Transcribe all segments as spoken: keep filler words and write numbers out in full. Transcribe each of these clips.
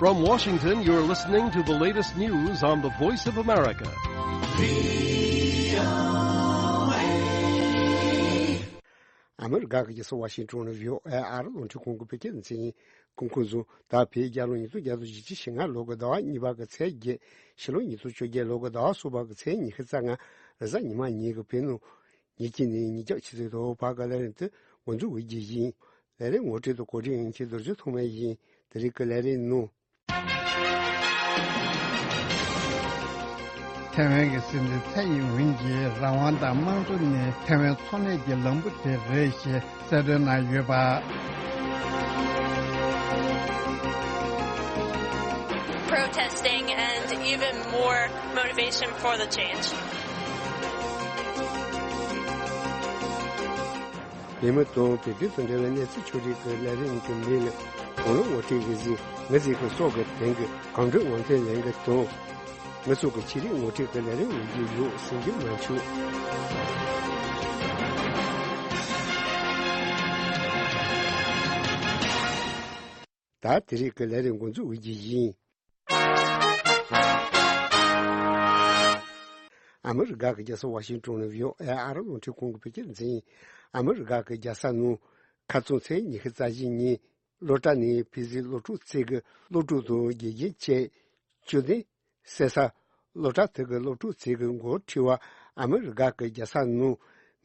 From Washington, you're listening to the latest news on the Voice of America. ཨ་མི་རི་ཀ་གི་རྒྱལ་ས་ཝ་ཤིང་ཏོན་ནས་བྷི་ཨོ་ཨེ་ཨ་རི་རླུང་འཕྲིན་ཁང་གི་བོད་སྐད་སྡེ་ཚན་ཡིན། གོང་གོང་བཟུང་ད་བོད་རྒྱལ་ལོ་ཉིས་སྟོང་བརྒྱ་དང་བཞི་བཅུ་ཞེ་ལྔ་ལོ་གི་ཟླ་བ་གཉིས་པ་གི་ཚེས་བརྒྱད། ཕྱི་ལོ་ཉིས་སྟོང་བཅོ་བརྒྱད་ལོ་གི་ཟླ་བ་གསུམ་པ་གི་ཚེས་ཉི་ཤུ་རྩ་ལྔ་རེས་གཟའ་ཉི་མ་ཉིན་གྱི་བོད་ནང་ཉིན་གཅིག་ནས་ཉིན་རྒྱབ་ཆུ་ཚོད་དྲུག་བར་གྱི་ལས་རིམ་དེ་འགོ་འཛུགས་འོས་རྒྱུ་ཡིན། ལས་རིམ་ངོ་སྤྲོད་དང་གོ་སྒྲིག་ཡིན་མཁན་རྡོ་རྗེ་ཐོགས་མེད་ཡིན། དེ་རིང་གི་ལས་རིམ་ནང་། ཐའེ་ཝན་གྱི་སྲིད་འཛིན་ཚའེ་ཡིན་ཝིན་གྱིས་རང་དབང་དང་དམངས་གཙོ་ནི་ཐའེ་ཝན་འཚོ་གནས་ཀྱི་ལམ་བུ་དེ་རེད་ཞེས་གསལ་སྟོན་གནང་ཡོད་པ། Protesting and even more motivation for the change. བོད་མི་དང་བོད་དོན་དང་འབྲེལ་བའི་གནས་ཚུལ་ཕྱོགས་སྒྲིག་གི་ལས་རིམ་གྱི་མིང་ལ་གང་ལ་ངོ་སྤྲོད་གི་གཟིགས། ངི་ཟིག་གི་སྲོག་གི་དོན་གྱི་གང་འདྲ་ངོ་འཕྲོད་ལེན་གི་དང་། ངི་ཚོ་གི་ཆེད་རིག་ངོ་སྤྲོད་གི་ལས་རིམ་འོང་རྒྱུ་ཡོད་ཟིན་རྒྱུ་མ་བྱུང་། ད་དེ་རིང་གི་ལས་རིམ་འགོ་འཛུགས་འོས་རྒྱུ་ཡིན། ཨ་མི་རི་ཀ་གི་རྒྱལ་ས་ཝ་ཤིང་ཏོན་ནས་བྷི་ཨོ་ཨེ་ཨ་རི་རླུང་འཕྲིན་ཁང་གི་བོད་སྐད་སྡེ་ཚན་ཡིན། ཨ་མི་རི་ཀ་གི་རྒྱལ་ས་ནང་ཁ་རྩང་ཚེས་ཉི་ཤུ་རྩ་བཞི་ཉིན་སློབ་གྲྭ་ནས་ཕན་ཚུན་སློབ་ཕྲུག་བརྩེགས་ཀྱི་སློབ་ཕྲུག་དང་དགེ་རྒན་བཅས་བཅུ་བདུན་བསད་ས། སློབ་གྲྭ་དེ་གི་སློབ་ཕྲུག་བརྩེགས་ཀྱི་འགོ་ཁྲིད་པ་ཨ་མི་རི་ཀ་གི་རྒྱལ་ས་ནང་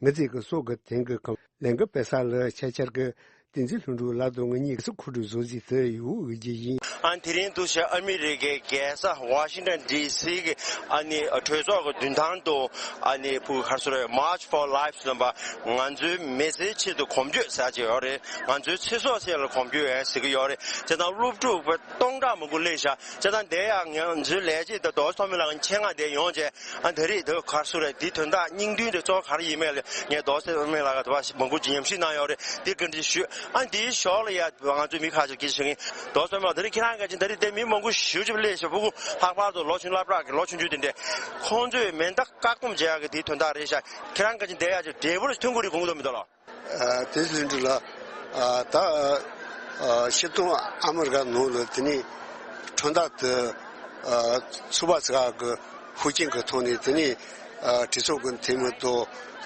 ངི་ཚིག་གི་སྲོག་གི་དོན་གྱི་ཁམས་ལན་གི་དཔེ་ས་ལ་ཆེད་བཅར་གྱི་བསྟན་འཛིན་ལྷུན་གྲུབ་ལགས་དང་ངེད་གཉིས་ཀྱི་ཁོ་སྒྲུབ་བཟོ་རྩིས་དེ་ཡོད་འོས་རྒྱུ་ཡིན། ཨ་དེ་རིང་འདུག་བྱས་ཨ་མི་རི་ཀའི་རྒྱལ་ས་ཝ་ཤིང་ཏོན་ཌི་སི་གི་ཨ་ནི་གྲོས་ཚོགས་ཀྱི་མདུན་ཐང་དུ་ཨ་ནི་ཕུ་གུ་ཁར་སོ་རེ་March for Life ཟེར་པ་ང་ཚོའི་མི་ཚེའི་ཆེད་དུ་གོམ་བགྲོད་ཟེར་གྱི་ཡོད་རེད། ང་ཚོའི་ཚེ་སྲོག་ཆེད་ལ་གོམ་བགྲོད་ཡིན་ཟེར་གྱི་ཡོད་རེད། བྱས་ཙང་སློབ་ཕྲུག་སྟོང་ཕྲག་མང་པོ་སླེབས་ཤག་བྱས་ཙང་དེ་ཡང་ང་ཚོའི་ལས་བྱེད་དང་རྡོ་རྗེ་ཐོགས་མེད་ལགས་ཀྱི་ཆེད་མངགས་དེ་ཡོང་བྱས་ཨ་ད་རེས་དེ་གར་སོ་རེད། དེའི་དོན་དག་སྙིང་དོན་དེ་གཙོ་བོ་ག་རེ་ཡིན་མེད་ལ་ངས་རྡོ་རྗེ་ཐོགས་མེད་ལགས་ཀྱིས་དེ་བ་མང་པོ་ཅིག་ཉམས་ཞིབ་གནང་ཡོད་རེད། དེ་བཀའ་འདྲི་ཞུ། ཨ་འདིའི་ཞོར་ལ་ཡ་ང་ཚོའི་མི་ཁ་ཤས་ཀྱིས་ཞུ་གིན་རྡོ་རྗེ་ཐོགས་མེད་ལགས་ད་རེས་ཁྱེད་རང་ག་ཅིག་ད་རེས་དེ་མི་མང་པོ་ཞེ་པོ་ཅིག་སླེབས་ཤག་ཕྲུ་གུ་ལྷག་པར་དུ་ལོ་ཆུང་སློབ་གྲྭ་གི་ལོ་ཆུང་ཆུང་དེ་འདྲས་ཁོང་ཚོས་མེ་མདའ་བཀག་སྡོམ་བྱེད་ཡག་གི་དེའི་དོན་དག་རེད་ཤག་ཁྱེད་རང་ག་ཅིག་འདི་ཡ་ཅིག་འབྲས་བུ་ཐོན་གྱི་རེད་དགོངས་ཀྱི་འདུག་མི་འདུག་ལགས། ཨ་དེ་ལྷུན་གྲུབ་ལགས། ཨ་ད་ཨ་སྤྱིར་བཏང་ཨ་མི་རི་ཀ་ནང་ལ་དེ་ནས་ཁྲིམས་ཐག་དེ་ཨ་ཚུགས་པ་ཟེར་ག་གི་ཤུགས་རྐྱེན་གྱི་ཐོག་ནས་དེ་ནས་ཨ་གྲོས་ཚོགས་ཀྱི་འཐུས་མི་དང་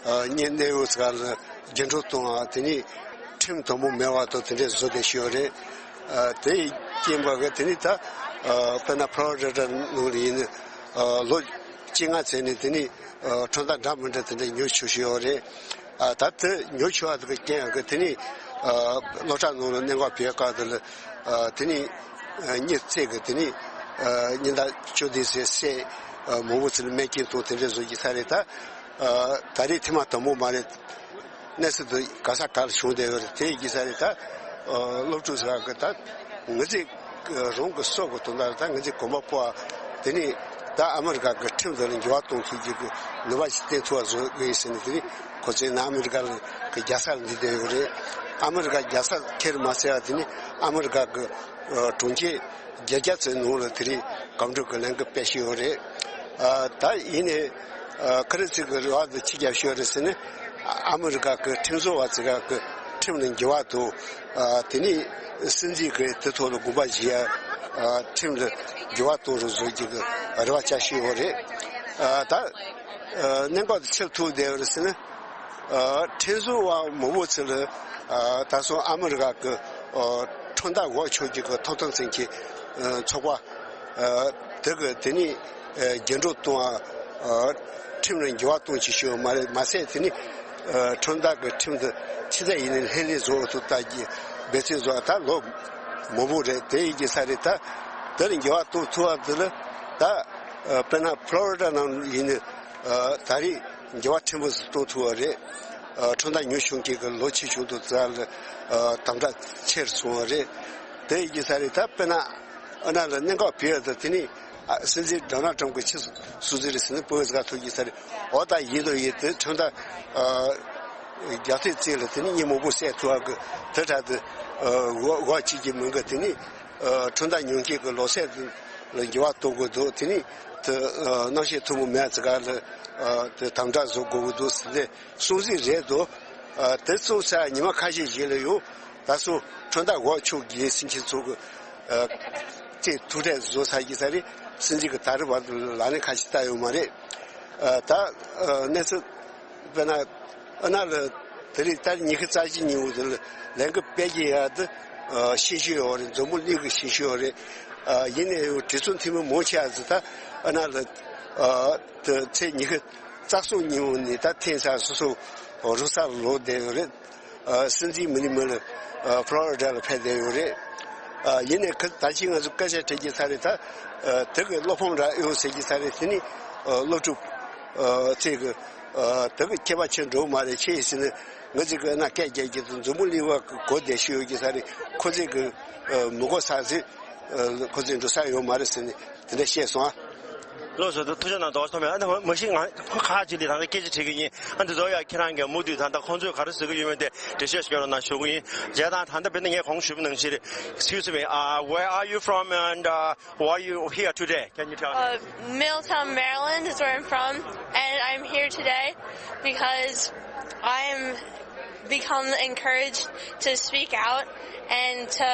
ཨ་གཉེན་གནོད་ཡོད་ཟེར་ག་ལ་རྒྱུན་སྒྲོག་གཏོང་བ་དེ་ནས་ཁྲིམས་དམ་པོ་མེད་པ་དང་དེ་འདྲས་བཟོ་བསྡད་ཤོད་རེད། ཨ་དེ་ཡི་རྐྱེན་པ་གི་དེ་ནས་ད་ཨ་དཔེར་ན་ཕ་ལོ་རི་ཌ་ནང་ལ་ཡིན་ན་ཨ་ལོ་བཅོ་ལྔ་ཚེས་ནས་དེ་ནས་ཨ་ཁྲིམས་ཐག་འདྲ་མི་འདྲ་དེ་འདྲ་ཉོ་ཆོག་ཤོད་ཡོད་རེད། ཨ་ད་དེ་ཉོ་ཆོག་པ་དེ་གི་རྐྱེན་ཡང་གི་དེ་ནས་ཨ་སློབ་གྲྭ་ནང་ལ་གནད་འགག་བྱེད་སྐབས་དེ་ལ་ཨ་དེ་ནས་ཨ་མི་བརྩེགས་གི་དེ་ནས་ཨ་ཉིན་ལྟར་བཅུ་བདུན་ཚེས་བསད་ཨ་མང་པོ་ཚོ་ལ་རྨས་སྐྱོན་དང་དེ་འདྲ་བཟོ་རྒྱུ་ས་རེད། ད་ཨ་ད་རེས་ཐེངས་མ་དང་པོ་མ་རེད། གནས་ཚུལ་དེ་ག་ས་ག་ལ་བྱུང་བསྡད་ཡོད་རེད། དེ་ཡི་གི་ས་རེད། ད་ཨ་སློབ་ཕྲུག་ཟེར་གི་ད་ངི་ཚེ་རང་གི་སྲོག་གི་དོན་དག་ད་ངི་ཚེ་གོམ་པ་སྤོ་བ་དེ་ནས་ད་ཨ་མི་རི་ཀ་གི་ཁྲིམས་དེ་ལ་འགྱུར་བ་གཏོང་ཐུབ་རྒྱུ་གི་ནུས་པ་ཞིག་བསྟན་ཐུབ་པ་བཟོ་དགོས་ཟེར་ནས་དེ་ནས་ཁོ་ཚོས་ནི་ཨ་མི་རི་ཀ་གི་རྒྱལ་ས་ལ་འདི་བསྡད་ཡོད་རེད། ཨ་མི་རི་ཀ་རྒྱལ་ས་ཁེར་མ་ཟད་པ་དེ་ནས་ཨ་མི་རི་ཀ་གི་གྲོང་ཁྱེར་བརྒྱད་བརྒྱ་ཙམ་ནང་ལ་དེ་རིང་གོམ་བགྲོད་ཀྱི་ལས་འགུལ་སྤེལ་བཞིན་ཡོད་རེད། ཨ་ད་ཡིན་ནའི་ཨ་ཁ་རི་ཚིག་གི་རེ་བ་དེ་ཅི་བརྒྱབ་ཤོད་རེད་ཟེར་ན། ཨ་མི་རི་ཀ་གི་ཁྲིམས་བཟོ་བ་ཚོ་ག་གི་ཁྲིམས་ལ་འགྱུར་བ་དང་། ཨ་དེ་ནས་སྲིད་འཛིན་གྱི་དེ་ཐོག་ལ་དགོངས་པ་བཞེས་ཡ། ཨ་ཁྲིམས་ལ་འགྱུར་བ་གཏོང་རོགས་བཟོ་རྒྱུ་གི་རེ་བ་བཅའ་བཞིན་ཡོད་རེད། ཨ་ད་ཨ་གནད་འགག་དེ་ཆི་ཐུག་བསྡད་ཡོད་རེད་ཟེར་ན། ཨ་ཁྲིམས་བཟོ་བ་མང་པོ་ཚོ་ལ་ཨ་ད་སོང་ཨ་མི་རི་ཀ་གི་ཨ་ཁྲིམས་ཐག་འགོག་ཆོག་རྒྱུ་གི་ཐོབ་ཐང་ཅན་གྱི་ཨ་ཚོགས་པ་ཨ་དེ་གི་དེ་ནས་ཨ་རྒྱུན་སྒྲོག་གཏོང་བ། ཨ་ཁྲིམས་ལ་འགྱུར་བ་གཏོང་ཆེད་ཤོད་མ་རེད། མ་ཟད་དེ་ནས་ཨ་ཁྲིམས་ཐག་གི་ཁྲིམས་དེ་ཅི་ལྟར་ཡིན་ནའི་ལྷོད་ལྷོད་བཟོ་ཐུབ་ལྟ་རྒྱུ་འབད་བརྩོན་བཟོ་བ་ད་ལོ་མང་པོ་རེད། དེ་ཡིན་གྱི་ས་རེད། ད་དེ་ལ་འགྱུར་བ་གཏོང་ཐུབ་པ་དེ་ལ་ད་ཨ་དཔེར་ན་ཕ་ལོ་རི་ཌ་ནང་ཡིན་ནའི་ཨ་ད་རེས་འགྱུར་བ་ཕྲན་བུ་ཙམ་གཏོང་ཐུབ་པ་རེད། ཨ་ཁྲིམས་ཐག་ཉོ་ཆོག་མཁན་གྱི་ལོ་ཆེ་ཆུང་དུ་ཙག་ལ་ཨ་དམ་དྲག་ཆེ་རུ་སོང་བ་རེད། དེ་ཡིན་གྱི་ས་རེད། ད་དཔེར་ན་ཨ་ན་ལ་གནད་འགག་བྱུང་ཡོད་དུས་དེ་ནས་ཨ་སྲིད་འཛིན་ཌོ་ནལ་ཊམ་གྱིས་ཆི་སུ་ཟེར་རེད་ཟེར་ན་བོད་ཟ་ཐུབ་ཀྱི་ས་རེད། འོ་ད་ཡིན་དང་ཡིན་དེ་ཁྲིམས་ཐག་ཨ་རྒྱ་ཐེ་ཙེ་ལ་དེ་ནས་མི་མང་པོ་བསད་ཐུབ་པ་གི་དེ་འདྲ་དེ་ཨ་འོ་འོ་གཅིག་གི་མིང་གི་དེ་ནས་ཨ་ཁྲིམས་ཐག་ཉོ་མཁན་གྱི་ལོ་ཚད་དེ་ལ་འགྱུར་བ་གཏོང་དགོས་འདུག་དེ་ནས་དེ་ཨ་རྣམ་བཤད་ཐུན་མོང་མེད་ཙི་ག་ལ་ཨ་དེ་དམ་དྲག་བཟོ་དགོས་ཀྱི་འདུག་ཟེར་ཏེ་གསུང་གཟིགས་རེད་འདུག་ཨ་དེ་གསུང་ཚར་ཉི་མ་ཁ་ཤས་ཤིག་ལ་ཡང་ད་སོ་ཁྲིམས་ཐག་འགོག་ཆོག་གི་ཟེར་མཁན་ཚོ་གི་ཨ་ ཚེ་ཐུག་འཕྲད་བཟོ་ཚར་གྱི་ས་རེད། སྲིད་འཛིན་གྱི་ད་རེས་བར་དུ་ལག་ལེན་ཁ་ཤས་བསྟར་ཡོད་མ་རེད། ཨ། ད་ཨ་གནས་ཚུལ་དཔེར་ན་ཨ་ན་ལ་དེ་རིང་ད་ཉི་ཤུ་རྩ་བཞི་ཉིན་མོ་དེ་ལ་ལས་འགུལ་སྤེལ་གྱི་ཡག་དེ་ཨ་ཤེས་བཞིན་ཡོད་རེད། འཛམ་བུ་གླིང་གི་ཤེས་བཞིན་ཡོད་རེད། ཨ་ཡིན་ནའི་ཡང་གྲོས་ཚོགས་འཐུས་མི་མང་ཆེ་བ་ཚོ་ད་ཨ་ན་ལ་ཨ་དེ་ཚེས་ཉི་ཤུ་རྩ་གསུམ་ཉིན་མོ་ནས་ད་ཐེངས་ཚར་སོ་སོ་རུ་ས་ལ་ལོག་བསྡད་ཡོད་རེད། ཨ་སྲིད་འཛིན་མི་ནི་མི་ལ་ཨ་ཕློ་རི་ཌ་ལ་ཕེབས་བསྡད་ཡོད་རེད། ཨ་ཡིན་ནའི་ཁ་ད་ཅི་ང་ཚོ་སྐད་ཆ་དྲིས་ཀྱི་ས་རེད། ད་ཨ་དེ་གི་བློ་ཕམ་རག་ཡོང་ཟེར་གྱི་ས་རེད། དེ་ནི་ཨ་སློབ་ཕྲུག་ཨ་ཚོས་གི་ཨ་དེ་གི་ཁྱད་པར་ཆེ་འགྲོ་མ་རེད། ཆེ་ཡིན་ཟེར་ནས་ང་ཚོས་གི་ཨ་ན་སྐད་རྒྱག་གི་འདུག་འཛམ་བུ་གླིང་བ་གི་གོ་བདེ་ཤོས་ཡོད་ཀྱི་ས་རེད། ཁོ་ཚོས་གི་ཨ་མི་གོ་ས་ཟིག་ཨ་ཁོ་ཚོས་འགྲོ་ས་ཡོད་མ་རེད་ཟེར་ནས་དེ་འདྲ་བཤད་སོང་ཨ། ལགས་སོ། ཐུགས་རྗེ་གནང་། རྡོ་རྗེ་ཐོགས་མེད། ཨ་ནི་མ་གཞི་ང་ཁ་ཅིག་ལ་ད་ལྟ་སྐད་ཆ་དྲིས་ཀྱི་ཡིན། ཨ་འདི་ཚོ་ཡ་ཁྱེད་རང་གིས་མུ་མཐུད་ད་ལྟ་ཁོང་ཚོས་ག་རེ་ཟེར་གྱི་ཡོད་མེད་དེ་འགྲེལ་བཤད་ཤོད་རོགས་གནང་ཞུ་གི་ཡིན། བྱས་ཙང་ད་ལྟ་དཔེར་ན་ངས་གོང་ཞུས་པ་ནང་བཞིན་རེད། Excuse me, uh, where are you from and uh, why are you here today? Can you tell me? Uh, Middletown, Maryland is where I'm from, and I'm here today because I'm become encouraged to speak out and to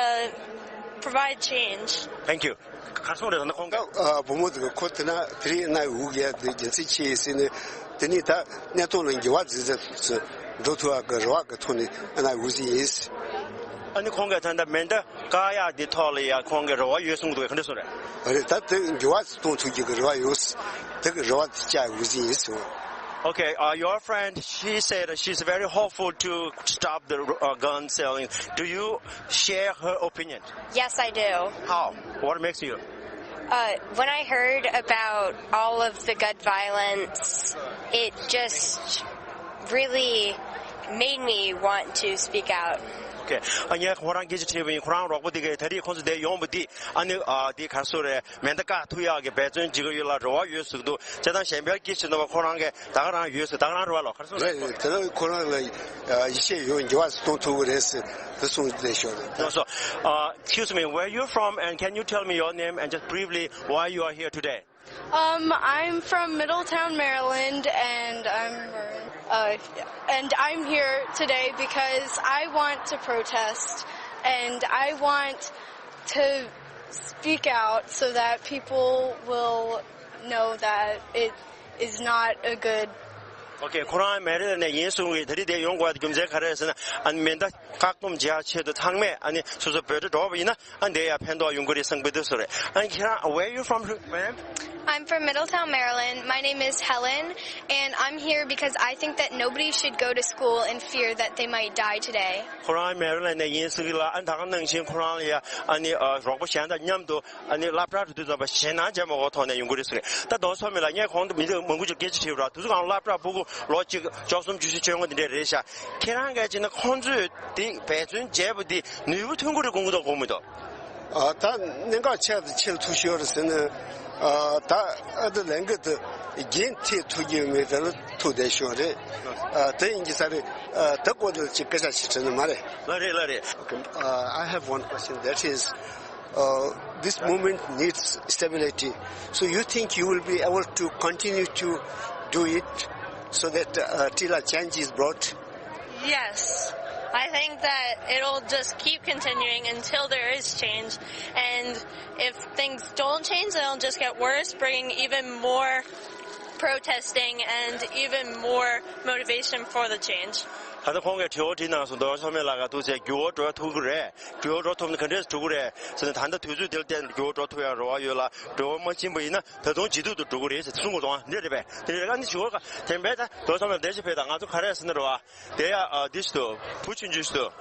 provide change. Thank you. གར་སོང་རེད་ན་ཁོང་ག་ཨ་བུ་མོ་དེ་ག་ཁོ་དེ་ན་དེ་རིང་ན་འུག་ཡ་དེ་རྒྱུ་མཚན་ཆེ་ཡིན་ཟེར་ནས་དེ་ནི་ད་གནས་སྟངས་ལ་འགྱུར་བ་འཛིན་ས་འགྲོ་ཐུབ་པ་གི་རེ་བ་གི་ཐོག་ནས་ཨ་ན་འུག་ཟིན་ཡིན། ཨ་ནི་ཁོང་གིས་ད་ལྟ་མེ་མདའ་བཀག་ཡག་དེ་ཐོག་ལ་ཡ་ཁོང་གི་རེ་བ་ཡོད་གསུང་གི་འདུག་ག་འདྲ་གསུང་རེད། རེད། ད་དེ་འགྱུར་བ་གཏོང་ཐུབ་ཀྱི་གི་རེ་བ་ཡོད། དེ་གི་རེ་བ་དེ་བཅག་འུག་ཟིན་ཡིན་ཟེར། Okay, uh, your friend, she said she's very hopeful to stop the uh, gun selling. Do you share her opinion? Yes, I do. How? What makes you? Uh, when I heard about all of the gun violence, it just really made me want to speak out. Okay. ཨ་ངས་ཁོ་རང་སྐད་ཆ་དྲིས་པ་ཡིན། ཁོ་རང་རོགས་པ་དེ་གས་ད་རེས་ཁོང་ཚོ་འདིར་ཡོང་བ་དེ་ཨ་ནི་ཨ་དེ་ག་སུ་རེད། མེ་མདའ་བཀག་ཐུབ་ཡག་གི་འབད་བརྩོན་བྱེད་ཀྱི་ཡོད་ལ་རེ་བ་ཡོད་ཟེར་གྱི་འདུག་བྱས་ཙང་གཞན་པའི་སྐད་ཆ་འདུག་པ། ཁོ་རང་གིས་ད་ག་རང་ཡོད་ཟེར། ད་ག་རང་རེད་པ། ལགས་ཁ་སང་རེད། རེད། དེ་ལ་ཁོ་རང་ལ་ཡིད་ཆེས་ཡོད། འགྱུར་བ་གཏོང་ཐུབ་ཀྱི་རེད་ཟེར་དེ་གསུངས་བསྡད་ཤོག་རེད། ལགས་སོ། Uh, excuse me, where you from and can you tell me your name and just briefly why you are here today? Um, I'm from Middletown, Maryland, and I'm uh, and I'm here today because I want to protest, and I want to speak out so that people will know that it is not a good. Okay, ཁོ་རང་མེ་རི་ལན་ནས་ཡིན་གསུང་གི། ད་རེས་འདིར་ཡོང་དགོས་པའི་རྒྱུ་མཚན་ག་རེ་རེད་ཟེར་ན། ཨ་ནི་མེ་མདའ་བཀག་སྡོམ་བྱེད་ཡག་ཆེད་དུ་ཚང་མས་ཨ་ནི་སོ་སོ་བོད་དུ་འགྲོ་བ་ཡིན་ན་ཨ་འདིར་ཡ་ཕན་ཐོགས་ཡོང་གི་རེད་བསམ་གྱི་འདུག་ཟེར་རེད། ཨ་ནི་ཁྱེད་རང་where you from, ma'am? I'm from Middletown, Maryland. My name is Helen, and I'm here because I think that nobody should go to school in fear that they might die today. ཁོ་རང་མེ་རི་ལན་ནས་ཡིན་ཟེར་གྱི་ལ། ཨ་ནི་ད་ག་ནང་བཞིན་ཁོ་རང་ལ་ཡ་ཨ་ནི་ཨ་རོགས་པ་གཞན་དང་མཉམ་དུ་ཨ་ནི་སློབ་གྲྭ་འགྲོ་དུས་ཙམ་པ་ཞེད་སྣང་བྱེད་མ་དགོས་ཐོག་ནས་ཡོང་གི་རེད་ཟེར་གྱི། ད་རྡོ་རྗེ་ཐོགས་མེད་ལགས། ངས་གོང་དུ་མི་འདི་མང་པོ་ཅིག་སྐད་ཆ་དྲིས་པ་ར། དུས་ཚོད་སྒང་སློབ་གྲྭ་ཕྲུ་གུ་ལོ་གཅིག་བཅུ་གསུམ་བཅུ་བཞི་བཅོ་ལྔ་འདི་འདྲས་རེད་ཤག་ཁྱེད་རང་གིས་བྱས་ན་ཁོང་ཚོས་འདི་འབད་བརྩོན་བྱས་པ་འདི་ནུས་པ་ཐོན་གྱི་རེད་དགོངས་ཀྱི་འདུག་དགོངས་མི་འདུག་ཨ་ད་གནད་འགག་ཆེ་བ་དང་ཆེ་ལ་ཐུག་ཤོར་ཟེར་ན། ཨ་ད་ཨ་ད་ལས་འགུལ་དེ་རྒྱུན་མཐུད་ཐུབ་ཀྱི་མེད། དེ་ལ་ཐུག་བསྡད་ཤོར་རེད། ཨ་ད་ཡིན་གྱི་ས་རེད། ཨ་ད་སྐོར་དེ་ཅིག་སྐད་ཆ་ཞིག་དྲིས་ན་མ་རེད། ལགས་རེད། ལགས་རེད། Okay, uh, I have one question. That is, uh, this movement needs stability. So you think you will be able to continue to do it so that uh, till a change is brought? Yes. I think that it'll just keep continuing until there is change. And if things don't change, then it'll just get worse, bringing even more protesting and even more motivation for the change. ད་ལྟ་ཁོང་གིས་དྲི་བ་དྲིས་གནང་སོང་། རྡོ་རྗེ་ཐོགས་མེད་ལགས་ཀྱིས་འདུག་ཟེར། འགྱུར་བ་འགྲོ་ཐུབ་ཀྱི་རེད། འགྱུར་བ་འགྲོ་ཐུབ་ན་ག་འདྲས་འགྲོ་གི་རེད་ཟེར་ན། ད་ལྟ་དུས་ཚོད་འདི་ལ་བརྟེན་ནས་འགྱུར་བ་འགྲོ་ཐུབ་ཡག་རེ་བ་ཡོད་ལ། འགྱུར་བ་མ་ཕྱིན་པ་ཡིན་ན་ད་དུང་ཇེ་སྡུག་ཏུ་འགྲོ་གི་རེད་ཟེར་གསུང་གི་འདུག་ཨ། འདི་རེད་པས། དེ་རེད། ཨ་ནི་ཞུ་བ་དེ་འབད་ད་རྡོ་རྗེ་ཐོགས་མེད་ལགས་འདི་ཞིག་ཕེབས་དང་། ང་ཚོ་ག་རེ་ཟེར་ན་རེད་པ། དེ་ཡ་ཨ་འདི་ཞིག་འདུག་བུ་ཆུང་ཆུང་ཞིག་འདུག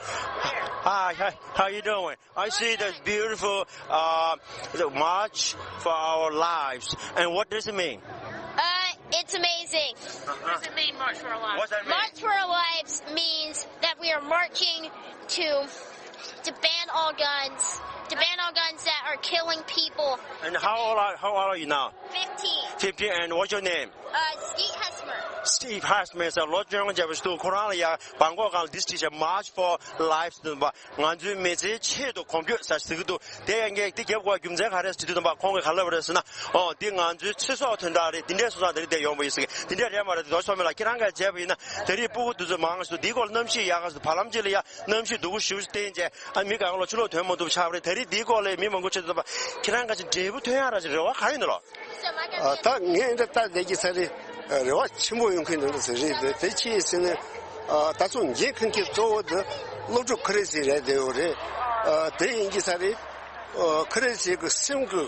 Hi, hi, how you doing? I see this beautiful uh, the March for Our Lives. And what does it mean? Uh, it's amazing. What does it mean, March for Our Lives? What's that mean? March for Our Lives means that we are marching to to ban all guns, to ban all guns that are killing people. And how old are, how old are you now? Fifteen. Fifteen, and what's your name? Uh, Skeet Hesmer. Steve Hartman ཟེར་ལོ་བཅོ་ལྔ་བརྒྱབ་པ་ཞིག་འདུག་ཁོ་རང་ལ་ཡ་བྷང་ཀོག་སྒང་ལ་འདི་བྲིས་བྱས་March for Life ཟེར་འདུག་པ། ང་ཚོའི་མི་ཚེའི་ཆེད་དུ་གོམ་བགྲོད་ཟེར་ཟེར་གྱི་འདུག་དེ་ཡང་ངས་འདི་རྒྱབ་དགོས་རྒྱུ་མཚན་ག་རེ་ཟེར་དུས་དམ་པ་ཁོང་གིས་ག་ལབ་པ་རེད་ཟེར་ན། ཨོ་འདི་ང་ཚོའི་ཚེ་སྲོག་དོན་དག་རེད། འདི་འདྲའི་སོང་ཙང་དེ་རིང་འདིར་ཡོང་བ་ཡིན་ཟེར་གི། འདི་འདྲ་རེད་མ་རེད། དེ་རྡོ་ཆོ་མེད་ལ་ཁྱེད་རང་གིས་བྱས་པ་ཡིན་ན་དེ་རིང་སྤུ་གུ་དེ་ཚོ་མང་ཞིག་འདུག་འདིའི་སྐོར་གནམ་གཤིས་ཡག་ག་ཞིག་འདུག་བར་ལམ་གཅིག་ལ་ཡ་གནམ་གཤིས་སྡུག་པོ་ཞེ་པོ་ཅིག་བསྟན་བྱས། ཨ་མི་གང་ལ་ཕྱི་ལོགས་ཐོན་མ་ཐུབ་ཆགས་པ་རེད། དེ་རིང་འདིའི་སྐོར་ལ་མི་མང་པོ་ཅིག་འདུག་པ། ཁྱེད་རང་ག་ཅིག་འབྲས་བུ་ཐོན་ཡག་ར་ཅིག་རེ་བ་ག་རེ་ཡོད་ན་ལོ། ཨ་ད་ངས་འདི་ལྟ་བསྡད་ཀྱི་ས་རེད། རེ་བ་ཆེན་པོ་ཡོང་གི་འདུག་ཟེར་རེད། དེ་དེ་ཅི་ཡིན་ཟེར་ན། ཨ་ད་ཚོ་འགན་འཁུར་མཁན་གཙོ་བོ་དེ་སློབ་ཕྲུག་ཁ་རས་ཟིག་རེད་བསྡད་ཡོད་རེད། ཨ་དེ་ཡིན་གྱི་ས་རེད། ཨ་ཁ་རས་ཟིག་གི་སེམས་ཀྱི་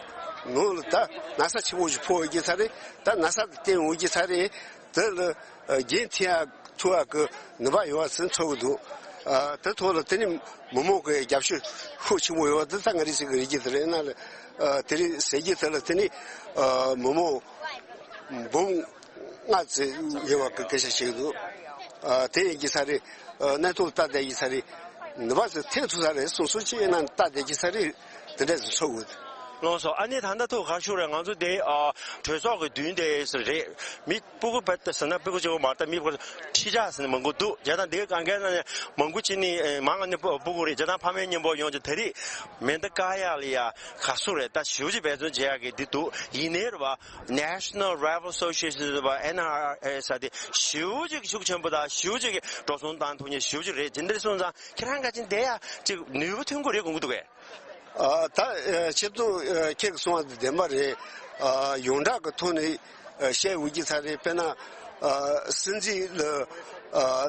ནང་ལ་ད་ན་ཚ་ཆེན་པོ་ཞིག་ཕོག་ཡོད་ཀྱི་ས་རེད། ད་ན་ཚ་དེ་བསྟེན་འོང་གྱི་ས་རེད། དེ་ལ་ཨ་འགན་འཁུར་ཡག་ཐུབ་ཡག་གི་ནུས་པ་ཡོད་པ་ཟིག་ཚོར་གི་འདུག་ཨ་དེ་ཐོག་ལ་དེ་ནི་མི་མང་གི་རྒྱབ་སྐྱོར་ཤུགས་ཆེན་པོ་ཡོད་པ་དེ་ད་ང་རེ་ཟིག་གི་རེད་ཀྱི། དེ་རེད་ན་ལ་ཨ་དེ་རིང་ཟེར་གྱི་དེ་ལ་དེ་ནི་ཨ་མི་མང་འབུམ་ལྔ་ཙམ་ཡོད་པ་གི་སྐད་ཆ་བཤད་གི་འདུག་ཨ་དེ་ཡིན་གྱི་ས་རེད། ཨ་གནས་སྟངས་ལྟ་བསྡད་ཀྱི་ས་རེད། ནུས་པ་ཟིག་ཐེབས་ཐུབ་ས་རེད། སོ་སོ་ཅིག་ཡིན་ན་ལྟ་བསྡད་ཀྱི་ས་རེད། དེ་འདྲ་ཟིག་ཚོར་གི་འདུག་ལགས་སོ། ཨ་ནི་ད་ལྟ་ཐུག་ག་ཞུ་རེད། ང་ཚོ་དེ་ཨ་གྲོས་ཚོགས་ཀྱི་མདུན་དེ་རེད། མི་སྤུ་གུ་བེད་ཟེར་ན་སྤུ་གུ་གཅིག་པོ་མ་རེད། ད་མི་སྤུ་གུ་ཁྲི་ཕྲག་ཟེར་ན་མང་པོ་འདུག་བྱས་ཙང་འདིའི་སྒང་གའི་ནང་ནས་མང་པོ་ཅིག་ནི་མང་ང་ནི་སྤུ་སྤུ་གུ་རེད། བྱས་ཙང་ཕ་མའི་མཉམ་པོ་ཡོང་ཅིག་དེ་རིང་མེ་མདའ་བཀག་ཡག་ལ་ཡ་ག་ཚོད་རེད། ད་ཞེ་པོ་ཅིག་འབད་བརྩོན་བྱེད་ཡག་གི་འདི་འདུག་ཡིན་ནའི་རེད་པ། National Rifle Association ཟེར་བ་ཨེན་ཨར་ཨེ་ཟེར་དེ་ཞེ་པོ་ཅིག་ཤུགས་ཆེན་པོ་དང་ཞེ་པོ་ཅིག་གི་འགྲོ་སོང་བཏང་ཐུབ་མཁན་ཞེ་པོ་ཅིག་རེད། དེ་འདྲ་སོང་ཙང་ཁྱེད་རང་ག་ཅིག་འདི་ཡ་ཅིག་ནུས་པ་ཐོན་གྱི་རེད་དགོངས་ཀྱི་འདུག་གས། ཨ་ད་ཨ་ཆེད་དུ་ཨ་ཁྱེད་ཀྱིས་གསུངས་པ་དེ་བདེན་པ་རེད། ཨ་ཡོངས་གྲགས་ཀྱི་ཐོག་ནས་ཨ་བཤད་འོས་ཀྱི་ས་རེད། དཔེར་ན་ཨ་སྲིད་འཛིན་ལ་ཨ་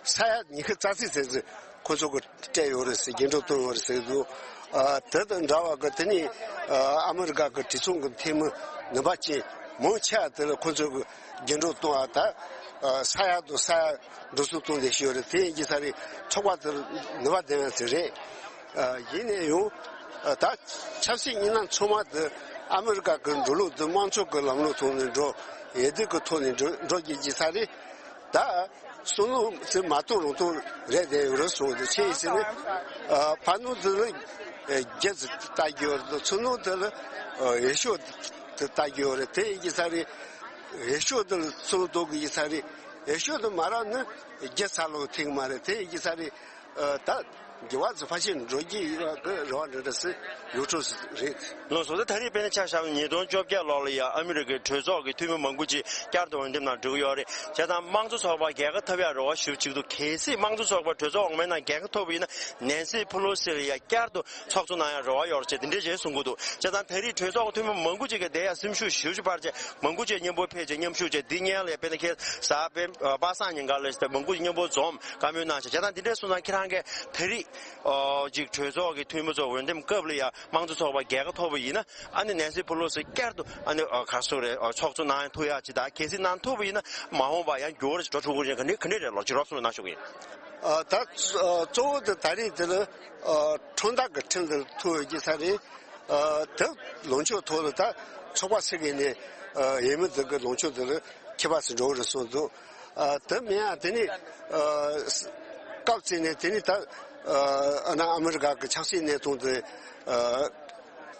ས་ཡ་ཉི་ཤུ་རྩ་གཅིག་ཙམ་ཟིག་ཁོ་ཚོ་གིས་སྤྲད་ཡོད་རེད་ཟེར། རྒྱན་སྤྲོད་བཏང་ཡོད་རེད་ཟེར་གྱི་འདུག་ཨ་དེ་དང་འདྲ་བ་གི་དེ་ནས་ཨ་ཨ་མི་རི་ཀ་གི་གྲོས་ཚོགས་ཀྱི་འཐུས་མི་ནུས་པ་ཅན་མང་ཆེ་བ་དེ་ལ་ཁོ་ཚོ་གིས་རྒྱན་སྤྲོད་བཏང་བ་ད་ཨ་ས་ཡ་དང་ས་ཡ་འགྲོ་སོང་བཏང་བསྡད་ཤོད་རེད། དེ་ཡིན་གྱི་ས་རེད། ཚོགས་པ་དེར་ནུས་པ་ལྡན་ཡོད་ཟེར་རེད། ཨ་ཡིན་ནའི་ཡང་ཨ་ད་ཆབ་སྲིད་གཉིས་སྣ་ཚང་མ་དེ་ཨ་མི་རི་ཀ་གི་འགྲོ་ལུགས་དེ་དམངས་གཙོ་གི་ལམ་ལུགས་ཐོག་ནས་འགྲོ། འོས་བསྡུ་གི་ཐོག་ནས་འགྲོ་འགྲོ་བསྡད་ཀྱི་ས་རེད། ད་བསམ་བློ་དེ་མ་གཏོང་རུང་གཏོང་རེད་བསྡད་ཡོད་རེད་གསུངས་འདུག་ཅི་ཡིན་ཟེར་ན་ཨ་ཕ་ནོར་དེ་ལ་ཨ་རྒྱུ་ལྟ་རྒྱུ་ཡོད་རེད། ཚུར་ནོར་དེ་ལ་ཨ་འོས་ཤོག་དེ་ལྟ་རྒྱུ་ཡོད་རེད། དེ་ཡིན་གྱི་ས་རེད། འོས་ཤོག་དེ་ལ་བསམ་བློ་གཏོང་གི་ཡིན་ས་རེད། འོས་ཤོག་དེ་མ་རག་ན་རྒྱུ་ཚ་ལོ་ཐེངས་མ་རེད། དེ་ཡིན་གྱི་ས་རེད། ཨ་ད་འགྱུར་བ་ཚོ་ཕལ་ཆེར་འགྲོ་གི་ཡོད་པ་གི་རེ་བ་འདྲ་འདྲ་ཟེར་ཡོད་འགྲོ་རེད། ལགས་སོ། ད་ད་རེས་དཔེར་ན་ཆ་བཞག་ན་ཉིས་སྟོང་བཅོ་བརྒྱད་ལོ་ལ་ཡ་ཨ་མི་རི་ཀའི་གྲོས་ཚོགས་ཀྱི་འཐུས་མི་མང་པོ་ཅིག་བསྐྱར་དུ་འོས་འདེམས་ནང་འགྲོ་གི་ཡོད་རེད། བྱས་ཙང་དམངས་གཙོ་ཚོགས་པ་རྒྱལ་ཁ་ཐོབ་ཡག་རེ་བ་ཞེ་པོ་ཅིག་འདུག་གལ་སྲིད་དམངས་གཙོ་ཚོགས་པ་གྲོས་ཚོགས་འོག་མའི་ནང་རྒྱལ་ཁ་ཐོབ་པ་ཡིན་ན་ནེན་སི་ཕེ་ལོ་སི་ལ་ཡ་བསྐྱར་དུ་ཚོགས་གཙོ་གནང་ཡག་རེ་བ་ཡོད་རེད་ཅེས་དེ་འདྲས་ཅིག་གསུང་གི་འདུག་བྱས་ཙང་ད་རེས་གྲོས་ཚོགས་འཐུས་མི་མང་པོ་ཅིག་གིས་དེ་ཡ་སེམས་ཤུགས་ཞེ་པོ་ཅིག་སྤར་བྱས་མང་པོ་ཅིག་མཉམ་པོ་ཕེབས་བྱས་མཉམ་ཞུགས་བྱས། འདི་སྔོན་ལ་དཔེར་ན་ཁྱེད་གཟའ་སྤེན་པ་སངས་ཉིན་ག་ལ་ཞིག་མང་པོ་ཅིག་མཉམ་པོ་འཛོམས་བཀའ་མོལ་གནང་བྱས། བྱས་ཙང་འདི་འདྲས་སོང་ཙང་ཁྱེད་རང་གིས་ད་རེས་ཨོ་ཅིག་གྲོས་ཚོགས་ཀྱི་འཐུས་མི་ཚོ་འོས་འདེམས་སྐབས་ལ་ཡ་དམངས་གཙོ་ཚོགས་པ་རྒྱལ་ཁ་ཐོབ་པ་ཡིན་ན་ཨ་ནི་ནེན་སི་ཕེ་ལོ་སི་བསྐྱར་དུ་ཨ་ནི་ཨ་ག་སུ་རེད་ཨ་ཚོགས་གཙོ་གནང་ཐུབ་ཡག་ཅིག་དང་། གལ་སྲིད་གནང་ཐུབ་པ་ཡིན་ན་མ་འོངས་པ་ཡང་འགྱུར་བ་ཞིག་འགྲོ་ཐུབ་ཀྱི་རེད། ག་འདྲ་ག་འདྲ་རེད་ལོ་ཅིག་རོབ་ཙམ་གནང་ཤོག་གི། ཨ་ད་ཨ་གཙོ་བོ་དེ་ད་རེས་དེ་ལ་ཨ་ཁྲོམ་བདག་གི་ཁྲིམས་དེ་ཐུག་ཡོད་ཀྱི་ས་རེད། ཨ་དེ་ལངས་ཕྱོགས་ཐོག་ལ་ད་ཚོགས་པ་ཚོ་གི་ནས་ཨ་འོས་མི་དེ་གི་ལངས་ཕྱོགས་དེ་ལ་ཁྱད་པར་ཞིག་འགྲོ་གི་རེད་གསུངས་འདུག་ཨ་དེ་མིན་ཡང་དེ་ནི་ཨ་སྐབས་བརྩིས་ནས་དེ་ནི་ད་ཨ་ཨ་ན་ཨ་མི་རི་ཀ་གི་ཆབ་སྲིད་གནས་སྟངས་དེ་ཨ་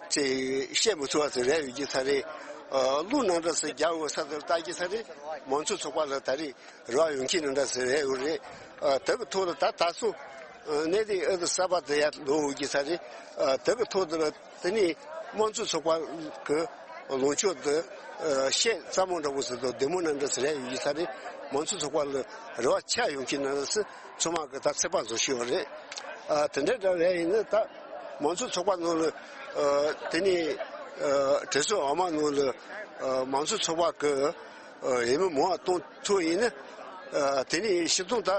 ཅིག་བཤད་མི་ཐུབ་པ་ཟིག་རེད་ཡོད་ཀྱི་ས་རེད། ཨ་གླུ་ནང་འདྲ་ཟིག་རྒྱག་འོས་ས་དེ་ལ་ལྟ་ཀྱི་ས་རེད། མང་གཙོ་ཚོགས་པ་ལ་ད་རེས་རེ་བ་ཡོང་གི་ནི་འདྲ་ཟེར་རེད་ཡོད་རེད། ཨ་དེ་གི་ཐོག་ལ་ད་ད་སོ་ཨ་གནས་དེ་ཨ་དེ་གསར་པ་དེ་ཡར་ལོག་འོང་གི་ས་རེད། ཨ་དེ་གི་ཐོག་དེ་ལ་དེ་ནི་དམངས་གཙོ་ཚོགས་པ་གི་ལངས་ཕྱོགས་དེ་ཨ་བཤད་གཙང་མ་འདྲ་པོ་ཟེར་དང་བདེ་མོ་ནི་འདྲ་ཟེར་རེད་ཡོད་ཀྱི་ས་རེད། མང་གཙོ་ཚོགས་པ་ལ་རེ་བ་ཆེ་ཡོང་གི་ནི་འདྲ་ཟེར་ཚང་མ་གི་ད་ཚོད་དཔག་བཟོ་ཤེས་ཡོད་རེད། ཨ་དེ་འདྲ་འདྲ་རེད། ཡིན་ན་ད་མང་གཙོ་ཚོགས་པ་ནང་ལ་ཨ་དེ་ནི་ཨ་གྲོས་ཚོགས་འོག་མ་ནང་ལ་ཨ་མང་གཙོ་ཚོགས་པ་གི་ཨ་འོས་མི་མང་བ་གཏོང་ཐུབ་ཡིན་ན། ཨ་དེ་ནི་སྤྱིར་བཏང་ད་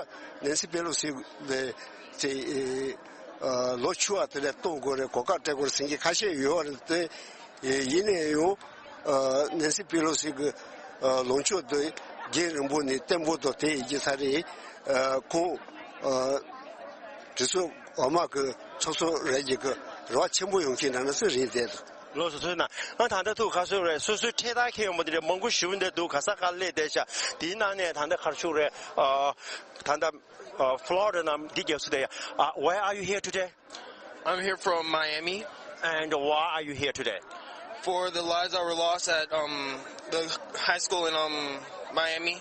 ནེན་སི་པེ་ལོ་སི་ལས་ཅིག་ཨ་ལོ་ཆུང་བ་དེ་ལས་གཏོང་དགོས་རེད། གོ་སྐབས་སྤྲད་དགོས་རེད་ཟེར་མཁན་ཁ་ཤས་ཡོད་རེད་དེ། ཡིན་ནའི་ཡང་ཨ་ནེན་སི་པེ་ལོ་སི་གི་ཨ་ལངས་ཕྱོགས་དེ་རྒྱུན་རིང་པོ་ནས་བརྟན་པོ་དང་དེ་ཡིན་གྱི་ས་རེད། ཨ་ཁོང་ཨ་གྲོས་ཚོགས་འོག་མ་གི་ཚོགས་གཙོ་རེད་ཀྱི་གི་རེ་བ་ཆེན་པོ་ཡོང་གི་འདྲ་ན་ཟེར་རེད་དེ། ལགས་སོ། ཐུགས་རྗེ་གནང་། ཨ་ད་ལྟ་ཐུག་ག་སོ་རེད། སོ་སོའི་འཕྲེད་དར་འཁྱེར་ཡོང་པ་འདི་འདྲ་མང་པོ་ཞེ་པོ་འདི་འདུག་ག་ས་ག་སླེབས་བསྡད་ཤག་དེའི་ནང་ནས་ད་ལྟ་ག་རེ་ཞུ་རེད། ཨ་ད་ལྟ་ཨ་ཕ་ལོ་རི་ཌ་ནང་འདི་རྒྱབ་སུ་དེ། ཨ་Why are you here today? I'm here from Miami. And why are you here today? For the lives that were lost at um the high school in um Miami.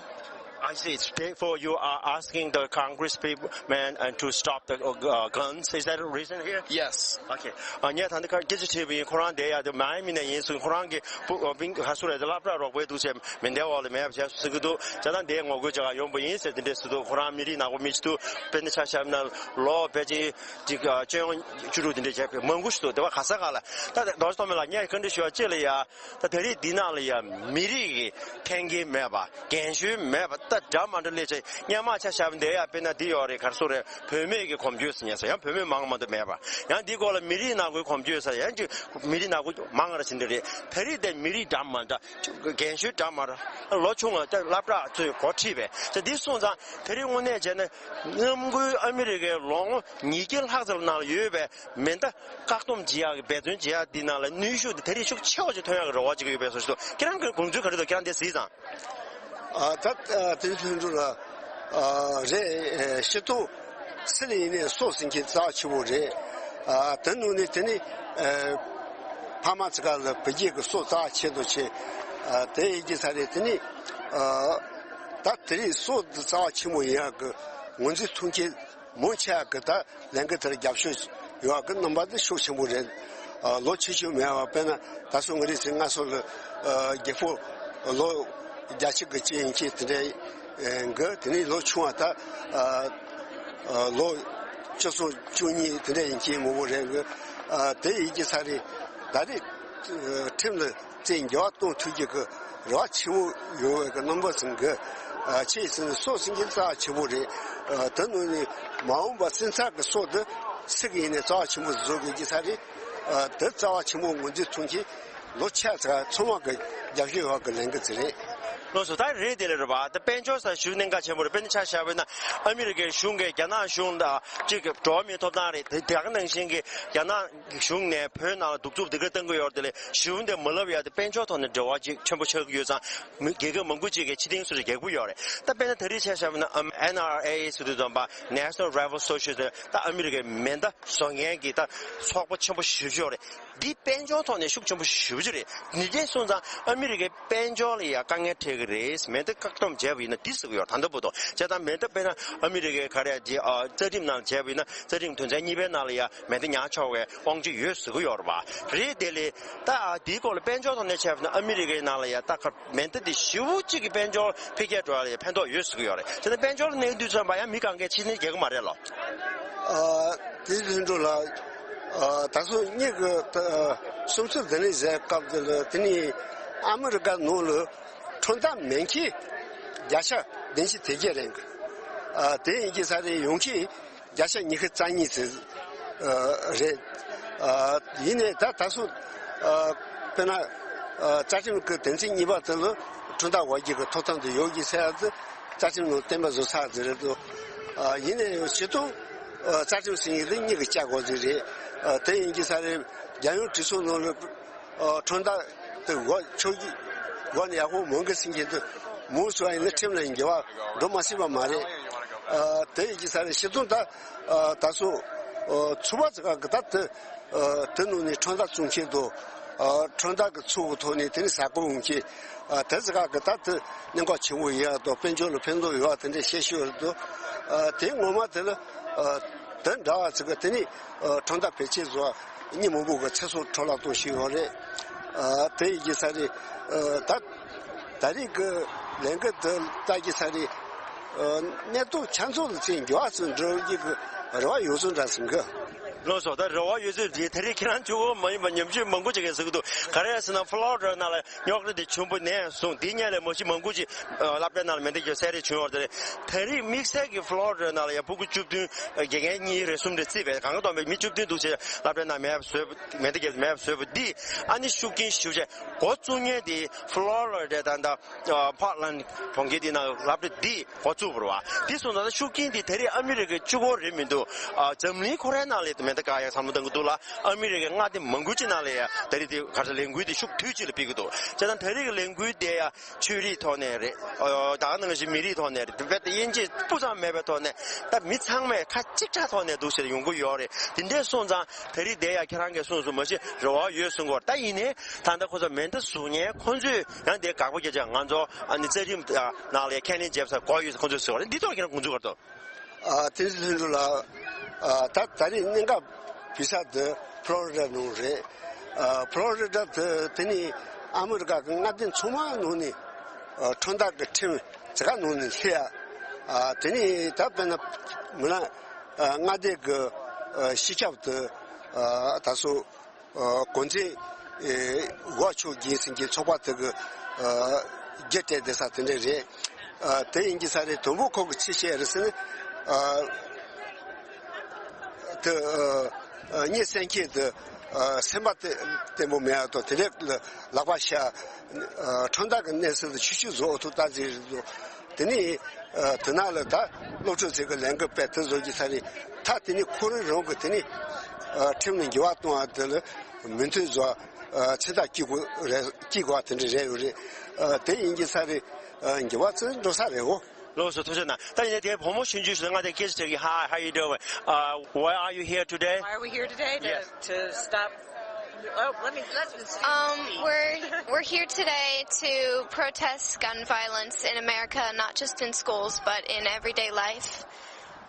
I see. Therefore, you are asking the Congress people man and to stop the uh, guns. Is that a reason here? Yes. Okay. ཨ་ངས་ད་ལྟ་སྐད་ཆ་དྲིས་པ་ཡིན། ཁོ་རང་དེ་ཡ་དེ་མའི་མི་ནས་ཡིན་ཟེར། ཁོ་རང་གི་སྤུ་ཨ་སྤུན་ག་སུ་རེད་དེ་སློབ་གྲྭ་རོགས་པའི་འདུག་ཟེར། མེ་མདའི་འོག་ལ་མེད་པ་བྱས་ཟེར་གི་འདུག་བྱས་ཙང་དེ་ངོ་རྒོལ་བྱེད་ག་ཡོང་པ་ཡིན་ཟེར་དེ་འདྲས་ཟེར་འདུག་ཁོ་རང་མི་རིགས་ནག་པོ་མི་ཅིག་འདུག་དཔེར་ན་ཆ་བཞག་ན་ལོ་ཕལ་ཆེར་ཅིག་ཨ་སྤྱི་ཡོངས་བཅུ་དྲུག་དེ་འདྲས་བྱས་པའི་མང་པོ་ཞིག་འདུག་དེ་བ་ག་ས་ག་ལ། ད་རྡོ་རྗེ་ཐོགས་མེད་ལགས་ངས་བཀའ་འདྲི་ཞུ་བ་གཅིག་ལ་ཡ། ད་ད་རེས་འདི་ནང་ལ་ཡ་མི་རིགས་ཀྱི་འཐེན་འཁྱེར་མེད་པ། རྒན་གཞོན་མེད་པ། ད་འདྲ་མ་འདྲ་སླེབས་བྱས་སྔོན་མ་ཆ་བཞག་པ་འདི་ཡ་དཔེར་ན་འདི་ཡོད་རེད། ག་རེ་ཟེར་རེད། བུད་མེད་ཀྱི་གོམས་སྤྱོད་ཟེར་མཁན་ཟེར་ཡང་བུད་མེད་མང་མ་གཏོགས་མེད་པ། ཡང་འདི་སྐོར་ལ་མི་རིགས་ནག་པོའི་གོམས་སྤྱོད་ཟེར་ཡང་ཅིག་མི་རིགས་ནག་པོ་མང་ར་ཟེར་འདི་རེད། ད་རེས་དེ་མི་རིགས་འདྲ་མ་འདྲ་རྒན་གཞོན་འདྲ་མ་འདྲ་ལོ་ཆུང་བ་ད་སློབ་གྲྭ་ཚོས་འགོ་ཁྲིད་པས་ཟེར་འདི་སོང་ཙང་ད་རེས་དངོས་གནས་བྱས་ན་གནམ་སྒོའི་ཨ་མི་རི་ཀའི་ལོ་ངོ་ཉིས་བརྒྱ་ལྷག་ཙམ་ནང་ལ་ཡོད་པའི་མེ་མདའ་བཀག་སྡོམ་བྱེད་ཡག་གི་འབད་བརྩོན་བྱེད་ཡག་འདི་ནང་ལ་ནུས་ཤུགས་དེ་ད་རེས་ཤུགས་ཆེ་བ་ཅིག་ཐོན་ཡག་གི་རེ་བ་ཅིག་ཡོད་པའི་བཟོ་ཞིག་འདུག་ཁྱེད་རང་གི་དགོངས་ཚུལ་ག་རེ་འདུག་ཁྱེད་རང་དེ་གཟིགས་དང་། ཨ་ད་ཨ་དེ་ཚོའི་འདུག་ལ་ཨ་རེད། ཨེ་སྤྱིར་བཏང་སུ་ལ་ཡིན་ནའི་སྲོག་ཟེར་མཁན་རྩ་ཆེ་བོ་རེད། ཨ་དེ་ནང་ནས་དེ་ནི་ཨེ་ཕ་མ་ཚོ་ག་ལ་བུ་རྒྱུད་ཀྱི་སྲོག་རྩ་ཆེ་དོ་ཆེ། ཨ་དེ་ཡིན་གྱི་ས་རེད། དེ་ནི་ཨ་ད་དེ་རིང་སྲོག་འདི་རྩ་ཆེན་མོ་ཡིན་ཡག་གི་ངོས་འཛིན་ཐུབ་མཁན་མང་ཆེ་བ་གི་ད་ལས་འགུལ་དེར་རྒྱབ་སྐྱོར་ཡོད་པ་གི་རྣམ་པ་འདི་ཤུགས་ཆེན་པོ་རེད། ཨ་ལོ་ཆེ་ཤོས་མེད་པ་དཔེར་ན་ད་སོ་ང་རེ་ཚེ་སྔ་སོ་ལ་ཨ་རྒད་པོ་ལོ་བརྒྱད་ཅུ་གི་ཅན་ཅིག་དེ་འདྲའི་གི་དེ་ནས་ལོ་ཆུང་བ་ད་ཨ་ཨ་ལོ་བཅུ་གསུམ་བཅུ་གཉིས་དེ་འདྲ་ཡིན་གྱི་མང་པོ་རེད་གི། ཨ་དེ་ཡིན་གྱི་ས་རེད། ད་རེས་ཁྲིམས་ལ་བཙན་འགྱུར་བ་གཏོང་ཐུབ་རྒྱུ་གི་རེ་བ་ཆེ་བོ་ཡོད་པའི་གི་རྣམ་པ་ཟིན་གི། ཨ་ཆེས་ཟིན་སྲོག་ཟིན་གྱི་རྩ་ཆེ་བོ་རེད། ཨ་དེ་ནང་ནས་མ་འོངས་པ་སེམས་ཚ་གི་སྲོག་འདི་སུ་གི་ཡིན་ནའི་རྩ་བ་ཆེན་པོ་བཟོ་དགོས་ཀྱི་ས་རེད། ཨ་དེ་རྩ་བ་ཆེན་པོ་ངོས་འཛིན་ཐུབ་མཁན་ལོ་ཆ་ཚང་ཚང་མ་གི་རྒྱབ་སྐྱོར་ཡོད་པ་གི་ལས་འགུལ་ཅིག་རེད། ལགས་སོ། ད་རེད་དེ་ལས་རེད་པ། ད་དཔལ་འབྱོར་ས་ཞུ་གནད་འགག་ཆེན་པོ་རེད། དཔེར་ན་ཆ་བཞག་པ་ཡིན་ན་ཨ་མི་རི་ཀའི་གཞུང་གིས་རྒྱ་ནག་གཞུང་ལ་གཅིག་གི་འགྲོ་བ་མིའི་ཐོབ་ཐང་རེད། དེ་དེ་ག་ནང་བཞིན་གྱི་རྒྱ་ནག་གཞུང་ནས་བོད་ནང་ལ་གདུག་རྩུབ་འདི་ག་བཏང་གི་ཡོད་རེད། དེ་ལས་གཞུང་དེ་མ་ལབ་ཡ་དེ་དཔལ་འབྱོར་ཐོག་ནས་འབྲེལ་བ་ཅིག་ཆེན་པོ་ཆགས་ཀྱི་ཡོད་ཙང་མི་རྒྱལ་ཁབ་མང་པོ་ཅིག་གིས་ཕྱི་ཐེངས་སུ་རེ་རྒྱག་གི་ཡོད་རེད། ད་དཔེར་ན་ད་རེས་ཆ་བཞག་པ་ཡིན་ན་ཨམ་ཨེན་ཨར་ཨེ་ཟེར་དུས་ཙམ་པ་National Rifle Society ད་ཨ་མི་རི་ཀའི་མེ་མདའ་བཟོ་མཁན་གྱི་ད་ཚོགས་པ་ཆེན་པོ་ཞེ་པོ་ཅིག་ཡོད་རེད། འདི་དཔལ་འབྱོར་ཐོག་ནས་ཤུགས་ཆེན་པོ་ཞེ་པོ་ཅིག་རེད། འདི་འདྲས་སོང་ཙང་ཨ་མི་རི་ཀའི་དཔལ་འབྱོར་ལ་ཡང་དཀའ་ངལ་འཕྲད་ཀྱི་རེད། མེ་མདའ་བཀག་སྡོམ་བྱས་པ་ཡིན་ན་འདི་ཟེར་གྱི་ཡོད་ད་ལྟ་བར་དུ། བྱས་ཙང་མེ་མདའ་དཔེར་ན་ཨ་མི་རི་ཀའི་ག་རེ་ཅིག་ཨ་རྩ་ཁྲིམས་ནང་བྱས་པ་ཡིན་ན་རྩ་ཁྲིམས་དོན་ཚན་གཉིས་པའི་ནང་ལ་ཡང་མེ་མདའ་ཉར་ཆོག་པའི་དབང་ཆ་ཡོད་ཟེར་གྱི་ཡོད་རེད་པ། རེད་དེ་ལས་ད་འདིའི་སྐོར་ལ་དཔལ་འབྱོར་ཐོག་ནས་བྱས་པ་ཡིན་ན་ཨ་མི་རི་ཀའི་ནང་ལ་ཡང་ད་ག་མེ་མདའ་འདི་ཞེ་པོ་ཅིག་གི་དཔལ་འབྱོར་འཕེལ་རྒྱས་འགྲོ་ཡ་ལ་ཡང་ཕན་ཐོགས་ཡོད་ཟེར་གྱི་ཡོད་རེད། བྱས་ན་དཔལ་འབྱོར་གནས་དུས་ཙམ་པ་ཡང་མི་གང་གས་ཕྱི་ནས་རྒྱག་གི་མ་རེད་ལོ། ཨ་དེ་ལྷུན་གྲུབ་ལགས། ཨ་ད་སོ་གཉིས་ཀྱི་ཨ་སུམ་ཚུལ་འདི་ནས་བཟའི་སྐབས་དེ་ལ་དེ་ནས་ཨ་མི་རི་ཀ་ནང་ལ་ཁྲོམ་ཐག་མེ་ཁྱེར་བརྒྱ་ཆ་བདུན་ཅུ་དེ་བརྒྱད་རེད། ཨ་དེ་ཡིན་གྱི་ས་རེད། ཡོང་ཁྱི་བརྒྱ་ཆ་ཉི་ཤུ་རྩ་གཉིས་ཙམ་ཨ་རེད། ཨ་ཡིན་ནའི་ད་ད་སོ་ཨ་དཔེར་ན་ཨ་རྩ་ཁྲིམས་ཀྱི་དོན་ཚན་གཉིས་པ་དེ་ལ་ཁྲོམ་ཐག་བར་གྱི་གི་ཐོབ་ཐང་དེ་ཡོད་ཀྱི་ཟེར་ཡ་དེ་རྩ་ཁྲིམས་ནང་གཏན་འབེབས་བཟོ་ཚར་ཟེར་རེད་འདུག་ཨ་ཡིན་ནའི་སྤྱིར་བཏང་ཨ་རྩ་ཁྲིམས་ཟེར་མཁན་དེ་གཉིས་ཀྱིས་བཅའ་དགོས་ཟེར་རེད། ཨ་དེ་ཡིན་གྱི་ས་རེད། རྒྱལ་ཡོངས་གྲོས་ཚོགས་ནང་ལ་ཨ་ཁྲོམ་ཐག་དེ་འགོ་ཆོག་གི་སྒོ་ནས་ཡག་པོ་མང་གི་ཟེར་མཁན་དེ་མང་སུ་ཡིན་ན་ཁྲིམས་ལ་འགྱུར་བ་འགྲོ་མ་སྲིད་པ་མ་རེད། ཨ་དེ་ཡིན་གྱི་ས་རེད། སྤྱིར་བཏང་ད་ཨ་ད་སོ་ཨ་ཚོགས་པ་ཚོ་ག་གི་ད་དེ་ཨ་དེ་ནང་ནས་ཁྲོམ་ཐག་བཙུགས་མཁན་དང་ཨ་ཁྲོམ་ཐག་གི་ཚུགས་ཀྱི་ཐོག་ནས་དེ་ནས་ཟ་ཁང་འོང་མཁན་ཨ་དེ་ཚོ་ག་གི་ད་དེ་གནད་འགག་ཆེན་པོ་ཡོད་ཡ་དང་དཔལ་འབྱོར་ལ་ཕན་ཐོགས་ཡོད་ཡ་དེ་འདྲ་བཤད་ཤོད་རེད་འདུག་ཨ་དེ་ངོ་མ་དེ་ལ་ཨ་དེ་འདྲ་བ་ཚོ་གི་དེ་ནས་ཨ་ཁྲོམ་ཐག་བེད་སྤྱོད་བཟོ་བ་མི་མང་པོ་གི་ཚེ་སྲོག་འཕྲོ་བརླག་གཏོང་བཞིན་ཡོད་རེད། ཨ་དེ་ཡིན་གྱི་ས་རེད། ཨ་ད་ད་རེས་ཀྱི་ལས་འགུལ་འདི་ལྟ་གི་ས་རེད། ཨ་གནས་སྟངས་ཆ་ཚང་ལ་ཚན་འགྱུར་བ་ཚོ་འགྲོ་རྒྱུ་གི་རེ་བ་ཡོད་ཚོད་འདྲ་ཟིན་གི། ལགས་སོ། ད་རེ་བ་ཡོད་ཚོད་འདི་ད་རེས་ཁྱེད་རང་གཅིག་པོ་མ་ཡིན་པ་ཉམས་ཞིབ་མང་པོ་ཅིག་གིས་ཟེར་གི་འདུག་ག་རེ་ཟེར་ན་ཕ་ལོ་རི་ཌ་ནང་ལ་རྙོག་དྲ་དེ་ཆེན་པོ་ནས་བཟུང་དེ་སྔོན་ལ་མ་གཞི་མང་པོ་ཅིག་ཨ་སློབ་གྲྭའི་ནང་ལ་མེ་མདའ་རྒྱག་བསད་རེས་བྱུང་ཡོད་རེད། ད་རེས་དམིགས་བསལ་གྱི་ཕ་ལོ་རི་ཌ་ནང་ལ་ཡང་ཕྲུ་གུ་བཅུ་བདུན་དགེ་རྒན་གཉིས་རེ་གསུམ་རེ་བརྩིས་པས་གང་ག་བསྡོམས་པས་མི་བཅུ་བདུན་འདུག་བྱས་སློབ་གྲྭའི་ནང་མེད་པ་བཟོས་མེ་མདའ་རྒྱབ་མེད་པ་བཟོས་པ་འདི་ཨ་ནི་ཤུགས་རྐྱེན་ཞེ་པོ་ཅིག་འགོ་བཙུགས་མཁན་དེ་ཕ་ལོ་རི་ཌ་ད་ལྟ་ཨ་པོར་ཊ་ལན་གྲོང་ཁྱེར་འདི་ནང་སློབ་གྲྭ་འདི་འགོ་བཙུགས་པ་རེད་བ། འདི་སོང་ཙང་ཤུགས་རྐྱེན་འདི་ད་རེས་ཨ་མི་རི་ཀའི་གཅིག་པོ་རེད་མི་འདུག་ཨ་འཛམ་གླིང་ཁོ་རའི་ནང་ལ་ཡང་ ད་ག་ཡང་བསམ་བློ་གཏང་གི་འདུག་ལ། ཨ་མི་རི་ཀའི་མངའ་སྡེ་མང་པོ་ཅིག་ནང་ལ་ཡང་ད་རེས་དེ་ག་རེ་ལས་འགུལ་དེ་ཤུགས་དུས་གཅིག་ལ་སྤེལ་གི་འདུག་བྱས་ཙང་ད་རེས་ཀྱི་ལས་འགུལ་དེ་ཡང་ཆོས་རིག་ཐོག་ནས་རེད། ཨོ། ད་ག་ནང་བཞིན་མི་རིགས་ཐོག་ནས་རེད། རྦད་དེ་དབྱེ་འབྱེད་སྤུ་ཙམ་མེད་པའི་ཐོག་ནས་ད་མི་ཚང་མས་ཁ་གཅིག་གྲགས་ཐོག་ནས་འདུག་ཟེར་ཡོང་གི་ཡོད་རེད། དེ་འདྲས་སོང་ཙང་ད་རེས་དེ་ཡང་ཁྱེད་རང་གིས་གསུངས་སོང་། མ་གཞི་རེ་བ་ཡོད་གསུང་གི་ཡོད་རེད། ད་ཡིན་ནའི་ད་ལྟ་ཁོ་ཚོ་མེ་མདའ་ཟུག་མཁན་ཁོ་ཚོས་ཡང་དེ་དགག་པ་རྒྱག་བྱས། ང་ཚོ་ཨ་ནི་རྩ་ཁྲིམས་ནང་ལ་ཡང་ཁས་ལེན་བྱས་པ་ཁོ་ཡོད་ཁོ་ཚོས་ཟེར་བ་རེད། འདི་ཐོག་ཁྱེད་རང་དགོངས་ཚུལ་ག་རེ་འདུག་ཨ། བསྟན་འཛིན་ལྷུན་གྲུབ་ལགས། ཨ། ད་ད་རེས་གནད་འགག་བུད་ས་དེ་ཕློ་རི་ཌ་ནང་རེད། ཨ། ཕློ་རི་ཌ་དེ་དེ་ནི་ཨ་མི་རི་ཀ་གི་མངའ་སྡེ་ཚང་མ་ནང་ནས། ཨ། ཁྲིམས་ཐག་གི་ཁྲིམས་ཇི་ག་ནང་ནས་སླེབས་ཡ། ཨ། དེ་ནི་ད་དཔེར་ན་མི་ལ། ཨ། མངའ་སྡེ་གི། ཨ། སྤྱི་ཁྱབ་དེ། ཨ། ད་སོ། ཨ། གོང་ཚད། ཨེ། འོག་ཕྱོགས་རྒྱས་ཟིན་གྱི་ཚོགས་པ་དེ་གི། ཨ། རྒྱུ་སྤྲད་བསྡད་ས་དེ་འདྲ་རེད། ཨ། དེ་ཡིན་གྱི་ས་རེད། དུམ་བུ་ཁོ་གི་ཆེ་ཆེ་རེད་ཟེར་ན། ཨ། དེ། ཨ། ཨ། གཉེན་སེམས་ཁྱེད་དེ། ཨ། སེམས་པ་བརྟན་བརྟན་པོ་མེད་ཡ་དང་དེ་འདྲ་ལ་ལག་པ་བཤའ། ཨ། ཁྲིམས་ཐག་གི་གནས་ཚུལ་དེ་ཆུ་ཆུ་བཟོ་ཐུབ་ད་ཟེར་རེད། དེ་ནས། ཨ། དེ་ནང་ལ་ད་སློབ་ཕྲུག་ཚོས་གི་ལས་འགུལ་སྤེལ་དེ་བཟོ་གི་ས་རེད། ད་དེ་ནས་ཁོ་རང་རང་གི་དེ་ནས། ཨ། ཁྲིམས་ལ་འགྱུར་བ་གཏོང་བ་དེ་ལ་མོས་མཐུན་བཟོ། ཨ། ཚེ་ཐག་གཅོད་དགོས་རེད། གཅོད་དགོས་པ་དེ་འདྲ་རེད་ཡོད་རེད། ཨ། དེ་ཡིན་གྱི་ས་རེད། ཨ། འགྱུར་བ་ཚོ་འགྲོ་ས་རེད་འོ། ལགས་སོ། ཐུགས་རྗེ་གནང་། ད་ཡིན་ནའི་དེ་བུ་མོ་ཆུང་ཆུང་ཞིག་ལ་ང་དེ་སྐད་ཆ་དྲིས་ཀྱི། Hi, how you doing? Uh, why are you here today? Why are we here today? To, Yes. to stop. Oh, let me, let me see. Um, we're, we're here today to protest gun violence in America, not just in schools, but in everyday life.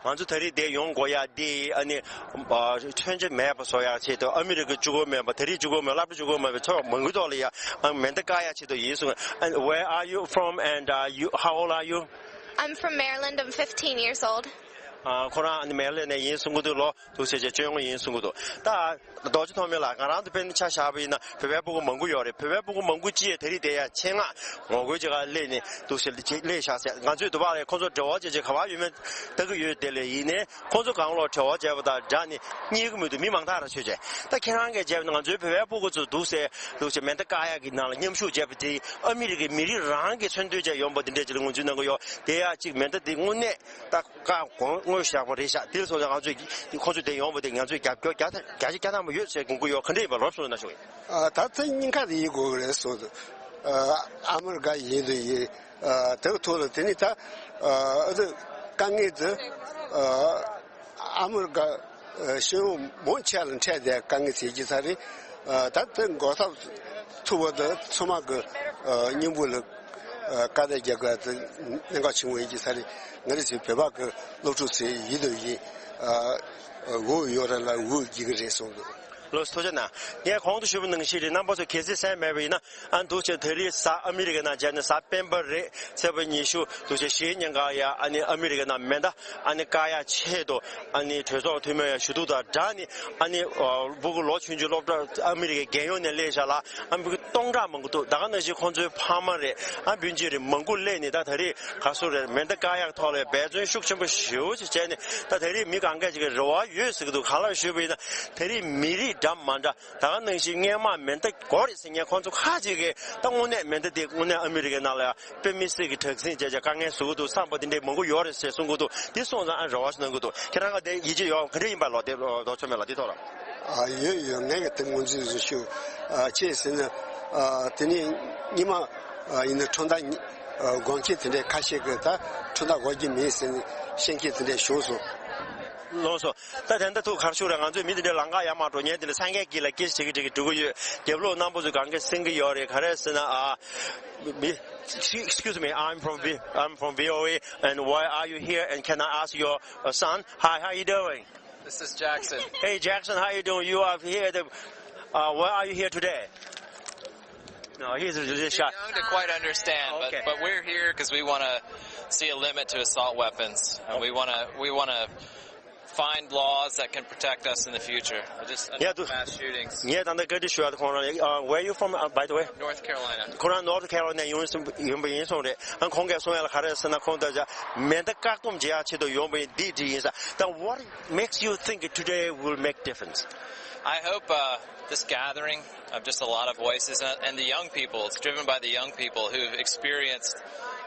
ང་ཚོ་ད་རེས་འདིར་ཡོང་དགོས་ཡ་འདི་ཨ་ནི། ཨ། མཚོན་ཆ་མེད་པ་བཟོ་ཡ་ཆེད་དུ། ཨ་མི་རི་ཀ་གཅིག་པོ་མིན་པ། ད་རེས་གཅིག་པོ་མིན། སློབ་གྲྭ་གཅིག་པོ་མིན་པའི་ཚོགས་མང་པོའི་ཐོག་ལ་ཡ། ཨ། མེ་མདའ་བཀག་ཡ་ཆེད་དུ་ཡིན་གསུངས། And where are you from and, uh, you, how old are you? I'm from Maryland. I'm fifteen years old. ཨ། ཁོ་རང་ཨ་ནི་མེ་རི་ལེན་ནས་ཡིན་གསུང་གི་འདུག་ལོ། འདུག་བྱས་བྱས་བཅོ་ལྔ་ཡིན་གསུང་གི་འདུག་ད་རྡོ་རྗེ་ཐོགས་མེད་ལགས། ང་རང་ཚོ་དཔེར་ན་ཆ་བཞག་པ་ཡིན་ན་བོད་པའི་སྤུ་གུ་མང་པོ་ཡོད་རེད། བོད་པའི་སྤུ་གུ་མང་པོ་ཅིག་ད་རེས་དེ་ཡ་ཆེད་མངགས་ངོ་རྒོལ་བྱེད་གར་སླེབས་ནས་འདུག་ཟེར་སླེབས་བཞག་ཟེར། ང་ཚོས་འདུག་པ་རེད། ཁོང་ཚོ་འབྲེལ་བ་བྱེད་བྱེད་ག་པར་ཡོད་མེད་ལྟ་གི་ཡོད། དེ་ལས་ཡིན་ནའི་ཁོང་ཚོ་སྒང་ལོགས་འབྲེལ་བ་བྱས་པ་དང་སྦྲགས་ནས་རྙེད་ཀྱི་མི་འདུག་མི་མང་ཐག་ར་ཆོད་བྱས། ད་ཁྱེད་རང་གིས་བྱས་པ་ན་ང་ཚོའི་བོད་པའི་སྤུ་གུ་ཚོ་འདུག་ཟེར་འདུག་ཟེར་མེ་མདའ་བཀག་ཡག་གི་ནང་ལ་མཉམ་ཞུགས་བྱས་པ་དེ་ཨ་མི་རི་ཀའི་མི་རིགས་རང་གིས་མཚོན་དོན་བྱས་ཡོང་པ་དེ་འདྲས་ཅིག་ལ་ངོས་འཛིན་གནང་གི་ཡོད། དེ་ཡ་གཅིག་མེ་མདའ་དེ་དངོས་གནས་ད། བཀག་དགོས་དངོས་བཞག་པ་རེད་ཤག་དེ་སོང་ཙང་ང་ཚོས་ཁོང་ཚོ་དེ་ཡོང་བ་དེ་ང་ཚོས་རྒྱབ་སྐྱོར་རྒྱ་ཆེ་རྒྱ་ཆེ་རྒྱ་ཐང་པོ་ཡོད་ཟེར་དགོངས་ཀྱི་ཡོད། ག་འདྲ་ཡིན་པ་ལོབས་སོང་ན་ཞུ། ཨ། ད་ཐེངས་སྙིང་ཁ་དེ་ཡིན་དགོས་ཀྱི་རེད་སོང་། ཨ། ཨ་མི་རི་ཀ་ཡིན་དུ་ཡིན། ཨ། དེ་གི་ཐོག་ལ་དེ་ནི་ད། ཨ། ཨ། དེ་དཀའ་ངལ་དེ། ཨ། ཨ་མི་རི་ཀ་ཨ། སྤྱི་ཡོངས་མང་ཆེ་ལ་འཕྲད་བསྡད་དཀའ་ངལ་ཟེར་གྱི་ས་རེད། ཨ། ད་དེ་འགོག་ཐབས་ཐུབ་པ་དེ་ཚང་མ་གི། ཨ། སྙིང་པོ་ལ། ཨ། དཀའ་ལས་རྒྱག་དགོས་དེ་གནད་འགག་ཆེན་པོ་ཡིན་གྱི་ས་རེད། ང་རང་ཚོའི་བོད་པ་གི་སློབ་ཕྲུག་ཚོས་ཡིན་དང་ཡིན། ཨ། འོས་ཡོད་རེད་ལ་འོས་རྒྱུ་གི་རེད་གསུངས་འདུག་ལགས་སོ། ཐུགས་རྗེ་གནང་། ངས་གོང་དུ་ཞུས་པ་ནང་བཞིན་རེད། རྣམ་པ་ཚོ་གལ་སྲིད་གསན་མེད་པ་ཡིན་ན། ཨ། འདུག་བྱས་ད་རེས་གཟའ། ཨ་མི་རི་ཀའི་ནང་བྱས་ན་གཟའ་སྤེན་པ་རེད། ཚེས་པ་ཉི་ཤུ་འདུག་བྱས་བཞེས་ཉིན་ག་ཡ་ཨ་ནི་ཨ་མི་རི་ཀའི་ནང་མེ་མདའ་ཨ་ནི་བཀག་ཡ་ཆེད་དུ་ཨ་ནི་གྲོས་ཚོགས་འཐུས་མི་ཡ་ཞུ་གཏུག་དང་སྦྲགས་ནས་ཨ་ནི། ཨ། སྤུ་གུ་ལོ་ཆུང་ཆུང་སློབ་གྲྭ་ཨ་མི་རི་ཀའི་རྒྱལ་ཡོངས་ནས་སླེབས་ཤག་ལ། ཨ་མི་རི་ཀ་སྟོང་ཕྲག་མང་པོ་འདུག་ད་ག་ནང་བཞིན་ཁོང་ཚོའི་ཕ་མ་རེད། ཨ། སྤུན་མཆེད་རེད། མང་པོ་སླེབས་ནས་ད་ད་རེས་ག་སོ་རེད། མེ་མདའ་བཀག་ཡག་ཐོག་ལ་འབད་བརྩོན་ཤུགས་ཆེན་པོ་ཞེ་པོ་ཅིག་བྱས་ནས་ད་ད་རེས་མི་གང་གས་ཅིག་གི་རེ་བ་ཡོད་ཟེར་གི་འདུག་གང་ལགས་ཞུས་པ་ཡིན་ན་ད་རེས་མི་རིགས་འདྲ་མ་འདྲ། ད་ག་ནང་བཞིན་སྔོན་མ་མེ་མདའ་དགོས་རེད་ཟེར་མཁན་ཁོང་ཚོ་ཁ་ཅིག་གིས་ད་དངོས་གནས་མེ་མདའ་དེ་དངོས་གནས་ཨ་མི་རི་ཀའི་ནང་ལ་ཡང་དཔེ་མི་སྲིད་ཀྱི་དྲག་ཟིང་བྱས་བྱས་དཀའ་ངལ་བཟོ་གི་འདུག་བསམ་པ་དེ་འདྲའི་མང་པོ་ཡོད་རེད་ཟེར་གསུང་གི་འདུག་དེ་སོང་ཙང་ཨ་རེ་བ་ཞིག་གནང་གི་འདུག་ཁྱེད་རང་ག་དེ་ཡིད་ཆེས་ཡོད་ག་འདྲ་ཡིན་པ་ལོ། དེ་རྡོ་ཆོས་མེད་ལ་དེ་ཐོག་ལ། ཨ། ཡོད་ཡོད། ངས་གི་དེ་ངོས་འཛིན་བཟོ་ཞུ། ཨ། ཅེས་ཟེར་ན། ཨ། དེ་ནས་ཉི་མ། ཨ། ཡིན་ན་ཁྲོམ་ཐག་ཉི། ཨ། དགོངས་མཁན་དེ་འདྲའི་ཁ་ཤས་ཀྱིས་ད་ཁྲོམ་ཐག་དགོས་ཀྱི་མེད་ཟེར་ནས་བཤད་མཁན་དེ་འདྲ་བྱུང་སོང་། ལགས་སོ། ད་དེ་འདྲ་ཐུགས་ཁར་ཤུགས་རེད། ང་ཚོའི་མི་དེ་འདྲའི་ལམ་ཁ་ཡར་མར་འགྲོ་མཁན་དེ་འདྲ་སངས་རྒྱས་དཀྱིལ་ལ་སྐད་ཆ་དྲི་གི་དྲི་གི་འགྲོ་གི་ཡོད། རྒྱབ་ལོགས་རྣམ་པ་ཚོས་གང་ག་གསན་གི་ཡོད་རེད། ག་རེ་ཟེར་ན། ཨ། me, excuse me, I'm from V, I'm from V O A, and why are you here? And can I ask your, uh, son? Hi, how you doing? This is Jackson. Hey, Jackson, how you doing? You are here. The, uh, why are you here today? No, he's really shy. Too young to quite understand, but, Okay. but we're here 'cause we wanna see a limit to assault weapons, and we wanna, we wanna find laws that can protect us in the future. Just enough Yeah, do- mass shootings. ངས་ད་ལྟ་བཀའ་འདྲི་ཞུ་ཡ་དེ་ཁོང་རང་། uh, where you from, uh, by the way? North Carolina. ཁོ་རང་North Carolina ཡོང་སོང་ཡིན་པ་ཡིན་སོང་རེད། ཨ། ཁོང་གིས་གསུང་ཡ་ལ་ག་རེ་ཟེར་ན། ཁོང་ད་ཆ་མེ་མདའ་བཀག་སྡོམ་བྱེད་ཡ་ཆེད་དུ་ཡོང་པ་ཡིན། འདི་འདྲ་ཡིན་ས། Then what makes you think today will make difference? I hope, uh, this gathering of just a lot of voices and, and the young people, it's driven by the young people who've experienced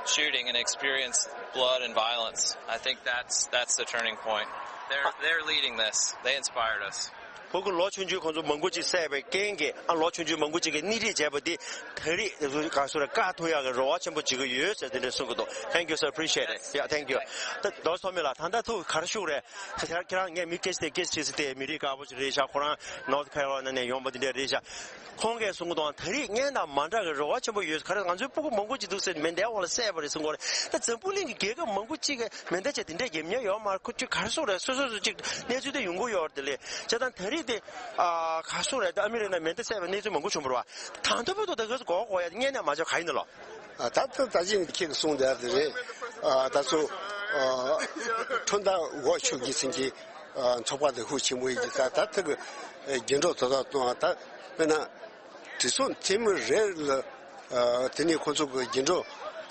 shooting and experienced blood and violence. I think that's, that's the turning point. They're, they're leading this. They inspired us. ཕྲུ་གུ་ལོ་ཆུང་ཆུང་ཁོང་ཚོ་མང་པོ་ཅིག་བསད་པའི་རྐྱེན་གྱིས། ཨ། ལོ་ཆུང་ཆུང་མང་པོ་ཅིག་གིས་སྣེ་ཁྲིད་བྱས་པ་འདི་ད་རེས་ག་སོ་རེད། བཀག་ཐུབ་ཡག་གི་རེ་བ་ཆེན་པོ་བྱེད་ཀྱི་ཡོད་ཟེར་དེ་འདྲ་གསུང་གི་འདུག Thank you, sir. Appreciate it. Yeah, thank you. ད་རྡོ་རྗེ་ཐོགས་མེད་ལགས། ད་ལྟ་ཐུགས་ག་རེ་ཞུ་དགོས་རེད། ད་ཁྱེད་རང་ངས་མི་སྐད་ཆ་དེ་སྐད་ཆ་དྲིས་ས་དེ་མི་རིགས་དཀར་པོ་ཅིག་རེད་ཤག་ཁོ་རང་North Carolina ནས་ཡོང་པ་འདི་འདྲ་རེད་ཤག་ཁོང་གིས་གསུང་གི་འདུག་ད་རེས་སྔོན་དང་མ་འདྲ་བའི་རེ་བ་ཆེན་པོ་ཡོད། ག་རེ། ང་ཚོའི་ཕྲུ་གུ་མང་པོ་ཅིག་འདུག་ཟེར། མེ་མདའི་འོག་ལ་བསད་པ་རེད་གསུང་གི་རེད། ད་འཛམ་བུ་གླིང་གི་རྒྱལ་ཁབ་མང་པོ་ཅིག་གིས་མེ་མདའ་བྱས་དེ་འདྲ་འགེབས་མཁན་ཡོད་མ་རེད། ཁོ་ཚོས་ག་རེ་གསུང་རེད། སོ་སོ་སོ་ཅིག་གནས་ཚུལ་དེ་ཡོང་གི་ཡོད་རེད། དེ་ལས་བྱས་ཙང་ད་རེས་དེ། ཨ། ག་རེ་གསུང་རེད། ད་ཨ་མི་རི་ཀ་ནང་མེ་མདའ་བསད་པའི་གནས་ཚུལ་མང་པོ་བྱུང་བ་རེད་པ། ད་ལྟ་བར་དུ་ད་ག་ཚོད་གོ་གོ་ཡ་སྔོན་ནས་མ་བྱས་ག་ཡིན་ནི་ལོ། ཨ། ད་ལྟ་ད་ཅི་ཁྱེད་ཀྱིས་གསུངས་བསྡད་དེ་རེད། ཨ། ད་ཚོ། ཨ། ཁྲོམ་ཟླ་འོག་ཕྱོགས་ཀྱི་ཚན་གྱི། ཨ། ཚོགས་པ་དེ་ཧུའུ་ཆེན་མོ་ཡིན་གྱི། ད་ད་ཐུག་གི་རྒྱུན་འགྲོ་དོ་དག་གཏོང་བ། ད་དཔེར་ན་དྲི་སོ་ཐེངས་མ་རེ་ལ། ཨ། དེ་ནས་ཁོ་ཚོ་གི་རྒྱུན་འགྲོ།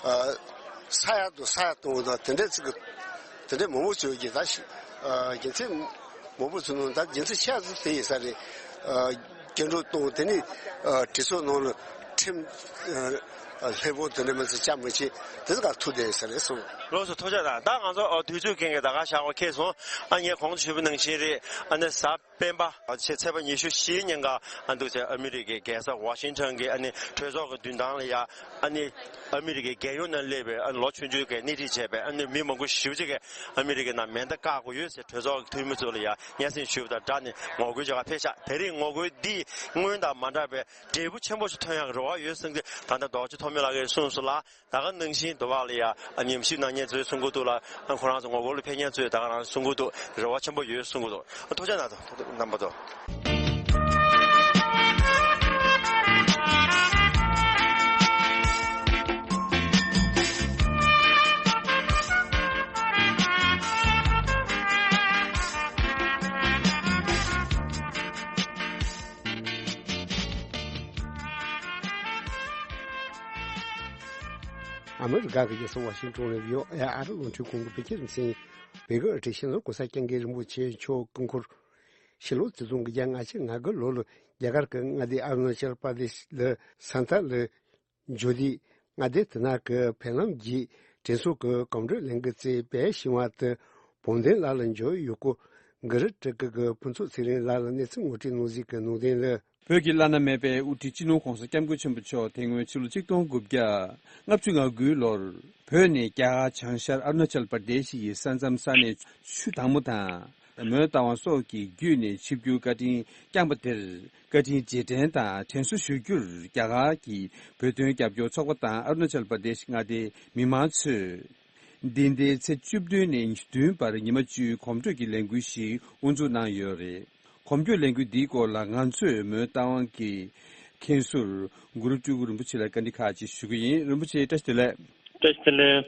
ཨ། ས་ཡ་དང་ས་ཡ་གཏོང་བ་དང་དེ་འདྲའི་ཚིག་གི། དེ་འདྲའི་མང་པོ་བྱུང་གི། ད་ཤི། ཨ། རྒྱུ་མཚན་མང་པོ་བྱུང་ནོ། ད་རྒྱུ་མཚན་ཆེ་ཤོས་དེ་ཡིན་ས་རེད། ཨ། རྒྱུན་འགྲོ་གཏོང་། དེ་ནས། ཨ། དྲི་སོ་ནང་ལ་ཁྲིམས། ཨ། ལྷད་པོ་དེ་འདྲ་མི་ཚེ་བཅའ་མི་བྱེད། དེ་ཚོ་ག་ཐུག་བསྡད་ས་རེད་གསུངས། ལགས་སོ། ཐུགས་རྗེ་ཆེ་གནང་། ད་ང་ཚོ། ཨ། དུས་ཚོད་འགན་གྱི་ད་ག་ཞག་པ་ཁེལ་སོང་། ཨ། ངས་གོང་དུ་ཞུས་པ་ནང་བཞིན་རེད། ཨ་ནི་གཟའ་སྤེན་པ་ཕྱི་ཚེས་པ་ཉི་ཤུ་བཞིའི་ཉིན་ཀ། ཨ། འདུག་ཟེར། ཨ་མི་རི་ཀའི་རྒྱལ་ས་ཝ་ཤིང་ཊོན་གྱི། ཨ་ནི་གྲོས་ཚོགས་ཀྱི་མདུན་ཐང་ལ་ཡ། ཨ་ནི་ཨ་མི་རི་ཀའི་རྒྱལ་ཡོངས་ནང་སླེབས་པའི། ཨ་ནི་ལོ་ཆུང་ཆུང་གིས་སྣེ་ཁྲིད་བྱས་པའི། ཨ་ནི་མི་མང་པོ་ཞེ་པོ་ཅིག་གིས་ཨ་མི་རི་ཀའི་ནང་མེ་མདའ་བཀག་དགོས་ཡོད་ཟེར། གྲོས་ཚོགས་ཀྱི་འཐུས་མི་ཚོ་ལ་ཡ་སྙན་སེང་ཞུས་པ་དང་སྦྲགས་ནས་ངོ་རྒོལ་བྱེད་གར་ཕེབས་ཤག་དེ་རིང་ངོ་རྒོལ་འདི་སྔོན་དང་མ་འདྲ་བའི་འབྲས་བུ་ཆེན་པོ་ཞིག་ཐོན་ཡག་གི་རེ་བ་ཡོད་གསུངས་ཏེ། ད་ལྟ་རྡོ་རྗེ་ཐོགས་མེད་ལགས་ཀྱིས་གསུངས་སོང་ལགས། ད་ག་ནང་བཞིན་དུ་བ་ལ་ཡ། ཨ། ཉམས་ཞིབ་གནང་མཁན་ཚོས་གསུང་གི་འདུག་ལ། ཨ། ཁོ་རང་ཚོ་ངོ་རྒོལ་ལ་ཕེབས་མཁན་ཚོས་ད་ག་རང་གསུང་གི་འདུག་རེ་བ་ཆེན་པོ་ཡོད་གསུང་གི་འདུག་ཨ། ཐུགས་རྗེ་གནང་། རྣམ་པ་ཚོ། ཨ་མི་རི་ཀ་གི་རྒྱལ་ས་ཝ་ཤིང་ཊོན་ལ་ཡོད། ཨ། རླུང་འཕྲིན་ཁང་གི་བོད་སྐད་སྡེ་ཚན། བོད་ཀྱི་དབུ་ཁྲིད་སྤྱི་ནོར་༸གོང་ས་༸སྐྱབས་མགོན་རིན་པོ་ཆེ་མཆོག་སྐུ་འཁོར། ཕྱི་ལོ་ཆིག་སྟོང་དགུ་བརྒྱ་ལྔ་བཅུ་ང་དགུ་ལོ་ལ་རྒྱ་གར་གྱི་མངའ་སྡེ་ཨ་རུ་ན་ཅལ་པར་དེཤ་ལ་སན་ཐ་ལ་འབྱོར་དུས། མངའ་སྡེ་དེ་ནང་གི་ཕེབས་ལམ་བརྒྱུད་དྲན་གསོ་གི་གོམ་བགྲོད་ལེན་གྱི་ཆེད་བོད་ཞི་བ་དེ་བོད་དོན་ལ་ལ་འབྱོར་ཡོད་སྐོར། གུ་རུ་ཊི་ཀི་གི་ཕུན་ཚོགས་ཚེ་རིང་ལགས་ལ་གནས་ཚུལ་ངོ་སྤྲོད་གནང་གཟིགས་ཀྱི་གནང་དོན་ལ། བོད་ཀྱི་བླ་ན་མེད་པའི་དབུ་ཁྲིད་སྤྱི་ནོར་༸གོང་ས་༸སྐྱབས་མགོན་ཆེན་པོ་མཆོག་དེ་སྔོན་ཕྱི་ལོ་ཆིག་སྟོང་དགུ་བརྒྱ་ལྔ་བཅུ་ང་དགུའི་ལོར་བོད་ནས་རྒྱ་གར་བྱང་ཤར་ཨ་རུ་ན་ཅལ་པར་དེཤ་ཡི་ས་མཚམས་ས་གནས་ཆུ་དྭངས་མོ་དང་། མོན་རྟ་དབང་སོགས་ཀྱི་བརྒྱུད་ནས་ཆིབས་བསྒྱུར་བཀའ་དྲིན་བསྐྱངས་པ་དེར། བཀའ་དྲིན་རྗེས་དྲན་དང་དྲན་གསོ་ཞུ་རྒྱུར། རྒྱ་གར་གྱི་བོད་དོན་རྒྱབ་སྐྱོར་ཚོགས་པ་དང་ཨ་རུ་ན་ཅལ་པར་དེཤ་མངའ་སྡེའི་མི་མང་ཚོས། འདི་ཟླའི་ཚེས་བཅུ་བདུན་ནས་ཉེར་བདུན་བར་ཉི་མ་བཅུའི་གོམ་བགྲོད་ཀྱི་ལས་འགུལ་ཞིག་དབུ་འཛུགས་གནང་ཡོད་རེད། གོམ་བགྲོད་ལས་འགུལ་འདིའི་སྐོར་ལ་ང་ཚོས་མོན་རྟ་དབང་གི་མཁན་ཟུར་གུ་རུ་སྤྲུལ་སྐུ་རིན་པོ་ཆེ་ལ་བཀའ་འདྲི་ཁག་ཅིག་ཞུ་གི་ཡིན། རིན་པོ་ཆེ་བཀྲ་ཤིས་བདེ་ལེགས། བཀྲ་ཤིས་བདེ་ལེགས།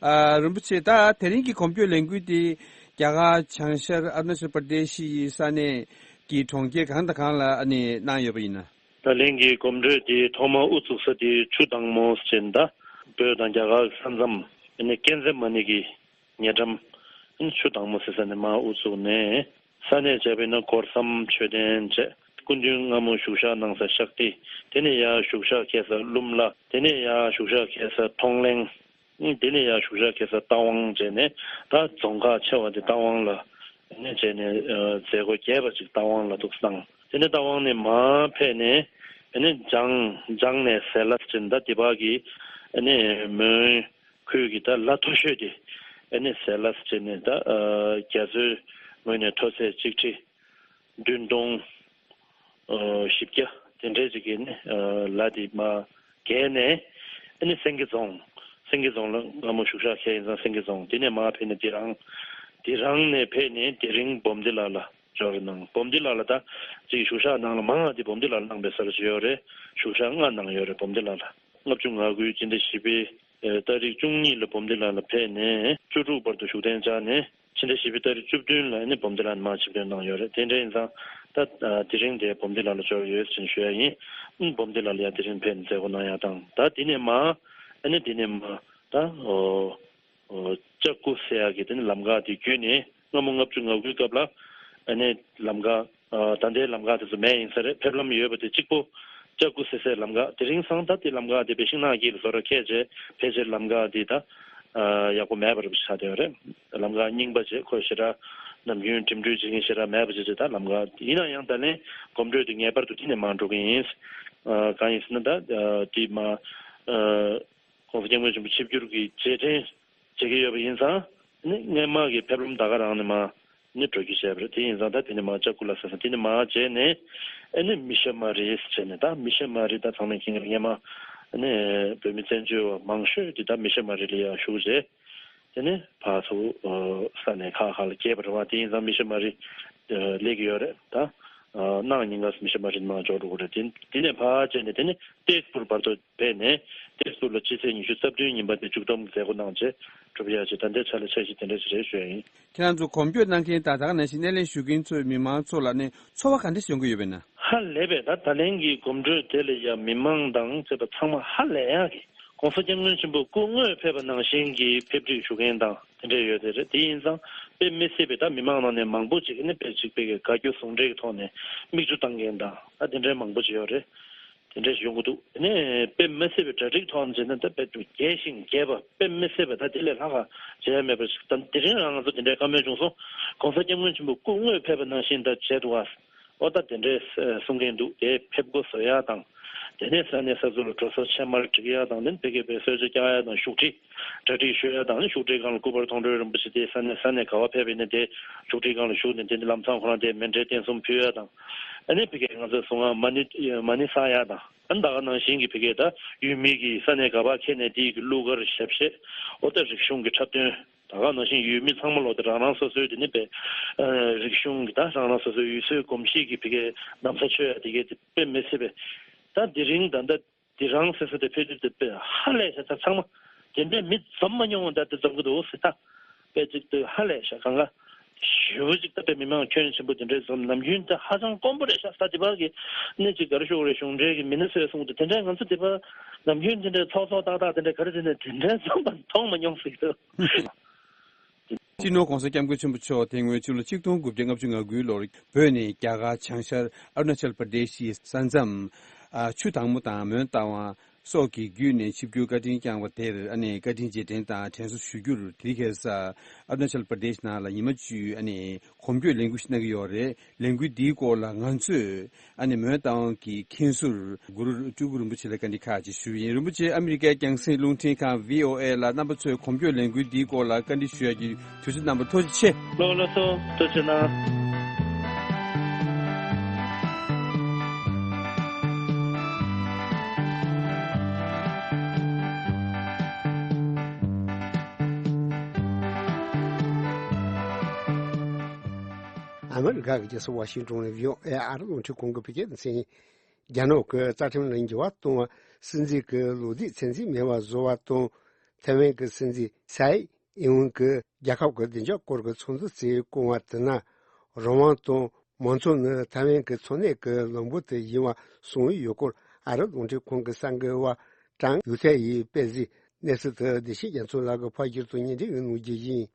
ཨ། རིན་པོ་ཆེ། ད་དེ་རིང་གི་གོམ་བགྲོད་ལས་འགུལ་འདི་རྒྱ་གར་བྱང་ཤར་ཨ་རུ་ན་ཅལ་པར་དེཤ་ཡི་ས་གནས་ཀྱི་གྲོང་ཁྱེར་གང་དང་གང་ལ་ཨ་ནི་གནང་ཡོད་པ་ཡིན་ན། ད་ལན་གྱི་གོམ་བགྲོད་དེ་ཐོག་མར་དབུ་བཙུགས་ས་དེ་ཆུ་དྭངས་མོ་ཟེར་ནས། ད་བོད་དང་རྒྱ་གར་གྱི་ས་མཚམས་ཨ་ནི་ཀན་ཛེ་མ་ནི་གི་ཉེ་འགྲམ་ཨ་ནི་ཆུ་དྭངས་མོ་ཟེར་ས་ནས་མར་དབུ་བཙུགས་ནས། ས་གནས་བྱས་པ་ཡིན་ན་སྒོ་བསམ་མཆོད་རྟེན་བྱས། སྐུ་མདུན་སྔ་མོ་བཞུགས་ཞག་གནང་ས་ཤག་ཏི། དེ་ནས་ཡར་བཞུགས་ཞག་འཁེལ་ས་ལྷུ་མ་ལ། དེ་ནས་ཡར་བཞུགས་ཞག་འཁེལ་ས་མཐོང་གླིང་། ཨ་ནི་དེ་ནས་ཡར་བཞུགས་ཞག་འཁེལ་ས་རྟ་དབང་བྱས་ནས། ད་རྫོང་ཁག་ཆེ་བ་དེ་རྟ་དབང་ལ་ཨ་ནི་བྱས་ནས། ཨ། མཛད་སྒོ་རྒྱས་པ་ཅིག་རྟ་དབང་ལ་འདུག་གནང་། དེ་ནས་རྟ་དབང་ནས་མར་ཕེབས་ནས། ཨ་ནི་ལྗང་ལྗང་ནས་ཟེ་ལ་ཟེར་ནས། ད་འདི་བར་གྱི་ཨ་ནི་མོན་ཁུལ་གྱི་ད་ལ་མཐོ་ཤོས་དེ་ཨ་ནི་ཟེ་ལ་ཟེར་ནས། ད། ཨ། རྒྱ་མཚོའི་ངོས་ནས་མཐོ་ཚད་ཆིག་ཁྲི་བདུན་སྟོང་། ཨ། བཞི་བརྒྱ་དེ་འདྲའི་ཅིག་གི་ནི། ཨ། ལ་དེ་མར་བརྒལ་ནས། ཨ་ནི་སེང་གེ་རྫོང་། སེང་གེ་རྫོང་ལ་སྔ་མོ་བཞུགས་ཞག་འཁེལ་ཡིན་ཙང་སེང་གེ་རྫོང་། དེ་ནས་མར་ཕེབས་ནས་དེ་རང་། དེ་རང་ནས་ཕེབས་ནས་དེ་རིང་བུམ་སྡེ་ལ་ལ་འབྱོར་གནང་། བུམ་སྡེ་ལ་ལ་ད་ཅིག་བཞུགས་ཞག་གནང་ལ་མང་ང་དེ་བུམ་སྡེ་ལ་ལ་གནང་བའི་ས་རུ་ཅིག་ཡོད་རེད། བཞུགས་ཞག་ལྔ་གནང་ཡོད་རེད་བུམ་སྡེ་ལ་ལ། ལྔ་བཅུ་ང་དགུའི་སྤྱི་ཟླ་བཞི་པའི། ཨ། ཏ་རིག་བཅུ་གཉིས་ལ་བུམ་སྡེ་ལ་ལ་ཕེབས་ནས་བཅུ་དྲུག་བར་དུ་བཞུགས་གདན་འཇགས་ནས། ཕྱི་ཟླ་བཞི་པའི་ཏ་རིག་བཅུ་བདུན་ལ་ཨ་ནི་བུམ་སྡེ་ལ་ལ་མར་ཆིབས་བསྒྱུར་གནང་ཡོད་རེད། དེ་འདྲ་ཡིན་ཙང་ད། ཨ། དེ་རིང་དེ་བུམ་སྡེ་ལ་ལ་འབྱོར་ཡོད་ཅེས་ཞུ་ཡ་ཡིན། ཨ། བུམ་སྡེ་ལ་ལ་ཡང་དེ་རིང་ཕེབས་ནས་མཛད་སྒོ་གནང་ཡ་དང་། ད་དེ་ནས་མར། ཨ་ནི་དེ་ནས་མར་ད། ཨོ། ཨོ། ལྕགས་སྐུ་ཟེར་ཡ་གི་དེ་ནི་ལམ་ཁ་དེ་བརྒྱུད་ནས། སྔ་མོ་ལྔ་བཅུ་ང་དགུའི་སྐབས་ལ་ཨ་ནི་ལམ་ཁ། ཨ། ད་ལྟའི་ལམ་ཁ་དེ་ཚོ་མེད་ཡིན་ས་རེད། ཕེབས་ལམ་ཡོད་པ་དེ་གཅིག་པོ་ལྕགས་སྐུ་ཟེར་སའི་ལམ་ཁ། དེ་རིང་སང་ད་དེ་ལམ་ཁ་དེ་བེ་ཤིང་ནགས་དཀྱིལ་ལ་བཟོ་གྲྭ་འཁེལ་རྗེས་ཕལ་ཆེར་ལམ་ཁ་དེ་ད། ཨ། ཡག་པོ་མེད་པ་རེད་པ་ཆགས་བསྡད་ཡོད་རེད། ལམ་ཁ་རྙིང་པ་བྱས། ཁོ་ཞེ་དྲག་ ནམ་རྒྱུན་འགྲིམ་འགྲུལ་བྱེད་མཁན་ཞེ་དྲག་མེད་པ་ཅིག་ཅིག་ད་ལམ་ཁ་ཡིན་ན་ཡང་ད་ལན་གོམ་བགྲོད་དེ་ངེས་པར་དུ་དེ་ནས་མར་འགྲོ་གི་ཡིན། ཨ་གང་ཡིན་ཟེར་ན་ད་ཨ་དེ་མ་ཨ་༸གོང་ས་༸སྐྱབས་མགོན་ཆེན་པོ་ཆིབས་བསྒྱུར་གྱི་རྗེས་དྲན་བྱེད་ཀྱི་ཡོད་པ་ཡིན་ཙང་ནི་སྔས་མ་གི་ཕེབས་ལམ་ད་ག་རང་ནས་མར་ནི་འགྲོ་རྒྱུ་བྱས་པ་རེད། དེ་ཡིན་ཙང་ད་དེ་ནས་མར་ལྕགས་སྐུ་ལ་ཟེར་ཙང་དེ་ནས་མར་བྱས་ནས་ཨ་ནི་མི་ཤ་མ་རི་ཟེར་བྱས་ནས་ད་མི་ཤ་མ་རི་ད་ཚང་མས་མཁྱེན་གྱི་རེད། སྔས་མ་ཨ་ནི་བོད་མི་བཙན་བྱོལ་བ་མང་ཤོས་དེ་ད་མི་ཤ་མ་རི་ལ་ཡར་བཞུགས་རྗེས། དེ་ནས་ཕར་ཚུར་ས་གནས་ཁག་ཁག་ལ་གྱེས་པ་རེད་བ། དེ་ཡིན་ཙང་མི་ཤ་མ་རི་སླེབས་ཀྱི་ཡོད་རེད་ད། གནངས་ཉིན་ག་མི་ཤ་མ་རི་ནང་འབྱོར་འགྲོ་གི་རེད། དེ་དེ་ནས་ཕར་བྱས་ནས་དེ་ནས་ཏེས་པུར་བར་དུ་ཕེབས་ནས་ཏེས་པུར་ལ་སྤྱི་ཚེས་ཉི་ཤུ་རྩ་བདུན་ཉིན་པ་དེ་མཇུག་བསྡོམས་མཛད་སྒོ་གནང་རྗེས་གྲུབ་ཡག་ཆེད་ད་ལྟའི་ཆ་ལ་འཆར་གཞི་དེ་འདྲ་ཞིག་རེད་ཞུ་ཡ་ཡིན། ཁྱེད་རང་ཚོ་གོམ་བགྲོད་གནང་མཁན་དང་ད་ག་ནང་བཞིན་སྣེ་ལེན་ཞུ་མཁན་ཚོའི་མི་མང་ཚོ་ལ་ནི་ཚོར་བ་ག་འདྲ་ཞིག་ཡོང་གི་ཡོད་པས་ན། ཧ་ལས་པས་ད་ད་ལན་གྱི་གོམ་བགྲོད་དེ་ལ་ཡ་མི་མང་དང་བཅས་པ་ཚང་མ་ཧ་ལས་ཡག་གི་༸གོང་ས་༸སྐྱབས་མགོན་ཆེན་པོ་སྐུ་དངོས་ཕེབས་པ་ནང་བཞིན་གྱི་ཕེབས་སྒྲིག་ཞུ་མཁན་དང་དེ་འདྲས་ཡོད་དེ་རེད། དེ་ཡིན་ཙང་དཔེ་མི་སྲིད་པའི་ད་མི་མང་ནང་ནས་མང་པོ་ཅིག་ནི་དཔེ་ཅིག་དཔེ་གི་དགའ་སྐྱོ་ཟུང་འབྲེལ་གྱི་ཐོག་ནས་མིག་ཆུ་བཏང་མཁན་དང་ད་དེ་འདྲས་མང་པོ་ཅིག་ཡོད་རེད། དེ་འདྲས་ཡོང་གི་འདུག་དེ་ནས་དཔེ་མི་སྲིད་པའི་གྲ་སྒྲིག་ཐོག་ནས་བྱས་ན་ད་དཔེ་དུ་རྒྱས་ཤིང་རྒྱས་པ་དཔེ་མི་སྲིད་པ་ད་དེ་ལས་ལྷག་ག་བྱས་མེད་པ་ཞིག་ད་དེ་རིང་རང་ང་ཚོ་དེ་འདྲའི་བཀའ་མོལ་བྱུང་སོང་། ༸གོང་ས་༸སྐྱབས་མགོན་ཆེན་པོ་སྐུ་དངོས་ཕེབས་པ་ནང་བཞིན་ད་བྱས་འདུག་ཨ། ཨོ་ད་དེ་འདྲའི་གསུང་མཁན་འདུག་དེ་ཕེབས་སྒོ་བཟོ་ཡ་དང་། དེ་ནས་ས་གནས་ས་ཚོ་ལ་འགྲོ་སོང་ཕྱེ་མར་སྒྲིག་ཡ་དང་ནི་ཕ་གི་པའི་གསོལ་ཇ་བཀྱག་ཡ་དང་བཞུགས་ཁྲི་གྲ་སྒྲིག་ཞུ་ཡ་དང་ནི་བཞུགས་ཁྲིའི་སྒང་ལ་སྐུ་པར་མཐོང་གྲོལ་རིན་པོ་ཆེ་དེ་ས་གནས་ས་གནས་ག་བ་ཕེབས་ཡིན་ན་དེ་བཞུགས་ཁྲིའི་སྒང་ལ་བཞུགས་ནས་དེ་ནི་ལམ་སང་ཁོ་རང་དེ་མཎྜལ་རྟེན་གསུམ་ཕུལ་ཡ་དང་། ཨ་ནི་ཕ་གི་ང་ཚོ་གསུང་ང་མ་ཎི་མ་ཎི་བསགས་ཡ་དང་ཨ་ནི་ད་ག་ནང་བཞིན་གྱི་ཕ་གི་ད་ཡུལ་མི་གི་ས་གནས་ག་བ་ཁྱེད་ནས་དེའི་གི་གླུ་གར་ཞབས་གཞས་ཨོ་ད་རིག་གཞུང་གི་འཁྲབ་སྟོན། ད་ག་ནང་བཞིན་ཡུལ་མི་ཚང་མ་ལོ་དེ་རང་རང་སོ་སོའི་དེ་ནི་པའི་རིག་གཞུང་གི་ད་རང་རང་སོ་སོའི་ཡུལ་སྲོལ་གོམས་གཤིས་ཀྱི་ཕ་གིའི་ན་བཟའ་མཆོད་ཡ་དེ་གའི་དེ་དཔེ་མི་སྲིད་པའི་ད་དེ་རིང་ད་ལྟ་དེ་རང་སོ་སོ་དེ་ཕེབས་དུས་དེ་དཔེ་ཧ་ལས་ཤ་ད་ཚང་མ་དེ་འདྲའི་མི་འཛོམས་མ་མྱོང་བ་ད་དེ་འཛོམས་གི་འདུག་ཟེར་ད་དཔེ་ཅིག་དེ་ཧ་ལས་ཤ་གང་ག་ཞེ་པོ་ཅིག་ད་དཔེ་མི་མང་ཁྱོན་ཆེན་པོ་དེ་འདྲའི་འཛོམས་ནམ་རྒྱུན་ད་ཧ་ཅང་དཀོན་པོ་རེད་ཤ་ད་དེ་བར་གི་ནི་ཅིག་ག་རེ་ཞུ་དགོས་རེད་གཞུང་འབྲེལ་གི་མི་སྣ་ཚོས་གསུངས་དུས་དེ་འདྲའི་ང་ཚོ་དེ་བར་ནམ་རྒྱུན་དེ་འདྲའི་ཚོགས་ཚོགས་ཏག་ཏག་དེ་འདྲའི་ག་རེ་བྱས་ནས་དེ་འདྲའི་འཛོམས་པ་མཐོང་མ་མྱོང་ཟེར་གི་འདུག་སྤྱི་ནོར་༸གོང་ས་༸སྐྱབས་མགོན་ཆེན་པོ་མཆོག་དེ་སྔོན་ཕྱི་ལོ་ཆིག་སྟོང་དགུ་བརྒྱ་ལྔ་བཅུ་ང་དགུའི་ལོར་བོད་ནས་རྒྱ་གར་བྱང་ཤར་ཨ་རུ་ན་ཅལ་པར་དེ་ཤི་ས་མཚམས་ཨ་ཆུ་དྭངས་མོ་དང་མོན་རྟ་དབང་སོགས་ཀྱི་བརྒྱུད་ནས་ཆིབས་བསྒྱུར་བཀའ་དྲིན་བསྐྱངས་པ་དེར་ཨ་ནེ་བཀའ་དྲིན་རྗེས་དྲན་དང་དྲན་གསོ་ཞུ་རྒྱུར་དེ་རིང་ཁ་སང་ཨ་རུ་ན་ཅལ་པར་དེ་ཤི་ནང་ལ་ཉི་མ་བཅུ་ཨ་ནེ་གོམ་བགྲོད་ལས་འགུལ་ཞིག་གནང་གི་ཡོད་རེད། ལས་འགུལ་འདིའི་སྐོར་ལ་ང་ཚོས་ཨ་ནི་མོན་རྟ་དབང་གི་མཁན་ཟུར་གུ་རུ་སྤྲུལ་སྐུ་རིན་པོ་ཆེ་ལ་བཀའ་འདྲི་ཁག་ཅིག་ཞུས་ཡིན། རིན་པོ་ཆེ་ཨ་མི་རི་ཀའི་རྒྱང་སྲིང་རླུང་འཕྲིན་ཁང་བྷི་ཨོ་ཨེ་ལ་རྣམ་པ་ཚོས་གོམ་བགྲོད་ལས་འགུལ་འདིའི་སྐོར་ལ་བཀའ་འདྲི་ཞུ་ཡག་གི་དུས་ཚོད་གནང་བར་ཐུགས་རྗེ་ཆེ། ལགས་ལགས་སོ་ཐུགས་རྗེ་གནང་། ཨ་མི་རི་ཀ་གི་རྒྱལ་ས་ཝ་ཤིང་ཏོན་ནས་བྷི་ཨོ་ཨེ་ཨ་རི་རླུང་འཕྲིན་ཁང་གི་བོད་སྐད་སྡེ་ཚན། རྒྱ་ནག་གི་རྩ་ཁྲིམས་ལ་འགྱུར་བ་གཏོང་བ། སྲིད་འཛིན་གྱི་ལོ་རྒྱུས་ཚད་འཛིན་མེད་པར་བཟོ་བ་དང་། ཐའེ་ཝན་གྱི་སྲིད་འཛིན་སའེ་ཨིན་ཝུན་གྱིས་རྒྱལ་ཁབ་ཀྱི་བདེ་འཇགས་སྐོར་གྱི་ཚོགས་འདུ་ཚོས་བསྐོང་བ་དེ་ན། རང་དབང་དང་མང་གཙོ་ནི་ཐའེ་ཝན་གྱི་འཚོ་གནས་ཀྱི་ལམ་བུ་དེ་ཡིན་པ་གསུངས་ཡོད་སྐོར་ཨ་རི་རླུང་འཕྲིན་ཁང་གི་གསར་འགོད་པ་ཀྲང་ཡུ་ཐའེ་ཡིས་སྤེལ་གཟིགས། གནས་ཚུལ་དེ་བདེ་ཆེན་རྒྱ་མཚོ་ལགས་ཀྱིས་ཕབ་བསྒྱུར་དང་སྙན་སྒྲོན་ཞུ་གནང་རྒྱུ་ཡིན།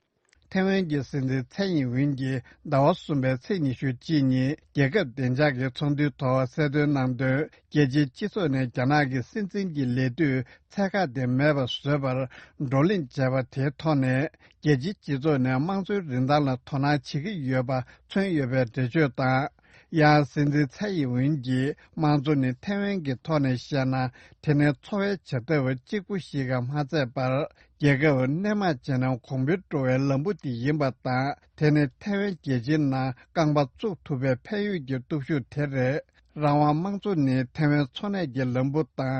ཐའེ་ཝན་གྱི་སྲིད་འཛིན་ཚའེ་ཡིན་ཝུན་གྱིས་ཟླ་བ་གསུམ་པའི་ཚེས་ཉི་ཤུ་གཅིག་ཉིན་རྒྱལ་ཁབ་བདེ་འཇགས་ཀྱི་ཚོགས་འདུའི་ཐོག་གསལ་སྟོན་གནང་དོན། རྒྱལ་སྤྱིའི་སྤྱི་ཚོགས་ནས་རྒྱ་ནག་གི་སྲིད་འཛིན་གྱི་ལས་དུས་ཚད་བཀག་དེ་མེད་པར་བཟོས་པར་བགྲོ་གླེང་བྱས་པ་དེའི་ཐོག་ནས། རྒྱལ་སྤྱིའི་སྤྱི་ཚོགས་ནས་དམངས་གཙོའི་རིན་ཐང་ལ་དོ་སྣང་བྱེད་ཀྱི་ཡོད་པ་མཚོན་ཡོད་པའི་འགྲེལ་བརྗོད་དང་། ཡང་སྲིད་འཛིན་ཚའེ་ཡིན་ཝུན་གྱིས་དམངས་གཙོ་ནི་ཐའེ་ཝན་གྱི་ཐོག་ནས་བཤད་ན། དེ་ནི་འཚོ་བའི་བྱ་ཐབས་གཅིག་པུ་ཞིག་ག་མ་ཚད་པར། རྒྱལ་ཁབ་སྣེ་མང་བྱས་ནས་གོང་འཕེལ་འགྲོ་བའི་ལམ་བུ་དེ་ཡིན་པ་དང་། དེ་ནི་ཐའེ་ཝན་རྒྱལ་སྤྱིའི་ནང་རྐང་པ་བཙུགས་ཐུབ་པའི་ཕན་ཡོད་ཀྱི་སྟོབས་ཤུགས་དེ་རེད། རང་དབང་དམངས་གཙོ་ནི་ཐའེ་ཝན་འཚོ་གནས་ཀྱི་ལམ་བུ་དང་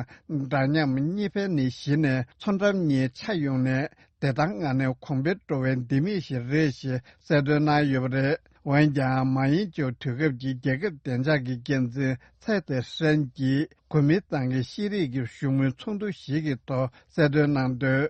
འདྲ་མཉམ་གཉིས་ཕན་ནི་གཞི་ནས་མཚོ་འགྲམ་གཉིས་ཆ་ཡོང་ནས། བདེ་ཐང་ངང་ནས་གོང་འཕེལ་འགྲོ་བའི་ལྡེ་མིག་ཞིག་རེད་ཞེས་གསལ་སྟོན་གནང་ཡོད་པ་རེད། འོན་ཀྱང་། མ་ཡིན་ཅོ་དུས་སྐབས་ཀྱི་རྒྱལ་ཁབ་བདེ་འཇགས་ཀྱི་འགན་འཛིན་ཚའེ་ཏེ་ཧྲན་གྱིས་གོ་མིན་ཏང་གི་ཤེས་རིག་གི་བཞུགས་མོལ་ཚོགས་འདུ་ཞིག་གི་ཐོག་གསལ་སྟོན་གནང་དོན།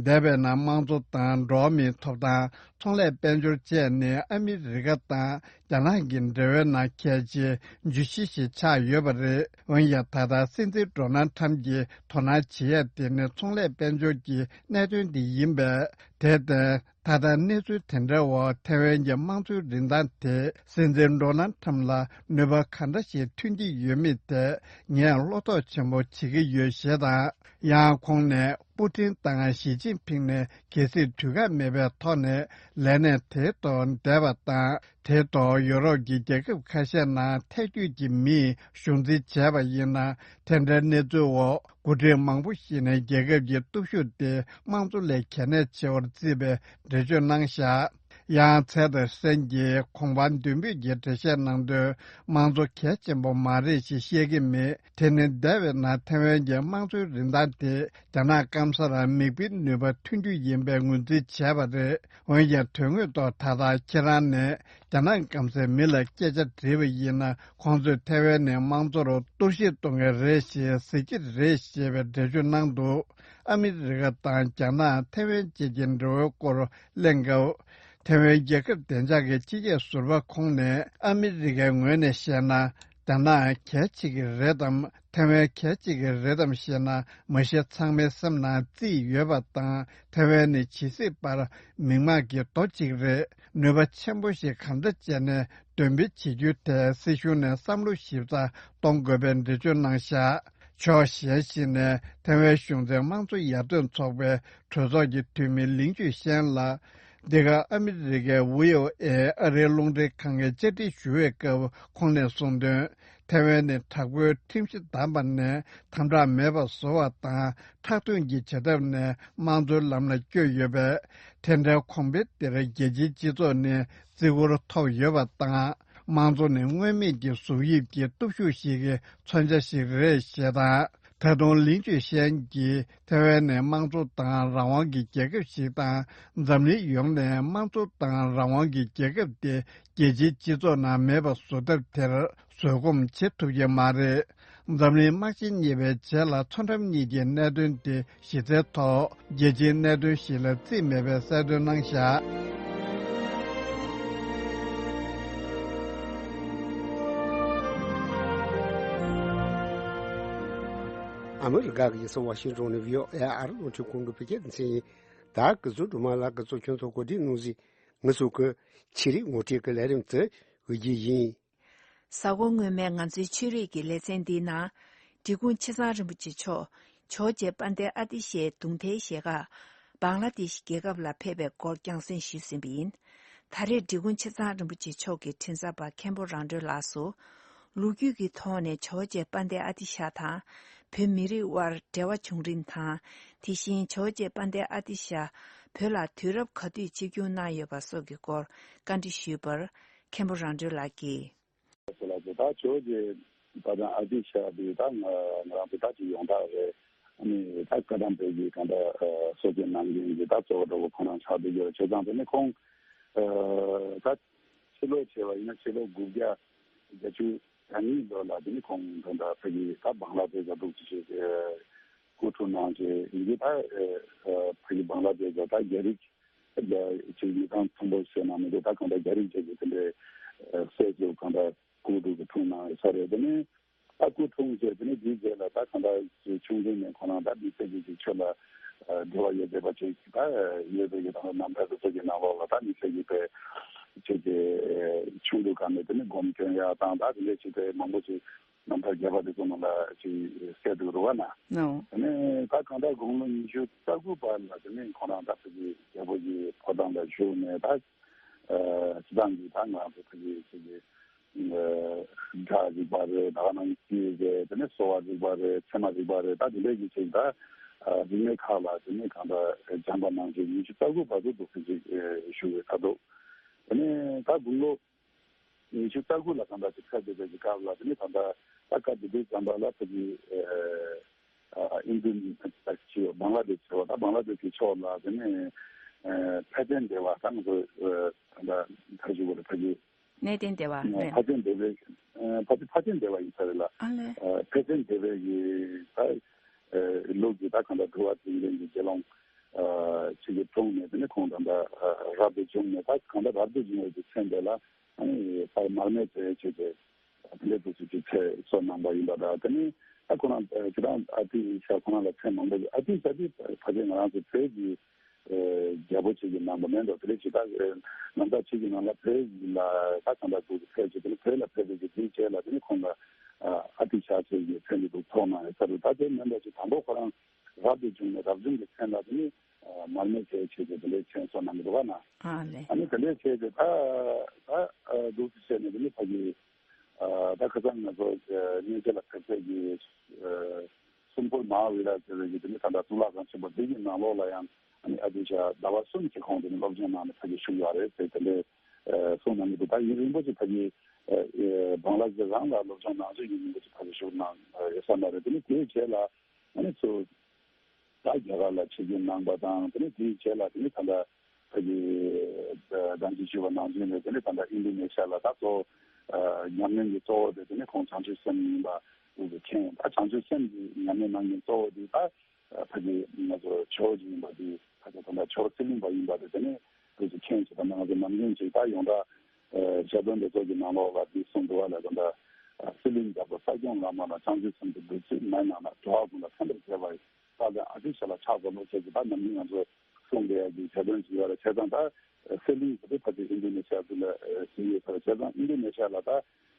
འདས་པའི་ནང་དམངས་གཙོ་དང་འགྲོ་བ་མིའི་ཐོབ་ཐང་། ཚོང་ལས་དཔལ་འབྱོར་བཅས་ནི་ཨ་མི་རི་ཀ་དང་རྒྱ་ནག་གི་འབྲེལ་བའི་ནང་གལ་ཆེའི་བརྗོད་གཞི་ཞིག་ཆགས་ཡོད་པ་རེད། འོན་ཀྱང་། ད་ལྟ་སྲིད་འཛིན་ཌོ་ནལ་ཁྲམ་གྱིས་དོ་སྣང་བྱེད་ཡ་དེ་ནི་ཚོང་ལས་དཔལ་འབྱོར་གྱི་གནད་དོན་དེ་ཡིན་པས། དེར་བརྟེན། ད་ལྟ་གནས་ཚུལ་དེ་འདྲའི་འོག་ཐའེ་ཝན་གྱི་དམངས་གཙོའི་རིན་ཐང་དེ་སྲིད་འཛིན་ཌོ་ནལ་ཁྲམ་ལ་ནུས་པ་ག་འདྲ་ཞིག་ཐོན་གྱི་ཡོད་མེད་ཐད་ངས་ བློ་དོགས་ཆེན་པོ་བྱེད་ཀྱི་ཡོད་ཞེས་དང་། ཡང་ཁོང་ནས་པུ་ཊིན་དང་ཞི་ཅིན་ཕིང་ནས་གལ་སྲིད་དུས་བཀག་མེད་པའི་ཐོག་ནས་ལས་གནས་དེའི་ཐོག་བསྡད་པ་དང་། དེའི་ཐོག་ཡོ་རོབ་ཀྱི་རྒྱལ་ཁབ་ཁ་ཤས་ནང་ཐལ་འགྱུར་གྱི་མིས་གཞུང་འཛིན་བྱས་པ་ཡིན་ན། དེ་འདྲའི་གནས་ཚུལ་འོག་འགོ་ཁྲིད་མང་པོ་ཞིག་ནས་རྒྱལ་ཁབ་ཀྱི་སྟོབས་ཤུགས་དེ་དམངས་གཙོ་ལས་གལ་གནད་ཆེ་བར་བརྩིས་པའི་འགྲེལ་བརྗོད་གནང་བཞག་ཡང་། ཚད་དང་སྲན་གྱིས་གོང་འཕང་མདུན་སྤོས་ཀྱི་འགྲེལ་བཤད་གནང་དོན། དམངས་གཙོ་གལ་ཆེན་པོ་མ་རེད་ཞེས་བཤད་ཀྱི་མེད། དེ་ནི་འདས་པའི་ནང་ཐེ་ཝན་གྱི་དམངས་གཙོའི་རིན་ཐང་དེ་རྒྱ་ནག་སྐམ་སར་མིག་དཔེའི་ནུས་པ་ཐོན་རྒྱུ་ཡིན་པའི་ངོས་འཛིན་བྱས་པ་རེད། འོན་ཀྱང་དོན་དངོས་ཐོག་ད་ལྟ་ཁྱེད་རང་ནས་རྒྱ་ནག་སྐམ་སའི་མི་ལ་སྐད་ཆ་དྲིས་པ་ཡིན་ན། ཁོང་ཚོས་ཐེ་ཝན་ནི་དམངས་གཙོར་གཏོར་བཤིག་གཏོང་གི་རེད་ཞེས་ཟེར་གྱི་རེད་ཞེས་པའི་འགྲེལ་བརྗོད་གནང་འདུག་ཨ་མི་རི་ཀ་དང་རྒྱ་ནག་ཐེ་ཝན་བཅས་ཀྱི་འབྲེལ་བའི་སྐོར་གླེང་སྐབས། ཐེ་ཝན་རྒྱལ་ཁབ་བདེ་འཇགས་ཀྱི་སྤྱི་ཁྱབ་ཟུར་པ་ཁོང་ནས་ཨ་མི་རི་ཀའི་ངོས་ནས་བཤད་ན། རྒྱ་ནག་གལ་ཆེ་གི་རེད་དམ། ཐེ་ཝན་གལ་ཆེ་གི་རེད་དམ་ཞེ་ན། མ་གཞི་ཚང་མའི་སེམས་ནང་རྩིས་ཡོད་པ་དང་། ཐེ་ཝན་ནི་ཇི་སྲིད་བར་མིག་མངས་ཀྱི་རྡོ་གཅིག་རེད། ནུས་པ་ཆེན་པོ་ཞིག་གང་འདྲ་བྱས་ནས་འདོན་སྤེལ་བྱེད་རྒྱུ་དེ་སྲིད་གཞུང་ནས་བསམ་བློ་ཞིབ་ཚགས་གཏོང་དགོས་པའི་འགྲེལ་བརྗོད་གནང་བཞག་ཕྱོགས་གཞན་ཞིག་ནས་ཐེ་ཝན་གཞུང་འཛིན་དམངས་གཙོ་ཡར་ཐོན་ཚོགས་པའི་གྲོས་ཚོགས་ཀྱི་འཐུས་མི་ལིང་ཅུ་ཤན་ལགས། འདི་ག་ཨ་མི་རི་ཀའི་བྷི་ཨོ་ཨེ་ཨ་རིའི་རླུང་འཕྲིན་ཁང་གིས་བཅར་འདྲི་ཞུ་བའི་སྐབས་ཁོང་ནས་གསུངས་དོན། ཐེ་ཝན་ནི་དྲག་པོའི་ཁྲིམས་གཞི་བསྡམས་པ་ནས་དམ་དྲག་མེད་པར་བཟོ་བ་དང་། ཁྲག་འཐུང་གི་བྱེད་ཐབས་ནས་དམངས་གཙོའི་ལམ་ལ་བསྐྱོད་ཡོད་པས། དེ་འདྲའི་གོང་འཕེལ་འདིར་རྒྱལ་སྤྱིའི་སྤྱི་ཚོགས་ནས་བརྩི་བཀུར་ཐོབ་ཡོད་པ་དང་། དམངས་གཙོ་ནི་མངོན་མེད་ཀྱི་གཟུགས་དབྱིབས་ཀྱི་སྟོབས་ཤུགས་ཤིག་གི་མཚོན་ཆ་ཞིག་རེད་ཞེས་དང་། ད་དུང་ལིང་ཅུ་ཤན་གྱིས་ཐེ་ཝན་ནི་དམངས་གཙོ་དང་རང་དབང་གི་རྒྱལ་ཁབ་ཞིག་དང་། འཛམ་གླིང་ཡོངས་ནས་དམངས་གཙོ་དང་རང་དབང་གི་རྒྱལ་ཁབ་དེ་རྒྱལ་སྤྱིའི་སྤྱི་ཚོགས་ནང་མེད་པ་བཟོ་ཐབས་དེར་བཟོད་སྒོམ་བྱེད་ཐུབ་ཀྱི་མ་རེད། འཛམ་གླིང་དམག་ཆེན་གཉིས་པའི་རྗེས་ལ་མཚོ་འགྲམ་གཉིས་ཀྱི་གནད་དོན་དེ་གཞི་རྩའི་ཐོག་རྒྱལ་སྤྱིའི་གནད་དོན་ཞིག་ལ་རྩིས་མེད་པའི་གསལ་སྟོན་གནང་བཞག་ཨ་མི་རི་ཀ་གི་རྒྱལ་ས་ཝ་ཤིང་ཊོན་ནས་བྷི་ཨོ་ཨེ་ཨ་རི་རླུང་འཕྲིན་ཁང་གི་བོད་སྐད་སྡེ་ཚན་ཡིན། ད་གི་ཚོད་སྒྲོལ་མ་ལགས་ཀྱིས་གཙོ་སྐྱོང་ཐོག་གོ་སྒྲིག་གནང་གཟིགས། ང་ཚོ་གི་ཆོས་རིག་ངོ་སྤྲོད་ཀྱི་ལས་རིམ་དེ་འགོ་རྒྱུ་ཡིན། གཟའ་འཁོར་སྔོན་མའི་ང་ཚོའི་ཆོས་རིག་གི་ལེ་ཚན་འདིའི་ནང་། འབྲི་གུང་ཆེ་ཚང་རིན་པོ་ཆེ་མཆོག་ཇོ་བོ་རྗེ་དཔལ་ལྡན་ཨ་ཏི་ཤའི་གདུང་ཐལ་ཞལ་ཁ་བང་ལ་དེཤ་རྒྱལ་ཁབ་ལ་ཕེབས་པའི་སྐོར་རྒྱང་སྲིང་ཞུས་ཟིན་པ་ཡིན། ད་རེས་འབྲི་གུང་ཆེ་ཚང་རིན་པོ་ཆེ་མཆོག་གི་འཕྲིན་བཟང་པ་མཁན་པོ་རང་གྲོལ་ལགས་སུ། ལོ་རྒྱུས་ཀྱི་ཐོག་ནས་ཇོ་བོ་རྗེ་དཔལ་ལྡན་ཨ་ཏི་ཤ་དང་བོད་མི་རིགས་དབར་འབྲེལ་བ་བྱུང་རིམ་དང་། དེ་བཞིན་ཇོ་བོ་རྗེ་དཔལ་ལྡན་ཨ་ཏི་ཤ་བོད་ལ་དུས་རབས་ག་དུས་ཆིབས་བསྒྱུར་གནང་ཡོད་པ་སོགས་ཀྱི་སྐོར་བཀའ་འདྲི་ཞུས་པར་མཁན་པོ་རང་གྲོལ་ལགས་ཀྱིས། ལགས་སོ། ད་ཇོ་བོ་རྗེ་དཔལ་ལྡན་ཨ་ཏི་ཤ་དེ་ད་ང་ང་རང་ཚོ་ད་ཅིག་ཡོངས་གྲགས་རེད། ཨ་ནི་ད་བཀའ་ཐང་བོད་ཀྱི་གང་ལྟར་གསོ་སྐྱོང་གནང་མཁན་གྱི་ད་གཙོ་བོ་འདྲ་བོ་ཁོང་རང་ཆགས་བསྡད་ཡོད་རེད། བྱས་ཙང་དེ་ནི་ཁོང་ད་ཕྱི་ལོ་བྱས་པ་ཡིན་ན་ཕྱི་ལོ་དགུ་བརྒྱ་བརྒྱད་ཅུ་གྱ་གཉིས་ལོ་ལ་དེ་ནི་ཁོང་ད་ལྟ་ཕ་གི་ད་བང་ལ་དེ་ག་འདུག་ཅིག་བྱས་སྐུ་འཁྲུངས་གནང་བྱས་ཡིན་གྱི། ད་ཕ་གི་བང་ལ་དེ་ག་ད་རྒྱ་རིགས་ཅིག་མི་ཚང་མཐོན་པོ་བྱས་ན་མི་འདུག་ད་གང་ལྟར་རྒྱ་རིགས་ཅིག་གི་དེ་འདྲའི་སྲས་ཅིག་གང་ལྟར་སྐུ་འཁྲུངས་གནང་ཡོད་ས་རེད། དེ་ནི་ད་སྐུ་འཁྲུངས་བྱས་དེ་ནི་དེའི་རྗེས་ལ་ད་གང་ལྟར་ཆུང་དུས་ནས་ཁོ་རང་ད་དམིགས་བསལ་གྱི་ཅིག་ཆོས་ལ་འབྲེལ་བ་ཡོད་བསྡད་པ་ཅིག་ད་ཡོད་པའི་གི་ད་རྣམ་ཐར་དེ་ཚོ་གི་ནང་ལོགས་ལ་ད་དམིགས་བསལ་གྱི་དཔེ་ཅིག་གི་ཆུང་དུས་སྒང་ནས་དེ་ནི་སྒོམ་སྐྱོན་ཡག་དང་ད་དེ་འདྲའི་ཅིག་དཔེ་མང་པོ་ཅིག་རྣམ་ཐར་རྒྱས་པ་དེ་ཚོ་ནང་ལ་ཅིག་གསལ་འདུག་རེད་བ་ན། ཨོ། དེ་ནས་ད་གང་ལྟར་དགུང་ལོ་ཉི་ཤུ་རྩ་དགུ་བར་ལ་དེ་ནས་ཁོ་རང་ད་ཕ་གི་རྒྱལ་པོ་གི་ཕོ་བྲང་ལ་བཞུགས་ནས་ད་སྤྱི་བཏང་གི་ད་ང་ཚོ་ཕ་གི་ཅིག་གི་སྒྲ་རིག་པ་རེད། ད་ག་ནང་བཞིན་རེད། དེ་ནས་གསོ་བ་རིག་པ་རེད། ཚད་མ་རིག་པ་རེད། ད་དེ་འདྲའི་གི་ཅིག་ད་རིག་གནས་ཁག་ལ་དེ་ནས་གང་ལྟར་སྦྱངས་པ་གནང་བྱས་ཉི་ཤུ་རྩ་དགུ་བར་དུ་འདུག་སེ་ཅིག་བཞུགས་ཡོད་ད་འདུག་དེ་ནས་ད་དགུང་ལོ་ཉི་ཤུ་རྩ་དགུ་ལ་གང་ལྟར་ཅིག་ཕེབས་བསྡད་པའི་སྐབས་ལ་དེ་ནི་ད་ལྟ་ད་སྐབས་དེ་དུས་ཙམ་པ་ལ་ཕ་གི་ཨིན་ཌོ་ནེ་ཤི་ཡ་བང་ལ་དེ་ཤི་ཡ་ད་བང་ལ་དེ་ཤི་ཡ་ཕྱོགས་ལ་དེ་ནི་ཕ་ཆེན་སྡེ་བ་ད་ང་ཚོ་ད་ལྟ་ད་ཞུ་བ་རེད། ཕ་གི་གནས་བརྟན་སྡེ་བ་རེད། ཕ་ཆེན་སྡེ་བའི་ཕ་ཆེན་ཕ་ཆེན་སྡེ་བ་ཡིན་ས་རེད་ལ། ཨ་ལས། ཕ་ཆེན་སྡེ་བའི་གི་ད་ལུགས་ཀྱི་ད་གང་ལྟར་དུ་བ་དེ་འདྲའི་གི་དགེ་སློང་ཅིག་གི་དྲུང་ནས་དེ་ནི་ཁོང་ད་ལྟ་རབ་ཏུ་བྱུང་ནས་ད་གང་ལྟར་རབ་ཏུ་བྱུང་བའི་གི་མཚན་དེ་ལ། ཨ་ནི་ད་མར་མེ་མཛད་བྱས་ཏེ་དེ་འདྲའི་དུས་ཚོད་ཀྱི་ཚེ་གསོལ་གནང་བ་ཡིན་པ་དང་། དེ་ནི་ད་ཁོ་རང་ཁྱེད་རང་ཨ་ཏི་ཤ་ཁོ་རང་ལ་མཚན་མང་པོ་ཨ་ཏི་ཤ་དེ་ཕལ་ཆེར་ང་རང་ཚོ་བོད་ཀྱི་རྒྱལ་པོ་ཅིག་གི་གནང་བ་མེད་འགྲོ། དེ་འདྲའི་ཅིག་ད་ནམ་ཟླ་གཅིག་གི་ནང་ལ་བོད་ལ་ད་གང་ལྟར་འདུག་ཕེབས་བྱས་དེ་ནི་བོད་ལ་ཕེབས་པའི་གི་དུས་བྱས་ལ་དེ་ནི་ཁོང་ལ་ཨ་ དེ་བྱ་ཆེད་ཀྱི་མཚན་གྱི་འདུག་ཐོག་ན་ཡོད་ས་རེད། ད་དེ་མིན་པ་ཅིག་དང་པོ་ཁོ་རང་རབ་ཏུ་བྱུང་ནས་རབ་བྱུང་གི་མཚན་ལ་དེ་ནི་མར་མེ་བྱས་བྱས་ཏེ་དེ་འདྲའི་མཚན་གསོལ་གནང་གི་འདུག་ག་ན། ཨ་ལས། ཨ་ནི་དེ་འདྲའི་བྱས་ཏེ་ད་ད་འདུག་སེ་བྱས་ནས་དེ་ནི་ཕ་གི་ད་ཁ་སང་ང་ཚོ་སྙན་ཆེ་ལ་ཕེབས་ཚད་ཀྱི་སུམ་ཁུར་མ་ཧཱ་བི་ཧར་ཟེར་བའི་གི་དེ་ནི་ད་ལྟ་གཙུག་ལག་ཁང་ཆེན་པོ་འདི་གི་ནང་ལོགས་ལ་ཡང་ཨ་ནི་ཨ་ཏི་ཤ་ཟླ་བ་གསུམ་གྱི་གོང་དུ་ནི་སློབ་སྦྱོང་གནང་ནས་ཕ་གི་བཞུགས་ཡོད་རེད་ཟེར་དེ་འདྲའི་གསུངས་གནང་གི་འདུག་ད་ཡུན་རིང་པོ་ཞིག་ཕ་གི་བང་ལ་དེ་རང་ལ་སློབ་སྦྱོང་གནང་རྒྱུ་ཡིན་མིན་པ་ཞིག་ཕ་གི་བཞུགས་གནང་ཡོད་ས་མ་རེད། དེ་ནི་དེའི་རྗེས་ལ་ཨ་ནི་ཚུར་ད་རྒྱ་གར་ལ་ཆིབས་བསྒྱུར་གནང་པ་དང་དེ་ནི་དེའི་རྗེས་ལ་དེ་ནི་ད་ལྟ་ཕ་གི་ཟླ་བཞི་བཅུ་པ་ནང་ཚུད་ནས་དེ་ནི་ད་ལྟ་ཨིན་ཌོ་ནེ་ཤི་ཡ་ལ་ད་གཙོ་བོ་ཉམས་ལེན་གྱི་གཙོ་བོ་དེ་དེ་ནི་ཁོང་བྱང་ཆུབ་སེམས་ཡིན་པ་འདུག་གི་མཁྱེན། ད་བྱང་ཆུབ་སེམས་ཀྱི་ཉམས་ལེན་གནང་མཁན་གཙོ་བོ་དེ་ད་ཕ་གི་ང་ཚོ་ཇོ་བོ་རྗེ་ཡིན་པ་དེ་ད་ཆ་ད་ལྟ་ཇོ་བོ་གསེར་གླིང་པ་ཡིན་པ་དེ་དེ་ནི་འདུག་གི་མཁྱེན་ཞེས་ད་ང་ཚོ་ནམ་རྒྱུན་ཅིག་ད་ཡོངས་གྲགས་ཞལ་འདོན་འདི་ཚོ་གི་ནང་ལོགས་ལ་དེ་གསུངས་འདུག་བ་ལ་ད་ལྟ་གསེར་གླིང་རྒྱལ་པོ་ས་སྐྱོང་བླ་མ་ལ་བྱང་ཆུབ་སེམས་ཀྱི་བདུད་རྩི་མེ་ནང་ན་འགྲོ་བ་ཀུན་ལ་ཕན་པར་མཛད་པ་ཡི། ད་ལྟ་ཨ་ཏི་ཤ་ལ་ཕྱག་འཚལ་ལོ་ཞེས་ཀྱི་ད་ནམ་རྒྱུན་ང་ཚོ་གསུང་བསྡད་ཡ་གི་ཞལ་འདོན་ཞིག་ཡོད་རེད། བྱས་ཙང་ད་གསེར་གླིང་ཟེར་དུས་ཕལ་ཆེར་ཨིན་ཌོ་ནེ་ཤི་ཡ་དེ་ལ་ཟིན་ཡོད་ས་རེད། བྱས་ཙང་ཨིན་ཌོ་ནེ་ཤི་ཡ་ལ་ད་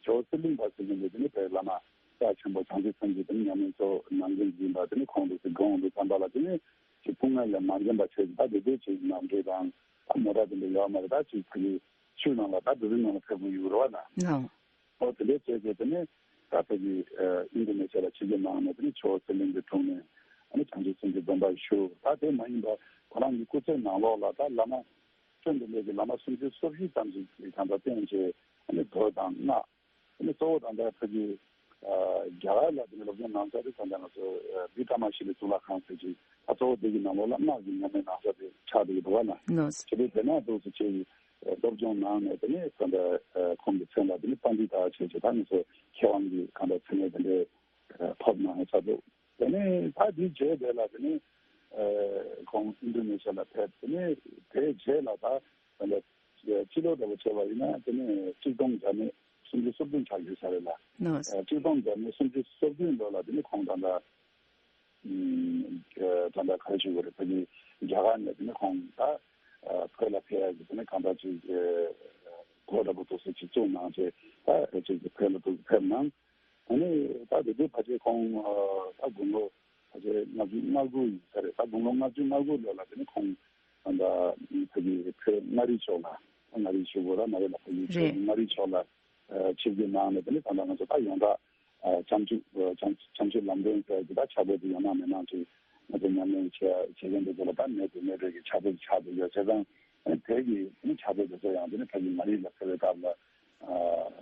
ཇོ་བོ་གསེར་གླིང་པ་ཟེར་གྱི་འདུག་དེ་ནི་དེ་བླ་མ་རྩ་ཆེན་པོ་བྱང་ཆུབ་སེམས་ཀྱི་དེ་ནི་ཉམས་ལེན་གཙོ་བོ་གནང་མཁན་ཞིག་ཡིན་པ་དེ་ནི་ཁོང་འདུག་སེ་དགོངས་འདུག་བསམ་པ་ལ་དེ་ནི་ཅིག་སྐུ་ངལ་ལས་མ་འཛེམས་པ་བྱས་ཀྱི་ད་དེ་དུས་ཅིག་ནམ་གྲུ་དང་ད་མོ་ཊ་དེ་འདྲ་ཡོད་མ་རེད། ད་ཅིག་ཕ་གི་ཆུ་ནང་ལ་ད་དུ་རི་ནང་ལ་ཕེབས་དགོས་ཡོད་རེད་བ་ན། ཨོ་དེ་འདྲའི་བྱས་བྱས་དེ་ནས་ད་ཕ་གི་ཨིན་ཌོ་ནེ་ཤི་ཡ་ལ་ཆིབས་བསྒྱུར་གནང་ནས་དེ་ནས་ཇོ་བོ་གསེར་གླིང་གི་དྲུང་ནས་ཨ་ནི་བྱང་ཆུབ་སེམས་ཀྱི་སྡོམ་པ་ཞུ། ད་དེ་མ་ཡིན་པ་ཁོ་རང་གི་སྐུ་ཚེ་ནང་ལོགས་ལ་ད་བླ་མ་བཅོམ་ལྡན་འདས་ཀྱི་བླ་མ་སུམ་ཅུ་སོ་བཞི་ཙམ་ཞིག་གི་གང་ལྟར་བསྟེན་བྱས་ཨ་ནི་མདོ་དང་སྔགས་ཨ་ནི་གཙོ་བོ་ད་ལྟ་ཕ་གི་རྒྱ་གར་ལ་དེ་ནས་སློབ་སྦྱོང་གནང་ས་དེ་ད་ལྟ་ང་ཚོ་བི་ཀྲ་མ་ཤི་ལའི་གཙུག་ལག་ཁང་ཟེར་གྱི་ད་གཙོ་བོ་དེ་གི་ནང་ལོགས་ལ་སྔགས་ཀྱི་ཉམས་ལེན་གནང་ས་དེ་ཆགས་བསྡད་ཀྱི་འདུག་བ་ན། ནོ། བྱས་པས་དེ་ན་འདུག་སེ་བྱས་ཡིན། སློབ་སྦྱོང་གནང་ནས་དེ་ནས་ད་ལྟ་ཁོང་གི་མཚན་ལ་དེ་ནས་པཎྜི་ཏ་བྱས་བྱས་ད་ང་ཚོ་མཁས་དབང་གི་གང་ལྟར་མཚན་གནས་དེ་འདྲའི་ཐོབ་གནང་ཡོད་ས་འདུག་དེ་ནས་ད་དེའི་རྗེས་དེ་ལ་དེ་ནས་ཁོང་ཨིན་ཌོ་ནེ་ཤི་ཡ་ལ་ཕེབས། དེ་ནས་དེའི་རྗེས་ལ་ད་ད་ལྟ་སྤྱི་ལོ་འདྲ་པོ་བྱས་པ་ཡིན་ན་དེ་ནས་གཅིག་སྟོང་བརྒྱ་མེད་སུམ་ཅུ་སོ་བདུན་ཆགས་ཡོད་ས་རེད་ལ། ནོ། གཅིག་སྟོང་བརྒྱ་མེད་སུམ་ཅུ་སོ་བདུན་ལོ་ལ་དེ་ནས་ཁོང་ད་ལྟ་ད་ལྟ་ག་རེ་ཞུ་དགོས་རེད། ཕ་གི་རྒྱ་གར་ནས་དེ་ནས་ཁོང་ད་བོད་ལ་ཕེབས་ཡ་གི་དེ་ནས་གང་ལྟར་ཅིག་གོ་འདྲ་པོ་འདུག་སེ་ཅིག་བཙུགས་གནང་བྱས་ད་ཅིག་བོད་ལ་འདུག་ཕེབས་གནང་། དེ་ནས་ད་དེ་དུས་ཕལ་ཆེར་ཁོང་ད་དགུང་ལོ་ཕལ་ཆེར་ལྔ་བཅུ་ང་དགུ་ཡིན་ས་རེད། ད་དགུང་ལོ་ལྔ་བཅུ་ང་དགུ་ལོ་ལ་དེ་ནས་ཁོང་ད་ཕ་གི་བོད་མངའ་རིས་ཕྱོགས་ལ་མངའ་རིས་ཞུ་དགོས་ར་མ་རེད་ལ། ཕ་གི་བོད་རེད། མངའ་རིས་ཕྱོགས་ལ་ཆིབས་བསྒྱུར་གནང་ནས་དེ་ནས་ད་ལྟ་ང་ཚོ་ད་ཡོངས་གྲགས་བྱང་ཆུབ་བྱང་ཆུབ་ལམ་སྟོན་ཟེར་གྱི་ད་ཕྱག་དཔེ་དེ་ཡོད་ན་མེད་ན་ཅིག་ང་ཚོ་ཉམས་ལེན་བྱེད་བྱེད་མཁན་དེ་ཚོ་ལ་ད་མེད་དུ་མེད་པའི་གི་ཕྱག་དཔེ་ཆགས་བསྡད་ཡོད། བྱས་ཙང་དེ་གི་ཕྱག་དཔེ་དེ་ཚོ་ཡང་དེ་ནི་ཕ་གི་མངའ་རིས་ལ་ཕེབས་པའི་སྐབས་ལ་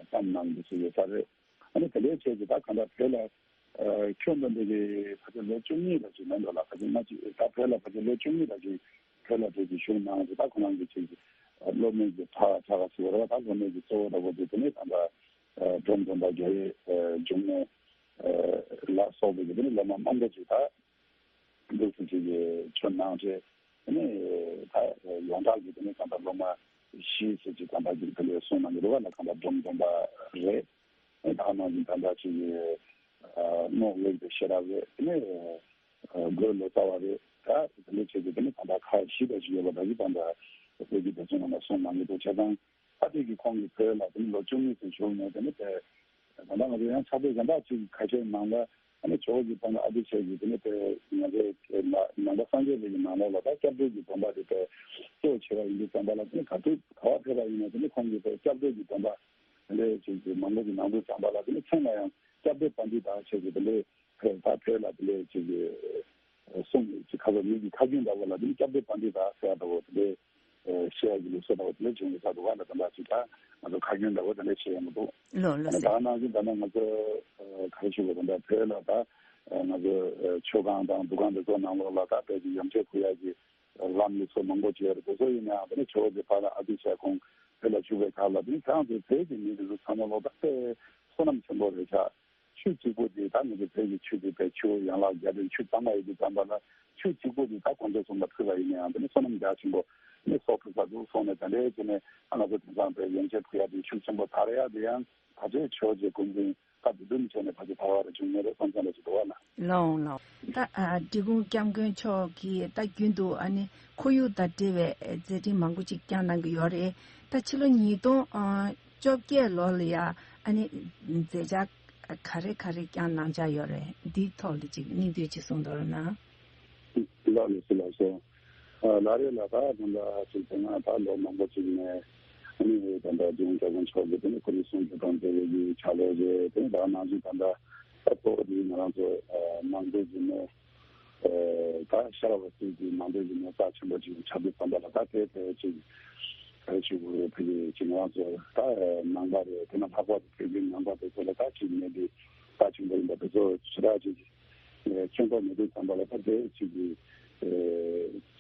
བཀྲམ་གནང་འདུག་སེ་ཡོད་ས་རེད། ཨ་ནི་དེ་འདྲའི་ཆེད་དུ་ད་གང་ལྟར་བོད་ལ་ཁྱོན་བསྡོམས་པའི་གི་ཕལ་ཆེར་ལོ་བཅུ་གཉིས་ལ་ཅིག་མེད་འགྲོ་ལ། ཕལ་ཆེར་ང་ཅིག་ད་བོད་ལ་ཕལ་ཆེར་ལོ་བཅུ་གཉིས་ལ་ཅིག་བོད་ལ་བོད་ཀྱི་བཞུགས་གནང་ཅིག་ད་ཁོ་རང་གི་ཅིག་སློབ་མའི་གི་ཕྲ་ཕྲ་ག་ཟེར་བ་རེད་བ། ད་སློབ་མའི་གི་གཙོ་བོ་འདྲ་པོ་དེ་དེ་ནི་ད་ལྟ་འབྲོམ་སྟོན་པ་རྒྱ་ཡེ་འབྱུང་གནས་ལ་སོགས་པའི་གི་དེ་ནི་སློབ་མ་མང་པོ་ཅིག་ད་འདུག་སེ་ཅིག་གི་ཁྱོན་གནང་བྱས་དེ་ནི་ད་ཡོངས་གྲགས་ཀྱི་དེ་ནི་གང་ལྟར་སློབ་མ་བཞི་ཟེར་ཅིག་གང་ལྟར་གྱི་དེ་ལས་གསུངས་གནང་གི་འདུག་བ་ལ། གང་ལྟར་འབྲོམ་སྟོན་པ་རེད། ད་ནང་བཞིན་ད་ལྟ་ཅིག་རྨོ་ལེགས་པའི་ཤེས་རབ་རེད། དེ་ནས་རྒོད་ལོ་ཙཱ་བ་རེད། ད་དེ་འདྲ་བྱས་ཏེ་དེ་ནས་ད་ལྟ་ཁག་བཞི་འདྲ་ཞིག་ཡོད་པ་འདྲ་ཞིག་ད་ལྟ་བོད་ཀྱི་སྡེ་ཚན་ནང་ལ་གསུངས་གནང་གི་འདུག་བྱས་ཙང་ད་ལྟའི་གི་ཁོང་གི་བོད་ལ་དེ་ནས་ལོ་བཅུ་གཉིས་ཙམ་བཞུགས་ནས་དེ་ནས་དེ་ད་ལྟ་ང་ཚོ་ཡང་ཕྱག་དཔེ་གཞན་དག་ཅིག་ཁ་ཤས་ནང་ལ་ཨ་ནི་ཇོ་བོ་གི་སྟེང་ལ་ཨ་ཏི་ཤ་གི་དེ་ནས་དེ་ང་ཚོའི་ནང་པ་སངས་རྒྱས་པའི་གི་ནང་ལོགས་ལ་ད་སྐྱབས་འགྲོ་གི་སྡོམ་པ་དེ་དེ་གཙོ་ཆེ་བ་ཡིན་དུས་ཙམ་པ་ལ་དེ་ནས་ག་དུས་ག་བ་ཕེབས་པ་ཡིན་ན་དེ་ནས་ཁོང་གི་དེ་སྐྱབས་འགྲོ་གི་སྡོམ་པ། དེ་འདྲའི་ཅིག་གི་མང་པོ་ཞིག་ནང་དུ་བརྩམས་པ་ལ་དེ་ནི་མཚན་ལ་ཡང་སྐྱབས་འགྲོ་པཎྜི་ཏ་ཞེས་ཀྱི་དེ་འདྲའི་ཕེབས་ད་ཕེབས་ལ་དེ་འདྲའི་ཅིག་གི་གསུང་ཅིག་ཁ་བ་མི་གི་ཁ་རྒྱུན་འདྲ་བོ་ལ་དེ་ནི་སྐྱབས་འགྲོ་པཎྜི་ཏ་ཟེར་འདྲ་བོ་དེ་འདྲའི་བཤད་ཡ་གི་ལུགས་སྲོལ་འདྲ་བོ་དེ་འདྲའི་བྱུང་ཡོད་ས་འདུག་བ་ལ། དེ་འདྲ་ཅིག་ད་ང་ཚོ་ཁ་རྒྱུན་འདྲ་བོ་དེ་འདྲའི་བཤད་ཡ་མི་འདུག་ལོ་ལོ་ཨ་ནི་ཟེར། ད་ནང་བཞིན་ད་ནི་ང་ཚོ་ག་རེ་ཞུ་དགོས་དེ་འདྲ་ཕེབས་ལ་ད་ང་ཚོ་མཆོད་ཁང་དང་འདུ་ཁང་དེ་ཚོ་ནང་ལོགས་ལ་ད་དཔེ་ཅིག་ཡོན་ཆབ་ཕུལ་ཡ་གི་ལམ་ལུགས་སྲོལ་མང་པོ་ཅིག་ཡོད་རེད། དེ་ཚོ་ཡིན་ནའང་དེ་ནས་ཇོ་བོ་རྗེ་ཕར་ལ་ཨ་ཏི་ཤ་ཁོང་བོད་ལ་བཞུགས་པའི་སྐབས་ལ་དེ་ནས་ཁྱེད་རང་ཚོའི་བོད་ཀྱི་མི་དེ་ཚོ་ཚང་མ་ལོ་ད་དཔེ་བསོད་ནམས་ཆེན་པོ་རེད་ཤག་ཆུ་གཅིག་པོ་དེ་ད་ང་ཚོ་བོད་ཀྱི་ཆུ་དེ་དཔེ་ཆུ་ཡན་ལག་བརྒྱད་པའི་ཆུ་གཙང་མ་ཡོད་དུས་ཙམ་པ་ལ་ཆུ་གཅིག་པོ་དེ་ད་དཀོན་མཆོག་གསུམ་ལ་ཕུལ་བ་ཡིན་ནའང་དེ་ནས་བསོད་ནམས་རྒྱ་ཆེན་པོ་ནས་གསོག་ཐུབ་ས་འདུག་གསུངས་ནས། དེ་འདྲའི་བྱས་ནས་ཨ་ང་ཚོ་དེང་སང་དཔེ་ཡོན་ཆབ་ཕུལ་ཡ་དེ་ཤུགས་ཆེན་པོ་དར་ཡ་དེ་ཡང་ཕལ་ཆེར་ཇོ་བོ་རྗེ་སྐུ་མདུན་སྐབས་དེ་དུས་ནས་བྱས་ནས་ཕལ་ཆེར་བར་བར་བྱུང་མེད་རེད་བསམ་བསམ་ལ་ཅིག་འདུག་བ་ན། ལོང་ལོང་། ད་ཨ་འབྲི་གུང་སྐྱབས་མགོན་མཆོག་གིས་ད་རྒྱུན་དུ་ཨ་ནི་ཁོར་ཡུག་དང་འབྲེལ་བའི་མཛད་འཕྲིན་མང་པོ་ཅིག་བསྐྱངས་གནང་གི་ཡོད་རེད། ད་ཕྱི་ལོ་ཉིས་སྟོང་བཅོ་བརྒྱད་ལོ་ལ་ཡ་ཨ་ནི་མཛད་འཆར་ ག་རེ་ག་རེ་བསྐྱངས་གནང་འཆར་ཡོད་རེད། འདིའི་ཐོག་ལ་ཅིག་སྙིང་བསྡུས་ཅིག་གསུང་རོགས་གནང་། ལགས་ལགས་སོ་ལགས་སོ། ཨ་ལགས་རེད་ལགས། ད་ད་ལྟ་ཅིག་དེ་སྔ་ད་ལོ་མང་པོ་ཅིག་ནས་ཨ་ནི་ད་ལྟ་རྒྱལ་ཡོངས་བཀའ་བློན་མཆོག་གིས་དེ་ནི་ཁོར་ཡུག་སྲུང་སྐྱོབ་དང་འབྲེལ་བའི་གི་ཕྱག་ལས་བྱས། དེ་ནི་ད་ནང་བཞིན་ད་ལྟ་ད་གཙོ་བོ་དེ་ང་རང་ཚོ་ཨ་ནང་ཁུལ་གྱི་ནས་ཨ་ད་ཤར་བ་སིལ་གྱི་ནང་དོན་གྱི་ནས་རྩ་ཆེན་པོ་ཅིག་ཆགས་དུས་ཙམ་པ་ལ། ད་དེ་དེ་ཅིག་ཨ་ཅིག་ཕ་གི་ཅིག་ང་རང་ཚོ་ད་ནང་པ་རེད། དེ་ནས་ལྷག་པར་དུ་བོད་བརྒྱུད་ནང་པ་དེ་ཚོ་ལ་ད་ཅིག་གནད་འགག་རྩ་ཆེན་པོ་ཡིན་པ་དེ་ཚོ་ཞེ་དྲག་ཅིག་ཨ་སྐྱོན་པ་མེད་དུས་ཙམ་པ་ལ། ད་དེ་ཅིག་གི་ཨ་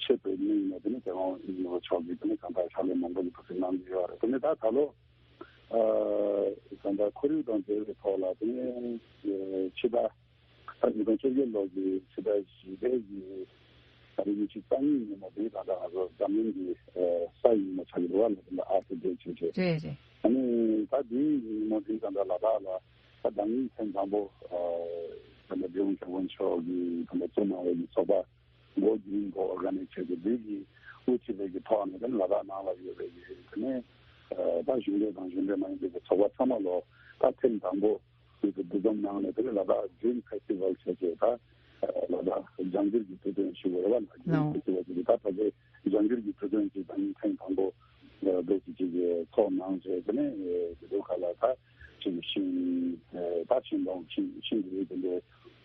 ཆེད་དུ་དམིགས་ནས་དེ་ནས་དེ་རང་ཡིན་ནོ་ཆོག་གི་དེ་ནས་གང་ལྟར་ཕྱག་ལས་མང་པོ་ཞིག་ཕ་གི་གནང་གི་ཡོད་རེད། དེ་ནས་ད་ད་ལོ་ཨ་གང་ལྟར་ཁོར་ཡུག་དང་འབྲེལ་བའི་ཐོག་ལ་དེ་ནས་ཨ་ཕྱི་ཟླ་ད་ཉིས་སྟོང་བཅོ་བརྒྱད་ལོ་གི་ཕྱི་ཟླ་བཞི་པའི་གི་ད་རེས་ཉི་ཤུ་རྩ་གཉིས་ཉིན་མོ་དེ་ད་ལྟ་ང་ཚོ་འཛམ་གླིང་གི་ཨ་ས་ཡི་ཉིན་མོ་ཆགས་ཀྱི་རེད་བ། ལ་དེ་ལ་ཨར་ཐི་ཌེ་བྱས་བྱས། རེད་རེད། ཨ་ནི་ད་དེའི་ཉིན་མོ་དེ་ད་ལྟ་ལ་དྭགས་ལ་ད་ཟླ་གཉིས་ཐེངས་དང་པོ་ཨ་ད་ལྟ་རྒྱལ་ཡོངས་བཀའ་བློན་མཆོག་གིས་ད་ལྟ་གཙོ་གནང་བའི་གི་ཚོགས་པ་མགོ་རྒྱུན་མགོ་ཨོར་ག་ནའི་ཛི་བྱས་ཏེ་འདི་གི་དབུ་ཁྲིད་པའི་གི་ཐོག་ནས་ད་ལ་དྭགས་ནང་ལ་ཡོད་པའི་གི་དེ་ནས་ཨ་ད་གཞུང་འབྲེལ་དང་གཞུང་འབྲེལ་མ་ཡིན་པའི་གི་ཚོགས་པ་ཚང་མ་ལོ་ད་ཐེངས་དང་པོ་དུས་སུ་འདུ་འཛོམས་གནང་ནས་དེ་ནས་ལ་དྭགས་ཌྲིམ་ཕེ་སི་ཊི་ཝལ་བྱས་བྱས། ད་ལ་དྭགས་ལྗང་སྒྱུར་གྱི་དུས་སྟོན་ཞུ་དགོས་རེད་བ། ལ་ཌྲིམ་ལའོ། ཕེ་སི་ཊི་ཝལ་ཞུ་དུས་ད་ཕལ་ཆེར་ལྗང་སྒྱུར་གྱི་དུས་སྟོན་ཅིག་ད་ནི་ཐེངས་དང་པོ་འདུག་སེ་ཅིག་ཚོགས་གནང་བྱས། དེ་ནས་དེ་དུས་ཁ་ལ་ད་ཅིག་ཤིང་ད་ཤིང་སྡོང་ཤིང་ཤིང་གི་རིགས་དེ་འདྲའི་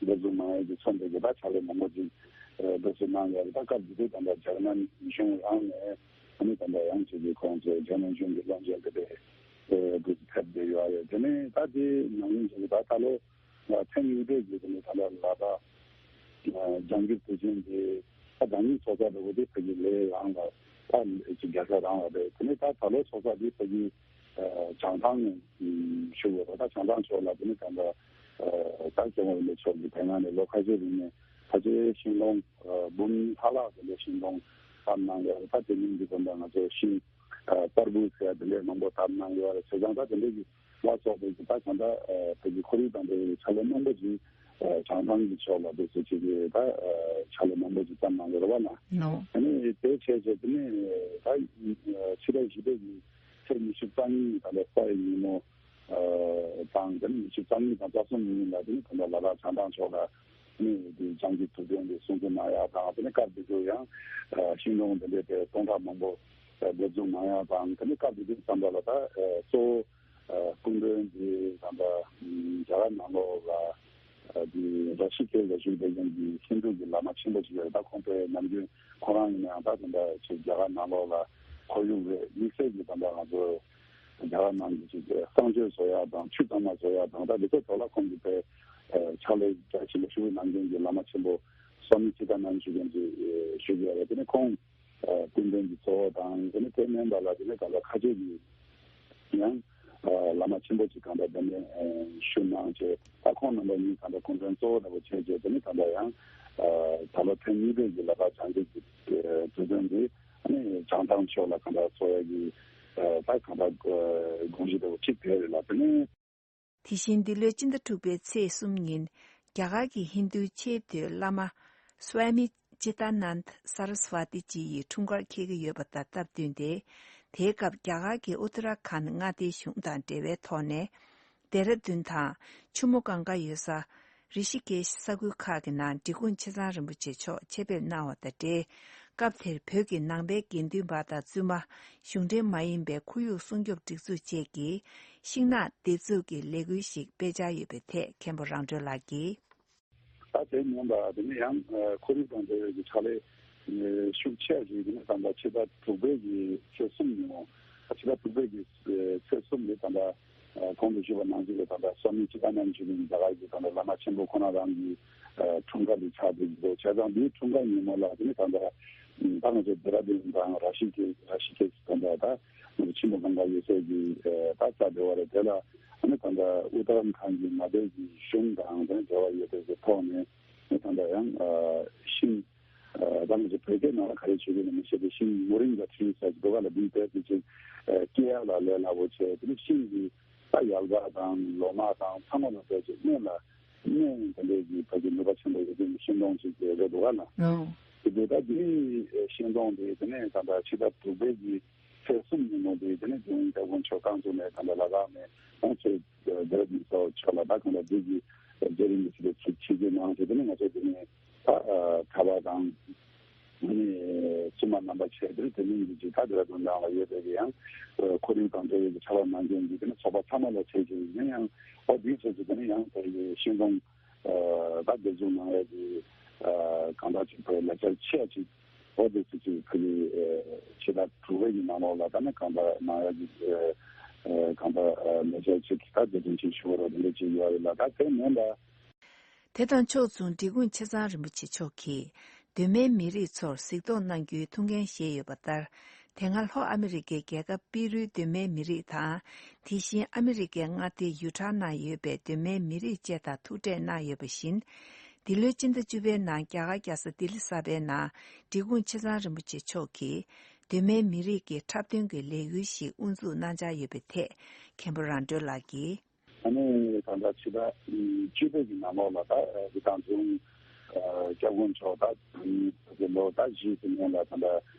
འདེབས་འཛུགས་གནང་ཡས་ཀྱི་ཚོགས་འདུ་གི་ད་ཕྱག་ལས་མང་པོ་ཅིག་འདུག་སེ་གནང་ཡོད་རེད། ད་སྐབས་དེ་དུས་ད་ལྟ་ཇར་མན་གཞུང་རང་ནས་ཨ་ནི་ད་ལྟ་ཡང་ཅིག་གི་ཁོང་ཚོའི་ཇར་མན་གཞུང་གི་བློན་ཆེན་དེ་འདྲའི་འདུག་སེ་ཕེབས་བསྡད་ཡོད་རེད། དེ་ནས་ད་དེ་ནང་བཞིན་ཅིག་ད་ད་ལོ་ཐེངས་གཉིས་པའི་གི་དེ་ནས་ད་ལྟ་ལ་དྭགས་ལྗང་སྒྱུར་དུས་ཆེན་གྱི་ད་ཟླ་གཉིས་ཚོགས་ས་འདྲ་བོ་དེ་ཕ་གི་ལའི་རང་ལ་ད་ཅིག་རྒྱལ་ས་རང་ལ་རེད། དེ་ནས་ད་ད་ལོ་ཚོགས་ས་དེ་ཕ་གི་བྱང་ཐང་ནས་ཞུ་དགོས་རེད། ད་བྱང་ཐང་ཕྱོགས་ལ་དེ་ནས་ད་ལྟ་ད་སྐྱབས་མགོན་རིན་པོ་ཆེ་མཆོག་གི་དེ་སྔ་ནས་ལོ་ཁ་ཤས་རིང་ནས་ཕལ་ཆེར་ཤིང་སྡོང་འབུམ་ལྷག་ལྷག་དེ་འདྲ་ཤིང་སྡོང་བཏབ་གནང་ཡོད་རེད། ད་དེ་མིན་གྱི་དོན་དག་ང་ཚོ་ཤིང་ཨ་པར་བུ་ཟེར་ཡ་དེ་འདྲས་མང་པོ་བཏབ་གནང་ཡོད་རེད། བྱས་ཙང་ད་དེ་འདྲས་ཀྱི་ལ་སོགས་པའི་གི་ད་གང་ལྟར་ཨ་བོད་ཀྱི་ཁོར་ཡུག་དང་འབྲེལ་བའི་ཕྱག་ལས་མང་པོ་ཞིག་ཨ་བྱང་ཐང་གི་ཕྱོགས་ལ་འདུག་སེ་བྱེད་ཀྱི་ད་ཨ་ཕྱག་ལས་མང་པོ་ཞིག་བརྩམས་གནང་ཡོད་རེད་བ་ན། ནོ། ཨ་ནི་དེ་བྱས་བྱས་དེ་ནས་ད་ཕྱི་ཟླ་བཞི་པའི་གི་ཚེས་ཉི་ཤུ་རྩ་གཉིས་ད་ལྟ་ས་ཡི་ཉིན་མོ་ཨ་དང་དེ་ནས་ཉི་ཤུ་རྩ་གཉིས་དང་རྩ་གསུམ་ཉིན་ལ་དེ་ནས་ད་ལྟ་ལ་དྭགས་བྱང་ཐང་ཕྱོགས་ལ་ནི་དེ་བྱང་གི་དུས་སྟོན་དེ་སྲུང་བརྩི་གནང་ཡག་དང་། དེ་ནས་སྐབས་དེ་ཚོ་ཡང་ཤིང་སྡོང་དེ་འདྲས་དེ་སྟོང་ཕྲག་མང་པོ་འདེབས་འཛུགས་གནང་ཡག་དང་། དེ་ནས་སྐབས་དེ་དུས་ཙམ་པ་ལ་ད་གཙོ་བོ་སྐུ་མགྲོན་དེ་ད་ལྟ་རྒྱ་གར་ནང་ལོགས་ལ་དེ་ར་ཤི་ཀེ་ལ་བཞུགས་པའི་ཡང་གི་ཧིན་རྡུ་གི་བླ་མ་ཆེན་པོ་ཞིག་ཡོད་རེད། ད་ཁོང་པའི་ནམ་རྒྱུན་ཁོ་རང་ཡིན་ནའང་ད་ད་ལྟ་ཅིག་རྒྱ་གར་ནང་ལོགས་ལ་ཁོར་ཡུག་རེད། དམིགས་བསལ་གྱིས་ད་ལྟ་ང་ཚོ་རྒྱ་གར་ནང་གི་ཅིག་གསང་སྤྱོད་བཟོ་ཡག་དང་ཆུ་གཙང་མ་བཟོ་ཡག་དང་། ད་འདི་ཚོ་ཐོག་ལ་ཁོང་གིས་དཔེ་ཕྱག་ལས་རྒྱ་ཆེན་པོ་ཞུ་གནང་མཁན་གྱི་བླ་མ་ཆེན་པོ་སོ་མི་ཅི་ཏ་ནན་ཞུ་མཁན་ཅིག་ཞུ་གི་ཡོད་རེད། དེ་ནས་ཁོང་སྐུ་མགྲོན་གྱི་གཙོ་བོ་དང་། དེ་ནས་དེ་མིན་པ་ལ་དེ་ནས་ད་ལྟ་ཁ་ཆེ་གི་ཡང་བླ་མ་ཆེན་པོ་ཅིག་གང་ལྟར་གདན་འདྲེན་ཞུ་གནང་བྱས། ད་ཁོང་རྣམ་པ་གཉིས་གང་ལྟར་སྐུ་མགྲོན་གཙོ་བོ་འདྲ་པོ་བྱས་བྱས། དེ་ནས་ད་ལྟ་ཡང་ད་ལོ་ཐེངས་གཉིས་པའི་གི་ལ་དྭགས་བྱང་རྒྱུད་ཀྱི་དུས་སྟོན་འདི་ཨ་ནི་བྱང་ཐང་ཕྱོགས་ལ་གང་ལྟར་ཚོགས་ཡག་གི་ད་གང་ལྟར་དགོངས་གཞི་འདྲ་པོ་ཅིག་དེ་རེད་ལ། དེ་ནས། དེ་བཞིན་འདི་ལོའི་སྤྱི་ཟླ་དྲུག་པའི་ཚེས་གསུམ་ཉིན་རྒྱ་གར་གྱི་ཧིན་རྡུའི་ཆེས་མཐོའི་བླ་མ་སྭ་མི་ཅི་ཏཱ་ནནྡ་སཱ་ར་སྭ་ཝ་ཏི་ཅི་ཡི་འཁྲུངས་སྐར་འཁེལ་གྱི་ཡོད་པ་དང་སྟབས་བསྟུན་ཏེ། དེའི་སྐབས་རྒྱ་གར་གྱི་ཨུ་ཏ་ར་ཁཱན་མངའ་སྡེའི་གཞུང་དང་འབྲེལ་བའི་ཐོག་ནས། ལྡེ་ར་ལྡུན་དང་ཆུ་མོ་གངྒཱ་ཡོད་ས་རི་ཤི་ཀེཤ་ས་ཁུལ་ཁག་གི་ནང་འབྲི་གུང་ཆེ་ཚང་རིན་པོ་ཆེ་མཆོག་ཆེད་ཕེབས་གནང་བ་དང་འབྲེལ། སྐབས་དེར་བོད་ཀྱི་ནང་པའི་དགེ་འདུན་པ་དང་བཙུན་མ། གཞུང་འབྲེལ་མ་ཡིན་པའི་ཁོར་ཡུག་སྲུང་སྐྱོབ་སྒྲིག་འཛུགས་བཅས་ཀྱིས་ཤིང་ནགས་འདེབས་འཛུགས་ཀྱི་ལས་འགུལ་ཞིག་སྤེལ་འཆར་ཡོད་པའི་ཐད་མཁན་པོ་རང་གྲོལ་ལགས་ཀྱིས། ད་དེ་མིན་པ་དེ་ནས་ཡང་ཁོར་ཡུག་དང་འབྲེལ་བའི་གི་ཕྱག་ལས་ཤུགས་ཆེ་ཞིག་དེ་ནས་བཏང་པ་ཕྱི་ཟླ་དྲུག་པའི་གི་ཚེས་གསུམ་ཉིན་མོ། ཕྱི་ཟླ་དྲུག་པའི་གི་ཚེས་གསུམ་ནས་ད་ལྟ་གོང་དུ་ཞུས་པ་ནང་བཞིན་གྱི་ད་ལྟ་སྭ་མི་ཅི་ཏཱ་ནན་ཞུ་མཁན་རྒྱ་གར་གྱི་ད་ལྟ་བླ་མ་ཆེན་པོ་ཁོ་ན་རང་གི་འཁྲུངས་སྐར་དེ་ཆགས་བསྡད་ཀྱི་འདུག་བྱས་ཙང་འདིའི་འཁྲུངས་སྐར་ཉིན་མོ་ལ་དེ་ནས་ད་ལྟ་ད་ང་ཚོ་ཌེ་ར་ལྡུན་དང་ར་ཤི་ཀེ་ར་ཤི་ཀེ་ད་ལྟ་ད་ང་ཚོ་ཆེན་པོ་གངྒཱ་ཡོད་སའི་གི་ད་ས་དེ་བ་རེད། དེ་ལ་ཨ་ནི་ད་ལྟ་ཨུ་ཏ་ར་ཁཱན་གྱི་མངའ་སྡེ་གི་གཞུང་དང་དེ་ནས་འབྲེལ་བ་ཡོད་པའི་གི་ཐོག་ནས་ཨ་ནི་ད་ལྟ་ཡང་ཤིང་ད་ང་ཚོ་བོད་སྐད་ནང་ལ་ག་རེ་བྱེད་ཀྱི་ན་མི་ཤེས་པའི་ཤིང་མོ་རིང་ག་ཁྲི་ས་ཀྱི་དོ་ག་ལ་འདི་དེ་དེ་ཅིག་སྐྱེ་ཡག་ལ་ལས་སླ་པོ་བྱས། དེ་ནས་ཤིང་གི་ད་ཡལ་ག་དང་ལོ་མ་དང་ཚང་མ་ལ་བལྟས་ཅིག་སྨན་ལ་སྨན་དེ་འདྲས་ཀྱི་ཕ་གི་ནུས་པ་ཆེན་པོ་ཡོད་པའི་ཤིང་སྡོང་ཅིག་རེད་འདུག་ག་ལ། ཨོ། དེ་དེ་ད་དེ་ཤིང་སྡོང་དེ་དེ་ནས་ད་ལྟ་ཕྱི་ཟླ་དྲུག་པའི་གི་ཚེས་གསུམ་ཉིན་མོ་དེ་དེ་ནས་རྒྱལ་ཡོངས་བཀའ་བློན་མཆོག་རྐང་བཙུགས་ནས་ད་ལྟ་ལ་དྭགས་ནས་ཁོང་ཚོས་ རྡེ་ར་ལྡུན་སོགས་ཕྱོགས་ལ་ད་གང་ལྟར་འདི་གི་རྒྱ་རིགས་མི་སེར་ཆིག་ཆིག་གི་ནང་དེ་དེ་ནི་ང་ཚོ་དེ་ནི་ད་གྲྭ་པ་དང་། ཨ་ནི་བཙུན་མ་རྣམ་པ་བྱས་ཏེ་དེ་ནི་འདི་ཅིག་ད་རྡེ་ར་ལྡུན་ནང་ལ་ཡོད་པའི་གི་ཡང་ཁོར་ཡུག་དང་འབྲེལ་བའི་གི་ཕྱག་ལས་གནང་མཁན་གྱི་དེ་ནི་ཚོགས་པ་ཚང་མ་ལ་བྱས་ཀྱི་ཡིན་ཡང་ཨོ་དེའི་སོ་སོ་དེ་ནི་ཡང་དེ་ཡི་ཤིང་སྡོང་ད་འདེབས་འཛུགས་གནང་ཡ་གི་གང་ལྟར་ཅིག་ལས་འཆར་ཆེ་ཡ་ཅིག་ཨོ་དེ་ཚོ་ཅིག་ཕ་གི་ཕྱི་ཟླ་དྲུག་པའི་གི་ནང་ལོགས་ལ་ད་ནི་གང་ལྟར་གནང་ཡ་གི་གང་ལྟར་ལས་འཆར་ཅིག་ད་དེ་དོན་ཅིག་ཞུ་བ་རོགས་དེ་འདྲ་ཅིག་ཡོད་རེད་ལ། ད་དེ་མིན་པ། དེ་དང་ཕྱོགས་མཚུངས་འབྲི་གུང་ཆེ་ཚང་རིན་པོ་ཆེ་མཆོག་གིས་གདོད་མའི་མི་རིགས་ཚོར་གཟིགས་རྟོག་གནང་རྒྱུའི་ཐུགས་འགན་བཞེས་ཡོད་པ་ལྟར། དེ་སྔ་ལྷོ་ཨ་མི་རི་ཀའི་རྒྱལ་ཁབ་པི་རུའི་གདོད་མའི་མི་རིགས་དང་། དེ་བཞིན་ཨ་མི་རི་ཀའི་མངའ་སྡེ་ཡུ་ཊ་ནང་ཡོད་པའི་གདོད་མའི་མི་རིགས་བཅས་དང་ཐུག་འཕྲད་གནང་ཡོད་པ་བཞིན། འདི་ལོའི་སྤྱི་ཟླ་བཅུ་པའི་ནང་རྒྱ་གར་རྒྱལ་ས་ལྡི་ལི་གསར་པའི་ནང་འབྲི་གུང་ཆེ་ཚང་རིན་པོ་ཆེ་མཆོག་གིས་གདོད་མའི་མི་རིགས་ཀྱི་འཁྲབ་སྟོན་གྱི་ལས་འགུལ་ཞིག་དབུ་འཛུགས་གནང་འཆར་ཡོད་པའི་ཐད་མཁན་པོ་རང་གྲོལ་ལགས་ཀྱིས། ཨ་ནི་ད་ལྟ་ཕྱི་ཟླ་བཅུ་པའི་གི་ནང་ལོགས་ལ་ད་འདི་དང་འཛོམས་སྐྱབས་མགོན་མཆོག་ད་ད་ལོ་ད་གཞིས་ཀྱི་སྔོན་ལ་ད་ལྟ་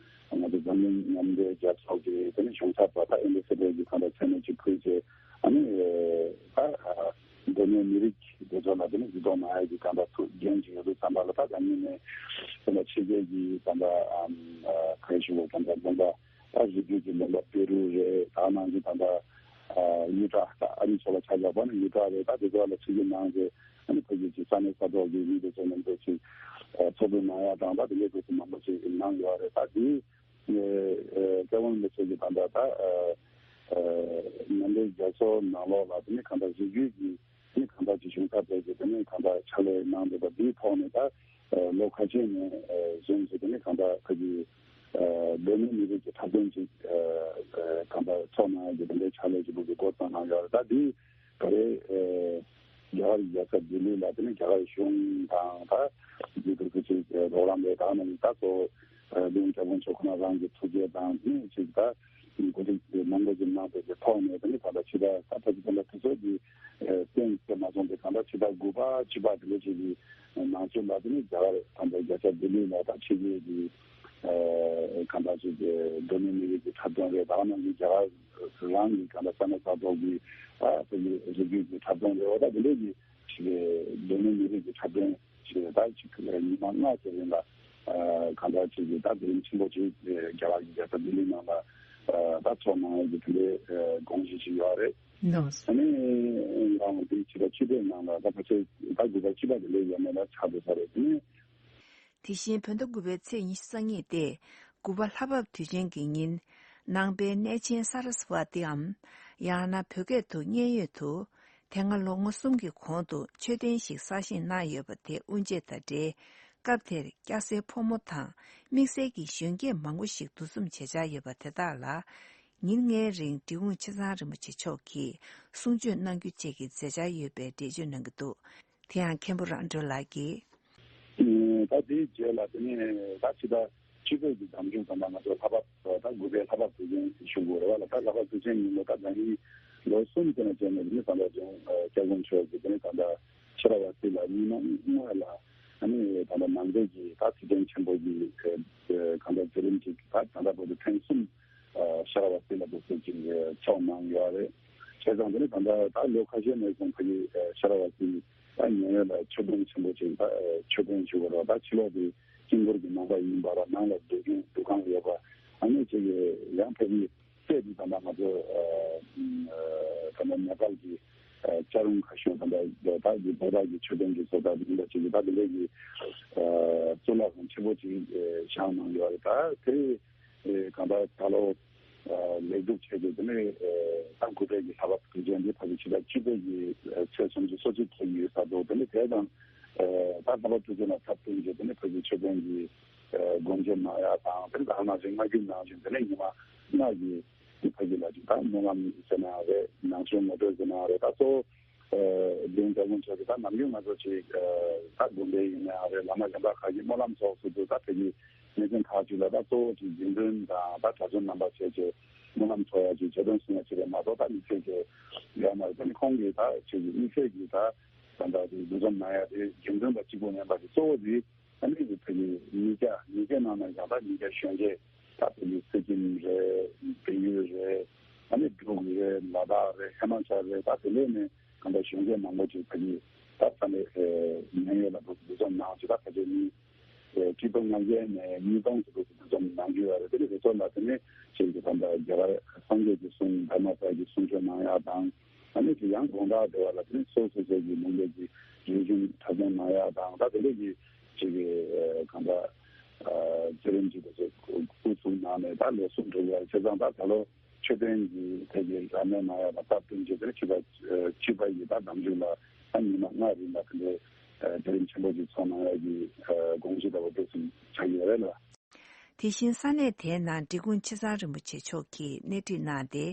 ང་ཚོ་འཛམ་གླིང་མཉམ་འབྲེལ་རྒྱལ་ཚོགས་ཀྱི་དེ་ནི་གཞུང་ཚབ་པ་ད་ཨེམ་བྷེ་སེ་ཌར་གྱི་ད་ལྟ་མཚན་གནས་ཅིག་ཕུལ་ཚེ། ཨ་ནི་ད་གདོད་མའི་མི་རིགས་དེ་ཚོ་ལ་དེ་ནི་གཟིགས་རྟོག་གནང་ཡ་གི་གང་ལྟར་ཐུགས་འགན་ཅིག་ཡོད་དུས་ཙམ་པ་ལ་ད་ད་ཉིན་ནས་ད་ལྟ་ཕྱི་རྒྱལ་གྱི་ད་ལྟ་ཨམ་ཨ་ག་རེ་ཞུ་དགོས་ད་ལྟ་ལུང་པ། ད་རི་རྒྱུད་ཀྱི་ལུང་པ་པེ་རུ་རེད། ད་ནང་གི་ད་ལྟ་ཨ་ཡུ་ཊ་ད་ཨ་རི་ཚོ་ལ་ཆ་བཞག་པ་ནི་ཡུ་ཊ་རེད། ད་དེ་ཚོ་ལ་ཕྱི་རྒྱལ་ནང་གི་ཨ་ནི་ཕ་གི་ཅིག་ས་གནས་ས་ཐོག་གི་མི་དེ་ཚོ་མཉམ་དུ་ཅིག་ཚོགས་འདུ་གནང་ཡ་དང་ད་དེ་འདྲའི་དེ་ཚོ་མང་པོ་ཅིག་གནང་ཡོད་རེད། ད་དེ་སྐྱབས་མགོན་མི་ཚོ་གི་ད་ལྟ་ད་མཉམ་འབྲེལ་རྒྱལ་ཚོགས་ནང་ལོགས་ལ་དེ་ནི་གང་ལྟར་རི་རྒྱུད་ཀྱི་ནི་གང་ལྟར་ཅིག་གཞུང་ཚབ་པས་ཀྱི་དེ་ནི་གང་ལྟར་ཕྱག་ལས་གནང་འདུག་པ་འདིའི་ཐོག་ནས་ད་ལོ་ཁ་ཤས་ནས་བཟུང་སྟེ་དེ་ནི་གང་ལྟར་ཁ་གི་གདོད་མའི་མི་རིགས་ཀྱི་འཁྲབ་སྟོན་ཅིག་གང་ལྟར་ཚོགས་གནང་ཡ་གི་དེ་འདྲའི་ཕྱག་ལས་ཀྱི་ལུགས་ཀྱི་འགོ་བརྩམས་གནང་ཡོད་རེད། ད་འདི་ག་རེ་རྒྱ་གར་རྒྱལ་ས་ལྡི་ལི་ལ་དེ་ནི་རྒྱ་གར་གཞུང་དང་ད་འདི་ཚོ་གི་ཅིག་རོགས་རམ་རེད། ད་ནི་ད་གཙོ་བོ་ལིའུ་སྐྱབས་མགོན་མཆོག་ཁོ་ན་རང་གི་ཐུགས་བསྐྱེད་དང་དེ་ནི་ཅིག་ད། གོ་སྒྲིག་གནང་དགོས་ཀྱི་གནང་དགོས་ཀྱི་ཐོག་ནས་དེ་ནི་ད་ལྟ་ཕྱི་ཟླ་ད་ཕ་གི་ད་ལྟ་དུས་ཚོད་ཀྱི་རྟེན་དེ་མ་སོང་སྟེ་ད་ལྟ་ཕྱི་ཟླ་དགུ་པ་བཅུ་པ་དེ་འདྲ་ཅིག་གི་ནང་ཚུད་ལ་དེ་ནི་རྒྱ་གར་ད་ལྟ་རྒྱལ་ས་ལྡི་ལི་ལ་ད་ཕྱི་རྒྱལ་གྱི་གང་ལྟར་ཅིག་གི་གདོད་མའི་མི་རིགས་ཀྱི་འཁྲབ་སྟོན་རེད། ད་ག་ནང་བཞིན་རྒྱ་གར་རང་གི་གང་ལྟར་ས་གནས་ས་ཐོག་གི་ད་ཕ་གི་རི་རྒྱུད་ཀྱི་འཁྲབ་སྟོན་རེད། འོ་ད་དེ་འདྲ་གི་ཅིག་གདོད་མའི་མི་རིགས་ཀྱི་འཁྲབ་སྟོན་ཅིག་ད་ཅིག་ཉི་མ་ལྔ་ཙམ་རིང་ལ་གང་ལྟར་ཅིག་ད་དེ་རིང་ཆེན་པོ་ཅིག་རྒྱ་གར་གྱི་རྒྱལ་ས་ལྡི་ལི་ནང་ལ་ད་ཚོགས་གནང་ཡ་གི་དེ་འདྲའི་དགོངས་གཞི་ཅིག་ཡོད་རེད། ལགས་སོ། ཨ་ནི་ང་རང་དེ་ཕྱི་ཟླ་བཅུ་པའི་ནང་ལ་ད་ཕལ་ཆེར་ད་དགུ་པ་བཅུ་པ་དེ་ལས་ཡོད་མེད་ལ་ཆགས་འགྲོ་ས་རེད། དེ་ནས། དེ་བཞིན་བོད་ཟླ་དགུ་པའི་ཚེས་ཉི་ཤུ་རྩ་གཉིས་ཏེ། དགུ་པ་ལྷ་བབས་དུས་ཆེན་གྱི་ཉིན། ནང་པའི་གནས་ཆེན་ས་ར་སི་ཝ་ཏིའམ། ཡང་ན་བོད་སྐད་དུ་མཉན་ཡོད་དུ། དེ་སྔ་ལོ་ངོ་གསུམ་གྱི་གོང་དུ་མཆོད་རྟེན་ཞིག་གསར་བཞེངས་གནང་ཡོད་པ་དེ་དབུ་འབྱེད་དང་འབྲེལ། སྐབས་དེར་སྐྱ་སེར་ཕོ་མོ་དང་དམིགས་བསལ་གྱི་གཞོན་སྐྱེས་མང་པོ་ཞིག་འདུ་འཛོམས་བྱེད་འཆར་ཡོད་པ་དེ་དག་ལ། ཉིན་ལྔའི་རིང་འབྲི་གུང་ཆེ་ཚང་རིན་པོ་ཆེ་མཆོག་གིས་གསུང་ཆོས་གནང་རྒྱུ་བཅས་ཀྱི་མཛད་འཆར་ཡོད་པའི་འགྲེལ་བརྗོད་གནང་གི་འདུག་དེ་ཡང་མཁན་པོ་རང་གྲོལ་ལགས་ཀྱིས། ཨེ་ད་དེའི་རྗེས་ལ་དེ་ནས་ད་ཕྱི་ཟླ་བཅུ་པའི་གི་ཟླ་མཇུག་ཙམ་པ་ང་ཚོ་ལྷ་བབས་ད་དགུ་པའི་ལྷ་བབས་དུས་ཆེན་ཞུ་དགོས་རེད་བ་ལ། ད་ལྷ་བབས་དུས་ཆེན་ཉིན་མོ་ད་ཟླ་ཉིན་ལོ་གསུམ་ཙམ་ནས་བྱས་ནས་དེ་ནས་ད་ལྟ་ཅུང་སྐྱབས་མགོན་མཆོག་གིས་དེ་ནས་ད་ལྟ་ཤ་ར་བ་སི་ལ་ཉི་མ་སྔོན་ལ་ཨ་ནི་ད་ལྟ་ནང་པའི་གི་ད་ཚིག་རྒྱན་ཆེན་པོ་གི་གང་ལྟར་མཛད་རིམ་ཅིག་ད་ད་ལྟ་བར་དུ་ཐེངས་གསུམ། ཤ་ར་བ་སི་ལ་འདུག་སེ་ཅིག་ཚོགས་གནང་ཡོད་རེད། བྱས་ཙང་དེ་ནི་ད་ལྟ་ད་ལོ་ཁ་ཤས་ནས་བཟུང་ཕ་གི་ཤ་ར་བ་སི་ད་ཉེ་བའི་ལ་མཆོད་རྟེན་ཆེན་པོ་ཅིག་ད་མཆོད་རྟེན་ཞུ་བ་ར་ད་ཕྱི་ལོགས་དེ་དཀྱིལ་འཁོར་གྱི་ནང་པ་ཡིན་པ་ར་ནང་ལ་འདུ་ཁང་འདུ་ཁང་ཡོད་པ་ཨ་ནི་ཅིག་ཡང་ཕ་གི་སྲས་དེ་ད་ལྟ་ང་ཚོ་ད་ལྟ་ནེ་པཱལ་གྱི་ལྕགས་རོང་ཁ་ཤོད་ད་ལྟ་ད་གི་བོད་ཟླ་གི་མཆོད་རྟེན་གྱི་བཟོ་ལྟ་དེ་འདྲ་ཅིག་ད་དེ་འདྲ་གི་གཙུག་ལག་ཁང་ཆེན་པོ་ཅིག་བཞེངས་གནང་ཡོད་རེད། ད་དེ། ཨེ་གང་ལྟར་ད་ལོ་ཨ་ལེགས་གྲུབ་ཆེད་དུ་དེ་ནས་ཨེ་ད་དགུ་པའི་གི་ལྷ་བབས་དུས་ཆེན་འདི་ཕ་གི་ཕྱི་ཟླ་བཅུ་པའི་གི་ཨེ་ཚེས་སུམ་ཅུ་སོ་གཅིག་ཐེག་ཡོད་ས་འདུག་དེ་ནས་དེ་དང་ཨེ་ད་ལྷ་བབས་དུས་ཆེན་ལ་ཚབ་མཚོན་གྱི་དེ་ནས་ཕ་གི་མཆོད་རྟེན་གྱི་ཨེ་སྒོ་འབྱེད་གནང་ཡ་དང་དེ་ནས་ད་ནང་བཞིན་སྔ་འགྱུར་ནང་བཞིན་དེ་ནས་ཉི་མ་ལྔ་གི་དེ་ཕ་གི་ལ་ཅིག་ད་སྨོན་ལམ་ཟེར་ན་རེད། ནང་ཆོས་ངོ་སྤྲོད་ཟེར་ན་རེད། ད་གཙོ་བོ། ཨ་དེ་རིང་སྐྱབས་མགོན་མཆོག་གིས་ད་ནམ་རྒྱུན་ང་ཚོ་ཅིག་ཨ་ད་དགོན་པའི་ཡིན་ནའང་རེད། བླ་མ་གཞན་དག་ཁག་གི་སྨོན་ལམ་ཚོགས་སུ་དུ་ད་ཕ་གི་གནས་ཆེན་ཁག་ཅིག་ལ་ད་གཙོ་བོ་ཅིག་རྗེ་བཙུན་དང་ད་གྲྭ་བཙུན་རྣམ་པ་བྱས་བྱས་སྨོན་ལམ་ཚོགས་ཡ་ཅིག་བྱ་དོན་སྲུང་ཡ་ཅིག་རེད་མ་གཏོགས་ད་དམིགས་བསལ་གྱི་ཡོད་མ་རེད། ད་ནི་ཁོང་གིས་ད་ཅིག་དམིགས་བསལ་གྱི་ད་ད་ད་དེ་འདུ་འཛོམས་གནང་ཡ་དེ་རྗེ་བཙུན་དང་གཅིག་པུ་མིན་པ་ཅིག་གཙོ་བོ་དེ་ད་ནི་ཕ་གི་ཉིས་བརྒྱ་ཉིས་བརྒྱ་ནང་ནས་ཀྱང་ད་ཉིས་བརྒྱ་གཞོན་སྐྱེས། ད་དེ་ནི་སི་ཀིམ་རེད། བལ་ཡུལ་རེད། ཨ་ནི་འབྲུག་རེད། ལ་དྭགས་རེད། ཧི་མ་ཅལ་རེད། ད་དེ་ལས་ནས་ གང་ལྟར་གཞོན་སྐྱེས་མང་པོ་ཅིག་ད་གིན་ད་ས་གནས་ཉེན་ཡོད་ལ་འདུག་འདུ་འཛོམས་གནང་ཅིག་ད་ཕལ་ཆེར་མི་ཁྲི་སྟོང་ལྔ་བརྒྱ་ནས་ཉིས་སྟོང་ཙམ་འདུ་འཛོམས་གནང་གི་ཡོད་རེད། དེ་ནི་དེ་ཚོ་ལ་དེ་ནི་ཅིག་གི་ད་ལྟ་རྒྱ་གར་སངས་རྒྱས་ཀྱི་གསུང་དྷརྨ་ས་ཀྱི་གསུང་ཆོས་གནང་ཡག་དང་། ཨ་ནི་ཅིག་ཡང་དགོང་དག་དེ་བ་ལ་དེ་ནི་སོ་སོ་སོ་གི་ལུང་པའི་གི་རིག་གཞུང་གྲྭ་ཚང་གནང་ཡག་དང་། ད་དེ་འདྲ་གི་ཅིག་གི་གང་ལྟར་མཛད་རིམ་ཅིག་དེ་ཚོ་དབུ་བཙུགས་གནང་ནས་ད་ལོ་གསུམ་འགྲོ་གི་ཡོད་རེད། བྱས་ཙང་ད་ད་ལོ་མཆོད་རྟེན་གྱི་ཐད་ཀྱི་རབ་གནས་གནང་ཡག་དང་སྟབས་བསྟུན་བྱས་ཏེ་ཕྱི་པ་ཕྱི་པ་ཡི་ད་ཟླ་མཇུག་ལ་ད་ཉི་མ་ལྔ་རིང་ལ་དེ་འདྲའི་མཛད་རིམ་ཆེན་པོ་ཞིག་ཚོགས་གནང་ཡག་གི་དགོངས་གཞི་ལྟ་བུ་འདུག་སེ་ཆགས་ཀྱི་ཡོད་རེད་ལ། དེ་བཞིན་ས་གནས་དེའི་ནང་འབྲི་གུང་ཆེ་ཚང་རིན་པོ་ཆེ་མཆོག་གིས་སྣེ་ཁྲིད་གནང་སྟེ།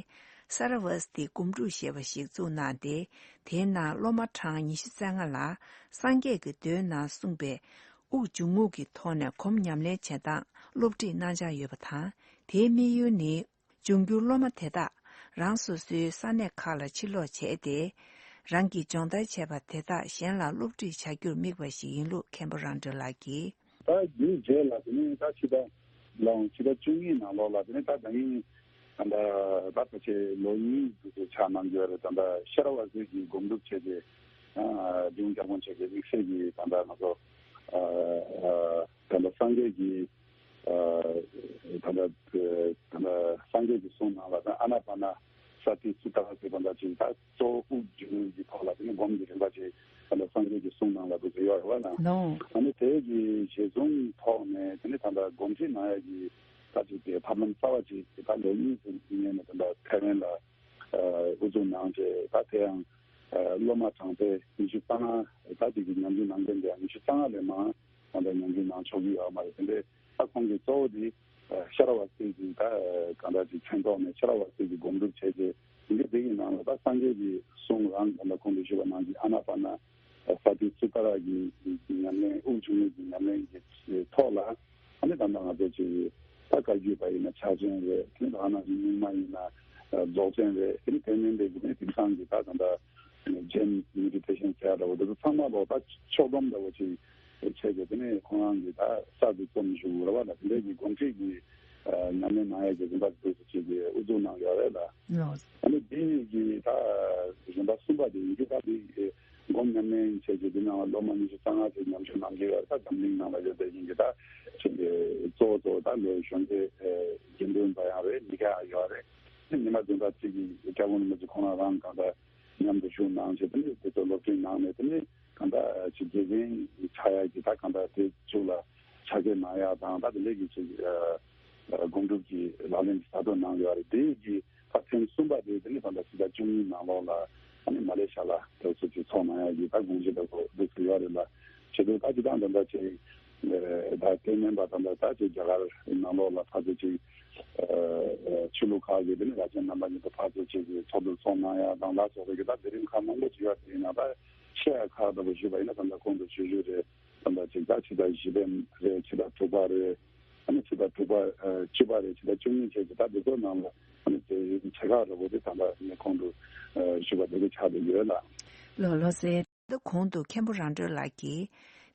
ས་ར་བ་སྟི་སྒོམ་སྒྲུབ་ཞེས་པ་ཞིག་བཙུགས་གནང་སྟེ། དེའི་ནང་སློབ་མ་གྲངས་ཉི་ཤུ་རྩ་ལྔ་ལ་སངས་རྒྱས་ཀྱི་མདོའི་ནང་གསུངས་པའི་དབུགས་འབྱུང་རྔུབ་ཀྱི་ཐོག་ནས་སྒོམ་ཉམས་ལེན་བྱེད་སྟངས་སློབ་ཁྲིད་གནང་འཆར་ཡོད་པ་དང་། དེའི་དམིགས་ཡུལ་ནི། འབྱུང་འགྱུར་སློབ་མ་དེ་དག་རང་སོ་སོའི་ས་གནས་ཁག་ལ་ཕྱིར་ལོག་བྱས་ཏེ། རང་གིས་སྦྱོང་བརྡར་བྱས་པ་དེ་དག་གཞན་ལ་སློབ་ཁྲིད་བྱ་རྒྱུར་དམིགས་པ་ཞིག་ཡིན་ལུགས་མཁན་པོ་རང་གྲོལ་ལགས་ཀྱིས། ད་འདིའི་རྗེས་ལ་དེ་ནས་ད་ཕྱི་ཟླ་ལའང་ཕྱི་ཟླ་བཅུ་གཉིས་ནང་ལོགས་ལ་དེ་ནས་ད་ད་ཡིན་ད་ལྟ་ད་ཕལ་ཆེར་ལོ་གཉིས་ཙམ་ཆགས་གནང་རྒྱུ་རེད། ད་ལྟ་ཤ་ར་བ་སི་གི་སྒོམ་སྒྲུབ་བྱས་ཏེ་འབྱུང་རྒྱལ་འགོང་བྱས་ཏེ་དམིགས་བསལ་གྱི་ད་ལྟ་ང་ཚོ་ད་ལྟ་སངས་རྒྱས་ཀྱི་ད་ལྟ་ད་ལྟ་སངས་རྒྱས་ཀྱི་གསུང་ནང་ལ་ད་ཨ་ན་པ་ན་ས་ཏི་སུ་ཏ་ཟེར་བ་འདྲ་ཅིག་ད་གཙོ་བོ་དབུགས་འབྱུང་རྔུབ་ཀྱི་ཐོག་ལ་དེ་ནི་སྒོམ་གྱི་རིམ་པ་ཅིག་ད་ལྟ་སངས་རྒྱས་ཀྱི་གསུང་ནང་ལ་འདུག་ཟེར་ཡོད་རེད་བ་ན། ལོ། ཨ་ནི་དེ་གི་གཞི་བཟུང་ཐོག་ནས་དེ་ནི་ད་ལྟ་སྒོམ་ཁྲིད་གནང་ཡ་གི་ད་ཅིག་གི་ཐབས་ལམ་གསར་བ་ཅིག་ད་ལོ་གཉིས་ཙམ་སྔོན་ནས་ད་ལྟ་ཐའེ་ཝན་ལ་དབུ་འཛུགས་གནང་རྗེས་ད་དེ་ཡང་སློབ་མ་གྲངས་ཚད་ཉི་ཤུ་རྩ་ལྔ་ད་ཅིག་གི་ཉམས་ཞིབ་གནང་མཁན་དེ་ཡང་ཉི་ཤུ་རྩ་ལྔ་ལས་མང་གང་འདྲ་ཉམས་ཞིབ་གནང་ཆོག་གི་ཡོད་མ་རེད། དེ་འདྲའི་ད་ཁོང་གི་གཙོ་བོ་དེ་ཤ་ར་བ་སི་གི་ད་གང་འདྲ་ཅིག་མཚན་ཐོག་ནས་ཤ་ར་བ་སི་གི་སྒོམ་སྒྲུབ་བྱས་རྗེས་ཡིན་གྱི་དེ་གི་ནང་ལ་ད་སངས་རྒྱས་ཀྱི་གསུང་རང་གང་འདྲ་ཁོང་གིས་ཞུས་པ་ནང་བཞིན་ཨ་ན་པ་ན་ས་ཏི་སུ་ཏ་ར་གི་ཉམས་ལེན་དབུགས་འབྱུང་རྔུབ་ཀྱི་ཉམས་ལེན་གྱི་ཐོག་ལ་ཨ་ནི་ད་ལྟ་ང་ཚོ་ཅིག་ད་བཀའ་བརྒྱུད་པ་ཡིན་ན་ཕྱག་ཆེན་རེད། དེ་ནི་ད་ག་ནང་བཞིན་རྙིང་མ་ཡིན་ན་རྫོགས་ཆེན་རེད། དེ་ནི་དེ་མིན་པའི་གི་ནི་དེང་སང་གི་ད་ད་ལྟ་ཇེན་མེ་ཌི་ཊེ་ཤན་ཟེར་ཡ་འདྲ་བོ་དེ་ཚོ་ཚང་མ་ལོ་ད་ཕྱོགས་སྡོམ་འདྲ་བོ་ཅིག་བྱས་ཏེ་དེ་ནས་ཁོང་རང་གིས་ད་གསར་དུ་རྩོམ་ཞུ་དགོས་རེད་བ་ལ། དེ་འདྲའི་གི་སྒོམ་ཁྲིད་ཀྱི་ཉམས་ལེན་གནང་ཡ་གི་རིམ་པ་དེ་ཚོ་ཅིག་གི་དབུ་འཛུགས་གནང་ཡོད་རེད་ལ། ཨ་ནི་དེ་གི་ད་རིམ་པ་གསུམ་པ་དེ་ཡིན་གྱི་ད་དེ་སྒོམ་ཉམས་ལེན་བྱས་རྗེས་དེ་ནང་སློབ་མ་ཉི་ཤུ་རྩ་ལྔ་ཙམ་ཉམས་ཞིབ་གནང་གི་ཡོད་རེད། ད་འཛམ་གླིང་ནང་ལ་ཡོད་པའི་ཡིན་གྱི་ད་ཅིག་གི་གཙོ་བོ་གཙོ་བོ་ད་ལོ་གཞོན་སྐྱེས་དགེ་འདུན་པ་ཡང་རེད། མི་སྐྱ་ཡང་ཡོད་རེད། ཉི་མ་བདུན་ཕྲག་གཅིག་གི་སྐྱབས་མགོན་རིན་པོ་ཆེ་ཁོང་རང་རང་གང་ལྟར་མཉམ་དུ་བཞུགས་གནང་བྱས་དེ་ནས་དེ་ཚོ་སློབ་ཁྲིད་གནང་ནས་དེ་ནས་གང་ལྟར་ཅིག་དགེ་རྒན་ཆགས་ཡག་གི་ད་གང་ལྟར་དེ་མཇུག་ལ་ཕྱག་འཁྱེར་གནང་ཡག་དང་ད་དེ་འདྲའི་གི་ཅིག་སྒོམ་སྒྲུབ་ཀྱི་ལག་ལེན་གྱི་གསར་གཏོད་གནང་ཡོད་རེད། དེ་གི་ད་ཐེངས་གསུམ་པ་དེ་དེ་ནས་ད་ལྟ་ཕྱི་ཟླ་བཅུ་གཉིས་ནང་ལོགས་ལ་ཨ་ནི་མ་ལེ་ཤ་ལ་དེ་ཚོ་ཅིག་ཚོགས་གནང་ཡག་གི་ད་དགོངས་གཞི་ལྟ་བུ་འདུག་སེ་ཡོད་རེད་ལ། བྱེད་དུས་ད་ཅིག་ད་ད་ལྟ་ཅིག་ད་དེ་མིན་པ་ད་ལྟ་ད་ཅིག་རྒྱ་གར་ནང་ལོགས་ལ་ཕར་ཚུར་ཅིག་ཆོས་ལུགས་ཁག་གི་དེ་ནི་རྭ་ཅན་རྣམ་པ་གཉིས་པོ་ཕར་ཚུར་ཅིག་གི་ཚོགས་འདུ་ཚོགས་གནང་ཡག་དང་ལ་སོགས་པའི་གི་ད་དེ་རིང་ཁག་མང་པོ་ཅིག་ཡོད་དེ་ཡིན་ན་ད་ཆེ་ཡ་ཁག་ལྟ་བུ་ཞུས་པ་ཡིན་ན་ད་ལྟ་གོང་དུ་ཞུ་རྒྱུ་རེད། ད་ལྟ་ཅིག་ད་ཕྱི་ཟླ་བཞི་པ་རེད། ཕྱི་ཟླ་དྲུག་པ་རེད། ཨ་ནི་ཕྱི་ཟླ་དྲུག་པ་བཅུ་པ་རེད། ཕྱི་ཟླ་བཅུ་གཉིས་བཅས་ཀྱི་ད་འདི་ཚོ་ནང་ལ་ཨ་ནི་དེ་རིང་ཆེ་ཁག་འདྲ་པོ་དེ་ད་ལྟ་ངས་གོང་དུ་ཞུས་པ་དེ་གི་ཆགས་བསྡད་ཡོད་ལ། ལགས་ལགས་སེ། ད་གོང་དུ་མཁན་པོ་རང་གྲོལ་ལགས་ཀྱིས་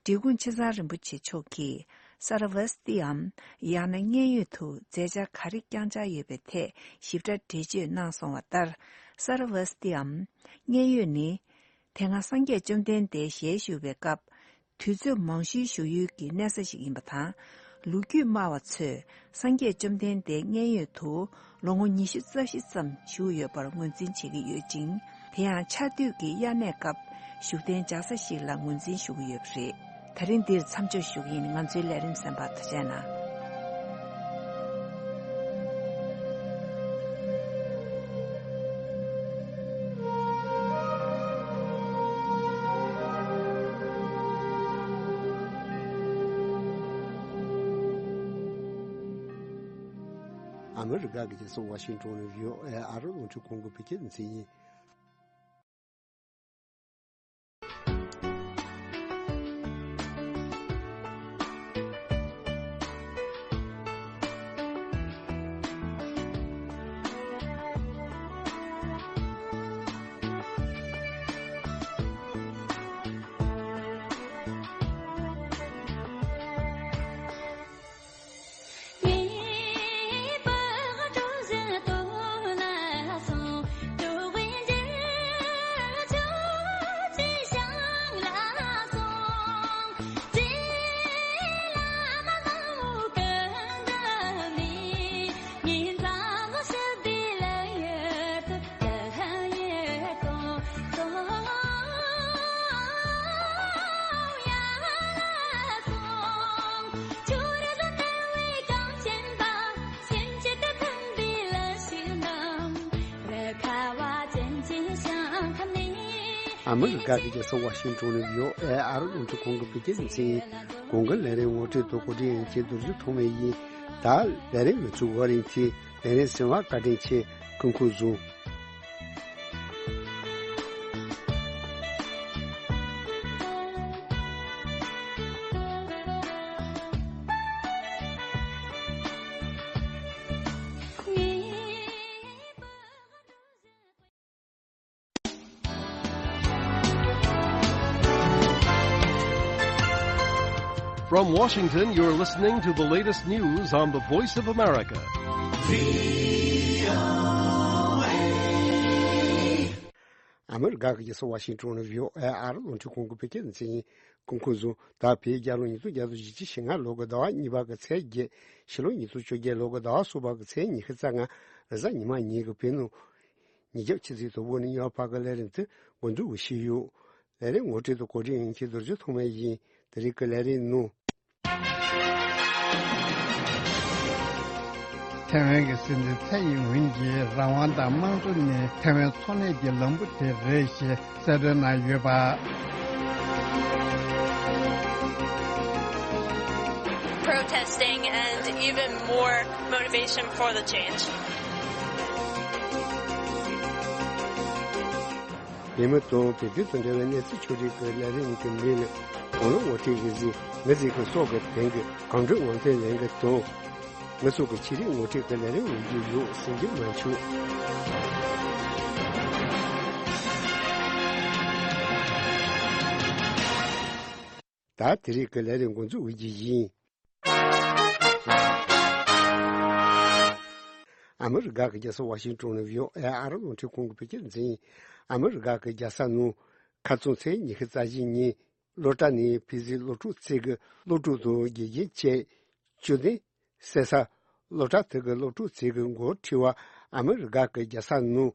འབྲི་གུང་ཆེ་ཚང་རིན་པོ་ཆེ་མཆོག་གིས་ས་ར་བ་སྟི་འམ་ཡང་ན་མཉན་ཡོད་དུ་མཛད་འཆར་ག་རེ་བསྐྱངས་འཆར་ཡོད་པའི་ཐད་ཞིབ་ཕྲ་འགྲེལ་བརྗོད་གནང་སོང་བ་ལྟར། ས་ར་བ་སྟི་འམ་མཉན་ཡོད་ནི་དེ་སྔ་སངས་རྒྱས་བཅོམ་ལྡན་འདས་ཞལ་བཞུགས་པའི་སྐབས་དུས་ཚོད་མང་ཤོས་བཞུགས་ཡུལ་གྱི་གནས་ས་ཞིག་ཡིན་པ་དང་། ལོ་རྒྱུས་སྨྲ་བ་ཚོས་སངས་རྒྱས་བཅོམ་ལྡན་འདས་མཉན་ཡོད་དུ་ལོ་ངོ་ཉི་ཤུ་རྩ་བཞི་ཙམ་བཞུགས་ཡོད་པར་ངོས་འཛིན་བྱེད་ཀྱི་ཡོད་ཅིང་། དེ་ཡང་ཆར་དུས་ཀྱི་དབྱར་གནས་སྐབས་བཞུགས་གདན་འཇག་ས་ཞིག་ལ་ངོས་འཛིན་ཞུ་གི་ཡོད་པ་རེད། ད་རིང་འདིར་མཚམས་འཇོག་ཞུ་གི་ཡིན། ང་ཚོའི་ལས་རིམ་གསན་པར་ཐུགས་རྗེ་གནང་། ཨ་མི་རི་ཀ་གི་རྒྱལ་ས་ཝ་ཤིང་ཊོན་ནས་བྷི་ཨོ་ཨེ་ཨ་རི་རླུང་འཕྲིན་ཁང་གི་བོད་སྐད་སྡེ་ཚན་ཡིན། ཨ་མི་རི་ཀ་གི་རྒྱལ་ས་ཝ་ཤིང་ཏོན་ནས་ཝི་ཨོ་ཨེ་ཨ་རི་རླུང་འཕྲིན་ཁང་གི་བོད་སྐད་སྡེ་ཚན་ཡིན། གོང་གི་ལས་རིམ་ངོ་སྤྲོད་དང་གོ་སྒྲིག་ཡིན་ཁྱེད་རྡོ་རྗེ་ཐོགས་མེད་ཡིན། ད་ལས་རིམ་མི་ཚུགས་བར་ཡིན་ཚེ་ལས་རིམ་ཟིན་བ་བཀའ་དྲིན་ཆེ། སྐུ་ཁམས་བཟང་། From Washington, you're listening to the latest news on the Voice of America. ཨ་མི་རི་ཀ་གི་རྒྱལ་ས་ཝ་ཤིང་ཏོན་ནས་ཝི་ཨོ་ཨེ་ཨ་རི་རླུང་འཕྲིན་ཁང་གི་བོད་སྐད་སྡེ་ཚན་ཡིན། སྐུ་ཁམས་བཟང་། ད་བོད་རྒྱལ་ལོ་ཉིས་སྟོང་བརྒྱ་དང་བཞི་བཅུ་ཞེ་ལྔ་ལོ་གི་ཟླ་བ་གཉིས་པ་གི་ཚེས་བརྒྱད། ཕྱི་ལོ་ཉིས་སྟོང་བཅོ་བརྒྱད་ལོ་གི་ཟླ་བ་གསུམ་པ་གི་ཚེས་ཉི་ཤུ་རྩ་ལྔ། རེས་གཟའ་ཉི་མ་ཉིན་གྱི་བོད་ནང་ཉི་ཤར་ཕྱི་ཚེས་དང་པོ་ནས་ཉི་ཤར་བར་གྱི་ལས་རིམ་དེ་འགོ་འཛུགས་ཞུས་ཡོད། ལས་རིམ་ངོ་སྤྲོད་དང་གོ་སྒྲིག་ཡིན་ཁྱེད་རྡོ་རྗེ་ཐོགས་མེད་ཡིན། དེ་རིང་གི་ལས་རིམ་ནང་། ཐའེ་ཝན་གྱི་སྲིད་འཛིན་ཚའེ་ཡིན་ཝིན་གྱིས་རང་དབང་དང་དམངས་གཙོ་ནི་ཐའེ་ཝན་འཚོ་གནས་ཀྱི་ལམ་བུ་དེ་རེད་ཞེས་གསལ་སྟོན་གནང་ཡོད་པ། Protesting and even more motivation for the change. མི་མང་དང་བོད་དོན་དང་འབྲེལ་བའི་གནས་ཚུལ་ཕྱོགས་སྒྲིག་གི་ལས་རིམ་གྱི་མིང་ནི། གོང་ལ་ངོ་སྤྲོད་རེ་ཟིན་ངེད་ཚོའི་གི་སྲོག་གི་དོན་གྱི་གང་འགྲོས་ངོ་མཚར་ལེན་གྱི་དང་། ང་ཚོ་གི་ཆེད་རིག་ངོ་སྤྲོད་ཀྱི་ལས་རིམ་འོང་རྒྱུ་ཡོད་ཟིན་གྱི་མ་བྱུང་། ད་དེ་རིང་གི་ལས་རིམ་འགོ་འཛུགས་འོང་རྒྱུ་ཡིན། ཨ་མི་རི་ཀ་གི་རྒྱལ་ས་ཝ་ཤིང་ཏོན་ནས་ཝི་ཨོ་ཨེ་ཨ་རི་རླུང་འཕྲིན་ཁང་གི་བོད་སྐད་སྡེ་ཚན་ཡིན། ཨ་མི་རི་ཀ་གི་རྒྱལ་ས་ནང་ཁ་རྩང་ཚེས་ཉི་ཤུ་རྩ་བཞི་ཉིན། སློབ་གྲྭ་ནས་ཕྱི་ཚེས་སློབ་ཕྲུག་ཚོ་གི་སློབ་ཕྲུག་དང་དགེ་རྒན་བཅས་བཅུ་བདུན་བསད་ས། སློབ་གྲྭ་དེ་གི་སློབ་ཕྲུག་ཚོ་གི་འགོ་ཁྲིད་པ་ཨ་མི་རི་ཀ་གི་རྒྱལ་ས་ནང་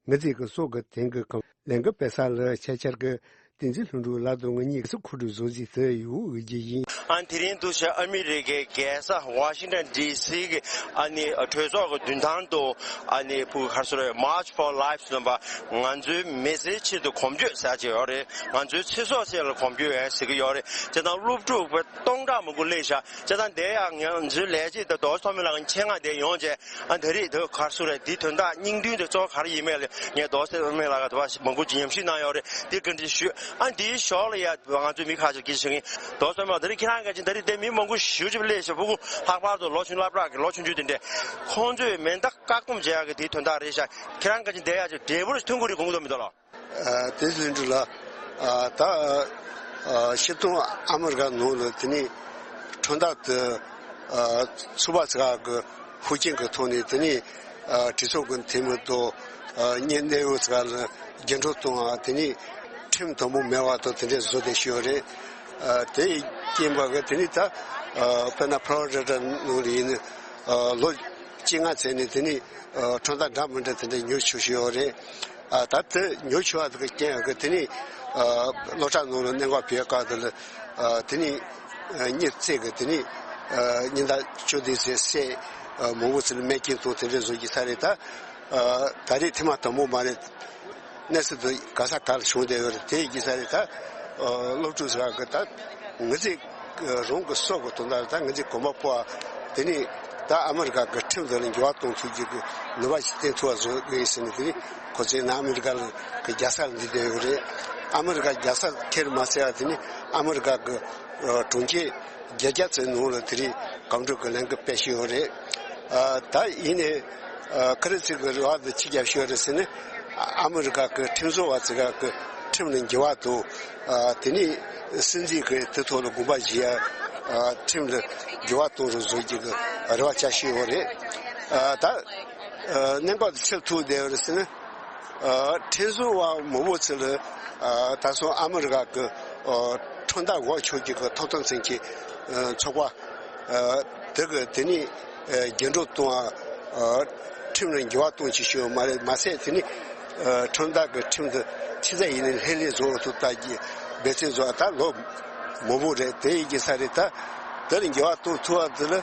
ངེད་ཚོའི་གི་སྲོག་གི་དོན་གྱི་གང་ལས་འགུལ་སྤེལ་ས་ལ་ཆེད་བཅར་གྱི་བསྟན་འཛིན་ལྷུན་གྲུབ་ལགས་དང་ང་གཉིས་སུ་ཁོ་སྒྲུབ་བཟོ་རྩིས་དེ་ཡོད་འོས་ཀྱི་ཡིན། ཨ་དེ་རིང་འདུག་བྱས་ཨ་མི་རི་ཀའི་རྒྱལ་ས་ཝ་ཤིང་ཊོན་ཌི་སི་གི་ཨ་ནི་གྲོས་ཚོགས་ཀྱི་མདུན་ཐང་དུ་ཨ་ནི་ཕུ་ག་རེ་ཟེར་རེད། March for Life ཟེར་བ་ང་ཚོའི་མི་ཚེའི་ཆེད་དུ་གོམ་བགྲོད་ཟེར་ཅིག་ཡོད་རེད། ང་ཚོའི་ཚེ་སྲོག་ཆེད་ལ་གོམ་བགྲོད་ཡང་ཟེར་གྱི་ཡོད་རེད། བྱས་ཙང་སློབ་ཕྲུག་སྟོང་ཕྲག་མང་པོ་སླེབས་ཤག་བྱས་ཙང་དེ་ཡང་ང་ཚོའི་ལས་བྱེད་དང་རྡོ་རྗེ་ཐོགས་མེད་ལགས་ཀྱི་ཆེད་མངགས་དེ་ཡོང་བྱས་ཨ་ད་རེས་དེ་ག་རེ་ཟེར་རེད། དེའི་དོན་དག་སྙིང་དོན་དེ་གཙོ་བོ་ག་རེ་ཡིན་མེད་ལ་ངས་རྡོ་རྗེ་ཐོགས་མེད་ལགས་ཀྱིས་དེ་བ་མང་པོ་ཉམས་ཞིབ་གནང་ཡོད་རེད། དེ་བཀའ་འདྲི་ཞུ། ཨ་འདིའི་ཞོར་ལ་ཡ་ང་ཚོའི་མི་ཁག་ཅིག་གིས་ཞུ་གི་ཡིན། རྡོ་རྗེ་ཐོགས་མེད་ལགས། ད་རེས་ཁྱེད་རང་ག་ཅིག་ད་རེས་དེ་མི་མང་པོ་ཞེ་པོ་ཅིག་སླེབས་ཤག་ཕྲུ་གུ་ལྷག་པར་དུ་ལོ་ཆུང་སློབ་གྲྭ་གི་ལོ་ཆུང་ཆུང་དེ་འདྲས་ཁོང་ཚོས་མེ་མདའ་བཀག་སྡོམ་བྱེད་ཡག་གི་དེའི་དོན་དག་རེད་ཤག་ཁྱེད་རང་ག་ཅིག་བསྡད་ཡག་ཅིག་འབྲས་བུ་ཐོན་གྱི་རེད་དགོངས་ཀྱི་འདུག་མི་འདུག་ལགས། ཨ་དེ་ལྷུན་གྲུབ་ལགས། ཨ་ད་ཨ་སྤྱིར་བཏང་ཨ་མི་རི་ཀ་ནང་ལ་དེ་ནས་ཁྲིམས་ཐག་དེ་ཨ་ཚུགས་པ་ཟེར་གི་ཧུར་བརྩོན་གྱི་ཐོག་ནས་དེ་ནས་ཨ་གྲོས་ཚོགས་ཀྱི་འཐུས་མི་དང་ཨ་གཉེན་གནད་ཡོད་ཟེར་ག་ལ་རྒྱུན་སྒྲོག་གཏོང་བ་དེ་ནས་ཁྲིམས་དམ་པོ་མེད་པ་དང་དེ་འདྲས་བཟོ་བསྡད་ཤོད་རེད། ཨ་དེ་རྐྱེན་པ་གི་དེ་ནས་ད་ཨ་དཔེར་ན་ཕ་ལོ་རི་ཌ་ནང་ལ་ཡིན་ན་ཨ་ལོ་བཅོ་ལྔ་ཚར་ནས་དེ་ནས་ཨ་ཁྲིམས་ཐག་འདྲ་མི་འདྲ་དེ་འདྲས་ཉོ་ཆོག་ཤོད་ཡོད་རེད། ཨ་ད་དེ་ཉོ་ཆོག་པ་དེ་གི་རྐྱེན་གི་དེ་ནས་ཨ་སློབ་གྲྭ་ནང་ལ་གནད་འགག་བྱེད་སྐབས་དེ་ལ་ཨ་དེ་ནས་ཨ་མི་ཚོ་གི་དེ་ནས་ཨ་ཉིན་ལྟར་བཅུ་བདུན་ཚར་བསད་ཨ་མང་པོ་ཚོ་ལ་རྨས་སྐྱོན་དང་དེ་འདྲས་བཟོ་རྒྱུ་ས་རེད། ད་ཨ་ད་རེས་ཐེངས་མ་དང་པོ་མ་རེད། གནས་ཚུལ་དེ་ག་ས་ག་ལ་བྱུང་བསྡད་ཡོད་རེད། དེ་ཡིན་ས་རེད། ད་ཨ་སློབ་ཕྲུག་ཟེར་གི་ད་ང་ཚོས་རང་གི་སྲོག་གི་དོན་དག་ལ་ད་ང་ཚོས་གོམ་པ་སྤོ་བ་དེ་ནས་ད་ཨ་མི་རི་ཀ་གི་ཁྲིམས་དེ་ལ་འགྱུར་བ་གཏོང་ཐུབ་རྒྱུ་གི་ནུས་པ་ཞིག་བསྟན་ཐུབ་པ་བཟོ་དགོས་ཟེར་ནས་དེ་ནས་ཁོ་ཚོས་ན་ཨ་མི་རི་ཀ་ལ་གི་རྒྱལ་ས་ལ་འདི་བསྡད་ཡོད་རེད། ཨ་མི་རི་ཀ་རྒྱལ་ས་ཁེར་མ་ཟད་པ་དེ་ནས་ཨ་མི་རི་ཀ་གི་ཨ་གྲོང་ཁྱེར་བརྒྱད་བརྒྱ་ཙམ་ནང་ལ་དེ་རིང་གོམ་བགྲོད་ཀྱི་ལས་འགུལ་སྤེལ་བཞིན་ཡོད་རེད། ཨ་ད་ཡིན་ནའི་ཨ་ག་རེ་ཟེར་གི་རེ་བ་དེ་ཅི་བརྒྱབ་ཤོད་རེད་ཟེར་ན། ཨ་མི་རི་ཀ་གི་ཁྲིམས་བཟོ་བ་ཚོ་གི་ཁྲིམས་ལ་འགྱུར་བ་དང་། ཨ་དེ་ནས་སྲིད་འཛིན་གི་དེ་ཐོག་ལ་དགོངས་པ་བཞེས་ཡ། ཨ་ཁྲིམས་ལ་འགྱུར་བ་གཏོང་རོགས་བཟོ་རྒྱུ་གི་རེ་བ་བྱ་བཞིན་ཡོད་རེད། ཨ་ད་ཨ་གནད་འགག་དེ་ཆི་ལ་ཐུག་བསྡད་ཡོད་རེད་ཟེར་ན། ཨ་ཁྲིམས་བཟོ་བ་མང་པོ་ཚོ་ལ་ཨ་ད་སོ་ཨ་མི་རི་ཀ་གི་ཨ་ཁྲིམས་ཐག་འགོག་ཆོག་རྒྱུ་གི་ཐོབ་ཐང་ཅན་གྱི་ཨ་ཚོགས་པ་ཨ་དེ་གི་དེ་ནས་ཨ་རྒྱུན་སྒྲོག་གཏོང་བ། ཨ་ཁྲིམས་ལ་འགྱུར་བ་གཏོང་ཆེད་ཤོད་མ་རེད། མ་ཟད་དེ་ནས་ཨ་ཁྲིམས་ཐག་གི་ཁྲིམས་དེ་ཅི་ཙམ་ཡིན་ནའི་ལྷོད་ལྷོད་བཟོ་ཐུབ་ལྟ་རྒྱུ་འབད་བརྩོན་བཟོ་བ་ད་ལོ་མང་པོ་རེད། དེ་ཡིན་གྱི་ས་རེད། ད་དེ་ལ་འགྱུར་བ་གཏོང་ཐུབ་པ་དེ་ལ་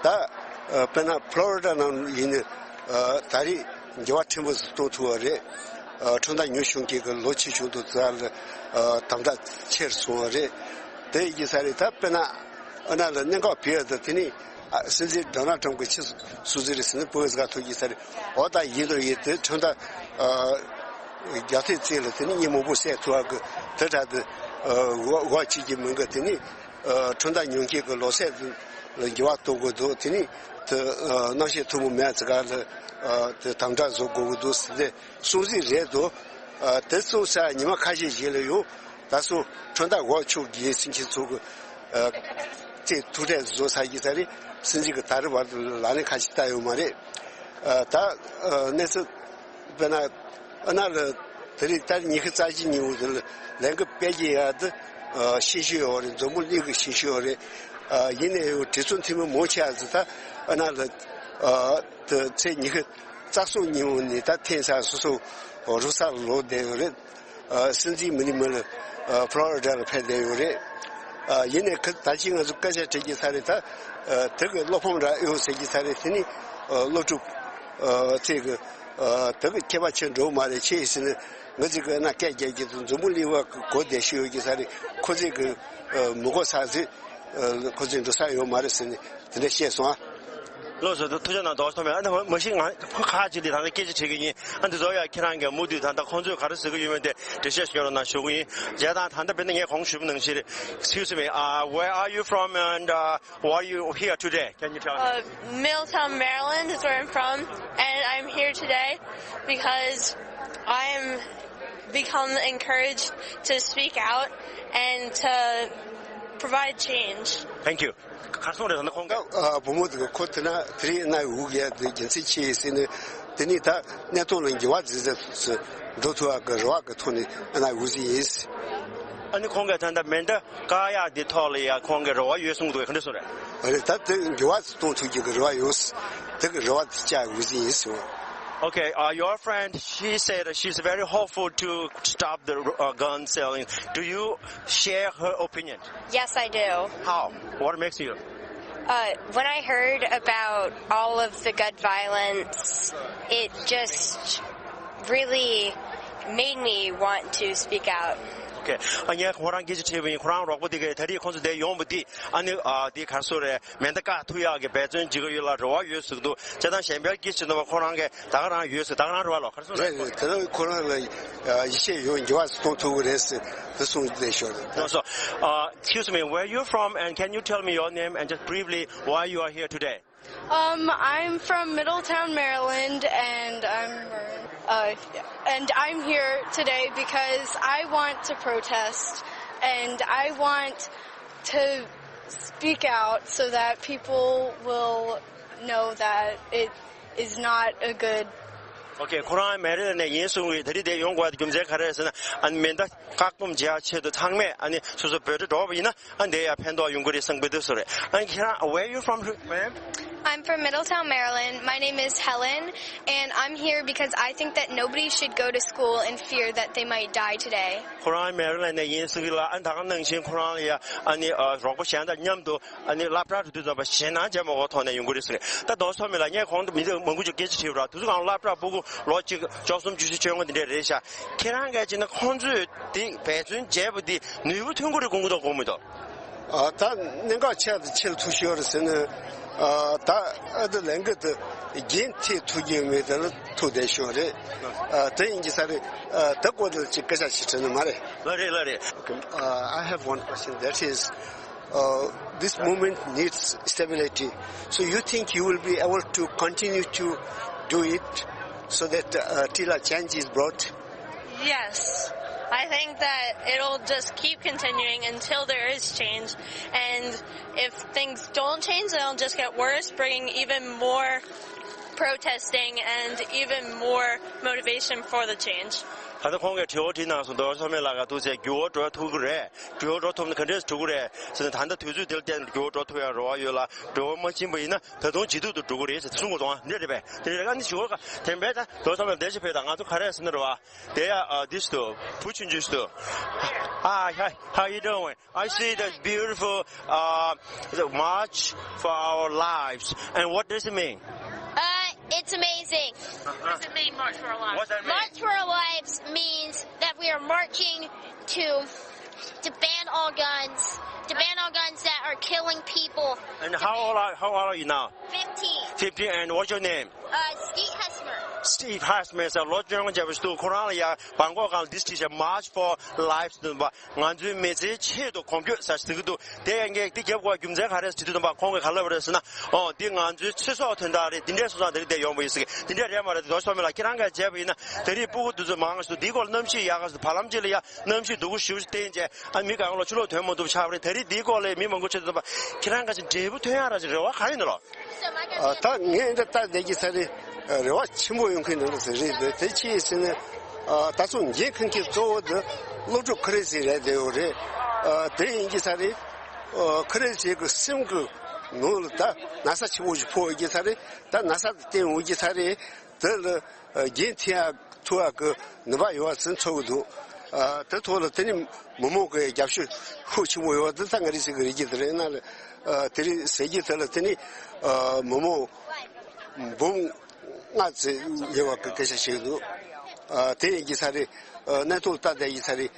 ད་ཨ་དཔེར་ན་ཕ་ལོ་རི་ཌ་ནང་ཡིན་ནའི་ཨ་ད་རེས་འགྱུར་བ་ཕྲན་བུ་ཞིག་གཏོང་ཐུབ་པ་རེད། ཨ་ཁྲོམ་ར་ཉོ་ཆུང་མཁན་གྱི་ལོ་ཆེ་ཆུང་དུ་ཙ་ལ་ཨ་དམ་དྲག་ཆེར་སོང་བ་རེད། དེ་ཡིན་ས་རེད། ད་དཔེར་ན་ཨ་ན་ལ་གནད་འགག་བེད་དུ་དེ་ནི་ཨ་སྲིད་འཛིན་ཌོ་ནལ་ཊམ་གྱི་ཆེས་སྲིད་འཛིན་རེད་ཟེར་ན་ཕུ་བེ་ཟ་ག་ཐུག་ཡིན་ས་རེད། འོ་ད་ཡིན་དུ་ཡིན་དེ་ཁྲོམ་ར་ཨ་རྒྱ་ཐེ་རྩེ་ལ་དེ་ནི་མི་མང་པོ་བསད་ཐུབ་པ་གི་དེ་དྲག་དུ་ཨ་འོ་འོ་ཅིག་གི་མིང་གི་དེ་ནི་ཨ་ཁྲོམ་ར་ཉོ་མཁན་གྱི་ལོ་ཚད་ལ་འགྱུར་བ་གཏོང་དགོས་འདུག་དེ་ནི་དེ་ཨ་གནམ་གཤིས་ཐུན་མོང་མེད་ཙི་ག་ལ་ཨ་དེ་དམ་དྲག་བཟོ་དགོས་ཀྱི་འདུག་ཟེར་ཏེ། སྲུང་བརྩི་རེད་འདུག་ཨ་དེ་སོང་ཙང་ཉི་མ་ཁ་ཤས་ཤིག་ལ་ཡང་ད་སོ་ཁྲོམ་ར་འོག་ཕྱོགས་ཀྱི་སེམས་ཅན་ཚོ་གི་ཨ་རྩེ་ཐུག་འཕྲད་བཟོ་ཚར་གྱི་ས་རེད། སྲིད་འཛིན་གྱི་ད་རེས་བར་དུ་ལག་ལེན་ཁ་ཤས་བསྟར་ཡོད་མ་རེད། ཨ་ད་ཨ་གནས་ཚུལ་དཔེར་ན་ཨ་ན་ལ་དེ་རིང་ད་ཉི་ཤུ་རྩ་བཞི་ཉིན་འོག་དེ་ལ་ལས་འགུལ་སྤེལ་གྱི་ཡག་དེ་ཨ་ཤེས་ཤོས་ཡོད་རེད། འཛམ་བུ་གླིང་གི་ཤེས་ཤོས་ཡོད་རེད། ཨ་ཡིན་ནའི་ཡང་དྲི་བསུང་འཐེན་མི་མང་ཆེ་བ་ཚོ་ད་ཨ་ན་ལ་ཨ་དེ་ཚེས་ཉི་ཤུ་རྩ་གསུམ་ཉིན་འོག་ནས་ད་ཐེངས་ས་སོ་སོ་རུ་ས་ལ་ལོག་བསྡད་ཡོད་རེད། ཨ་སྲིད་འཛིན་མི་ནི་མི་ལ་ཨ་ཕ་ལོ་རི་ཌ་ལ་ཕེབས་བསྡད་ཡོད་རེད། ཨ་ཡིན་ནའི་ཁ་ད་ཅི་ང་ཚོ་སྐད་ཆ་དྲི་གི་ས་རེད། ད་ཨ་དེ་གི་བློ་ཕམ་ར་ཡོད་ཟེར་གི་ས་རེད། དེ་ནི་ཨ་སློབ་ཕྲུག་ཨ་ཚེ་གི་ཨ་དེ་གི་ཁྱད་པར་ཆེ་འགྲོ་མ་རེད། ཆེ་ཟེར་ནས་ང་ཚོ་གི་ན་སྐད་རྒྱག་གི་འདུག་འཛམ་བུ་གླིང་བ་གི་གོ་བདེ་ཤོས་ཡོད་གི་ས་རེད། ཁོ་ཚོ་གི་ཨ་མི་གོ་ས་ཟིག་ཨ་ཁོ་ཚོ་འགྲོ་ས་ཡོད་མ་རེད་ཟེར་ནས་དེ་འདྲ་བཤད་སོང་ཨ། ལགས་སོ། ཐུགས་རྗེ་གནང་། རྡོ་རྗེ་ཐོགས་མེད། ཨ་ནི་མ་གཞི་ང་ཁ་ཅིག་འདི་ད་ལྟ་སྐད་ཆ་དྲི་གི་ཡིན། ཨ་འདི་ཚོ་ཡང་ཁྱེད་རང་གིས་མུ་མཐུད་ད་ལྟ་ཁོང་ཚོས་ག་རེ་ཟེར་གི་ཡོད་མེད་དེ་འགྲེལ་བཤད་ཞུ་རོགས་གནང་ཞུ་གི་ཡིན། བྱས་ཙང་ད་ལྟ་དཔེར་ན་ངས་གོང་ཞུས་པ་ནང་བཞིན་རེད། Excuse me, uh, where are you from and uh, why are you here today? Can you tell me? Uh, Middletown, Maryland is where I'm from, and I'm here today because I'm become encouraged to speak out and to provide change. Thank you. གར་སོང་རེད་ཟེར་ན་ཁོང་གིས། ཨ་བུ་མོ་དེ་ཁོ་དེ་ན་དེ་རིང་ན་འུག་ཡ་དེ་རྒྱུ་མཚན་ཆེ་ཟེར་ནས་དེ་ནི་ད་གནས་སྟངས་ལ་འགྱུར་བ་ཟིག་ཟིག་འགྲོ་ཐུབ་པ་གི་རེ་བ་གི་ཐོག་ནས་ན་འུག་ཟིག་ཡིན། ཨ་ནི་ཁོང་གིས་ད་ལྟ་མེ་མདའ་བཀག་ཡག་འདི་ཐོག་ལ་ཡ་ཁོང་གིས་རེ་བ་ཡོད་གསུང་གི་འདུག་ག་འདྲ་གསུང་རེད། ཨ་རེད། ད་དེ་འགྱུར་བ་ཟིག་གཏོང་ཐུབ་རྒྱུ་གི་རེ་བ་ཡོད། དེ་གི་རེ་བ་དེ་བཅག་འུག་ཟིག་ཡིན་ཟེར། Okay, uh, your friend, she said she's very hopeful to stop the uh, gun selling. Do you share her opinion? Yes, I do. How? What makes you? Uh, when I heard about all of the gun violence, it just really made me want to speak out. Okay. ཨ་ངས་ཁོ་རང་སྐད་ཆ་དྲིས་པ་ཡིན། ཁོ་རང་རོགས་པ་དེ་གས་ད་རེས་ཁོང་ཚོ་འདིར་ཡོང་བ་དེ་ཨ་ནི་ཨ་དེ་ག་རེ་ཟེར་རེད། མེ་མདའ་བཀག་ཐུབ་ཡག་གི་འབད་བརྩོན་བྱེད་ཀྱི་ཡོད་ལ་རེ་བ་ཡོད་ཟེར་གྱི་འདུག་བྱས་ཙང་གཞན་པའི་སྐད་ཆ་དྲིས་ན་ཁོ་རང་གིས་ད་ག་རང་ཡོད་ཟེར། ད་ག་རང་རེ་བ་ལོ་ག་རེ་གསུང་རེད། རེད་རེད། དེ་ལ་ཁོ་རང་ལ་ཡིད་ཆེས་ཡོད། འགྱུར་བ་གཏོང་ཐུབ་ཀྱི་རེད་ཟེར་དེ་གསུངས་བསྡད་ཤོག་རེད། No, so, uh, excuse me, where you from and can you tell me your name and just briefly why you are here today? Um, I'm from Middletown, Maryland, and I'm uh, and I'm here today because I want to protest and I want to speak out so that people will know that it is not a good. Okay, ཁོ་རང་མེ་རི་ལན་ནས་ཡིན་གསུང་བའི་ད་རེས་འདིར་ཡོང་དགོས་པའི་རྒྱུ་མཚན་ག་རེ་རེད་ཟེར་ན། ཨ་ནི་མེ་མདའ་བཀག་སྡོམ་བྱེད་ཡག་ཆེད་དུ་ཚང་མས་ཨ་ནི་སོ་སོ་བོད་ཕྲུག་འགྲོ་བ་ཡིན་ན་ཨ་འདིར་ཡང་ཕན་ཐོགས་ཡོང་གི་རེད་བསམ་གྱི་འདུག་ཟེར་རེད། ཨ་ནི་ཁྱེད་རང་where you from, ma'am? I'm from Middletown, Maryland. My name is Helen, and I'm here because I think that nobody should go to school in fear that they might die today. ཁོ་རང་མེ་རི་ལན་ནས་ཡིན་ཟེར་གྱི་ལ། ཨ་ནི་ད་ག་ནང་བཞིན་ཁོ་རང་ལ་ཡ་ཨ་ནི་ཨ་རོགས་པ་གཞན་དང་མཉམ་དུ་ཨ་ནི་སློབ་གྲྭ་རུ་དུས་ཙམ་པ་ཞེད་སྣང་བྱེད་མ་དགོས་ཐོག་ནས་ཡོང་གི་རེད་ཟེར། ད་རྡོ་རྗེ་ཐོགས་མེད་ལགས། ངས་གོང་དུ་མི་མང་པོ་ཅིག་སྐད་ཆ་དྲིས་པ་ར། དུས་ཚོད་གང་སློབ་གྲྭ་ཕྲུ་གུ་ལོ་གཅིག་བཅུ་གསུམ་བཅུ་བཞི་བཅོ་ལྔ་འདི་འདྲས་རེད་ཤག་ཁྱེད་རང་གིས་བྱས་ན་ཁོང་ཚོས་དེ་འབད་བརྩོན་བྱས་པ་དེ་ནུས་པ་ཐོན་གྱི་རེད་དགོངས་ཀྱི་འདུག་དགོངས་མི་འདུག་ཨ་ད་གནད་འགག་ཆེ་དང་ཆེ་ལ་ཐུག་ཤོར་ཟེར་ན། ཨ་ད་ཨ་ད་ལན་གི་དུ་རྒྱན་ཐེ་ཐུག་རྒྱུ་མེད་དེ་ལ་ཐུག་བསྡད་ཤོར་རེད། ཨ་དེ་ཡིན་གྱི་ས་རེད། ཨ་ད་སྐོར་དུ་ཅིག་སྐད་ཆ་ཞིག་དྲིས་ན་མ་རེད། ལགས་རེད། ལགས་རེད། Okay, uh, I have one question. That is, uh, this movement needs stability. So you think you will be able to continue to do it so that uh, till a change is brought? Yes. I think that it'll just keep continuing until there is change. And if things don't change, then it'll just get worse, bringing even more protesting and even more motivation for the change. ད་ལྟ་ཁོང་གིས་དྲི་བ་དྲིས་གནང་སོང་། རྡོ་རྗེ་ཐོགས་མེད་ལགས། ད་དུང་ཚེ་འགྱུར་བ་འགྲོ་ཐུབ་ཀྱི་རེད། འགྱུར་བ་འགྲོ་ཐུབ་ན་ག་འདྲས་འགྲོ་གི་རེད་ཟེར་ན། ད་ལྟ་དུས་ཚོད་འདི་ལ་བརྟེན་ནས་འགྱུར་བ་འགྲོ་ཐུབ་ཡག་རེ་བ་ཡོད་ལ། འགྱུར་བ་མ་ཕྱིན་པ་ཡིན་ན་ད་དུང་ཇེ་སྡུག་ཏུ་འགྲོ་གི་རེད་ཟེར་གསུང་གི་འདུག་འདི་རེད་པས། འདི་རེད། ཨ་ནི་ཞུ་བ་དེ་འབད་ད་རྡོ་རྗེ་ཐོགས་མེད་ལགས་འདི་ཞིག་ཕེབས་དང་། ང་ཚོ་ག་རེ་ཟེར་ན་རེད་བ། དེ་ཡ་ཨ་འདི་ཞིག་འདུག་བུ་ཆུང་ཆུང་ཞིག་འདུག Hi, hi, how you doing? I see this beautiful uh, the March for Our Lives. And what does it mean? Uh, It's amazing. What does it mean, March for Our Lives? What's that mean? March for Our Lives means that we are marching to to ban all guns, to ban all guns that are killing people. And how old are, how old are you now? Fifteen. Fifteen, and what's your name? Uh, Steve Hesmer. Steve Hesmer is a lot younger than you. ཁོ་རང་ལ་ཡ་བང་ཀོག་སྒང་ལ་this is a March for Lives ཟེར་བ། ང་ཚོའི་མི་ཚེའི་ཆེད་དུ་གོམ་བགྲོད་ཟེར་ཟེར་གྱི་འདུག་དེ་ཡང་ངས་འདི་རྒྱབ་དགོས་རྒྱུ་མཚན་ག་རེ་ཟེར་དུས་ཙམ་པ་ཁོང་གིས་ག་ལབ་རེད་ཟེར་ན། ཨོ་འདི་ང་ཚོའི་ཚེ་སྲོག་དོན་དག་རེད། འདི་འདྲས་སོང་ཙང་དེ་རིང་འདིར་ཡོང་པ་ཡིན་ཟེར་གི། འདི་འདྲས་རེད་མ་རེད། དེ་དོ་ཤོ་མེད་ལ་ཁྱེད་རང་གིས་བྱས་པ་ཡིན་ན་དེ་རིང་སྤུ་གུ་དེ་ཚོ་མང་ང་ཞིག་འདུག་འདིའི་སྐོར་ལ་གནམ་གཤིས་ཡག་ག་ཞིག་འདུག་བར་ལམ་གཅིག་ལ་ཡ་གནམ་གཤིས་སྡུག་པོ་ཞེ་པོ་ཞིག་བསྟན་བྱས་ཨ་མི་གང་ལ་ཕྱི་ལོགས་ཐོན་མ་ཐུབ་ཆགས་པ་རེད། དེ་རིང་འདིའི་སྐོར་ལ་མི་མང་པོ་ཆེ་ཚོ་ཁྱེད་རང་ག་ཞིག་འབྲས་བུ་ཐོན་ཡག་ར་ཞིག་རེ་བ་ག་ཡིན་ནོ། ཨ་ད་ངས་འདི་ལྟ་བསྡད་ཀྱི་ས་རེད། རེ་བ་ཆེན་པོ་ཡོང་གི་འདུག་ཟེར་རེད་འདུག་དེ་ཅི་ཡིན་ཟེར་ན། ཨ་ད་ཚོ་འགན་འཁུར་མཁན་གཙོ་བོ་འདི་སློབ་ཕྲུག་ཁ་རས་ཟིག་རེད་བསྡད་ཡོད་རེད། ཨ་དེ་ཡིན་གྱི་ས་རེད། ཨ་ཁ་རས་ཟིག་གི་སེམས་ཀྱི་ནང་ལ་ད་ན་ཚ་ཆེན་པོ་ཞིག་ཕོག་ཡོད་ཀྱི་ས་རེད། ད་ན་ཚ་དེ་བསྟེན་ཡོད་ཀྱི་ས་རེད། དེ་ལ་འགན་འཁྱེར་ཡག་ཐུབ་ཡག་གི་ནུས་པ་ཡོད་པ་ཚོ་ཚོར་གི་འདུག་ཨ་དེ་ཐོག་ལ་དེ་ནི་མི་མང་གི་རྒྱབ་སྐྱོར་ཤུགས་ཆེན་པོ་ཡོད་པ་འདི་ད་ང་རེ་ཟིག་གི་རེ་རྒྱུ་དེ་རེད་ན་ལ། ཨ་དེ་རིང་ཟེར་རྒྱུ་དེ་ལ་དེ་ནི་ཨ་མི་མང་འབུམ་ལྔ་ཙམ་ཡོད་པ་གི་སྐད་ཆ་བཤད་གི་འདུག་ཨ་དེ་ཡིན་གྱི་ས་རེད། ཨ་གནས་སྟངས་ལྟ་བསྡད་ཀྱི་ས་རེད།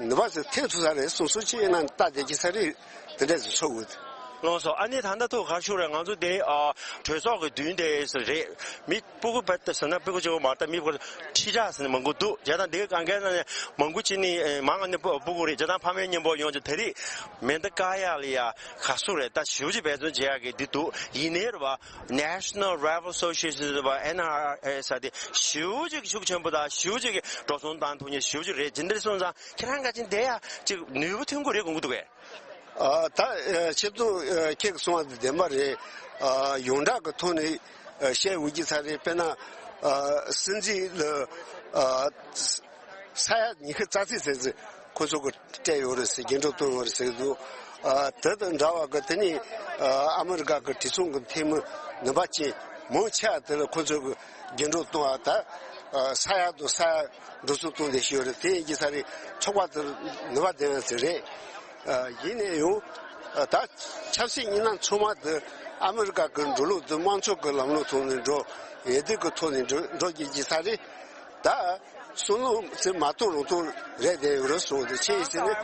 ནུས་པ་ཚོ་ཐེབས་ཐུབ་ས་རེད། སོ་སོ་ཅིག་ཡིན་ན་ལྟ་བསྡད་ཀྱི་ས་རེད། དེ་འདྲས་ཚོ་ཚོར་གི་འདུག་ལགས་སོ། ཨ་ནི་ད་ལྟ་ཐུག་ག་ཤུགས་རེད། ང་ཚོ་དེ་ཨ་གྲོས་ཚོགས་ཀྱི་མདུན་དེ་རེད། མི་སྤུ་གུ་བར་དུ་ཟེར་ན་སྤུ་གུ་གཅིག་པོ་མ་རེད། ད་མི་སྤུ་གུ་ཁྲི་ཕྲག་ཟེར་ནས་མང་པོ་འདུག་བྱས་ཙང་འདིའི་སྒང་གའི་ནང་ནས་མང་པོ་ཅིག་ནི་མང་ང་ནི་སྤུ་གུ་རེད། བྱས་ཙང་ཕ་མའི་མཉམ་པོ་ཡོང་ཅིག་དེ་རིང་མེ་མདའ་བཀག་ཡག་ལ་ཡ་ག་ཚོད་རེད། ད་ཞེ་པོ་ཅིག་འབད་བརྩོན་བྱེད་ཡག་གི་འདི་འདུག་ཡིན་ནའི་རེད་པ། National Rifle Association ཟེར་བ་ཨེན་ཨར་ཨེ་ཟེར་དེ་ཞེ་པོ་ཅིག་ཤུགས་ཆེན་པོ་དང་ཞེ་པོ་ཅིག་གི་འགྲོ་སོང་བཏང་ཐུབ་མཁན་ཞེ་པོ་ཅིག་རེད། དེ་འདྲ་སོང་ཙང་ཁྱེད་རང་ག་ཅིག་འདི་ཡ་ཅིག་ནུས་པ་ཐོན་གི་རེད་དགོངས་ཀྱི་འདུག་གས། ཨ་ད་ཨ་ཆེད་དུ་ཨ་ཁྱེད་ཀྱིས་གསུངས་པ་འདི་བདེན་པ་རེད། ཨ་ཡོངས་གྲགས་ཀྱི་ཐོག་ནས་ཨ་བཤད་ཡོང་གི་ས་རེད། དཔེར་ན་ཨ་སྲིད་འཛིན་ལ་ཨ་ས་ཡ་ཉི་ཤུ་རྩ་གཅིག་ཙམ་ཙམ་ཁོ་ཚོ་གིས་སྤྲད་ཡོད་རེད་ཟེར། འགྱུར་ལྡོག་བཏང་ཡོད་རེད་ཟེར་གྱི་འདུག་ཨ་དེ་དང་འདྲ་བ་གི་དེ་ནས་ཨ་ཨ་མི་རི་ཀ་གི་གྲོས་ཚོགས་ཀྱི་འཐུས་མི་ནུས་པ་ཅན་མང་ཆེ་བ་དེ་ལ་ཁོ་ཚོ་གིས་འགྱུར་ལྡོག་གཏོང་བ་ད་ཨ་ས་ཡ་དང་ས་ཡ་འགྲོ་སོང་གཏོང་བསྡད་ཀྱི་ཡོད་རེད། དེ་ཡིན་གྱི་ས་རེད། ཚོགས་པ་དེར་ནུས་པ་ལྡན་ཡོད་ཟེར་རེད། ཨ་ཡིན་ན་ཡང་ཨ་ད་ཆབ་སྲིད་གཉིས་སྣ་ཚང་མ་དེ་ཨ་མི་རི་ཀ་གི་འགྲོ་ལུགས་དེ་དམངས་གཙོ་གི་ལམ་ལུགས་ཐོག་ནས་འགྲོ། འོས་བསྡུ་གི་ཐོག་ནས་འགྲོ་འགྲོ་གི་ཡིན་གྱི་ས་རེད། ད་བསམ་བློ་ཚེ་མ་གཏོགས་ལུང་གཏོང་རེད་དེ་ཡོད་རེད་གསུངས་ཏེ་ཆེ་ཡིན་ཟེར་ནས་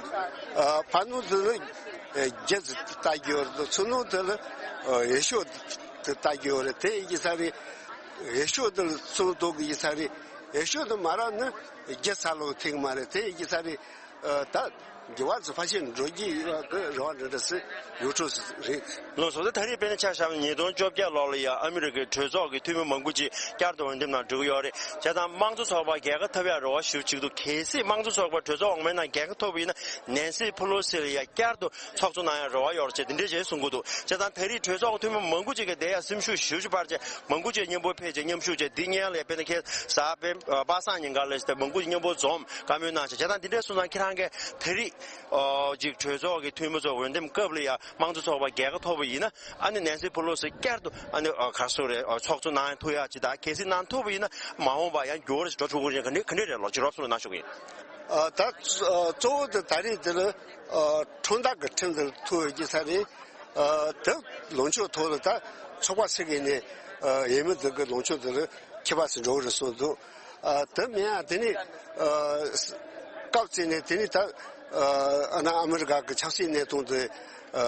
ཨ་ཕ་ནུ་དེ་ལ་རྒྱ་ཚ་ལྟ་རྒྱུ་ཡོད་རེད། ཚུ་ནུ་དེ་ལ་ཨ་འོས་ཤོག་དེ་ལྟ་རྒྱུ་ཡོད་རེད། དེ་ཡིན་གྱི་ས་རེད། འོས་ཤོག་དེ་ལ་ཚུ་ནུ་གཏོང་གི་ཡིན་ས་རེད། འོས་ཤོག་དེ་མ་རག་ན་རྒྱ་ཚ་ལོ་ཐེངས་མ་རེད། དེ་ཡིན་གྱི་ས་རེད། ཨ་ད་འགྱུར་བ་ཚོ་ཕལ་ཆེར་འགྲོ་གི་ཡོད་པ་གི་རེ་བ་འདྲ་འདྲ་སེ་ཡོད་འགྲོ་སེ་རེད། ལགས་སོ། ད་ད་རེས་དཔེར་ན་ཆ་བཞག་ན་ཉིས་སྟོང་བཅོ་བརྒྱད་ལོ་ལ་ཡ་ཨ་མི་རི་ཀའི་གྲོས་ཚོགས་ཀྱི་འཐུས་མི་མང་པོ་ཅིག་བསྐྱར་དུ་འོས་འདེམས་ནང་འགྲོ་གི་ཡོད་རེད། བྱས་ཙང་དམངས་གཙོ་ཚོགས་པ་རྒྱལ་ཁ་ཐོབ་ཡ་རེ་བ་ཞེ་པོ་ཅིག་འདུག་གལ་སྲིད་དམངས་གཙོ་ཚོགས་པ་གྲོས་ཚོགས་འོག་མའི་ནང་རྒྱལ་ཁ་ཐོབ་པ་ཡིན་ན་ནེན་སི་ཕེ་ལོ་སི་ལ་ཡ་བསྐྱར་དུ་ཚོགས་གཙོ་གནང་ཡ་རེ་བ་ཡོད་རེད་ཅེས་འདི་འདྲ་ཅིག་གསུང་གི་འདུག་བྱས་ཙང་ད་རེས་གྲོས་ཚོགས་ཀྱི་འཐུས་མི་མང་པོ་ཅིག་གིས་དེ་ཡ་སེམས་ཤུགས་ཞེ་པོ་ཅིག་སྤར་བྱས་མང་པོ་ཅིག་མཉམ་པོ་ཕེབས་བྱས་མཉམ་ཞུགས་བྱས། འདི་སྔོན་ལ་དཔེར་ན་ཁ་སང་པ་སངས་ཉིན་གང་ལ་ཞིག་དེ་མང་པོ་ཅིག་མཉམ་པོ་འཛོམས་བཀའ་མོལ་གནང་བྱས། བྱས་ཙང་འདི་འདྲ་སོང་ཙང་ཁྱེད་རང་གིས་ད་རེས་ཨོ་ཅིག་གྲོས་ཚོགས་ཀྱི་འཐུས་མི་ཚོ་འོས་འདེམས་སྐབས་ལ་ཡ་དམངས་གཙོ་ཚོགས་པ་རྒྱལ་ཁ་ཐོབ་པ་ཡིན་ན་ཨ་ནི་ནེན་སི་ཕེ་ལོ་སི་བསྐྱར་དུ་ཨ་ནི་ཨ་ག་སུ་རེད་ཨ་ཚོགས་གཙོ་གནང་ཐུབ་ཡ་ཅིག་དང་། གལ་སྲིད་གནང་ཐུབ་པ་ཡིན་ན་མ་འོངས་པ་ཡང་འགྱུར་བ་ཞིག་འགྲོ་ཐུབ་ཀྱི་རེད། ག་འདྲ་ག་འདྲ་རེད་ལོ་ཅིག་རོབ་ཙམ་ལ་གནང་ཤོག་ཡིན། ཨ་ད་ཨ་གཙོ་བོ་དེ་ད་རེས་དེ་ལ་ཨ་ཁྲིམས་ཐག་གི་ཁྲིམས་དེ་ཐུག་ཡོད་ཀྱི་ས་རེད། ཨ་དེ་ལངས་ཕྱོགས་ཐོག་ལ་ད་ཚོགས་པ་ཚིག་གི་ནས་ཨ་འོས་མི་དེ་གི་ལངས་ཕྱོགས་དེ་ལ་ཁྱད་པར་ཅིག་འགྲོ་གི་རེད་གསུངས་འདུག་ཨ་དེ་མིན་ཡང་དེ་ནི་ཨ་སྐབས་བརྩིས་ནས་དེ་ནི་ད་ཨ་ཨ་ན་ཨ་མི་རི་ཀ་གི་ཆབ་སྲིད་གནས་སྟངས་དེ་ཨ་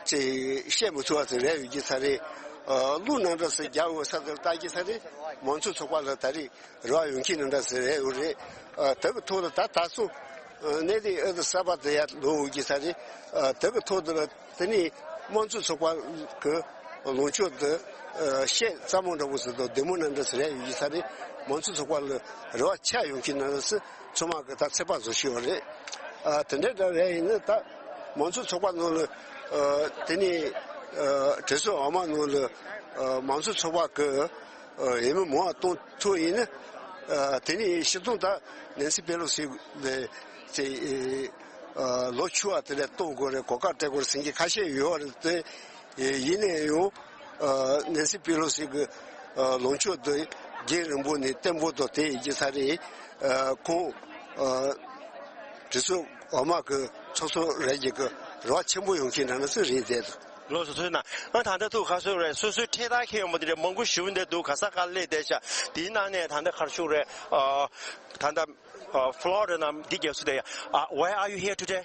ཅིག་བཤད་མི་ཐུབ་པ་ཅིག་རེད་ཡོད་ཀྱི་ས་རེད། ཨ་གླུ་ནང་འདྲ་ཟེར་རྒྱག་འོས་ས་དེར་ལྟ་ཀྱི་ས་རེད། མང་གཙོ་ཚོགས་པ་ལ་ད་རེས་རེ་བ་ཡོང་གི་ནང་འདྲ་ཟེར་རེད་ཡོད་རེད། ཨ་དེ་གི་ཐོག་ལ་ད་ད་སོ་ཨ་གནས་དེ་ཨ་ཏི་ས་པ་དེ་ཡར་ལོག་འོང་གི་ས་རེད། ཨ་དེ་གི་ཐོག་དེ་ལ་དེ་ནི་དམངས་གཙོ་ཚོགས་པ་གི་ལངས་ཕྱོགས་དེ་ཨ་བཤད་ཚ་མོ་འདྲ་པོ་ཟེར་དང་བདེ་མོ་ནང་འདྲ་ཟེར་རེད་ཡོད་ཀྱི་ས་རེད། མང་གཙོ་ཚོགས་པ་ལ་རེ་བ་ཆེ་ཡོང་གི་ནང་འདྲ་ཟེར་ཚང་མ་གི་ད་ཚོད་དཔག་བཟོ་བཞིན་ཡོད་རེད། ཨ་དེ་འདྲ་འདྲ་རེད། ཡིན་ན་ད་མང་གཙོ་ཚོགས་པ་ནང་ལ་ཨ་དེ་ནི་ཨ་གྲོས་ཚོགས་འོག་མ་ནང་ལ་ཨ་མང་གཙོ་ཚོགས་པ་གི་ཨ་འོས་མི་མང་བ་གཏོང་ཐུབ་ཡིན་ན། ཨ་དེ་ནི་སྤྱིར་བཏང་ད་ནེན་སི་པེ་ལོ་སི་ལ་ཅིག་ཨ་ལོ་བཅུ་བ་དེ་ལས་གཏོང་དགོས་རེད། གོ་སྐབས་སྤྲད་དགོས་རེད་ཟེར་མཁན་ཁ་ཤས་ཡོད་རེད་དེ། ཡིན་ན་ཡང་ཨ་ནེན་སི་པེ་ལོ་སི་གི་ཨ་ལངས་ཕྱོགས་དེ་རྒྱུན་རིང་པོ་ནས་བརྟན་པོ་དང་དེ་ཡིན་གྱི་ས་རེད། ཨ་ཁོང་ཨ་གྲོས་ཚོགས་འོག་མ་གི་ཚོགས་གཙོ་རེད་ཀྱི་གི་རེ་བ་ཆེན་པོ་ཡོང་གི་འདྲ་ན་ཚོད་རེད་བསྡད་འདུག་ལགས་སོ། ཐུགས་རྗེ་གནང་། ཨ་ད་ལྟ་ཐུགས་ཁ་གསོ་རེད། སོ་སོའི་འཕྲེད་དར་འཁྱེར་ཡོང་བ་འདི་འདྲ་མང་པོ་ཞེ་པོ་འདི་འདུག་ག་ས་ག་སླེབས་བསྡད་ཤག་དེའི་ནང་ནས་ད་ལྟ་ག་རེ་ཞུ་དགོས་རེད། ཨ་ད་ལྟ་ཨ་ཕ་ལོ་རི་ཌ་ནང་འདི་རྒྱབ་སུ་བསྡད་ཡ། Uh, why are you here today?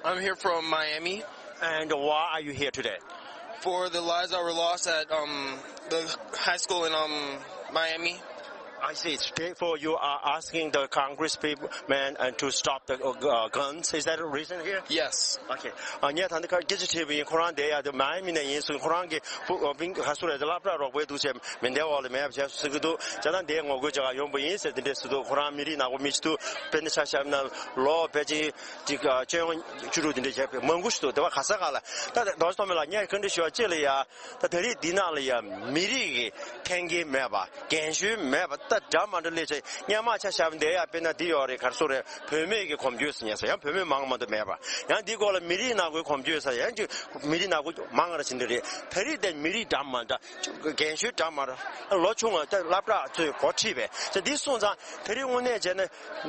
I'm here from Miami. And why are you here today? For the lives that were lost at um, the high school in um, Miami. I see. Therefore, you are asking the Congress people man and to stop the uh, guns. Is that the reason here? Yes. Okay. ཨ་ངས་ད་ལྟ་སྐད་ཆ་དྲིས་པ་ཡིན། ཁོ་རང་དེ་ཡ་དེ་མའི་མི་ནས་ཡིན་ཟེར། ཁོ་རང་གི་ཕུ་ཨ་ཕིང་ག་སུ་རེད། སློབ་གྲྭ་རོགས་པའི་འདུག་བྱས་མེ་མདའི་འོག་ལ་མེད་པ་བྱས་ཟེར་གི་འདུག་བྱས་ཙང་དེ་ངོ་རྒོལ་བྱེད་ག་ཡོང་པ་ཡིན་ཟེར་དེ་འདྲས་ཟེར་འདུག་ཁོ་རང་མི་རིགས་ནག་པོ་མི་ཆེ་འདུག་དཔེར་ན་ཆ་བཞག་ན་ལོ་ཕལ་ཆེར་ཅིག་ཨ་སྤྱི་ཡོངས་བཅུ་དྲུག་དེ་འདྲས་བྱས་པའི་མང་པོ་ཞིག་འདུག་དེ་བ་ག་ས་ག་ལ། ད་རྡོ་རྗེ་ཐོགས་མེད་ལགས་ངས་བཀའ་འདྲི་ཞུ་བ་གཅིག་ལ་ཡ། ད་ད་རེས་འདི་ནང་ལ་ཡ་མི་རིགས་ཀྱི་འཐེན་འཁྱེར་མེད་པ། རྒན་གཞོན་མེད་པ། ད་འདྲ་མ་འདྲ་སླེབས་བྱས། སྔོན་མ་ཆ་བཞག་པ་འདི་ཡ་དཔེར་ན་འདི་ཡོད་རེད། ག་རེ་ཟེར་དགོས་རེད། བུད་མེད་ཀྱི་གོམ་བགྲོད་ཟེར་མཁན་ཟེར་ཡང་བུད་མེད་མང་མ་གཏོགས་མེད་པ། ཡང་འདི་སྐོར་ལ་མི་རིགས་ནག་པོའི་གོམ་བགྲོད་ཟེར་ཡང་ཅིག་མི་རིགས་ནག་པོ་མང་ར་ཕྱིན་འདི་རེད། ད་རེས་དེ་མི་རིགས་འདྲ་མ་འདྲ། རྒན་གཞོན་འདྲ་མ་འདྲ། ལོ་ཆུང་བ་ད་སློབ་གྲྭ་ཚོས་འགོ་ཁྲིད་པས་ཟེར་འདི་སོང་ཙང་། ད་རེས་དངོས་གནས་བྱས་ན་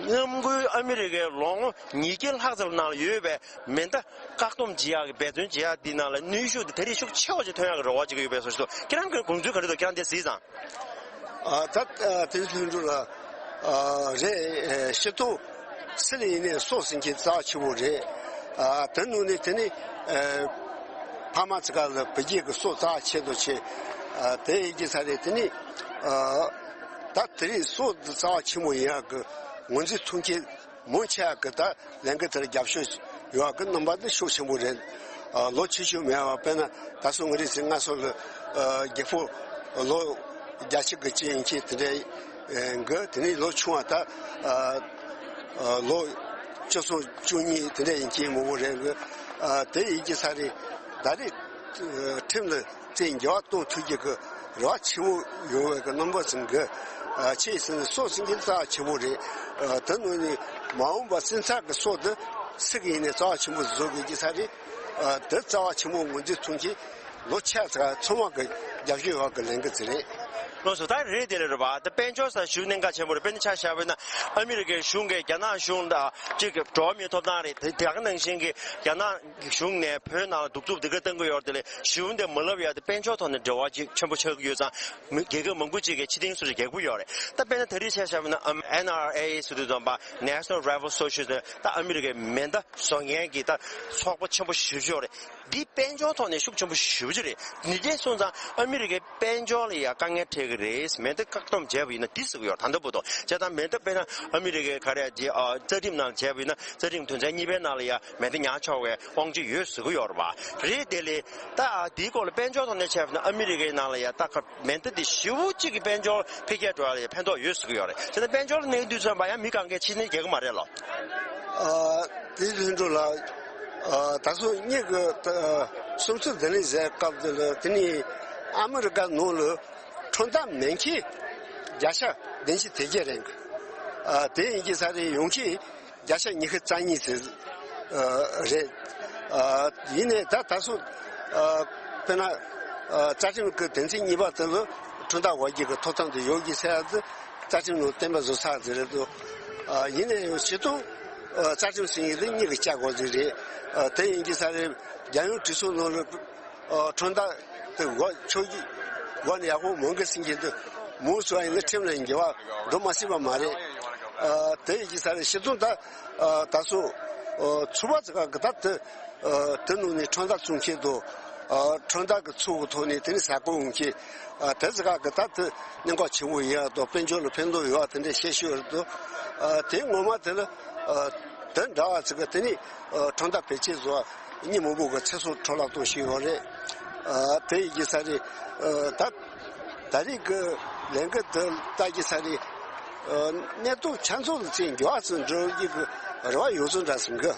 གནམ་བསྐོས་ཨ་མི་རི་ཀའི་ལོ་ངོ་ཉིས་བརྒྱ་ལྷག་ཙམ་ནང་ལ་ཡོད་པའི་མེ་མདའ་བཀག་སྡོམ་བྱེད་ཡག་གི་འབད་བརྩོན་བྱེད་ཡག་འདི་ནང་ལ་ནུས་ཤུགས་དེ་ད་རེས་ཤུགས་ཆེ་བ་ཅིག་ཐོན་ཡག་གི་རེ་བ་ཅིག་ཡོད་པའི་བཟོ་ཞིག་འདུག་ཁྱེད་རང་གི་དགོངས་ཚུལ་ག་རེ་འདུག་ཁྱེད་རང་དེ་གཟིགས་ཙང་། ཨ་ད་ཨ་དེ་ལྷུན་གྲུབ་ལགས། ཨ་རེད། ཨེ་སྤྱིར་བཏང་སུ་ལ་ཡིན་ནའི་སྲོག་ཟེར་མཁན་རྩ་ཆེན་པོ་རེད། ཨ་དེ་ནང་ནས་དེ་ནི་ཨེ་ཕ་མ་ཚོ་ག་ལ་བུ་རྒྱུད་ཀྱི་སྲོག་རྩ་ཆེ་དོ་ཆེ། ཨ་དེ་ཡིན་གྱི་ས་རེད། དེ་ནི་ཨ་ད་དེ་རིང་སྲོག་འདི་རྩ་ཆེན་པོ་ཡིན་ཡག་གི་ངོས་འཛིན་ཐུབ་མཁན་མང་ཆེ་བ་གི་ད་ལས་འགུལ་དེར་རྒྱབ་སྐྱོར་ཡོད་པ་གི་རྣམ་པ་འདི་ཤུགས་ཆེན་པོ་རེད། ཨ་ལོ་ཆེ་ཤོས་མེད་པ། དཔེར་ན་ད་སོ་ང་རེ་ཚེ་སྔ་སོ་ལ་ཨ་རྒད་པོ་ལོ་བརྒྱད་ཅུ་གི་ཅི་ཡིན་གྱི་དེ་འདྲའི་ཨ་གི། དེ་ནས་ལོ་ཆུང་བ་ད་ཨ་ཨ་ལོ་བཅུ་གསུམ་བཅུ་གཉིས་དེ་འདྲ་ཡིན་གྱི་མང་པོ་རེད་གི། ཨ་དེ་ཡིན་གྱི་ས་རེད། ད་རེས་ཨ་ཁྲིམས་ལ་ཚེ་འགྱུར་བ་གཏོང་ཐུབ་རྒྱུ་གི་རེ་བ་ཆེན་པོ་ཡོང་བའི་གི་རྣམ་པ་ཟིན་གི། ཨ་ཆེས་ཟིན་སྲོག་ཟིན་གྱི་རྩ་ཆེན་པོ་རེད། ཨ་དེ་ནང་ནས་མ་འོངས་པ་སེམས་ཚ་གི་སྲོག་འདི་སུ་གི་ཡིན་ནའི་རྩ་བ་ཆེན་པོ་བཟོ་དགོས་ཀྱི་ས་རེད། ཨ་དེ་རྩ་བ་ཆེན་པོ་ངོས་འཛིན་ཐུབ་མཁན་ལོ་ཆ་ཚང་ཚང་མ་གི་རྒྱབ་སྐྱོར་ཡོད་གི་ལས་འགུལ་ཟིག་རེད། ལགས་སོ། ད་རེད་དེ་ལས་རེད་པ། ད་དཔལ་འབྱོར་ས་ཞུ་གནད་འགག་ཆེན་པོ་རེད། དཔེར་ན་ཆ་བཞག་པ་ཡིན་ན་ཨ་མི་རི་ཀའི་གཞུང་གིས་རྒྱ་ནག་གཞུང་དང་གཅིག་གི་འགྲོ་བ་མིའི་ཐོབ་ཐང་རེད། དེ་དེ་ག་ནང་བཞིན་གྱི་རྒྱ་ནག་གཞུང་ནས་བོད་ནང་ལ་གདུག་རྩུབ་འདི་ག་བཏང་གི་ཡོད་རེད། དེ་ལས་གཞུང་དེ་མ་ལབ་ཡ་དེ་དཔལ་འབྱོར་ཐོག་ནས་འབྲེལ་བ་ཅིག་ཆེན་པོ་ཆགས་ཀྱི་ཡོད་ཙང་མི་རྒྱལ་ཁབ་མང་པོ་ཅིག་གིས་ཕྱི་འཐེན་སུ་ཞིག་རྒྱག་གི་ཡོད་རེད། ད་དཔེར་ན་ད་རེས་ཆ་བཞག་པ་ན་ཨམ་ཨེན་ཨར་ཨེ་ཟེར་དུས་ཙམ་པ་National Rifle Association ད་ཨ་མི་རི་ཀའི་མེ་མདའ་བཟོ་མཁན་གྱི་ད་ཚོགས་པ་ཆེན་པོ་ཞེ་པོ་ཅིག་ཡོད་རེད། འདི་དཔལ་འབྱོར་ཐོག་ནས་ཤུགས་ཆེན་པོ་ཞེ་པོ་ཅིག་རེད། འདི་འདྲས་སོང་ཙང་ཨ་མི་རི་ཀའི་དཔལ་འབྱོར་ལ་ཡང་དཀའ་ངལ་འཕྲད་ཀྱི་རེད། མེ་མདའ་བཀག་སྡོམ་བྱས་པ་ཡིན་ན་འདི་ཟེར་གྱི་ཡོད་རེད། ད་ལྟ་བར་དུ་བྱས་ཙང་མེ་མདའ་དཔེར་ན་ཨ་མི་རི་ཀའི་ག་རེ་ཡ་རྩ་ཁྲིམས་ནང་བྱས་པ་ཡིན་ན་རྩ་ཁྲིམས་དོན་ཚན་གཉིས་པའི་ནང་ལ་ཡང་མེ་མདའ་ཉར་ཆོག་པའི་དབང་ཆ་ཡོད་ཟེར་གྱི་ཡོད་རེད་པ། རེད། དེ་ལས་ད་འདིའི་སྐོར་ལ་དཔལ་འབྱོར་ཐོག་ནས་བྱས་པ་ན་ཨ་མི་རི་ཀའི་ནང་ལ་ཡང་ད་ག་མེ་མདའ་འདི་ཞེ་པོ་ཅིག་གི་དཔལ་འབྱོར་འཕེལ་རྒྱས་འགྲོ་ཡ་ལ་ཡང་ཕན་ཐོགས་ཡོད་ཟེར་གྱི་ཡོད་རེད། བྱས་ན་དཔལ་འབྱོར་གནས་དུས་ཙམ་པ་ཡང་མི་གང་གས་ཕྱི་ནས་རྒྱག་གི་མ་རེད་ལོ། ཨ་དེ་ལྷུན་གྲུབ་ལགས། ཨ་ད་སོ་གཉིས་ཀྱི་ཨ་སུམ་ཚུལ་འདི་ནས་བཟའི་སྐབས་དེ་ལ་དེ་ནས་ཨ་མི་རི་ཀ་ནང་ལ་ཁྲོམ་ཐག་མེད་མཁན་བརྒྱ་ཆ་བདུན་ཅུ་དེ་བརྒྱད་རེད། ཨ་དེ་ཡིན་གྱི་ས་རེད། ཡོང་མཁན་བརྒྱ་ཆ་ཉི་ཤུ་རྩ་གཉིས་ཙམ་ཨ་རེད། ཨ་ཡིན་ནའི་ད་ད་སོ་ཨ་དཔེར་ན་ཨ་རྩ་ཁྲིམས་ཀྱི་དོན་ཚན་གཉིས་པ་དེ་ལ་ཁྲོམ་ཐག་འབབ་རྒྱུ་གི་ཐོབ་ཐང་དེ་ཡོད་ཀྱི་ཟེར་ཡ་དེ་རྩ་ཁྲིམས་ནང་གཏན་འབེབས་བཟོ་ཚར་ཟེར་རེད་འདུག་ཨ་ཡིན་ནའི་ཡང་སྤྱིར་བཏང་ཨ་རྩ་ཁྲིམས་ཟེར་མཁན་དེ་གཉིས་ཀྱིས་བཅའ་དགོས་ཀྱི་རེད། ཨ་དེ་ཡིན་གྱི་ས་རེད། རྒྱལ་ཡོངས་གྲོས་ཚོགས་ནང་ལ་ཨ་ཁྲོམ་ཐག་དེ་འགོ་ཕྱོགས་ཀྱི་སྒོ་ནས་ཡག་པོ་མང་གི་ཟེར་མཁན་དེ་མང་སུ་ཡིན་ན་ཁྲིམས་ལ་འགལ་བ་འགྲོ་མ་སྲིད་པ་མ་རེད། ཨ་དེ་ཡིན་གྱི་ས་རེད། སྤྱིར་བཏང་ད་ཨ་ད་སོ་ཨ་ཚོགས་པ་ཚོ་ག་གི་ད་དེ་ཨ་དེ་ནང་ནས་ཁྲོམ་ཐག་བཙུགས་མཁན་དང་ཨ་ཁྲོམ་ཐག་གི་ཚུགས་ཀྱི་ཐོག་ནས་དེ་ནས་ཟ་ཁང་ཡོང་མཁན་ཨ་དེ་ཚོ་ག་གི་ད་དེ་གནད་འགག་ཆེན་པོ་ཡིན་ཡ་དང་དཔལ་འབྱོར་ལ་ཕན་ཐོགས་ཡོད་ཡ་དེ་འདྲ་བཤད་ཤོད་རེད་འདུག་ཨ་དེ་ངོ་མ་དེ་ལ་ཨ་དེ་འདྲ་བ་ཚོ་གི་དེ་ནས་ཨ་ཁྲོམ་ཐག་བེད་སྤྱོད་བཟོ་བ་མི་མང་པོ་གི་ཚེ་སྲོག་འཕྲོ་བརླག་གཏོང་བཞིན་ཡོད་རེད། ཨ་དེ་ཡིན་གྱི་ས་རེད། ཨ་ད་ད་རེས་ཀྱི་ལས་འགུལ་དེ་ལྟ་གྱི་ས་རེད། ཨ་གནས་སྟངས་ཆ་ཚང་ལ་ཚེ་འགྱུར་བ་ཚོ་འགྲོ་རྒྱུ་གི་རེ་བ་ཡོད་ཚོད་འདྲ་ཟིན་གི།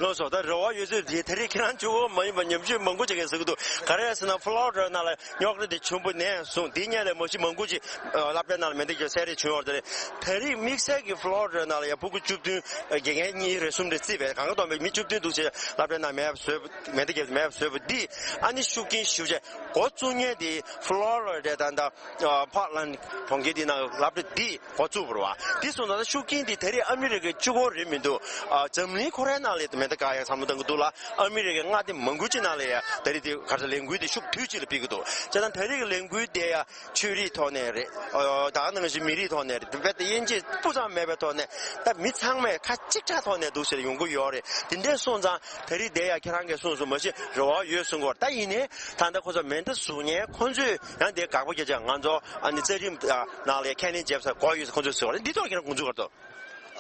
ལགས་སོ། ད་རེ་བ་ཡོད་ཚོད་དེ་ད་རེས་ཁྱེད་རང་གཅིག་པོ་མ་ཡིན་པ་ཉམས་ཞིབ་མང་པོ་བྱེད་མཁན་ཟེར་གི་འདུག་ག་རེ་ཟེར་ན་ཕ་ལོ་རི་ཌ་ནང་ལ་རྙོག་དྲ་དེ་ཆེན་པོ་ནས་བཟུང་དེའི་སྔོན་ལ་མ་གཞི་མང་པོ་ཅིག་ཨ་སློབ་གྲྭའི་ནང་ལ་མེ་མདའ་གྱི་བསད་རེས་བྱུང་ཡོད་རེད། ད་རེས་དམིགས་བསལ་གྱི་ཕ་ལོ་རི་ཌ་ནང་ལ་ཡང་ཕྲུ་གུ་བཅུ་བདུན་ཨ་དགེ་རྒན་གཉིས་རེ་གསུམ་རེ་བརྩིས་པས་གང་ག་འདོམ་པའི་མི་བཅུ་བདུན་འདུག་བྱས་སློབ་གྲྭའི་ནང་མེ་མདའ་བཟོས་མེ་མདའ་གྱི་མེ་མདའ་བཟོས་པ་འདི་ཨ་ནི་ཤུགས་རྐྱེན་ཞེ་པོ་ཅིག་འགོ་བཙུགས་མཁན་དེ་ཕ་ལོ་རི་ཌ་དང་ད་ཨ་པོར་ཊ་ལེན་གྲོང་ཁྱེར་འདི་ནང་སློབ་གྲྭ་འདི་འགོ་བཙུགས་པ་རེད་བ། དེ་སོང་ཙང་ཤུགས་རྐྱེན་འདི་ད་རེས་ཨ་མི་རི་ཀའི་གཅིག་པོ་རེད་མི་འདུག་ཨ་འཛམ་གླིང་ཁོ་རའི་ནང་ལ་མེ་ ད་ག་ཡང་བསམ་བློ་བཏང་གི་འདུག་ལ། ཨ་མི་རི་ཀའི་མངའ་སྡེ་མང་པོ་ཅིག་ནང་ལ་ཡང་ད་རེས་དེ་ག་རེ་ཟེར་ལས་འགུལ་དེ་ཤུགས་དུས་གཅིག་ལ་སྤེལ་གི་འདུག་བྱས་ཙང་ད་རེས་ཀྱི་ལས་འགུལ་དེ་ཡང་ཆོས་རིག་ཐོག་ནས་རེད། ཨོ། ད་ག་ནང་བཞིན་མི་རིགས་ཐོག་ནས་རེད། རྦད་དེ་དབྱེ་འབྱེད་སྤུ་ཙམ་མེད་པའི་ཐོག་ནས་ད་མི་ཚང་མས་ཁ་གཅིག་གྲགས་ཐོག་ནས་འདུག་ཟེར་ཡོང་གི་ཡོད་རེད། དེ་འདྲས་སོང་ཙང་ད་རེས་དེ་ཡང་ཁྱེད་རང་གིས་གསུངས་སོང་། མ་གཞི་རེ་བ་ཡོད་གསུང་གི་ཡོད་རེད། ད་ཡིན་ནའི་ད་ལྟ་ཁོ་ཚོ་མེ་མདའ་བཟུང་མཁན་ཁོ་ཚོས་ཡང་དེ་དགག་པ་བརྒྱབ་བྱས་ང་ཚོ་ཨ་ནི་རྩ་ཁྲིམས་ནང་ལ་ཁས་ལེན་བྱས་ས་དགོས་ཡོད་ཟེར་ཁོ་ཚོས་ཟེར་བ་རེད། འདི་ཐོག་ཁྱེད་རང་དགོངས་ཚུལ་ག་རེ་འདུག་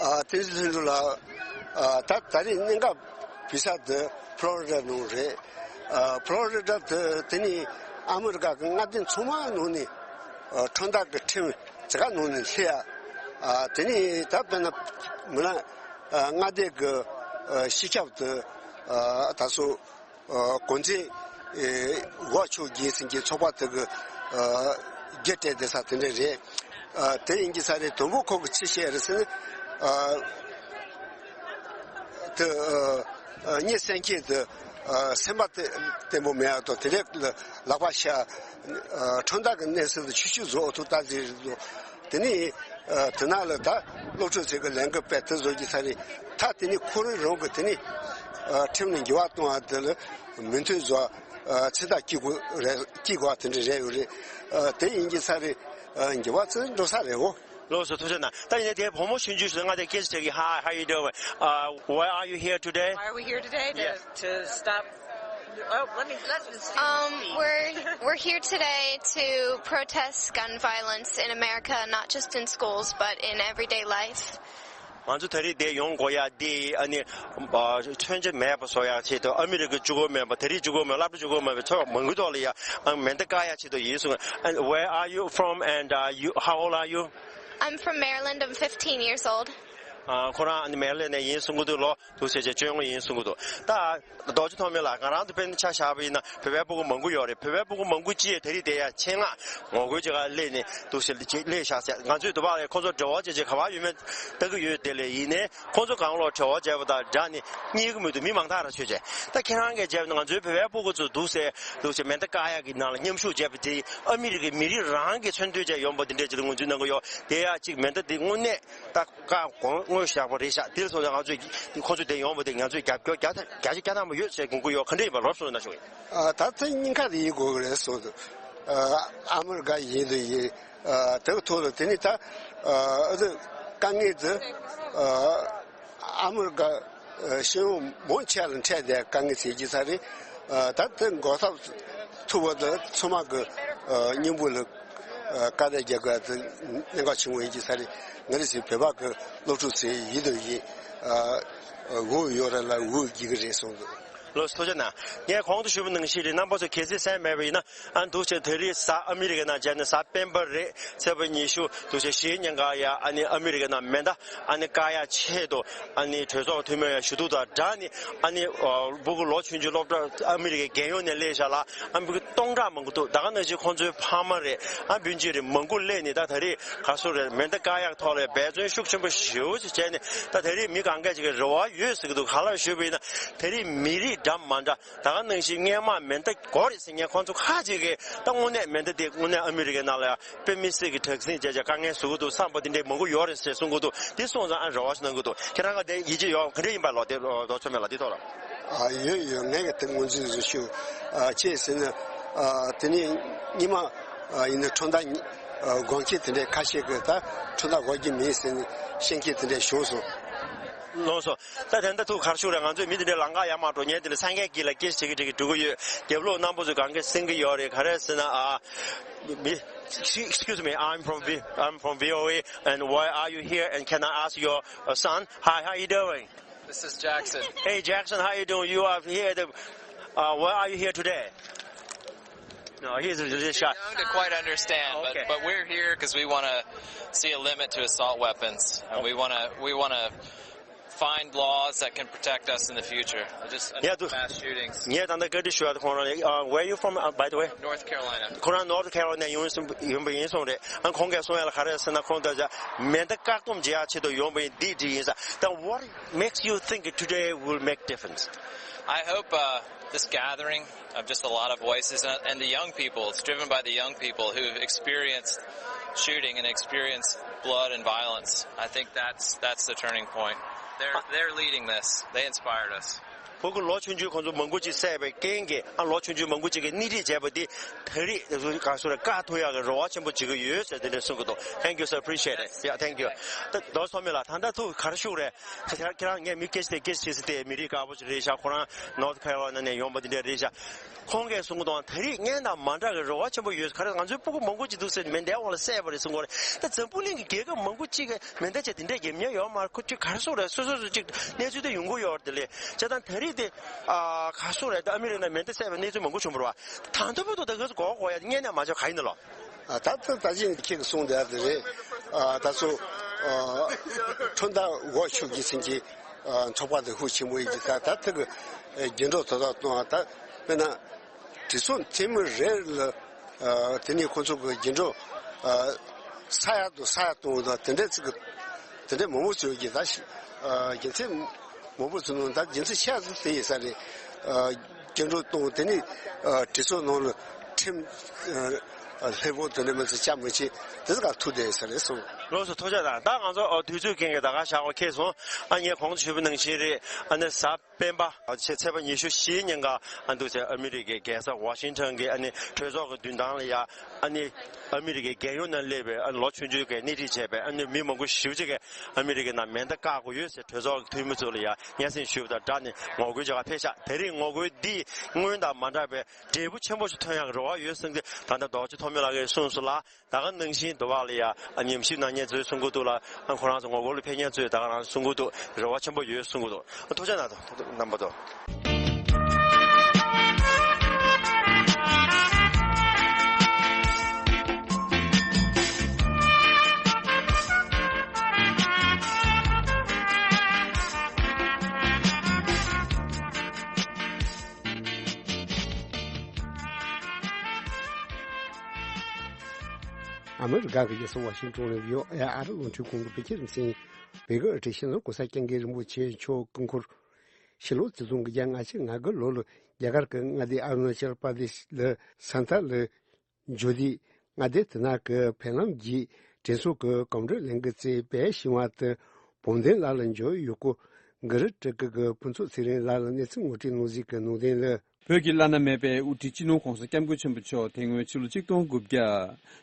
ཨ། བསྟན་འཛིན་ལྷུན་གྲུབ་ལགས། ཨ། ད་ད་རེས་གནད་འགག་བི་ས་འདི་ཕློ་རི་ཌ་ནང་རེད། ཨ། ཕློ་རི་ཌ་དེ་དེ་ནི་ཨ་མི་རི་ཀ་གི་མངའ་སྡེ་ཚང་མ་ནང་ནས། ཨ། ཁྲིམས་ཐག་གི་ཁྲིམས་ཇི་ག་ནང་ནས་སླེབས་ཡ། ཨ། དེ་ནི་ད་དཔེར་ན་མི་ལ། ཨ། མངའ་སྡེ་གི། ཨ། སྤྱི་ཁྱབ་དེ། ཨ། ད་སོ། ཨ། གོང་ཚད། ཨེ། འོག་ཕྱོགས་རྒྱས་ཟིན་གྱི་ཚོགས་པ་དེ་གི། ཨ། རྒྱུ་སྤྲད་བསྡད་ས་དེ་འདྲ་རེད། ཨ། དེ་ཡིན་གྱི་ས་རེད། དུམ་བུ་ཁོ་གི་ཅི་བཤད་རེད་ཟེར་ན། ཨ། དེ། ཨ། ཨ། གཉེན་སེམས་ཅན་དེ། ཨ། སེམས་པ་བརྟན་བརྟན་པོ་མེད་ཡ་དང་དེ་འདྲ་ལ་ལག་པ་བཤའ། ཨ། ཁྲིམས་ཐག་གི་གནས་ཚུལ་དེ་ཆུ་ཆུ་བཟོ་འོ་ཐུག་ལྟ་ཟིན་རེད་འདུག་དེ་ནས། ཨ། དེ་ནང་ལ་ད་སློབ་ཕྲུག་ཚོས་གི་ལས་འགུལ་སྤེལ་དེ་བཟོ་རྒྱུ་ས་རེད། ད་དེ་ནས་ཁོ་རང་རང་གི་དེ་ནས། ཨ། ཁྲིམས་ལ་འགྱུར་བ་གཏོང་བ་དེ་ལ་མོས་མཐུན་བཟོ། ཨ། ཚིག་ཐག་གཅོད་དགོས་རེད། གཅོད་དགོས་པ་དེ་འདྲ་རེད་ཡོད་རེད། ཨ། དེ་ཡིན་གྱི་ས་རེད། ཨ། འགྱུར་བ་ཚོ་འགྲོ་ས་རེད་འོ། ལགས་སོ། ཐུགས་རྗེ་གནང་། ད་ཡིན་ནའི་དེ་བུ་མོ་ཆུང་ཆུང་ཞིག་ང་དེ་སྐད་ཆ་དྲིས་ཀྱི། Hi, how you doing? Uh, why are you here today? Why are we here today? To, yes. To stop. Oh, let me, let me see. Um, we're, we're here today to protest gun violence in America, not just in schools, but in everyday life. ང་ཚོ་ད་རེས་འདིར་ཡོང་དགོས་ཡ་འདི་ཨ་ནི། ཨ། མཚོན་ཆ་མེད་པ་བཟོ་ཡ་ཆེད་དུ། ཨ་མི་རི་ཀའི་གཅིག་པོ་མིན་པ། ད་རེས་གཅིག་པོ་མིན། སློབ་གྲྭ་གཅིག་པོ་མིན་པའི་ཚོ་མང་པོའི་ཐོག་ལ་ཡ། ཨ། མེ་མདའ་བཀག་ཡ་ཆེད་དུ་ཡིན་གསུངས། And where are you from and, uh, you, how old are you? I'm from Maryland. I'm fifteen years old. ཨ། ཁོ་རང་ཨ་ནི་མེ་རི་ལེན་ནས་ཡིན་གསུང་གི་འདུག་ལོ། འདུག་ཟེར་བྱས་བཅོ་ལྔ་ཡིན་གསུང་གི་འདུག་ད་རྡོ་རྗེ་ཐོགས་མེད་ལགས། ང་རང་ཚོ་དཔེར་ན་ཆ་བཞག་པ་ཡིན་ན་བོད་པའི་སྤུ་གུ་མང་པོ་ཡོད་རེད། བོད་པའི་སྤུ་གུ་མང་པོ་ཅིག་ད་རེས་དེ་ཡ་ཆེད་མངགས་ངོ་རྒོལ་བྱེད་ག་སླེབས་ནས་འདུག་ཟེར་ཅིག་སླེབས་ཤག་ཟེར། ང་ཚོས་འདུག་པ་ལས་ཁོང་ཚོ་འབྲེལ་བ་བྱེད་ཆེད་ག་པར་ཡོད་མེད་ལྟ་གི་ཡོད། དེ་ལས་ཡིན་ནའི་ཁོང་ཚོ་གང་ལོག་འབྲེལ་བ་བྱས་པ་དང་སྦྲགས་ནས་རྙེད་ཀྱི་མི་འདུག་མི་མང་ཐག་ར་ཆོད་བྱས། ད་ཁྱེད་རང་གིས་བྱས་པ་ན་ང་ཚོའི་བོད་པའི་སྤུ་གུ་ཚོ་འདུག་ཟེར་འདུག་ཟེར་མེ་མདའ་བཀག་ཡག་གི་ནང་ལ་མཉམ་ཞུགས་བྱས་པ་དེ་ཨ་མི་རི་ཀའི་མི་རིགས་རང་གིས་མཚོན་དོན་བྱས་ཡོང་པ་འདི་འདྲས་ཅིག་ལ་ངོས་འཛིན་གནང་གི་ཡོད། དེ་ཡ་གཅིག་མེ་མདའ་དེ་དངོས་གནས་ད། བཀག་གོང་དངོས་བཞག་པ་རེད་ཤག་དེར་སོང་ཙང་ང་ཚོས་ཁོང་ཚོ་དེ་ཡོང་བ་དེ་ང་ཚོས་རྒྱབ་སྐྱོར་རྒྱ་ཐ་རྒྱ་ཆེ་རྒྱ་ཐ་མ་ཡོད་ཟེར་དགོངས་ཀྱི་ཡོད། ག་འདྲ་ཡིན་པ་ལོབས་སོང་ན་ཞུ་གི། ཨ། ད་ཚེ་སྙིང་ཁ་རེ་ཡིན་དགོས་ཀྱི་རེད་སོང་འདུག་ཨ། ཨ་མི་རི་ཀ་ཡིན་དུ་ཡིན། ཨ། དེ་གི་ཐོག་ལ་དེ་ནི་ད། ཨ། ཨ་ཙི་དཀའ་ངལ་དེ། ཨ། ཨ་མི་རི་ཀ་ཨ་སྤྱི་ཡོངས་མང་ཆེ་ལ་འཕྲད་བསྡད་དཀའ་ངལ་ཟེར་གྱི་ས་རེད། ཨ། ད་དེ་འགོག་ཐབས་ཐུབ་པ་དེ་ཚང་མ་གི་ཨ་སྙིང་པོ་ལ། ཨ། དཀའ་ལས་རྒྱག་དགོས་དེ་གནད་འགག་ཆེན་པོ་ཡིན་གྱི་ས་རེད། ང་རེ་ཚོའི་བོད་པ་གི་སློབ་ཕྲུག་ཚོས་ཡིད་དུ་ཡིད། ཨ། འོས་ཡོད་རེད་ལ་འོས་རྒྱུ་གི་རེད་གསུངས་འདུག་ལགས་སོ། ཐུགས་རྗེ་གནང་། ངས་གོང་དུ་ཞུས་པ་ནང་བཞིན་རེད། རྣམ་པ་ཚོས་གལ་སྲིད་གསན་མེད་པ་ཡིན་ན། ཨ། འདུག་ཅེས་དེ་རིང་གཟའ་ཨ་མི་རི་ཀའི་ནང་བྱས་ནས་གཟའ་སྤེན་པ་རེད། ཚེས་པ་ཉི་ཤུ་འདུག་ཅེས་བཞིའི་ཉིན་ཀ་ཡ་ཨ་ནི་ཨ་མི་རི་ཀའི་ནང་མེ་མདའ་ཨ་ནི་བཀག་ཡ་ཆེད་དུ་ཨ་ནི་གྲོས་ཚོགས་འཐུས་མི་ཡ་ཞུ་གཏུག་དང་སྦྲགས་ནས་ཨ་ནི། ཨ། སྤུ་གུ་ལོ་ཆུང་ཆུང་སློབ་གྲྭ་ཨ་མི་རི་ཀའི་རྒྱལ་ཡོངས་ནས་སླེབས་ཤག་ལ། ཨ། སྤུ་གུ་སྟོང་ཕྲག་མང་པོ་འདུག་ད་ག་ནང་བཞིན་ཁོང་ཚོའི་ཕ་མ་རེད། ཨ། སྤུན་མཆེད་རེད། མང་པོ་སླེབས་ནས་ད་ད་རེས་ག་སོ་རེད། མེ་མདའ་བཀག་ཡག་ཐོག་ལ་འབད་བརྩོན་ཤུགས་ཆེན་པོ་ཞེ་པོ་ཅིག་བྱས་ནས་ད་ད་རེས་མི་གང་གས་ཅིག་གི་རེ་བ་ཡོད་ཟེར་གི་འདུག་ག་ལ་ཞུས་པ་ཡིན་ན་ད་རེས་མི་རིགས་འདྲ་མ་འདྲ་ད་ག་ནང་བཞིན་སྔས་མ་མེ་མདའ་དགོས་རེད་ཟེར་མཁན་ཁོང་ཚོ་ཁ་ཅིག་གིས་ད་དངོས་གནས་མེ་མདའ་དེ་དངོས་གནས་ཨ་མི་རི་ཀའི་ནང་ལ་ཡ་དཔེ་མི་སྲིད་ཀྱི་དྲག་ཟིང་བྱས་བྱས་དཀའ་ངལ་བཟོ་གི་འདུག་བསམ་པ་དེ་འདྲའི་མང་པོ་ཡོད་རེད་ཟེར་གསུང་གི་འདུག་དེ་སོང་ཙང་ཨ་རེ་བ་ཞིག་གནང་གི་འདུག་ཁྱེད་རང་ག་དེ་ཡིད་ཆེས་ཡོད་ག་འདྲ་ཡིན་པ་ལོ། དེ་རྡོ་ཆོས་མེད་ལ་དེ་ཐོག་ལ། ཨ། ཡོད་ཡོད། ངས་ག་དེ་ངོས་འཛིན་བཟོ་ཞུ། ཨ། ཅེས་ཟེར་ན། ཨ། དེ་ནས་སྔོན་མ། ཨ། ཡིན་ན་ཁྲིམས་ཐག་ཉེ། ཨ། དགོངས་ཁྱེད་དེ་འདྲའི་ཁ་ཤས་ཀྱིས་ད་ཁྲིམས་ཐག་འགོག་རྒྱུ་མིན་ཟེར་ནས་བཤད་མཁན་དེ་འདྲ་བྱུང་སོང་། ལགས་སོ། ད་དེ་འདྲ་ཐུགས་ཁར་ཤུགས་རེད། ང་ཚོས་མི་དེ་འདྲའི་ལམ་ཁ་ཡར་མར་འགྲོ་མཁན་དེ་ལ་སངས་རྒྱས་དཀྱིལ་ལ་སྐད་ཆ་དྲི་གི་དྲི་གི་འགྲོ་གི་ཡོད། རྒྱབ་ལོགས་རྣམ་པ་ཚོས་གང་ག་གསན་གི་ཡོད་རེད། ག་རེ་ཟེར་ན། ཨ། མི། Excuse me, I'm from V I'm from V O A, and why are you here? And can I ask your, uh, son? Hi, how you doing? This is Jackson. Hey, Jackson, how you doing? You are here. The, uh, why are you here today? No, he's really shy. Young to quite understand, but, okay, but we're here 'cause we wanna see a limit to assault weapons, and we wanna, we wanna find laws that can protect us in the future. Just enough mass shootings. ངས་ད་ལྟ་བཀའ་འདྲི་ཞུ་ཡ་དེ་ཁོང་རང་། Uh, where you from, uh, by the way? North Carolina. ཁོ་རང་North Carolina་ཡོང་སོང་། ཡོང་པ་ཡིན་གསུངས་རེད། ཨ། ཁོང་གིས་གསུང་ཡ་ལ་ག་རེ་ཟེར་ན། ཁོང་ད་ཅག་མེ་མདའ་བཀག་སྡོམ་བྱེད་ཡ་ཆེད་དུ་ཡོང་པ་ཡིན། འདི་འདྲ་ཡིན་ས། Then what makes you think today will make difference? I hope, uh, this gathering of just a lot of voices and, and the young people, it's driven by the young people who've experienced shooting and experienced blood and violence. I think that's, that's the turning point. They're, they're leading this. They inspired us. ཕྲུ་གུ་ལོ་ཆུང་ཆུང་ཁོང་ཚོ་མང་པོ་ཅིག་བསད་པའི་རྐྱེན་གྱིས། ཨ། ལོ་ཆུང་ཆུང་མང་པོ་ཅིག་གིས་སྣེ་ཁྲིད་བྱས་པ་འདི་ད་རེས་ག་སོ་རེད། བཀག་ཐུབ་ཡག་གི་རེ་བ་ཆེན་པོ་བྱེད་ཀྱི་ཡོད་ཟེར་དེ་འདྲ་གསུང་གི་འདུག Thank you, sir. Appreciate it. Yeah, thank you. ད་རྡོ་ཚོགས་མི་ལགས། ད་ལྟ་ཐུག་ག་རེ་ཞུ་དགོས་རེད། ཁྱེད་རང་ངས་མི་སྐད་ཆ་དེ་སྐད་ཆ་དྲིས་ས་དེ་མི་རིགས་དཀར་པོ་ཞིག་རེད་ཤག་ཁོ་རང་North Carolina ནས་ཡོང་པ་འདི་འདྲ་རེད་ཤག་ཁོང་གིས་གསུང་གི་འདུག་ད་རེས་སྔོན་དང་མ་འདྲ་གི་རེ་བ་ཆེན་པོ་ཡོད། ག་རེ། ང་ཚོའི་ཕྲུ་གུ་མང་པོ་ཅིག་འདུག་ཟེར། མེ་མདའི་འོག་ལ་བསད་པ་རེད་གསུང་གི་རེད། ད་འཛམ་བུ་གླིང་གི་རྒྱལ་ཁབ་མང་པོ་ཅིག་གིས་མེ་མདའ་བྱས་དེ་འདྲས་རྒྱག་མྱོང་ཡོད་མ་རེད། ཁོ་ཚོས་ག་རེ་གསུང་རེད། སོ་སོ་སོ་ཅིག་གནས་ཚུལ་དེ་ཡོང་གི་ཡོད་རེད། དེ་ལས་བྱས་ཙང་ད་རེས་དེ། ཨ། ག་རེ་གསུང་རེད། ད་ཨ་མི་རི་ཀ་ནང་མེ་མདའ་བསད་པའི་གནས་ཚུལ་མང་པོ་བྱུང་བ་རེད་པ། ད་ལྟ་བར་དུ་ད་ག་ཚོད་གོ་གོ་ཡ་དེ་སྔོན་ནས་མ་བྱུང་། ག་ཡིན་ནི་ལོ། ཨ། ད་ད་ད་ཅིག་ཁྱེད་ཀྱིས་གསུངས་བསྡད་དེ་རེད། ཨ། ད་ཚོ། ཨ། ཁྲོམ་བདག་འགོ་ཚུགས་ཀྱི་ཚིག་གི། ཨ། ཚོགས་པ་དེ་ཧུ་ཆེན་མོ་ཡིན་གྱི། ད་ད་ཐུག་གི་རྒྱུན་འགྲོ་དོ་དག་གཏོང་བ། ད་དཔེར་ན་གྲོས་ཚོགས་འཐུས་མི་རེ་ལ། ཨ། དེ་ནས་ཁོ་ཚོ་གི་རྒྱུན་འགྲོ། ཨ། ས་ཡ་དང་ས་ཡ་གཏོང་བ་དང་དེ་འདྲའི་ཚིག་གི། དེ་འདྲའི་མང་པོ་བྱུང་གི། ད་ཤི། ཨ། རྒྱུ་མཚན་མང་པོ་ཚོ་ནང་ད་རྒྱུ་མཚན་ཆེ་ཤོས་དེ་ཡིན་ས་རེད། ཨ། སྐྱིད་འགྲོ་གཏོང་། དེ་ནས། ཨ། གྲོས་ཚོགས་ནང་ལ་ཁྲིམས། ཨ། ལྷུན་པོ་དེ་འདྲ་མི་ཚེ་བཅའ་མི་བྱེད། དེ་ཚོ་ག་ཐུག་བསྡད་ས་རེད་གསུངས། ལགས་སོ། ཐུགས་རྗེ་གནང་། ད་ང་ཚོ། ཨ། དུས་ཚོད་རྐྱེན་གྱིས་ད་ག་ཞག་པོ་འཁེལ་སོང་། ཨ། ངས་གོང་དུ་ཞུས་པ་ནང་བཞིན་རེད། ཨ་ནི་གཟའ་སྤེན་པ། ཨ། ཚེས་པ་ཉི་ཤུ་བཞིའི་ཉིན་ཀ། ཨ། འདུག་ཟེར། ཨ་མི་རི་ཀའི་རྒྱལ་ས་ཝ་ཤིང་ཊོན་གྱི། ཨ་ནི་གྲོས་ཚོགས་ཀྱི་མདུན་ཐང་ལ་ཡ། ཨ་ནི་ཨ་མི་རི་ཀའི་རྒྱལ་ཡོངས་ནང་སླེབས་པའི། ཨ་ནི་ལོ་ཆུང་ཆུང་གིས་སྣེ་ཁྲིད་བྱས་པའི། ཨ་ནི་མི་མང་པོ་ཞེ་པོ་ཅིག་གིས་ཨ་མི་རི་ཀའི་ནང་མེ་མདའ་བཀག་དགོས་ཡོད་ཟེར་གྲོས་ཚོགས་ཀྱི་འཐུས་མི་ཚོ་ལ་ཡ་སྙན་སེང་ཞུས་པ་དང་སྦྲགས་ནས་ངོ་རྒོལ་བྱེད་གར་ཕེབས་ཤག་དེ་རིང་ངོ་རྒོལ་འདི་སྔོན་དང་མ་འདྲ་བའི་འབྲས་བུ་ཆེན་པོ་ཞིག་ཐོན་ཡག་གི་རེ་བ་ཡོད་གསུངས་ཏེ། ད་ལྟ་རྡོ་རྗེ་ཐོགས་མེད་ལགས་ཀྱིས་གསུངས་སོང་ལགས། ད་ག་ནང་བཞིན་འདུག་པ་ལ་ཡ། ཨ། ཉམས་ཞིབ་གནང་མཁན་ཚོས་གསུང་གི་འདུག་ལ། ཨ། ཁོ་རང་ཚོ་ངོ་རྒོལ་ལ་ཕེབས་མཁན་ཚོས་ད་ག་རང་གསུང་གི་འདུག་རེ་བ་ཆེན་པོ་ཡོད་གསུང་གི་འདུག་ཐུགས་རྗེ་གནང་། རྣམ་པ་ཚོ། ཨ་མི་རི་ཀ་གི་རྒྱལ་ས་ཝ་ཤིང་ཊོན་ནས་ཝི་ཨོ་ཨེ་ཨ་རི་རླུང་འཕྲིན་ཁང་གི་བོད་སྐད་སྡེ་ཚན། བོད་ཀྱི་ཨེ་ཊི་ཤེས་ནོར་གོང་ས་སྐྱབས་མགོན་རིན་པོ་ཆེ་མཆོག་སྐུ་འཁོར་ཕྱི་ལོ་ཆིག་སྟོང་དགུ་བརྒྱ་ལྔ་བཅུ་ང་དགུ་ལོ་ལ་རྒྱ་གར་གྱི་མངའ་སྡེ་ཨ་རུ་ན་ཅལ་པར་དེ་ཤི་ལ་སན་ཐ་ལ་འབྱོར་དུས། མངའ་སྡེ་དེ་ནང་གི་ཕེབས་ལམ་བརྒྱུད་དྲན་གསོ་གི་གོམ་བགྲོད་ལེན་གྱི་ཆེད་བོད་ཕྱི་ནང་དུ་བོད་དོན་ལས་ལ་འབྱོར་ཡོད་སྐོར། གུ་རུ་སྤྲུལ་སྐུ་གི་ཕུན་ཚོགས་ཚེ་རིང་ལགས་ལ་གནས་ཚུལ་ངོ་སྤྲོད་གནང་གཟིགས་ཀྱི་ནང་དོན་ལ། བོད་ཀྱི་བླ་ན་མེད་པའི་དབུ་ཁྲིད་སྤྱི་ནོར་གོང་ས་སྐྱབས་མགོན་ཆེན་པོ་མཆོག་དེ་སྔོན་ཕྱི་ལོ་ཆིག་སྟོང་དགུ་བརྒྱ་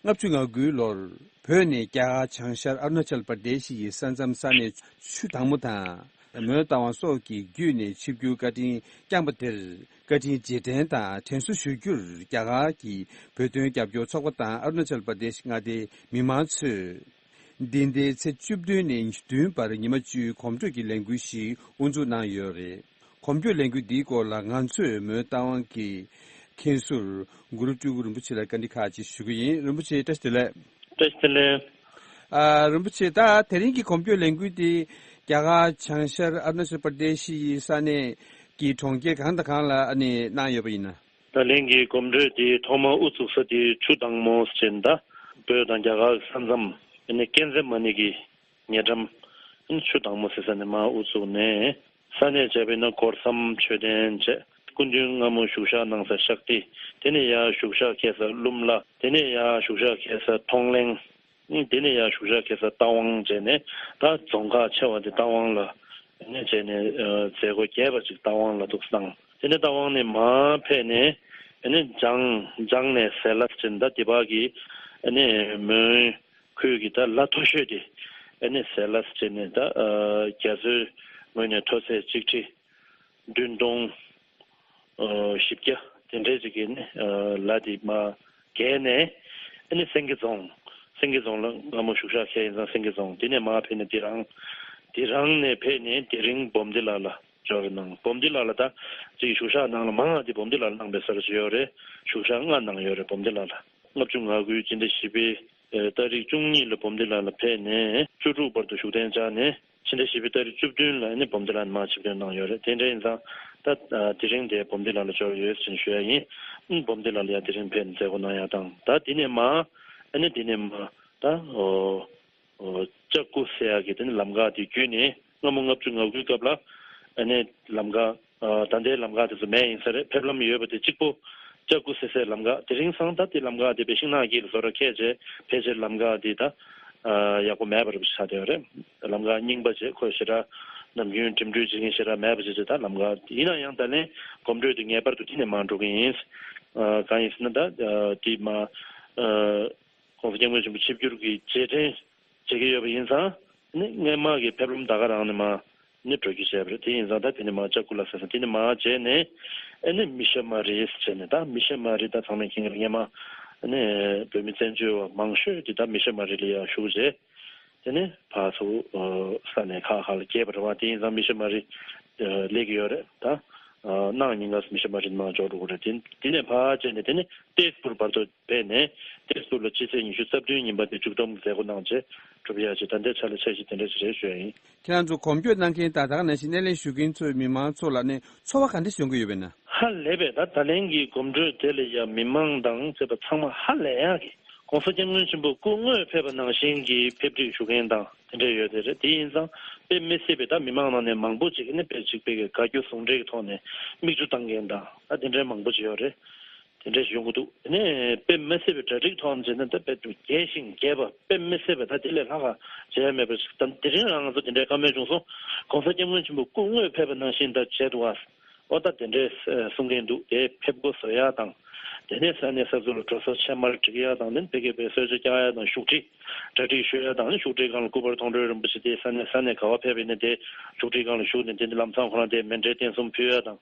ལྔ་བཅུ་ང་དགུའི་ལོར་བོད་ནས་རྒྱ་གར་བྱང་ཤར་ཨ་རུ་ན་ཅལ་པར་དེ་ཤི་ཡི་ས་མཚམས་ས་གནས་ཆུ་དྭངས་མོ་དང་མོན་རྟ་དབང་སོགས་ཀྱི་བརྒྱུད་ནས་ཆིབས་བསྒྱུར་བཀའ་དྲིན་བསྐྱངས་པ་དེར། བཀའ་དྲིན་རྗེས་དྲན་དང་དྲན་གསོ་ཞུ་རྒྱུར། རྒྱ་གར་གྱི་བོད་དོན་རྒྱབ་སྐྱོར་ཚོགས་པ་དང་ཨ་རུ་ན་ཅལ་པར་དེ་ཤི་མངའ་སྡེའི་མི་མང་ཚོས། འདི་ཟླའི་ཚེས་བཅུ་བདུན་ནས་ཉེར་བདུན་བར་ཉི་མ་བཅུའི་གོམ་བགྲོད་ཀྱི་ལས་འགུལ་ཞིག་དབུ་འཛུགས་གནང་ཡོད་རེད། གོམ་བགྲོད་ལས་འགུལ་འདིའི་སྐོར་ལ་ང་ཚོས་མོན་རྟ་དབང་གི་མཁན་ཟུར་གུ་རུ་སྤྲུལ་སྐུ་རིན་པོ་ཆེ་ལ་བཀའ་འདྲི་ཁག་ཅིག་ཞུ་གི་ཡིན། རིན་པོ་ཆེ་བཀྲ་ཤིས་བདེ་ལེགས། བཀྲ་ཤིས་བདེ་ལེགས། ཨ། རིན་པོ་ཆེ། ད་དེ་རིང་གི་གོམ་བགྲོད་ལས་འགུལ་འདི་རྒྱ་གར་བྱང་ཤར་ཨ་རུ་ན་ཅལ་པར་དེ་ཤི་ཡི་ས་གནས་ཀྱི་གྲོང་ཁྱེར་གང་དང་གང་ལ་ཨ་ནི་གནང་ཡོད་པ་ཡིན་ན། ད་དེ་རིང་གི་གོམ་བགྲོད་འདི་ཐོག་མར་དབུ་བཙུགས་ས་དེ་ཆུ་དྭངས་མོ་ཟེར་ནས། ད་བོད་དང་རྒྱ་གར་གྱི་ས་མཚམས་ཨ་ནི་ཀན་ཛེ་མ་ནི་གི་ཉེ་འགྲམ་ཨ་ནི་ཆུ་དྭངས་མོ་ཟེར་ས་ནས་མར་དབུ་བཙུགས་ནས། ས་གནས་བྱས་པ་ཡིན་ན་སྒོ་བསམ་མཆོད་རྟེན་བྱས། སྐུ་མདུན་སྔ་མོ་བཞུགས་ཞག་གནང་ས་ཤག་ཏི། དེ་ནས་ཡར་བཞུགས་ཞག་འཁེལ་ས་ཀླུ་མ་ལ། དེ་ནས་ཡར་བཞུགས་ཞག་འཁེལ་ས་མཐོང་གླིང་། དེ་ནས་ཡར་བཞུགས་ཞག་འཁེལ་ས་རྟ་དབང་བྱས་ནས། ད་རྫོང་ཁག་ཆེ་བ་དེ་རྟ་དབང་ལ་ནས་བྱས་ནས། ཨ། མཛད་སྒོ་རྒྱས་པ་ཅིག་རྟ་དབང་ལ་འདུག་སེ་གནང་། དེ་ནས་རྟ་དབང་ནས་མར་ཕེབས་ནས། ཨ་ནི་བྱང་། བྱང་ནས་ཟེ་ལ་ཟེར་ནས། ད་འདི་བར་གྱི་ཨ་ནི་མོན་ཁུལ་གྱི་ད་ལ་མཐོ་ཤོས་དེ་ཨ་ནི་ཟེ་ལ་ཟེར་ནས། ད། ཨ། རྒྱ་མཚོའི་ངོས་ནས་མཐོ་ཚད་ཆིག་ཁྲི་བདུན་སྟོང་། ཨ། བཞི་བརྒྱ་དེ་འདྲའི་ཅིག་གི་ནི། ཨ། ལ་དེ་མར་བརྒལ་ནས། ཨ་ནི་སེང་གེ་རྫོང་། སེང་གེ་རྫོང་ལ་སྔ་མོ་བཞུགས་ཞག་འཁེལ་ཡིན་ཙང་། སེང་གེ་རྫོང་། དེ་ནས་མར་ཕེབས་ནས་དེ་རང་། དེ་རང་ནས་ཕེབས་ནས་དེ་རིང་བོམ་ཏི་ལ་ལ་འབྱོར་གནང་། བོམ་ཏི་ལ་ལ་ད་ཅིག་བཞུགས་ཞག་གནང་ལ་མང་བ་དེ་བོམ་ཏི་ལ་ལ་གནང་བའི་ས་རུ་ཅིག་ཡོད་རེད། བཞུགས་ཞག་ལྔ་གནང་ཡོད་རེད་བོམ་ཏི་ལ་ལ། ལྔ་བཅུ་ང་དགུའི་སྤྱི་ཟླ་བཞི་པའི་ཨེ། ཏ་རིག་བཅུ་གཉིས་ལ་བོམ་ཏི་ལ་ལ་ཕེབས་ནས་བཅུ་དྲུག་བར་དུ་བཞུགས་གདན་འཇགས་ནས། ཕྱི་ཟླ་བཞི་པའི་ཏ་རིག་བཅུ་བདུན་ལ་ཨ་ནི་བོམ་ཏི་ལ་ལ་མར་ཆིབས་བསྒྱུར་གནང་ཡོད་རེད། དེ་འདྲ་ཡིན་ཙང་ད། ཨ། དེ་རིང་དེ་བོམ་ཏི་ལ་ལ་འབྱོར་ཡོད་ཟེར་ཞུ་ཡ་ཡིན། ཨ། བོམ་ཏི་ལ་ལ་ཡ་དེ་རིང་ཕེབས་ནས་མཛད་སྒོ་གནང་ཡ་དང་། ད་དེ་ནས་མར། ཨ་ནི་དེ་ནས་མར་ད། ཨོ། ཨོ། ལྕགས་སྐུ་ཟེར་ཡ་གི་དེ་ནི་ལམ་ཁ་དེ་བརྒྱུད་ནས། སྔ་མོ་ལྔ་བཅུ་ང་དགུའི་སྐབས་ལ་ཨ་ནི་ལམ་ཁ། ཨ། ད་ལྟའི་ལམ་ཁ་དེ་ཚོ་མེད་ཡིན་ས་རེད། ཕེབས་ལམ་ཡོད་པ་དེ་གཅིག་པོ་ལྕགས་སྐུ་ཟེར་སའི་ལམ་ཁ། དེ་རིང་སང་ད་དེ་ལམ་ཁ་དེ་བས་ཤིང་ནགས་དཀྱིལ་ལ་བཟོ་འདྲ་འཁེལ་བྱས། ཕལ་ཆེར་ལམ་ཁ་དེ་ད། ཨ། ཡག་པོ་མེད་པ་རེད་པ་ཆགས་བསྡད་ཡོད་རེད། ལམ་ཁ་རྙིང་པ་བྱས། ཁོ་ཞེ་དྲག་ ནམ་རྒྱུན་འགྲིམ་འགྲུལ་བྱེད་མཁན་ཞེ་དྲག་མེད་པ་བྱས་བྱས་ད་ལམ་ཁ་ཡིན་ན་ཡང་ད་ལན་གོམ་བགྲོད་དེ་ངེས་པར་དུ་དེ་ནས་མར་འགྲོ་གི་ཡིན། ཨ་གང་ཡིན་ཟེར་ན་ད་ཨ་དེ་མ་ཨ་༸གོང་ས་༸སྐྱབས་མགོན་ཆེན་པོ་ཆིབས་བསྒྱུར་གྱི་རྗེས་དྲན་བྱེད་ཀྱི་ཡོད་པ་ཡིན་ཙང་ནི་སྔས་མ་གི་ཕེབས་ལམ་ད་ག་རང་ནས་མར་ནི་འགྲོ་རྒྱུ་བྱས་པ་རེད། དེ་ཡིན་ཙང་ད་དེ་ནས་མར་ལྕགས་སྐུ་ལ་ཟེར་ཙང་དེ་ནས་མར་བྱས་ནས་ཨ་ནི་མི་ཤ་མ་རི་ཟེར་བྱས་ནས་ད་མི་ཤ་མ་རི་ད་ཚང་མས་མཁྱེན་གྱི་རེད། སྔས་མ་ཨ་ནི་བོད་མི་བཙན་བྱོལ་བ་མང་ཤོས་དེ་ད་མི་ཤ་མ་རི་ལ་ཡར་བཞུགས་རྗེས། དེ་ནས་ཕར་ཚུར་ཨ་ས་གནས་ཁག་ཁག་ལ་རྒྱས་པ་རེད་བ། དེ་ཡིན་ཙང་མི་ཤ་མ་རི་ཨ་སླེབས་ཀྱི་ཡོད་རེད་ད། ཨ་གནངས་ཉིན་ཀ་མི་ཤ་མ་རི་ནང་འཇོག་འགྲོ་གི་རེད། དེ་དེ་ནས་ཕར་བྱས་ནས་དེ་ནས་ཏེས་པུར་བར་དུ་ཕེབས་ནས་ཏེས་པུར་ལ་སྤྱི་ཚེས་ཉི་ཤུ་རྩ་བདུན་ཉིན་པ་དེ་མཇུག་བསྡོམས་མཛད་སྒོ་གནང་རྗེས་གྲུབ་ཡག་ཅིག་ད་ལྟའི་ཆ་ལ་འཆར་གཞི་དེ་འདྲ་ཞིག་རེད་ཞུ་ཡ་ཡིན། ཁྱེད་རང་ཚོ་གོམ་བགྲོད་གནང་མཁན་དང་ད་ག་ནང་བཞིན་སྣེ་ལེན་ཞུ་མཁན་ཚོའི་མི་མང་ཚོ་ལ་ནི་ཚོར་བ་ག་འདྲ་ཞིག་ཡོང་གི་ཡོད་པས་ན། ཧ་ལས་པས་ད་ད་ལན་གྱི་གོམ་བགྲོད་དེ་ལ་ཡང་མི་མང་དང་བཅས་པ་ཚང་མ་ཧ་ལས་ཡག་གི་༸གོང་ས་༸སྐྱབས་མགོན་ཆེན་པོ་སྐུ་དངོས་ཕེབས་པ་ནང་བཞིན་གྱི་ཕེབས་སྒྲིག་ཞུ་མཁན་དང་དེ་འདྲ་ཡོད་དེ་རེད། དེ་ཡིན་ཙང་དཔེ་མི་སྲིད་པའི་ད་མི་མང་ནང་ནས་མང་པོ་ཅིག་ནི་དཔེ་གཅིག་པའི་གི་དགའ་སྐྱོ་ཟུང་འབྲེལ་གྱི་ཐོག་ནས་མིག་ཆུ་བཏང་མཁན་དང་ད་དེ་འདྲའི་མང་པོ་ཅིག་ཡོད་རེད། དེ་འདྲ་ཞིག་ཡོང་གི་འདུག་དེ་ནས་དཔེ་མི་སྲིད་པའི་གྲ་སྒྲིག་ཐོག་ནས་བྱས་ན་ད་དཔེ་དུ་རྒྱས་ཤིང་རྒྱས་པ་དཔེ་མི་སྲིད་པའི་ད་དེ་ལས་ལྷག་ག་བྱས་མེད་པ་ཞིག་ད་དེ་རིང་རང་ང་ཚོ་དེ་འདྲའི་བཀའ་མོལ་བྱུང་སོང་། ༸གོང་ས་༸སྐྱབས་མགོན་ཆེན་པོ་སྐུ་དངོས་ཕེབས་པ་ནང་བཞིན་ད་བྱས་འདུག་ཨ། ཨོ་ད་དེ་འདྲའི་གསུང་མཁན་འདུག་དེ་ཕེབས་སྒོ་བཟོ་ཡག་དང་། དེ་ནས་ས་གནས་ས་ཚོ་ལ་འགྲོ་སོང་ཕྱེ་མར་སྒྲིག་ཡག་དང་ནི་ཕ་གི་པའི་གསོལ་ཇ་བཀྱག་ཡག་དང་བཞུགས་ཁྲི་གྲ་སྒྲིག་ཞུ་ཡག་དང་ནི་བཞུགས་ཁྲིའི་སྒང་ལ་སྐུ་པར་མཐོང་གྲོལ་རིན་པོ་ཆེ་དེ་ས་གནས་ས་གནས་ག་བ་ཕེབས་པ་ཡིན་ན་དེ་བཞུགས་ཁྲིའི་སྒང་ལ་བཞུགས་ནས་དེ་ནི་ལམ་སང་ཁོ་རང་དེ་མཎྜལ་རྟེན་གསུམ་ཕུལ་ཡག་དང་།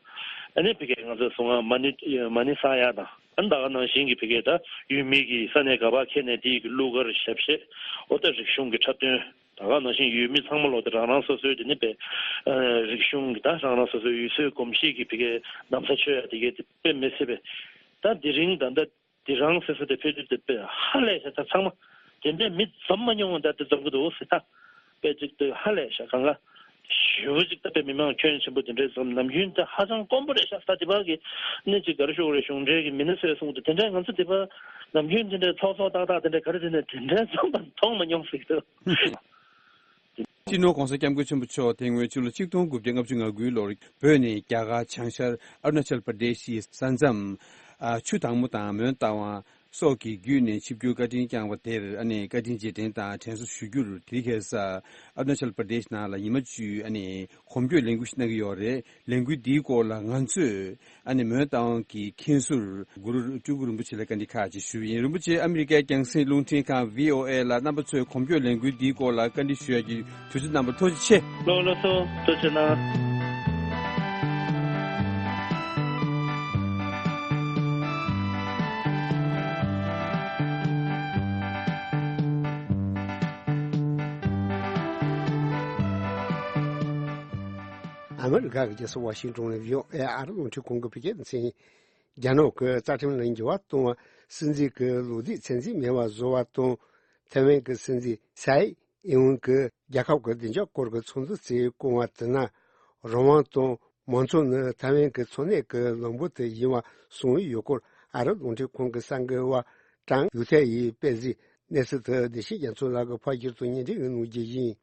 ཨ་ནི་ཕ་གི་ང་ཚོ་གསུང་ང་མ་ཎི་མ་ཎི་བསགས་ཡག་དང་ཨ་ནི་ད་ག་ནང་བཞིན་གྱི་ཕ་གི་ད་ཡུལ་མི་གི་ས་གནས་ག་བ་ཁྱེར་ནས་དེའི་གི་གླུ་གར་ཞབས་གཞས་ཨོ་ད་རིག་གཞུང་གི་འཁྲབ་སྟོན། ད་ག་ནང་བཞིན་ཡུལ་མི་ཚང་མ་ལོ་དེ་རང་རང་སོ་སོའི་དེ་ནི་པའི་ཨ་རིག་གཞུང་གི་ད་རང་རང་སོ་སོའི་ཡུལ་སྲོལ་གོམས་གཤིས་ཀྱི་ཕ་གི་ན་བཟའ་མཆོད་ཡ་དེ་གའི་དེ་དཔེ་མི་སྲིད་པའི་ད་དེ་རིང་ད་ལྟ་དེ་རང་སོ་སོ་དེ་ཕེབས་དུས་དེ་དཔེ་ཧ་ལས་ཤག་ད་ཚང་མ་དེ་འདྲའི་མི་འཛོམས་མ་མྱོང་བ་ད་དེ་འཛོམས་གི་འདུག་ཟེར་ད་དཔེ་ཅིག་དེ་ཧ་ལས་ཤག་གང་ག་ཞུ་བ་ཅིག་ད་དཔེ་མི་མང་ཁྱོན་ཆེན་པོ་དེ་འདྲའི་འཛོམས་ནམ་རྒྱུན་ད་ཧ་ཅང་དཀོན་པོ་རེད་ཤག་ད་དེ་བ་གི་ནི་ཅིག་ག་རེ་ཞུ་དགོས་རེད། གཞུང་འབྲེལ་གི་མི་སྣ་ཚོས་གསུངས་དུས་དེ་འདྲའི་ང་ཚོ་དེ་བ་ནམ་རྒྱུན་དེ་འདྲའི་ཚོགས་ཚོགས་ཏག་ཏག་དེ་འདྲའི་ག་རེ་དེ་ནས་དེ་འདྲའི་འཛོམས་པ་མཐོང་མ་མྱོང་ཟེར་གི་འདུག་སྤྱི་ནོར་༸གོང་ས་༸སྐྱབས་མགོན་ཆེན་པོ་མཆོག་དེ་སྔོན་ཕྱི་ལོ་ཆིག་སྟོང་དགུ་བརྒྱ་ལྔ་བཅུ་ང་དགུའི་ལོར་བོད་ནས་རྒྱ་གར་བྱང་ཤར་ཨ་རུ་ན་ཅལ་པར་དེ་ཤི་ས་མཚམས་ཨ་ཆུ་དྭངས་མོ་དང་མོན་རྟ་དབང་སོགས་ཀྱི་བརྒྱུད་ནས་ཆིབས་བསྒྱུར་བཀའ་དྲིན་བསྐྱངས་པ་དེར་ཨ་ནི་བཀའ་དྲིན་རྗེས་དྲན་དང་དྲན་གསོ་ཞུ་རྒྱུར་དེ་རིང་ཁ་སང་ཨ་རུ་ན་ཅལ་པར་དེ་ཤི་ནང་ལ་ཉི་མ་བཅུའི་ཨ་ནི་གོམ་བགྲོད་ལས་འགུལ་ཞིག་གནང་གི་ཡོད་རེད། ལས་འགུལ་འདིའི་སྐོར་ལ་ང་ཚོས་ཨ་ནི་མོན་རྟ་དབང་གི་མཁན་ཟུར་གུ་རུ་སྤྲུལ་སྐུ་རིན་པོ་ཆེ་ལ་བཀའ་འདྲི་ཁག་ཅིག་ཞུས་ཡིན། རིན་པོ་ཆེ་ཨ་མི་རི་ཀའི་རྒྱང་སྲིང་རླུང་འཕྲིན་ཁང་བྷི་ཨོ་ཨེ་ལ་རྣམ་པ་ཚོས་གོམ་བགྲོད་ལས་འགུལ་འདིའི་སྐོར་ལ་བཀའ་འདྲི་ཞུ་ཡག་གི་དུས་ཚོད་གནང་བར་ཐུགས་རྗེ་ཆེ། ལགས་ལགས་སོ། ཐུགས་རྗེ་གནང་། ཨ་མི་རི་ཀ་གི་རྒྱལ་ས་ཝ་ཤིང་ཏོན་ནས་བྷི་ཨོ་ཨེ་ཨ་རི་རླུང་འཕྲིན་ཁང་གི་བོད་སྐད་སྡེ་ཚན། རྒྱ་ནག་གི་རྩ་ཁྲིམས་ལ་འགྱུར་བ་གཏོང་བ། སྲིད་འཛིན་གྱི་ལོ་དུས་ཚད་འཛིན་མེད་པ་བཟོ་བ་དང་། ཐའེ་ཝན་གྱི་སྲིད་འཛིན་སའེ་ཨིན་ཝུན་གྱིས་རྒྱལ་ཁབ་ཀྱི་བདེ་འཇགས་སྐོར་གྱི་ཚོགས་འདུ་དེ་བསྐོང་བ་དེ་ན། རང་དབང་དང་མང་གཙོ་ནི་ཐའེ་ཝན་གྱི་འཚོ་གནས་ཀྱི་ལམ་བུ་དེ་ཡིན་པ་གསུངས་ཡོད་སྐོར་ཨ་རི་རླུང་འཕྲིན་ཁང་གི་གསར་འགོད་པ་ཀྲང་ཡུ་ཐའེ་ཡིས་སྤེལ་གཟིགས། གནས་ཚུལ་དེ་བདེ་ཆེན་རྒྱ་མཚོ་ལགས་ཀྱིས་ཕར་ཞུས་ཐོག་སྙན་སྒྲོན་ཞུ་གནང་རྒྱུ་ཡིན།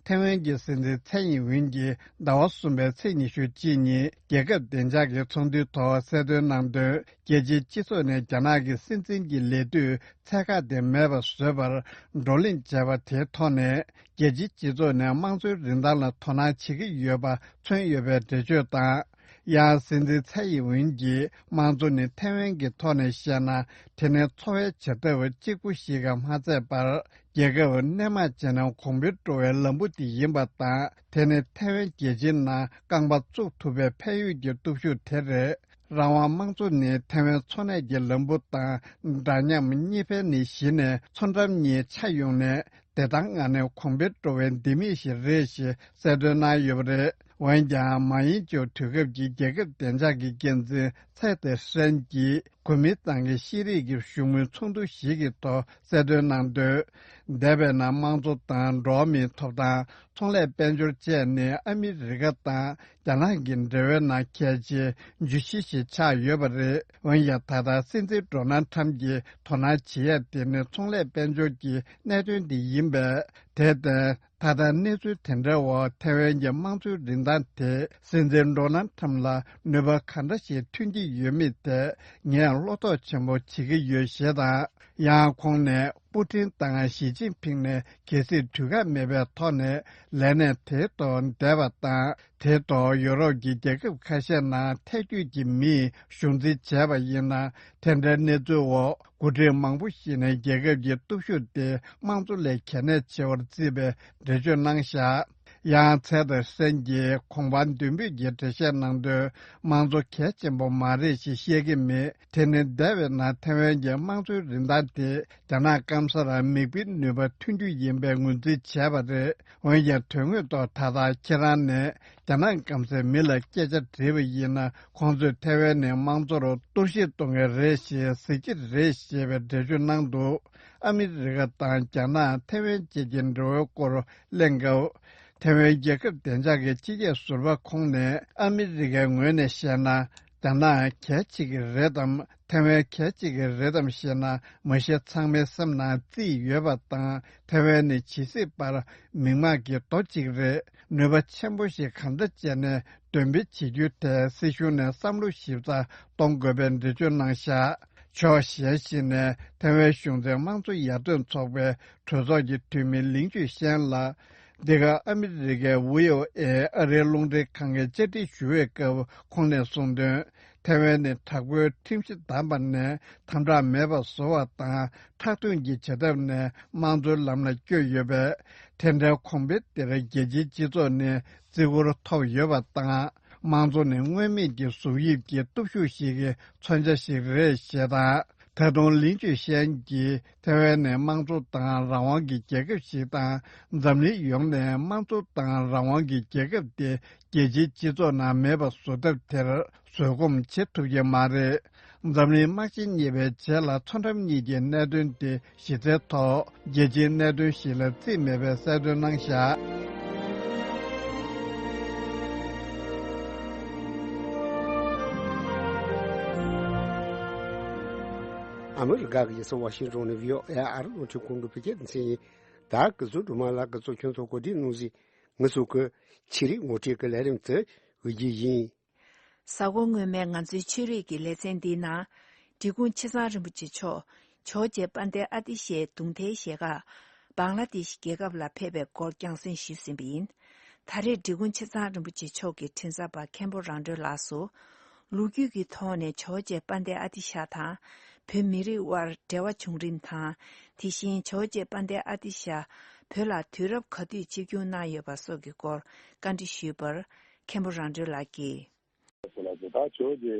ཐའེ་ཝན་གྱི་སྲིད་འཛིན་ཚའེ་ཡིན་ཝུན་གྱིས་ཟླ་བ་གསུམ་པའི་ཚེས་ཉི་ཤུ་གཅིག་ཉིན་རྒྱལ་ཁབ་བདེ་འཇགས་ཀྱི་ཚོགས་འདུའི་ཐོག་གསལ་སྟོན་གནང་དོན། རྒྱལ་སྤྱིའི་སྤྱི་ཚོགས་ནས་རྒྱ་ནག་གི་སྲིད་འཛིན་གྱི་ལས་དུས་ཚད་བཀག་དེ་མེད་པར་བཟོས་པར་བགྲོ་གླེང་བྱས་པ་དེའི་ཐོག་ནས། རྒྱལ་སྤྱིའི་སྤྱི་ཚོགས་ནས་དམངས་གཙོའི་རིན་ཐང་ལ་དོ་སྣང་བྱེད་ཀྱི་ཡོད་པ་མཚོན་ཡོད་པའི་འགྲེལ་བརྗོད་དང་། ཡང་སྲིད་འཛིན་ཚའེ་ཡིན་ཝུན་གྱིས་དམངས་གཙོ་ནི་ཐའེ་ཝན་གྱི་ཐོག་ནས་བཤད་ན། དེ་ནི་འཚོ་བའི་བྱེད་ཐབས་གཅིག་པུ་ཞིག་ག་མ་ཚད་པར། རྒྱལ་ཁབ་སྣེ་མང་བྱས་ནས་གོང་འཕེལ་འགྲོ་བའི་ལམ་བུ་དེ་ཡིན་པ་དང་། དེ་ནི་ཐའེ་ཝན་རྒྱལ་སྤྱིའི་ནང་རྐང་པ་བཙུགས་ཐུབ་པའི་ཕན་ཡོད་ཀྱི་སྟོབས་ཤུགས་དེ་རེད། རང་དབང་དམངས་གཙོ་ནི་ཐའེ་ཝན་འཚོ་གནས་ཀྱི་ལམ་བུ་དང་འདྲ་མཉམ་གཉིས་ཕན་ནི་གཞི་ནས་མཚོ་འགྲམ་གཉིས་ཆ་ཡོང་ནས། བདེ་ཐང་ངང་ནས་གོང་འཕེལ་འགྲོ་བའི་ལྡེ་མིག་ཞིག་རེད་ཞེས་གསལ་སྟོན་གནང་ཡོད་པ་རེད། འོན་ཀྱང་། མ་ཡིན་ཅོག་དུས་སྐབས་ཀྱི་རྒྱལ་ཁབ་བདེ་འཇགས་ཀྱི་འགན་འཛིན་ཚའེ་ཏེ་ཧྲན་གྱིས་གོ་མིན་ཏང་གི་ཤེས་རིག་གི་བཞུགས་མོལ་ཚོགས་འདུ་ཞིག་གི་ཐོག་གསལ་སྟོན་གནང་དོན། འདས་པའི་ནང་དམངས་གཙོ་དང་འགྲོ་བ་མིའི་ཐོབ་ཐང་། ཚོང་ལས་དཔལ་འབྱོར་བཅས་ནི་ཨ་མི་རི་ཀ་དང་རྒྱ་ནག་གི་འབྲེལ་བའི་ནང་གལ་ཆེའི་བརྗོད་གཞི་ཞིག་ཆགས་ཡོད་པ་རེད། འོན་ཀྱང་། ད་ལྟ་སྲིད་འཛིན་ཌོ་ནལ་ཁྲམ་གྱིས་དོ་སྣང་བྱེད་ཡ་དེ་ནི་ཚོང་ལས་དཔལ་འབྱོར་གྱི་གནད་དོན་དེ་ཡིན་པས། དེར་བརྟེན། ད་ལྟ་གནས་ཚུལ་དེ་འདྲའི་འོག་ཐའེ་ཝན་གྱི་དམངས་གཙོའི་རིན་ཐང་དེ་སྲིད་འཛིན་ཌོ་ནལ་ཁྲམ་ལ་ནུས་པ་ག་འདྲ་ཞིག་ཐོན་གྱི་ཡོད་མེད་ཐད་ངས་ བློ་དོགས་ཆེན་པོ་བྱེད་ཀྱི་ཡོད་ཞེས་དང་། ཡང་ཁོང་ནས་པུ་ཊིན་དང་ཞི་ཅིན་ཕིང་ནས་གལ་སྲིད་དུས་བཀག་མེད་པའི་ཐོག་ནས་ལས་གནས་དེའི་ཐོག་བསྡད་པ་དང་། དེའི་ཐོག་ཡོ་རོབ་ཀྱི་རྒྱལ་ཁབ་ཁ་ཤས་ནང་ཐལ་འགྱུར་གྱི་མིས་གཞུང་འཛིན་བྱས་པ་ཡིན་ན། དེ་འདྲའི་གནས་ཚུལ་འོག་འགོ་ཁྲིད་མང་པོ་ཞིག་ནས་རྒྱལ་ཁབ་ཀྱི་སྟོབས་ཤུགས་དེ་དམངས་གཙོ་ལས་གལ་གནད་ཆེ་བར་བརྩིས་པའི་འགྲེལ་བརྗོད་གནང་བཞག་ཡང་ཚེ་དར་སན་གྱིས་གོང་འཕེལ་མདུན་སྤོས་ཀྱི་འགྲེལ་བཤད་གནང་དོན། དམངས་གཙོ་གལ་ཆེན་པོ་མ་རེད་ཞེས་བཤད་ཀྱི་མེད། དེ་ནི་འདས་པའི་ནང་ཐེ་ཝན་གྱི་དམངས་གཙོའི་རིན་ཐང་དེ་རྒྱ་ནག་སྐམ་སར་མིག་དཔེའི་ནུས་པ་ཐོན་རྒྱུ་ཡིན་པའི་ངོས་འཛིན་བྱས་པ་རེད། འོན་ཀྱང་དོན་དངོས་ཐོག་ད་ལྟ་ཁྱེད་རང་ནས་རྒྱ་ནག་སྐམ་སའི་མི་ལ་སྐད་ཆ་དྲིས་པ་ཡིན་ན། ཁོང་ཚོས་ཐེ་ཝན་ནི་དམངས་གཙོར་གཏོར་བཤིག་གཏོང་གི་རེད་ཞེས་ཟེར་གྱི་རེད་ཞེས་པའི་འགྲེལ་བརྗོད་གནང་འདུག་ཨ་མི་རི་ཀ་དང་རྒྱ་ནག་ཐེ་ཝན་བཅས་ཀྱི་འབྲེལ་བའི་སྐོར་གླེང་སྐབས། ཐེ་ཝན་རྒྱལ་ཁབ་བདེ་འཇགས་ཀྱི་སྤྱི་ཁྱབ་ཟུར་པ་ཁོང་ནས་ཨ་མི་རི་ཀའི་ངོས་ནས་བཤད་ན། རྒྱ་ནག་གལ་ཆེ་གི་རེད་དམ། ཐེ་ཝན་གལ་ཆེ་གི་རེད་དམ་ཞེ་ན། མ་གཞི་ཚང་མའི་སེམས་ནང་རྩིས་ཡོད་པ་དང་། ཐེ་ཝན་ནི་ཇི་སྲིད་བར་མིག་མངས་ཀྱི་རྡོ་གཅིག་རེད། ནུས་པ་ཆེན་པོ་ཞིག་གང་འདྲ་བྱས་ནས་འདོན་སྤེལ་བྱེད་རྒྱུ་དེ་སྲིད་གཞུང་ནས་བསམ་བློ་ཞིབ་ཚགས་གཏོང་དགོས་པའི་འགྲེལ་བརྗོད་གནང་བཞག་ཕྱོགས་གཞན་ཞིག་ནས་ཐེ་ཝན་གཞུང་འཛིན་དམངས་གཙོ་ཡར་ཐོན་ཚོགས་པའི་གྲོས་ཚོགས་ཀྱི་འཐུས་མི་ལིང་ཅུ་ཤན་ལ། འདི་ག་ཨ་མི་རི་ཀའི་བྷི་ཨོ་ཨེ་ཨ་རིའི་རླུང་འཕྲིན་ཁང་གིས་བཅར་འདྲི་ཞུ་བའི་སྐབས་ཁོང་ནས་གསུངས་དོན། ཐེ་ཝན་ནི་དྲག་པོའི་ཁྲིམས་གཞི་བསྡམས་པ་ནས་དམ་དྲག་མེད་པར་བཟོ་བ་དང་། ཁྲག་འཐུང་གི་བྱེད་ཐབས་ནས་དམངས་གཙོའི་ལམ་ལ་བསྐྱོད་ཡོད་པས། དེ་འདྲའི་གོང་འཕེལ་དེར་རྒྱལ་སྤྱིའི་སྤྱི་ཚོགས་ནས་བརྩི་བཀུར་ཐོབ་ཡོད་པ་དང་། དམངས་གཙོ་ནི་མངོན་མེད་ཀྱི་གཟུགས་དབྱིབས་ཀྱི་སྟོབས་ཤུགས་ཤིག་གི་མཚོན་ཆ་ཞིག་རེད་ཞེས་དང་། ད་དུང་ལིན་ཅུ་ཤན་གྱིས་ཐེ་ཝན་ནི་དམངས་གཙོ་དང་རང་དབང་གི་རྒྱལ་ཁབ་ཞིག་དང་། འཛམ་གླིང་ཡོངས་ནས་དམངས་གཙོ་དང་རང་དབང་གི་རྒྱལ་ཁབ་དེ་རྒྱལ་སྤྱིའི་སྤྱི་ཚོགས་ནང་མེད་པ་བཟོ་ཐབས་དེར་བཟོད་སྒོམ་བྱེད་ཐུབ་ཀྱི་མ་རེད། འཛམ་གླིང་དམག་ཆེན་གཉིས་པའི་རྗེས་ལ་མཚོ་འགྲམ་གཉིས་ཀྱི་གནད་དོན་དེ་གཞི་རྩའི་ཐོག་རྒྱལ་སྤྱིའི་གནད་དོན་ཞིག་ལ་བརྩིས་མེད་པའི་གསལ་སྟོན་གནང་བཞག་ཨ་མི་རི་ཀ་གི་རྒྱལ་ས་ཝ་ཤིང་ཏོན་ནས་བྷི་ཨོ་ཨེ་ཨ་རི་རླུང་འཕྲིན་ཁང་གི་བོད་སྐད་སྡེ་ཚན་ཡིན། ད་གི་ཚོད་སྒྲོལ་མ་ལགས་ཀྱིས་གཙོ་ཁྱོན་ཚོ་གོ་སྒྲིག་གནང་ཟིན། ང་ཚོ་གི་ཆོས་རིག་ངོ་སྤྲོད་ཀྱི་ལས་རིམ་དེ་འགོ་རྒྱུ་ཡིན། གཟའ་འཁོར་སྔོན་མའི་ང་ཚོའི་ཆོས་རིག་གི་ལེ་ཚན་འདིའི་ནང་། འབྲི་གུང་ཆེ་ཚང་རིན་པོ་ཆེ་མཆོག་ཇོ་བོ་རྗེ་དཔལ་ལྡན་ཨ་ཏི་ཤའི་གདུང་ཐལ་ཞལ་ཁ་བང་ལ་དེཤ་རྒྱལ་ཁབ་ལ་ཕེབས་པའི་སྐོར་རྒྱང་སྲིང་ཞུས་ཟིན་པ་ཡིན། ད་རེས་འབྲི་གུང་ཆེ་ཚང་རིན་པོ་ཆེ་མཆོག་གི་འཕྲིན་གསར་པ་མཁན་པོ་རང་གྲོལ་ལགས་སུ། ལོ་རྒྱུས་ཀྱི་ཐོག་ནས་ཇོ་བོ་རྗེ་དཔལ་ལྡན་ཨ་ཏི་ཤ་དང་། བོད་མི་རིགས་དབར་འབྲེལ་བ་བྱུང་རིམ་དང་། དེ་བཞིན་ཇོ་བོ་རྗེ་དཔལ་ལྡན་ཨ་ཏི་ཤ་བོད་ལ་དུས་རབས་ག་དུས་ཆིབས་བསྒྱུར་གནང་ཡོད་པ་སོགས་ཀྱི་སྐོར་བཀའ་འདྲི་ཞུས་པར། མཁན་པོ་རང་གྲོལ་ལགས་ཀྱིས། ད་ཇོ་བོ་རྗེ་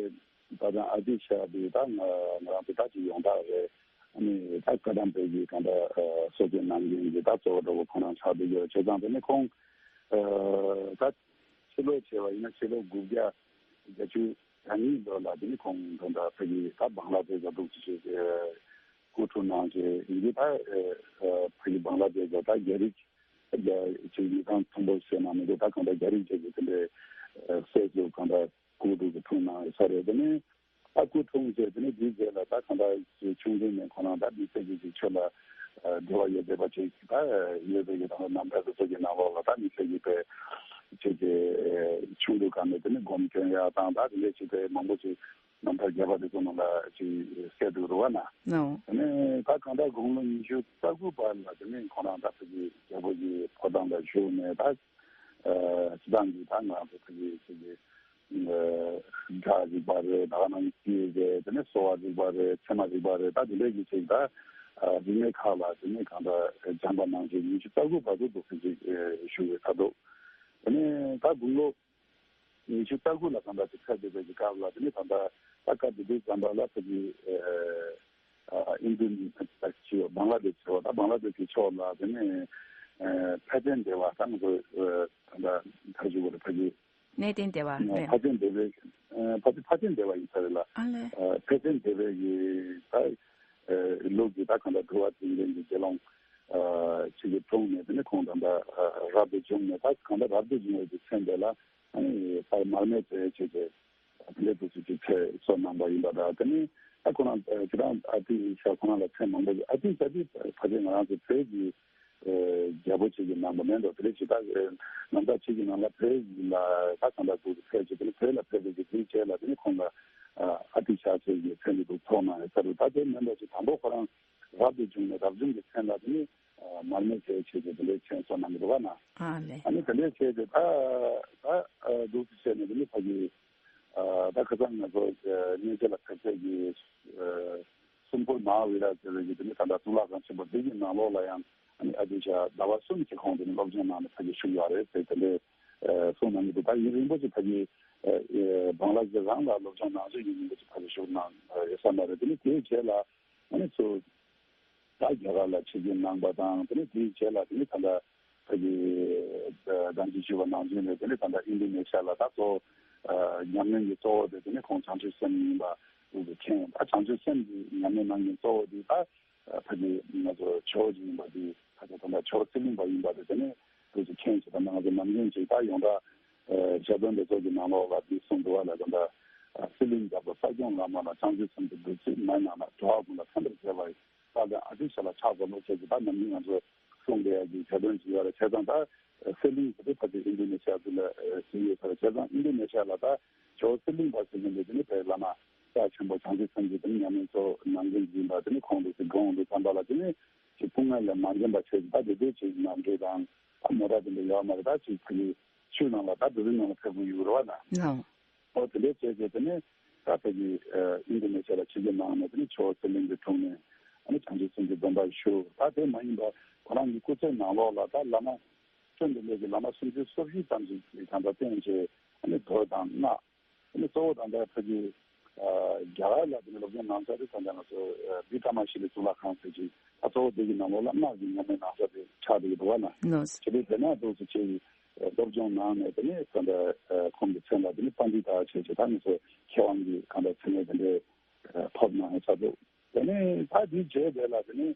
དཔལ་ལྡན་ཨ་ཏི་ཤ་དེ་ད་ང་ང་རང་ཚོ་ད་ཅིག་ཡོངས་གྲགས་རེད། ཨ་ནི་ད་བཀའ་གདམས་པའི་གི་གང་ལྟར་སྲོལ་རྒྱུན་ནང་བཞིན་གྱི་ད་གཙོ་བོ་འདྲ་བོ་ཁོ་རང་ཆགས་བསྡད་ཡོད། བྱས་ཙང་དེ་ནི་ཁོང་ད་ཕྱི་ལོ་བྱས་པ་ཡིན་ན་ཕྱི་ལོ་དགུ་བརྒྱ་བརྒྱད་ཅུ་གྱ་གཉིས་ལོ་ལ་དེ་ནི་ཁོང་ད་ལྟ་ཕ་གི་ད་བང་ལ་དེ་ཟ་འདུག་ཅིག་ཅིག་སྐུ་འཁྲུངས་གནང་བྱས་ཡིན་གྱི། ད་ཕ་གི་བང་ལ་དེ་ཟ་ད་རྒྱ་རིགས་རྒྱ་ཅིག་མི་ཚང་མཐོན་པོ་ཟེར་ན་མི་འདུག་ད་གང་ལྟར་རྒྱ་རིགས་ཅིག་གི་དེ་འདྲའི་སྲས་སུ་གང་ལྟར་སྐུ་འཁྲུངས་གནང་ཡོད་ས་རེད། དེ་ནི། ཨ་ཁུ་འཁྲུངས་རྗེས་དེ་ནས་དེའི་རྗེས་ལ་ད་གང་ལྟར་ཆུང་དུས་ནས་ཁོ་རང་ད་དམིགས་བསལ་གྱི་ཅིག་ཆོས་ལ་འབྲེལ་བ་ཡོད་བསྡད་པ་ཅིག་ད་ཡོད་པའི་གི་ད་རྣམ་ཐར་དེ་ཚོ་གི་ནང་ལོགས་ལ་ད་དམིགས་བསལ་གྱི་དཔེ་ཅིག་གི་ཆུང་དུས་སྒང་ནས་དེ་ནས་སྒོམ་སྐྱོན་ཡག་དང་ད་དེ་འདྲའི་ཅིག་དཔེ་མང་པོ་ཅིག་རྣམ་ཐར་རྒྱས་པ་དེ་ཚོ་ནང་ལ་ཅིག་གསལ་འདུག་རེད་བ་ན། ནོ། དེ་ནས་ད་གང་ལྟར་དགུང་ལོ་ཉི་ཤུ་རྩ་དགུ་བར་ལ་དེ་ནས་ཁོ་རང་ད་ཕ་གི་རྒྱལ་པོ་གི་ཕོ་བྲང་ལ་བཞུགས་ནས་ད་སྤྱི་བཏང་གི་ད་ང་ཚོ་ཕ་གི་ཅིག་གི་སྒྲ་རིག་པ་རེད། ད་ག་ནང་བཞིན་སྐད་རེད། དེ་ནས་གསོ་བ་རིག་པ་རེད། ཚད་མ་རིག་པ་རེད། ད་དེ་འདྲའི་གི་ཅིག་ད་རིག་གནས་ཁག་ལ་དེ་ནས་གང་ལྟར་སྦྱངས་པ་ནང་བཞིན་ཉི་ཤུ་རྩ་དགུ་བར་དུ་འདུག་སེ་ཅིག་བཞུགས་ཡོད་ད་འདུག་དེ་ནས་ད་དགུང་ལོ་ཉི་ཤུ་རྩ་དགུ་ལ་གང་ལྟར་ཅིག་ཕེབས་བསྡད་པའི་གི་སྐབས་ལ་དེ་ནས་གང་ལྟར་ད་སྐབས་དེ་དུས་ཙམ་པ་ལ་ཕ་གི་ཨིན་རྡུ་ནི་ཅིག་བང་ལ་དེ་ཤ་ད་བང་ལ་དེ་ཤ་ཕྱོགས་ལ་དེ་ནས་ཕ་ཆེན་སྡེ་བ་ད་ང་ཚོ་ད་ལྟ་མཐའ་མཇུག་པར་ཕ་གི་གནས་བརྟན་སྡེ་བ་ནས། ཕ་ཆེན་སྡེ་བའི་ཕ་ཆེན་ཕ་ཆེན་སྡེ་བ་ཡིན་ས་རེད་ལ། ཨ་ལས། ཕ་ཆེན་སྡེ་བའི་གི་ད་ལུགས་ཀྱི་ད་གང་ལྟར་དུ་བ་དེ་འདྲའི་གི་དགེ་སློང་ཅིག་གི་དྲུང་ནས་དེ་ནས་ཁོང་ད་ལྟ་རབ་ཏུ་བྱུང་ནས། ད་གང་ལྟར་རབ་ཏུ་བྱུང་བའི་གི་མཚན་དེ་ལ་ཨ་ནི་ད་མར་མེ་མཛད་བྱས་ཏེ་དེ་འདྲའི་དུས་སུ་ཅིག་ཚེ་གསོལ་གནང་བ་ཡིན་པ་དང་། དེ་ནས་ད་ཁོ་རང་ཁྱེད་རང་ཨ་ཏི་ཤ་ཁོ་རང་ལ་མཚན་མང་པོ་ཞིག་ཨ་ཏི་ཤ་དེ་ཕ་ཆེན་ང་རང་ཚོ་བོད་ཀྱི་རྒྱལ་པོ་ཅིག་གི་ནང་དུ་མེད་འགྲོ། དེ་ལས་ཇི་ལྟར་རྣམ་ཐར་ཅིག་གི་ནང་ལ་བོད་ལ་ད་གང་ལྟར་འདུག་ཕེབས་ཀྱི་དེ་ནི་བོད་ལ་ཕེབས་པའི་གི་དེའི་རྗེས་ལ་དེ་ནི་ཁོང་ལ་ཨ་ཏི་ ལྟ་ཚུལ་གྱི་མཚན་གྱི་འདུག་ཐོག་ནང་ཡོད་ས་རེད། ད་དེ་མིན་པ་ཅིག་དང་པོ་ཁོ་རང་རབ་ཏུ་བྱུང་ནས་རབ་བྱུང་གི་མཚན་ལ་དེ་ནི་མར་མེ་མཛད་བྱས་ཏེ་དེ་འདྲའི་མཚན་གསོལ་གནང་གི་འདུག་བ་ན། ཨ་ལས། ཨ་ནི་དེ་འདྲའི་བྱས་ཏེ་ད་ད་འདུག་སེ་བྱས་ནས་དེ་ནི་ཕ་གི་ད་ཁ་སང་ང་ཚོ་སྙན་ཆེན་ལ་ཕེབས་ཚད་ཀྱི་སུམ་ཁུར་མ་ཧཱ་བི་ཧར་ཟེར་བའི་གི་དེ་ནི་ད་ལྟ་གཙུག་ལག་ཁང་ཆེན་པོ་འདི་གི་ནང་ལོགས་ལ་ཡང་ཨ་ནི་ཨ་ཏི་ཤ་ཟླ་བ་གསུམ་གྱི་གོང་དུ་ནི་སློབ་སྦྱོང་གནང་ནས་ཕ་གི་བཞུགས་ཡོད་རེད་ཟེར་དེ་འདྲའི་གསུངས་གནང་གི་འདུག་ད་ཡུན་རིང་པོ་ཅིག་ཕ་གི་བང་ལ་ཟེར་རང་ལ་སློབ་སྦྱོང་གནང་རྗེས་ཡུན་རིང་པོ་ཅིག་ཕ་གི་བཞུགས་གནང་ཡོད་ས་མ་རེད། དེ་ནི་དེའི་རྗེས་ལ་ཨ་ནི་ཚུར་ད་རྒྱ་གར་ལ་ཆིབས་བསྒྱུར་གནང་པ་དང་དེ་ནི་དེའི་རྗེས་ལ་དེ་ནི་ད་ལྟ་ཕ་གི་ད་ཅི་ཞུ་བ་ནང་བཞིན་རེད། དེ་ནི་ད་ལྟ་ཨིན་ཌོ་ནེ་ཤི་ཡ་ལ་ད་གཙོ་བོ་ཉམས་ལེན་གྱི་གཙོ་བོ་དེ་དེ་ནི་ཁོང་བྱང་ཆུབ་སེམས་ཡིན་པ་འདུག་གི་མཁྱེན། ད་བྱང་ཆུབ་སེམས་ཀྱི་ཉམས་ལེན་གནང་མཁན་གཙོ་བོ་དེ་ད་ཕ་གི་ང་ཚོ་ཇོ་བོ་ཡིན་པ་དེ་ད་ལྟ་ད་ལྟ་ཇོ་བོ་ཚུལ་ཁྲིམས་པ་ཡིན་པ་དེ་དེ་ནི་འདུག་གི་མཁྱེན་ཞེས་ད་ང་ཚོ་ནམ་རྒྱུན་ཅིག་ད་ཡོངས་གྲགས་ཞལ་འདོན་འདི་ཚོ་གི་ནང་ལོགས་ལ་དེ་གསུངས་འདུག་བ་ལ་ད་ལྟ་སི་ལིང་རྒྱལ་པོ་ས་སྐྱོང་བླ་མ་ལ་བྱང་ཆུབ་སེམས་ཀྱི་བདུད་རྩི་མའི་ནང་ན་འགྲོ་བ་ཀུན་ལ་ཕན་པར་མཛད་པ་ཡི། དཔལ་ལྡན་ཨ་ཏི་ཤ་ལ་ཕྱག་འཚལ་ལོ་ཞེས་ཀྱི་ད་ནམ་རྒྱུན་ང་ཚོས་གསུང་བསྡད་ཡ་གི་ཞལ་འདོན་ཅིག་ཡོད་རེད། བྱས་ཙང་ད་སི་ལིང་དེ་ཕ་གི་ཨིན་ཌོ་ནེ་ཤི་ཡ་དེ་ལ་ཟིན་ཡོད་ས་རེད། བྱས་ཙང་ཨིན་ཌོ་ནེ་ཤི་ཡ་ལ་ད་ཇོ་བོ་སི་ལིང་པ་ཟེར་མཁན་དེ་དེ་ནི་བོད་བླ་མ་རྩ་ཆེན་པོ་བྱང་ཆུབ་སེམས་ཀྱི་དེ་ནི་ཉམས་ལེན་གཙོ་བོ་གནང་མཁན་ཅིག་ཡིན་པ་དེ་ནི་ཁོང་དུ་ཟིན་གོང་དུ་བསམ་པ་ལ་དེ་ནི་ཅིག་དཔུང་ངད་ལས་མ་འཛེམས་པ་བྱས་ཀྱི་ད་དེ་དུས་ཅིག་ནམ་གྲུ་དང་ད་མོ་ཊ་དེ་འདྲ་ཡོད་མ་རེད། ད་ཅིག་ཕ་གི་ཆུ་ནང་ལ་ད་འབྲུ་རིགས་ནང་ལ་ཕེབས་དགོས་ཡོད་རེད་བ་ན། ཨོ་དེ་འདྲའི་བྱས་བྱས་དེ་ནས་ད་ཕ་གི་ཨིན་ཌོ་ནེ་ཤི་ཡ་ལ་ཆིབས་བསྒྱུར་གནང་ནས་དེ་ནས་ཇོ་བོ་སི་ལིང་གི་དྲུང་ནས་ཨ་ནི་བྱང་ཆུབ་སེམས་ཀྱི་སྡོམ་པ་ཞུ། ད་དེ་མ་ཡིན་པ་ཁོ་རང་གི་སྐུ་ཚེའི་ནང་ལོགས་ལ་ད་བླ་མ་ཆོས་འདི་ལས་ཀྱི་བླ་མ་སུམ་ཅུ་སོ་བཞི་ཙམ་ཞིག་གི་གང་ལྟར་བསྟེན་བྱས་ཨ་ནི་མདོ་དང་སྔགས་ཨ་ནི་གཙོ་བོ་ད་ལྟ་ཕ་གི་རྒྱ་གར་ལ་དེ་ནས་སློབ་སྦྱོང་གནང་ས་དེ་ད་ལྟ་ང་ཚོ་བི་ཀྲ་མ་ཤི་ལའི་གཙུག་ལག་ཁང་ཟེར་གྱི་ད་གཙོ་བོ་དེ་གི་ནང་ལོགས་ལ་སྔགས་ཀྱི་ཉམས་ལེན་གནང་ས་དེ་ཆགས་བསྡད་ཀྱི་འདུག་བ་ན། ལགས་སོ། བྱས་དུས་དེ་ན་འདུག་སེ་བྱས་ཡི་སློབ་སྦྱོང་གནང་ནས་དེ་ནས་ད་ལྟ་ཁོང་གི་མཚན་ལ་དེ་ནས་པཎྜི་ཏ་བྱས་བྱས་ད་ང་ཚོ་མཁས་དབང་གི་གང་ལྟར་མཚན་གནས་དེ་འདྲའི་ཐོབ་གནང་ཡོད་ས་འདུག་དེ་ནས་ད་དེའི་རྗེས་དེ་ལ་དེ་ནས་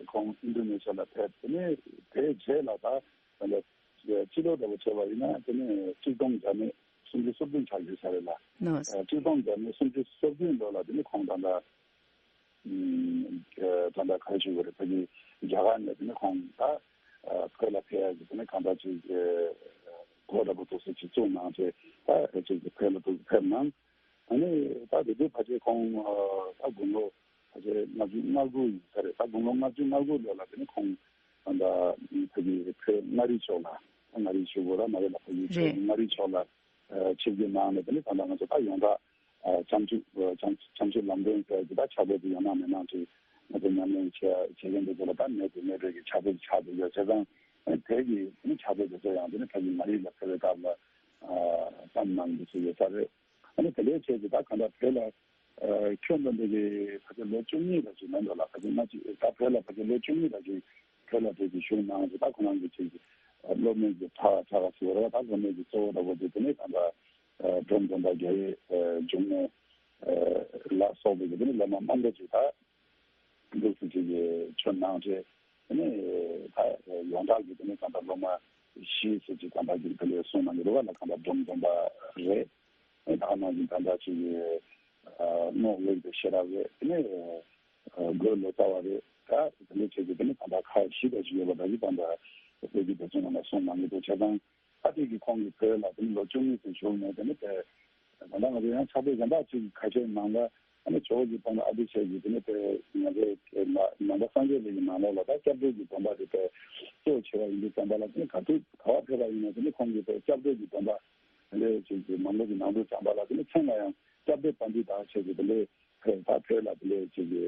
ཁོང་ཨིན་ཌོ་ནེ་ཤི་ཡ་ལ་ཕེབས། དེ་ནས་དེའི་རྗེས་ལ་ད་ད་ལྟ་སྤྱི་ལོ་འདྲ་བོ་བྱས་པ་ཡིན་ན་དེ་ནས་གཅིག་སྟོང་བརྒྱ་མེད་སུམ་ཅུ་སོ་བདུན་ཆགས་ཡོད་ས་རེད་ལ། ལགས་སོ། གཅིག་སྟོང་བརྒྱ་མེད་སུམ་ཅུ་སོ་བདུན་ལོ་ལ་དེ་ནས་ཁོང་ད་ལྟ་ད་ལྟ་ག་རེ་ཞུ་དགོས་རེད། ཕ་གི་རྒྱ་གར་ནས་དེ་ནས་ཁོང་ད་བོད་ལ་ཕེབས་ཡ་གི་དེ་ནས་གང་ལྟར་ཅིག་སྒོ་འདྲ་པོ་འདུག་སེ་ཅིག་བཙུགས་གནང་བྱས་ད་ཅིག་བོད་ལ་འདུག་ཕེབས་གནང་། ཨ་ནི་ད་དེ་དུས་ཕལ་ཆེར་ཁོང་ད་དགུང་ལོ་ཕལ་ཆེར་ལྔ་བཅུ་ང་དགུ་ཡིན་ས་རེད། ད་དགུང་ལོ་ལྔ་བཅུ་ང་དགུ་ལོ་ལ་དེ་ནས་ཁོང་ད་ལྟ་ཕ་གི་བོད་མངའ་རིས་ཕྱོགས་ལ་ད་མངའ་རིས་ཞུ་དགོས་ར་མ་རེད་ལ། ཕ་གི་བོད་རེད། མངའ་རིས་ཕྱོགས་ལ་ཆིབས་བསྒྱུར་གནང་ནས་དེ་ནས་ད་ལྟ་ང་ཚོ་ད་ཡོངས་གྲགས་བྱང་ཆུབ་བྱང་བྱང་ཆུབ་ལམ་སྟོན་ཟེར་གྱི་ད་ཕྱག་དཔེ་དེ་ཡང་གནང་མི་གནང་ཅིག་ང་ཚོ་ཉམས་ལེན་བྱེད་བྱེད་མཁན་དེ་ཚོ་ལ་ད་མེད་དེ་མེད་པའི་གི་ཕྱག་དཔེ་ཆགས་བསྡད་ཡོད། བྱས་ཙང་དེ་གི་ཕྱག་དཔེ་དེ་ཚོ་ཡང་དེ་ནི་ཕ་གི་མངའ་རིས་ལ་ཕེབས་པའི་སྐབས་ལ་བརྩམས་གནང་རྒྱུ་ཞིག་ཡོད་ས་རེད། ཨ་ནི་དེ་འདྲའི་བྱས་ཏེ་ད་གང་ལྟར་བོད་ལ་ཁྱོན་བསྡོམས་པའི་གི་ཕལ་ཆེར་ལོ་བཅུ་གཉིས་ལ་ཅིག་མེད་འགྲོ་ལ། ཕལ་ཆེར་ང་ཅིག་ད་བོད་ལ་ཕལ་ཆེར་ལོ་བཅུ་གཉིས་ལ་ཅིག་བོད་ལ་བོད་ཀྱི་གཞུང་ནང་ཅིག་ད་ཁོ་རང་གི་ཅིག་སློབ་གཉེར་གྱི་ཕྲ་ཕྲ་ཞིག་རེད་བ། ད་སློབ་གཉེར་གྱི་གཙོ་བོ་འདྲ་པོ་དེ་དེ་ནས་གང་ལྟར་འབྲོམ་སྟོན་པ་རྒྱ་ཡེ་འབྱུང་གནས་ལ་སོགས་པའི་གི་དེ་ནས་སློབ་མ་མང་པོ་ཅིག་ད་འདུག་སེ་ཅིག་ཁྱོན་ནང་བྱས། དེ་ནས་ད་ཡོངས་གྲགས་ཀྱི་དེ་ནས་གང་ལྟར་སློབ་མ་བཞི་ཟེར་ཅིག་གང་ལྟར་གྱི་དེ་ལས་གསུངས་གནང་གི་རེད་བ་ལ། གང་ལྟར་འབྲོམ་སྟོན་པ་རེད། ད་ནང་བཞིན་ད་ལྟ་ཅིག་རྔོག་འོད་པའི་ཤེས་རབ་རེད། དེ་ནས་རྒོད་ལོ་ཙཱ་བ་རེད། ད་དེ་འདྲ་བྱས་ཏེ་དེ་ནས་ད་ལྟ་ཁག་བཞི་འདྲ་ཞིག་ཡོད་པ་འདྲ་ཞིག་ད་ལྟ་བོད་ཀྱི་སྡེ་ཚན་ནང་ལ་གསུངས་གནང་གི་འདུག་བྱས་ཙང་ད་དེ་གི་ཁོང་གིས་བོད་ལ་དེ་ནས་ལོ་བཅུ་གཉིས་ཙམ་བཞུགས་ནས་དེ་ནས་དེ་ད་ལྟ་ང་ཚོ་ཡང་ཕྱག་དཔེ་གཞན་དག་ཅིག་ཁ་ཤས་ནང་ལ་ཨ་ནི་ཇོ་བོ་རྗེ་སྟོན་པ་ཨ་ཏི་ཤ་གིས་དེ་ནས་དེ་ང་ཚོའི་ནང་པ་སངས་རྒྱས་པའི་གི་ནང་ལོགས་ལ་ད་སྐྱབས་འགྲོ་གི་སྡོམ་པ་དེ་དེ་གཙོ་ཆེ་བ་ཡིན་དུས་ཙམ་པ་ལ་དེ་ནས་ག་དུས་ག་བ་ཕེབས་པ་ཡིན་ན་དེ་ནས་ཁོང་གིས་དེ་སྐྱབས་འགྲོ་གི་སྡོམ་པ་དེ་འདྲ་ཅིག་གི་མང་པོ་གི་ནང་དུ་བྱམས་པ་ལ་དེ་ནས་མཚན་ལ་ཡང་སྐྱབས་འགྲོ་པཎྜི་ཏ་ཞེས་ཀྱི་དེ་འདྲའི་ཕེབས་ད་ཕེབས་ལ་དེ་འདྲའི་ཅིག་གི་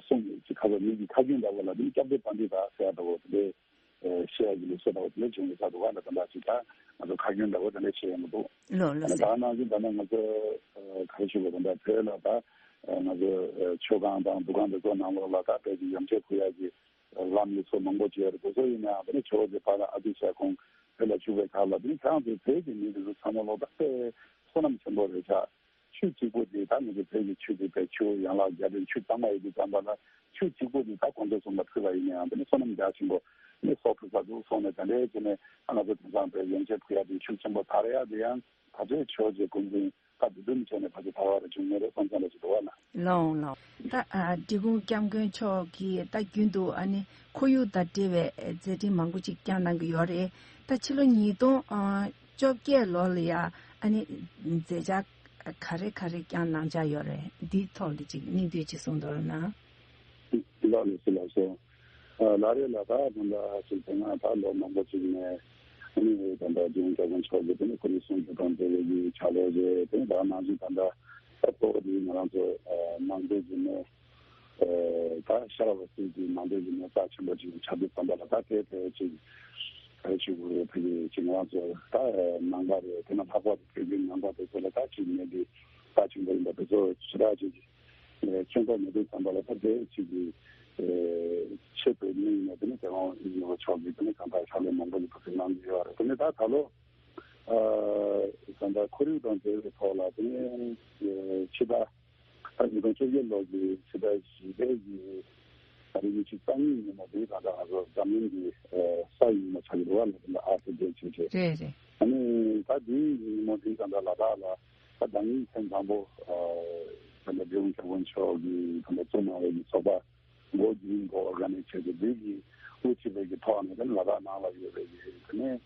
གསུང་ཅིག་ཁ་བ་མི་གི་ཁ་རྒྱུན་འདྲ་བོ་ལ་དེ་ནས་སྐྱབས་འགྲོ་པཎྜི་ཏ་ཟེར་ཡ་འདྲ་བོ་དེ་འདྲའི་ཤེས་ཡ་གི་ལུགས་སྲོལ་འདྲ་བོ་དེ་འདྲའི་བྱུང་ཡོད་ས་འདུག་བ་ལ། དེ་འདྲ་ཅིག་ད་ང་ཚོ་ཁ་རྒྱུན་འདྲ་བོ་དེ་འདྲ་ཤེས་ཡ་མི་འདུག་ལོ་ལོ་ཨ་ནི་ཟེར། ད་ནང་བཞིན་ད་ནི་ང་ཚོ་ག་རེ་ཞུ་དགོས་དེ་འདྲ་བོད་ལ་ད་ང་ཚོ་མཆོད་ཁང་དང་འདུ་ཁང་དེ་ཚོ་ནང་ལོགས་ལ་ད་བོད་ཀྱི་ཡོན་ཆབ་ཕུལ་ཡ་གི་ལམ་ལུགས་སྲོལ་མང་པོ་ཅིག་ཡོད་རེད། དེ་ཚོ་ཡིན་ནའང་དེ་ནི་ཇོ་བོ་རྗེ་དཔལ་ལྡན་ཨ་ཏི་ཤ་ཁོང་བོད་ལ་བཞུགས་པའི་སྐབས་ལ་དེ་ནི་ཁྱེད་རང་ཚོའི་བོད་ཀྱི་མི་དེ་ཚོ་ཚང་མ་ལོག་ད་དཔེ་བསོད་ནམས་ཆེན་པོ་རེད་ཤག་ཆུ་གཅིག་པོ་དེ་ད་ང་ཚོ་བོད་ཀྱི་ཆུ་དེ་བས་ཆུ་ཡན་ལག་བརྒྱད་དེ་ཆུ་གཙང་མ་ཡོད་དུས་ཙམ་པ་ལ་ཆུ་གཅིག་པོ་དེ་ད་དཀོན་མཆོག་གསུམ་ལ་ཕུལ་བ་ཡིན་ནའང་དེ་ནི་བསོད་ནམས་རྒྱ་ཆེན་པོ་ནི་གསོག་ཐུབ་ས་འདུག་གསུངས་ནས། དེ་འདྲའི་བྱས་ནས་ད་ང་ཚོ་དེང་སང་བོད་ཡོན་ཆབ་ཕུལ་ཡ་དེ་ཤུགས་ཆེན་པོ་དར་ཡ་དེ་ཡང་ད་ལྟའི་ཇོ་བོ་རྗེ་སྐུ་མདུན་སྐབས་དེ་དུས་ནས་བྱས་ནས་ཕལ་ཆེར་དར་བ་རེ་བྱུང་ངེས་རེད་བསམ་བསམ་རེ་ཞིག་འདུག་བ་ལ། ལོང་ལོང་། ད་འབྲི་གུང་སྐྱབས་མགོན་མཆོག་གིས་ད་རྒྱུན་དུ་ཨ་ནི་ཁོར་ཡུག་དང་འབྲེལ་བའི་མཛད་འཕྲིན་མང་པོ་ཅིག་བསྐྱངས་གནང་གི་ཡོད་རེད། ད་ཕྱི་ལོ་ཉིས་སྟོང་བཅོ་བརྒྱད་ལོ་ལ་ཡ་ཨ་ནི་མཛད་འཆར་ ག་རེ་ག་རེ་བསྐྱངས་གནང་འཆར་ཡོད་རེད། འདིའི་ཐོག་ལ་ཅིག་སྙིང་བསྡུས་ཅིག་གསུང་རོགས་གནང་། ལགས་ལགས་སོ། ལགས་སོ། ལགས་རེད་ལགས། ད་ད་ལྟ་ཅིག་དེ་སྔ་ད་ལོ་མང་པོ་ཅིག་ནས་ཨ་ནི་ད་ལྟ་རྒྱལ་ཡོངས་བཀའ་བློན་མཆོག་གིས་དེ་ནི་ཁོ་ནི་གསུང་ཆོས་དང་འབྲེལ་བའི་གི་ཕྱག་ལས་རེད། དེ་ནི་ད་ནང་བཞིན་ད་ལྟ་ད་གཙོ་བོ་དེ་ང་རང་ཚོ་ནང་པའི་གི་ནས། ད་ཤར་བ་སྲིད་ཀྱི་ནང་པའི་གི་ནས་རྩ་ཆེན་པོ་ཅིག་ཆགས་དུས་ཙམ་པ་ལ་ད་དེ་དེ་ཅིག་ག་རེ་ཞུ་དགོས་རེད། ཕ་གི་ཅིག་ང་རང་ཚོ་ད་ནང་པ་རེད། དེ་ན་ལྷག་པར་དུ་བོད་བརྒྱུད་ནང་པ་དེ་ཚོ་ལ་ད་ཅིག་ནས་དེ་རྩ་ཆེན་པོ་ཡིན་པ་དེ་ཚོ་ཞེ་དྲག་ཅིག་ཁྱོན་ཚོགས་མེད་དུས་ཙམ་པ་ལ་ད་དེ་ཅིག་གི་ཆེད་དུ་དམིགས་ནས་དེ་ནས་དེ་རང་ཡིན་ནོ་ཆོག་གི་དེ་ནས་གང་ལྟར་ཕྱག་ལས་མང་པོ་ཞིག་ཕ་གི་གནང་གི་ཡོད་རེད། དེ་ནས་ད་ད་ལོ་གང་ལྟར་ཁོར་ཡུག་དང་འབྲེལ་བའི་ཐོག་ལ་དེ་ནས་ཕྱི་ཟླ། ད་ཉིས་སྟོང་བཅོ་བརྒྱད་ལོ་གི་ཕྱི་ཟླ་བཞི་པའི་གི་ད་རེས་ཉི་ཤུ་རྩ་གཉིས་ཉིན་མོ་དེའི་གང་ལྟར་ང་ཚོ་འཛམ་གླིང་གི་ས་ཡིན་མོ་ཆགས་ཀྱི་རེད་བ། ལ་དེ་ལ་ཨར་ཐི་ཌེ་བྱས་བྱས། རེད་རེད། ཨ་ནི་ད་དེའི་ཉིན་མོ་དེའི་གང་ལྟར་ལ་དྭགས་ལ་ད་ཟླ་ཉིན་ཐེངས་དང་པོ་གང་ལྟར་རྒྱལ་ཡོངས་བཀའ་བློན་མཆོག་གིས་གང་ལྟར་བཙུགས་གནང་བའི་གི་ཚོགས་པ་མགོ་རྒྱུག་མགོ་ཨོར་ག་ནའི་བྱས་ཏེ་འདི་གི་དབུ་ཁྲིད་པའི་གི་ཐོག་ནས་ད་ལ་དྭགས་ནང་ལ་ཡོད་པའི་གི་དེ་ནས་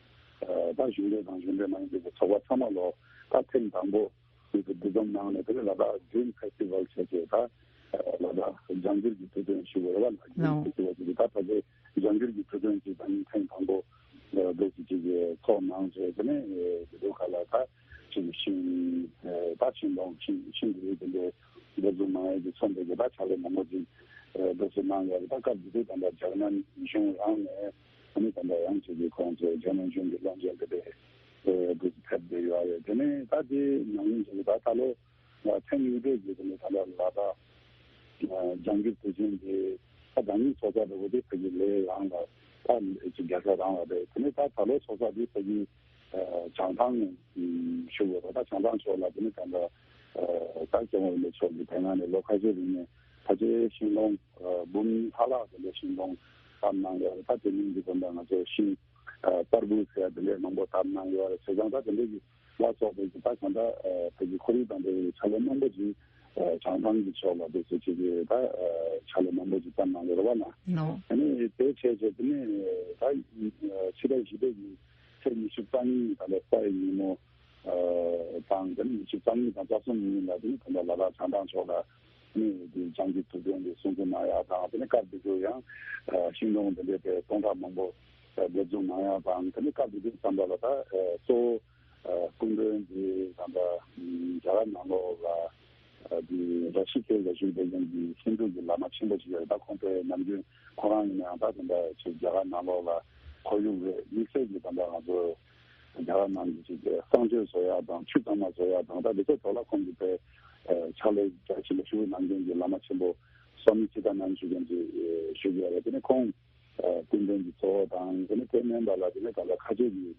ད་གཞུང་འབྲེལ་དང་གཞུང་འབྲེལ་མ་ཡིན་པའི་གི་ཚོགས་པ་ཚང་མ་ལོ་ད་ཐེངས་དང་པོ། དེ་ཚོ་འདུ་འཛོམས་གནང་ནས་དེ་ནས་ལ་དྭགས་ཌྲིམ་ཕེ་སི་ཊི་ཝལ་བྱས་རྗེས་ད་ལ་དྭགས་ལྗང་འགྱུར་གྱི་གྲོས་མཐུན་ཞུ་དགོས་རེད་བ། ལ་ཌྲིམ་ཕེ་སི་ཊི་ཝལ་ཞུ་དགོས། ད་ཕལ་ཆེར་ལྗང་འགྱུར་གྱི་གྲོས་མཐུན་ཅིག་ད་ནི་ཐེངས་དང་པོ་འདུག་ཅིག་ཅིག་ཚོགས་གནང་རྗེས་དེ་ནས་དེ་ཚོ་ག་ལ་ད་ཅིག་ཤིང་ད་ཤིང་སྡོང་ཤིང་ཤིང་གི་རིགས་དེ་འདྲའི་འདེབས་འཛུགས་གནང་ཡས་ཀྱི་ཚོགས་འདུ་གི་ད་ཕྱག་ལས་མང་པོ་ཅིག་འདུག་སེ་གནང་ཡོད་རེད། ད་སྐབས་དེ་དུས་ད་ལྟ་ཇར་མན་གཞུང་རང་ནས། ཨ་ནི་ད་ལྟ་ཡང་ཅིག་གིས་ཁོང་ཚོའི་ཇར་མན་གཞུང་གི་བློན་ཆེན་དེ་འདྲས་དེ་ཚོ་ཕེབས་བསྡད་ཡོད་རེད། དེ་ནས་ད་དེ་ནང་བཞིན་ཅིག་ད་ད་ལོ་ཐེངས་གཉིས་པའི་གི་དེ་ནས་ད་ལྟ་ལ་དྭགས་ལྗང་སྒྱུར་དུས་ཆེན་གྱི་ད་ཟླ་ཉིན་ཚོགས་ས་འདྲ་བོ་དེ་ཕ་གི་ལའི་རང་ལ་ད་ཅིག་རྒྱལ་ས་རང་ལ་རེད། དེ་ནས་ད་ད་ལོ་ཚོགས་ས་དེ་ཕ་གི་བྱང་ཐང་ཞུ་དགོས་རེད། ད་བྱང་ཐང་ཕྱོགས་ལ་དེ་ནས་ད་ལྟ་ད་སྐྱབས་མགོན་རིན་པོ་ཆེ་མཆོག་གིས་དེ་སྔ་ནས་ལོ་ཁ་ཤས་རིང་ནས་ཕལ་ཆེར་ཤིང་སྡོང་འབུམ་ལྷག་ལྷག་དེ་འདྲ་ཤིང་སྡོང་བཏབ་གནང་ཡོད་རེད། ད་དེ་མིན་གྱི་དགོན་པ་ང་ཚོ་ཤིང་ཨ་པར་བུ་ཟེར་ཡ་དེ་འདྲས་མང་པོ་བཏབ་གནང་ཡོད་རེད། བྱས་ཙང་ད་དེ་འདྲས་ཀྱི་ལ་སོགས་པའི་གི་ད་གང་ལྟར་ཨ་བོད་ཀྱི་ཁོར་ཡུག་དང་འབྲེལ་བའི་ཕྱག་ལས་མང་པོ་ཅིག་ཨ་བྱང་ཐང་གི་ཕྱོགས་ལ་དེ་ཚོ་ཅིག་གི་ད་ཨ་ཕྱག་ལས་མང་པོ་ཅིག་བཏབ་གནང་ཡོད་རེད་བ་ན། ནོ། ཨ་ནི་དེ་བྱས་བྱས་དེ་ནས་ད་ཕྱི་ཟླ་བཞི་པའི་གི་ཚེས་ཉི་ཤུ་རྩ་གཉིས་ད་ལོ་ས་ཡི་ཉིན་མོ། ཨ་དང་དེ་ནས་ཉི་ཤུ་རྩ་གཉིས་དང་རྩ་གསུམ་ཉིན་ལ་དེ་ནས་ད་ལྟ་ལ་དྭགས་བྱང་ཐང་ཕྱོགས་ལ་ནི་དེ་བྱང་གི་དུས་སྟོན་དེ་སྲུང་བརྩི་གནང་ཡག་དང་། དེ་ནས་སྐབས་དེ་ཚོ་ཡང་ཨ་ཤིང་སྡོང་དེ་འདྲས་དེ་སྟོང་ཕྲག་མང་པོ་ཨ་འདེབས་འཛུགས་གནང་ཡག་དང་། དེ་ནས་སྐབས་དེ་ཚོའི་མཚམས་པ་ལ་ད་ཨ་གཙོ་བོ་ཨ་སྐུ་མགྲོན་དེ་ད་ལྟ་རྒྱ་གར་ནང་ལོགས་ལ་ཨ་དེ་ར་ཤི་ཀེ་ལ་བཞུགས་པའི་ཡང་གི་ཧིན་དུ་གི་བླ་མ་ཆེན་པོ་ཞིག་ཡོད་རེད། ད་ཁོང་པའི་ནམ་རྒྱུན་ཁོ་རང་ཡིན་ནའང་ད་དེ་འདྲ་ཅིག་རྒྱ་གར་ནང་ལོགས་ལ་ཁོར་ཡུག་རེད། དམིགས་བསལ་གྱི་ད་ལྟ་ང་ཚོ་རྒྱ་གར་ནང་གི་ཅིག་གསང་སྤྱོད་བཟོ་ཡག་དང་ཆུ་གཙང་མ་བཟོ་ཡག་དང་ད་འདི་ཚོ་ཐོག་ལ་ཁོང་གིས་དཔེ་ཕྱག་ལས་རྒྱ་ཆེན་པོ་ཞུ་གནང་མཁན་གྱི་བླ་མ་ཆེན་པོ་སོ་མི་ཅི་ཏ་ནན་ཞུ་མཁན་ཅིག་ཞུ་གི་ཡོད་རེད། དེ་ནས་ཁོང་སྐུ་མགྲོན་གྱི་གཙོ་བོ་དང་དེ་ནས་དེ་མིན་པ་ལ་དེ་ནས་ད་ལྟ་ཁ་ཆེ་གི་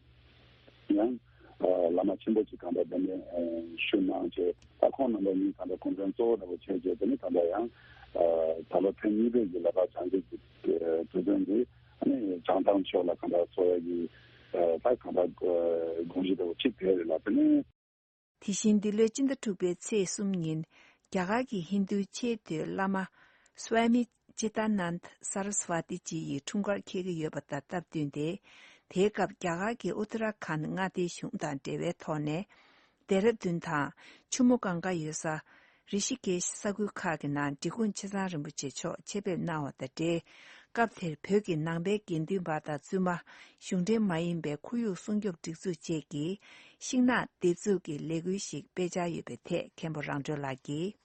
ཡང་བླ་མ་ཆེན་པོ་ཅིག་གང་འདྲ་དེ་ནས་ཞུ་གནང་བྱས། ད་ཁོང་རྣམ་པ་གཉིས་གང་འདྲ་སྐུ་མགྲོན་གཙོ་བོ་འདྲ་བོ་བྱས་བྱས། དེ་ནས་ད་ལྟ་ཡང་ད་ལོ་ཐེངས་གཉིས་པའི་གི་ལ་དྭགས་བྱང་རྒྱུད་ཀྱི་དུས་སྟོན་འདི་ཨ་ནི་བྱང་ཐང་ཕྱོགས་ལ་གང་འདྲ་བཟོ་ཡ་གི་ད་གང་འདྲ་དགོངས་གཞི་འདྲ་བོ་ཅིག་དེ་རེད་ལ། དེ་ནས། དེ་བཞིན་འདི་ལོའི་སྤྱི་ཟླ་དྲུག་པའི་ཚེས་གསུམ་ཉིན་རྒྱ་གར་གྱི་ཧིན་རྡུའི་ཆེས་མཐོའི་བླ་མ་སྭ་མི་ཅི་ཏཱ་ནཱན་དྷ་སཱ་ར་སྭ་ཝ་ཏི་ཅི་ཡི་འཁྲུངས་སྐར་འཁེལ་གྱི་ཡོད་པ་དང་སྟབས་བསྟུན་ཏེ། དེའི་སྐབས་རྒྱ་གར་གྱི་ཨུ་ཏ་ར་ཁཱན་མངའ་སྡེའི་གཞུང་དང་འབྲེལ་བའི་ཐོག་ནས་ལྡེ་ར་ལྡུན་དང་ཆུ་མོ་གངྒཱ་ཡོད་ས་རི་ཤི་ཀེཤ་ས་ཁུལ་ཁག་གི་ནང་འབྲི་གུང་ཆེ་ཚང་རིན་པོ་ཆེ་མཆོག་ཆེད་ཕེབས་གནང་བ་དང་འབྲེལ། སྐབས་དེར་བོད་ཀྱི་ནང་པའི་དགེ་འདུན་པ་དང་བཙུན་མ། གཞུང་འབྲེལ་མ་ཡིན་པའི་ཁོར་ཡུག་སྲུང་སྐྱོབ་སྒྲིག་འཛུགས་བཅས་ཀྱིས་ཤིང་ནགས་འདེབས་འཛུགས་ཀྱི་ལས་འགུལ་ཞིག་སྤེལ་འཆར་ཡོད་པའི་ཐད་མཁན་པོ་རང་གྲོལ་ལགས་ཀྱིས།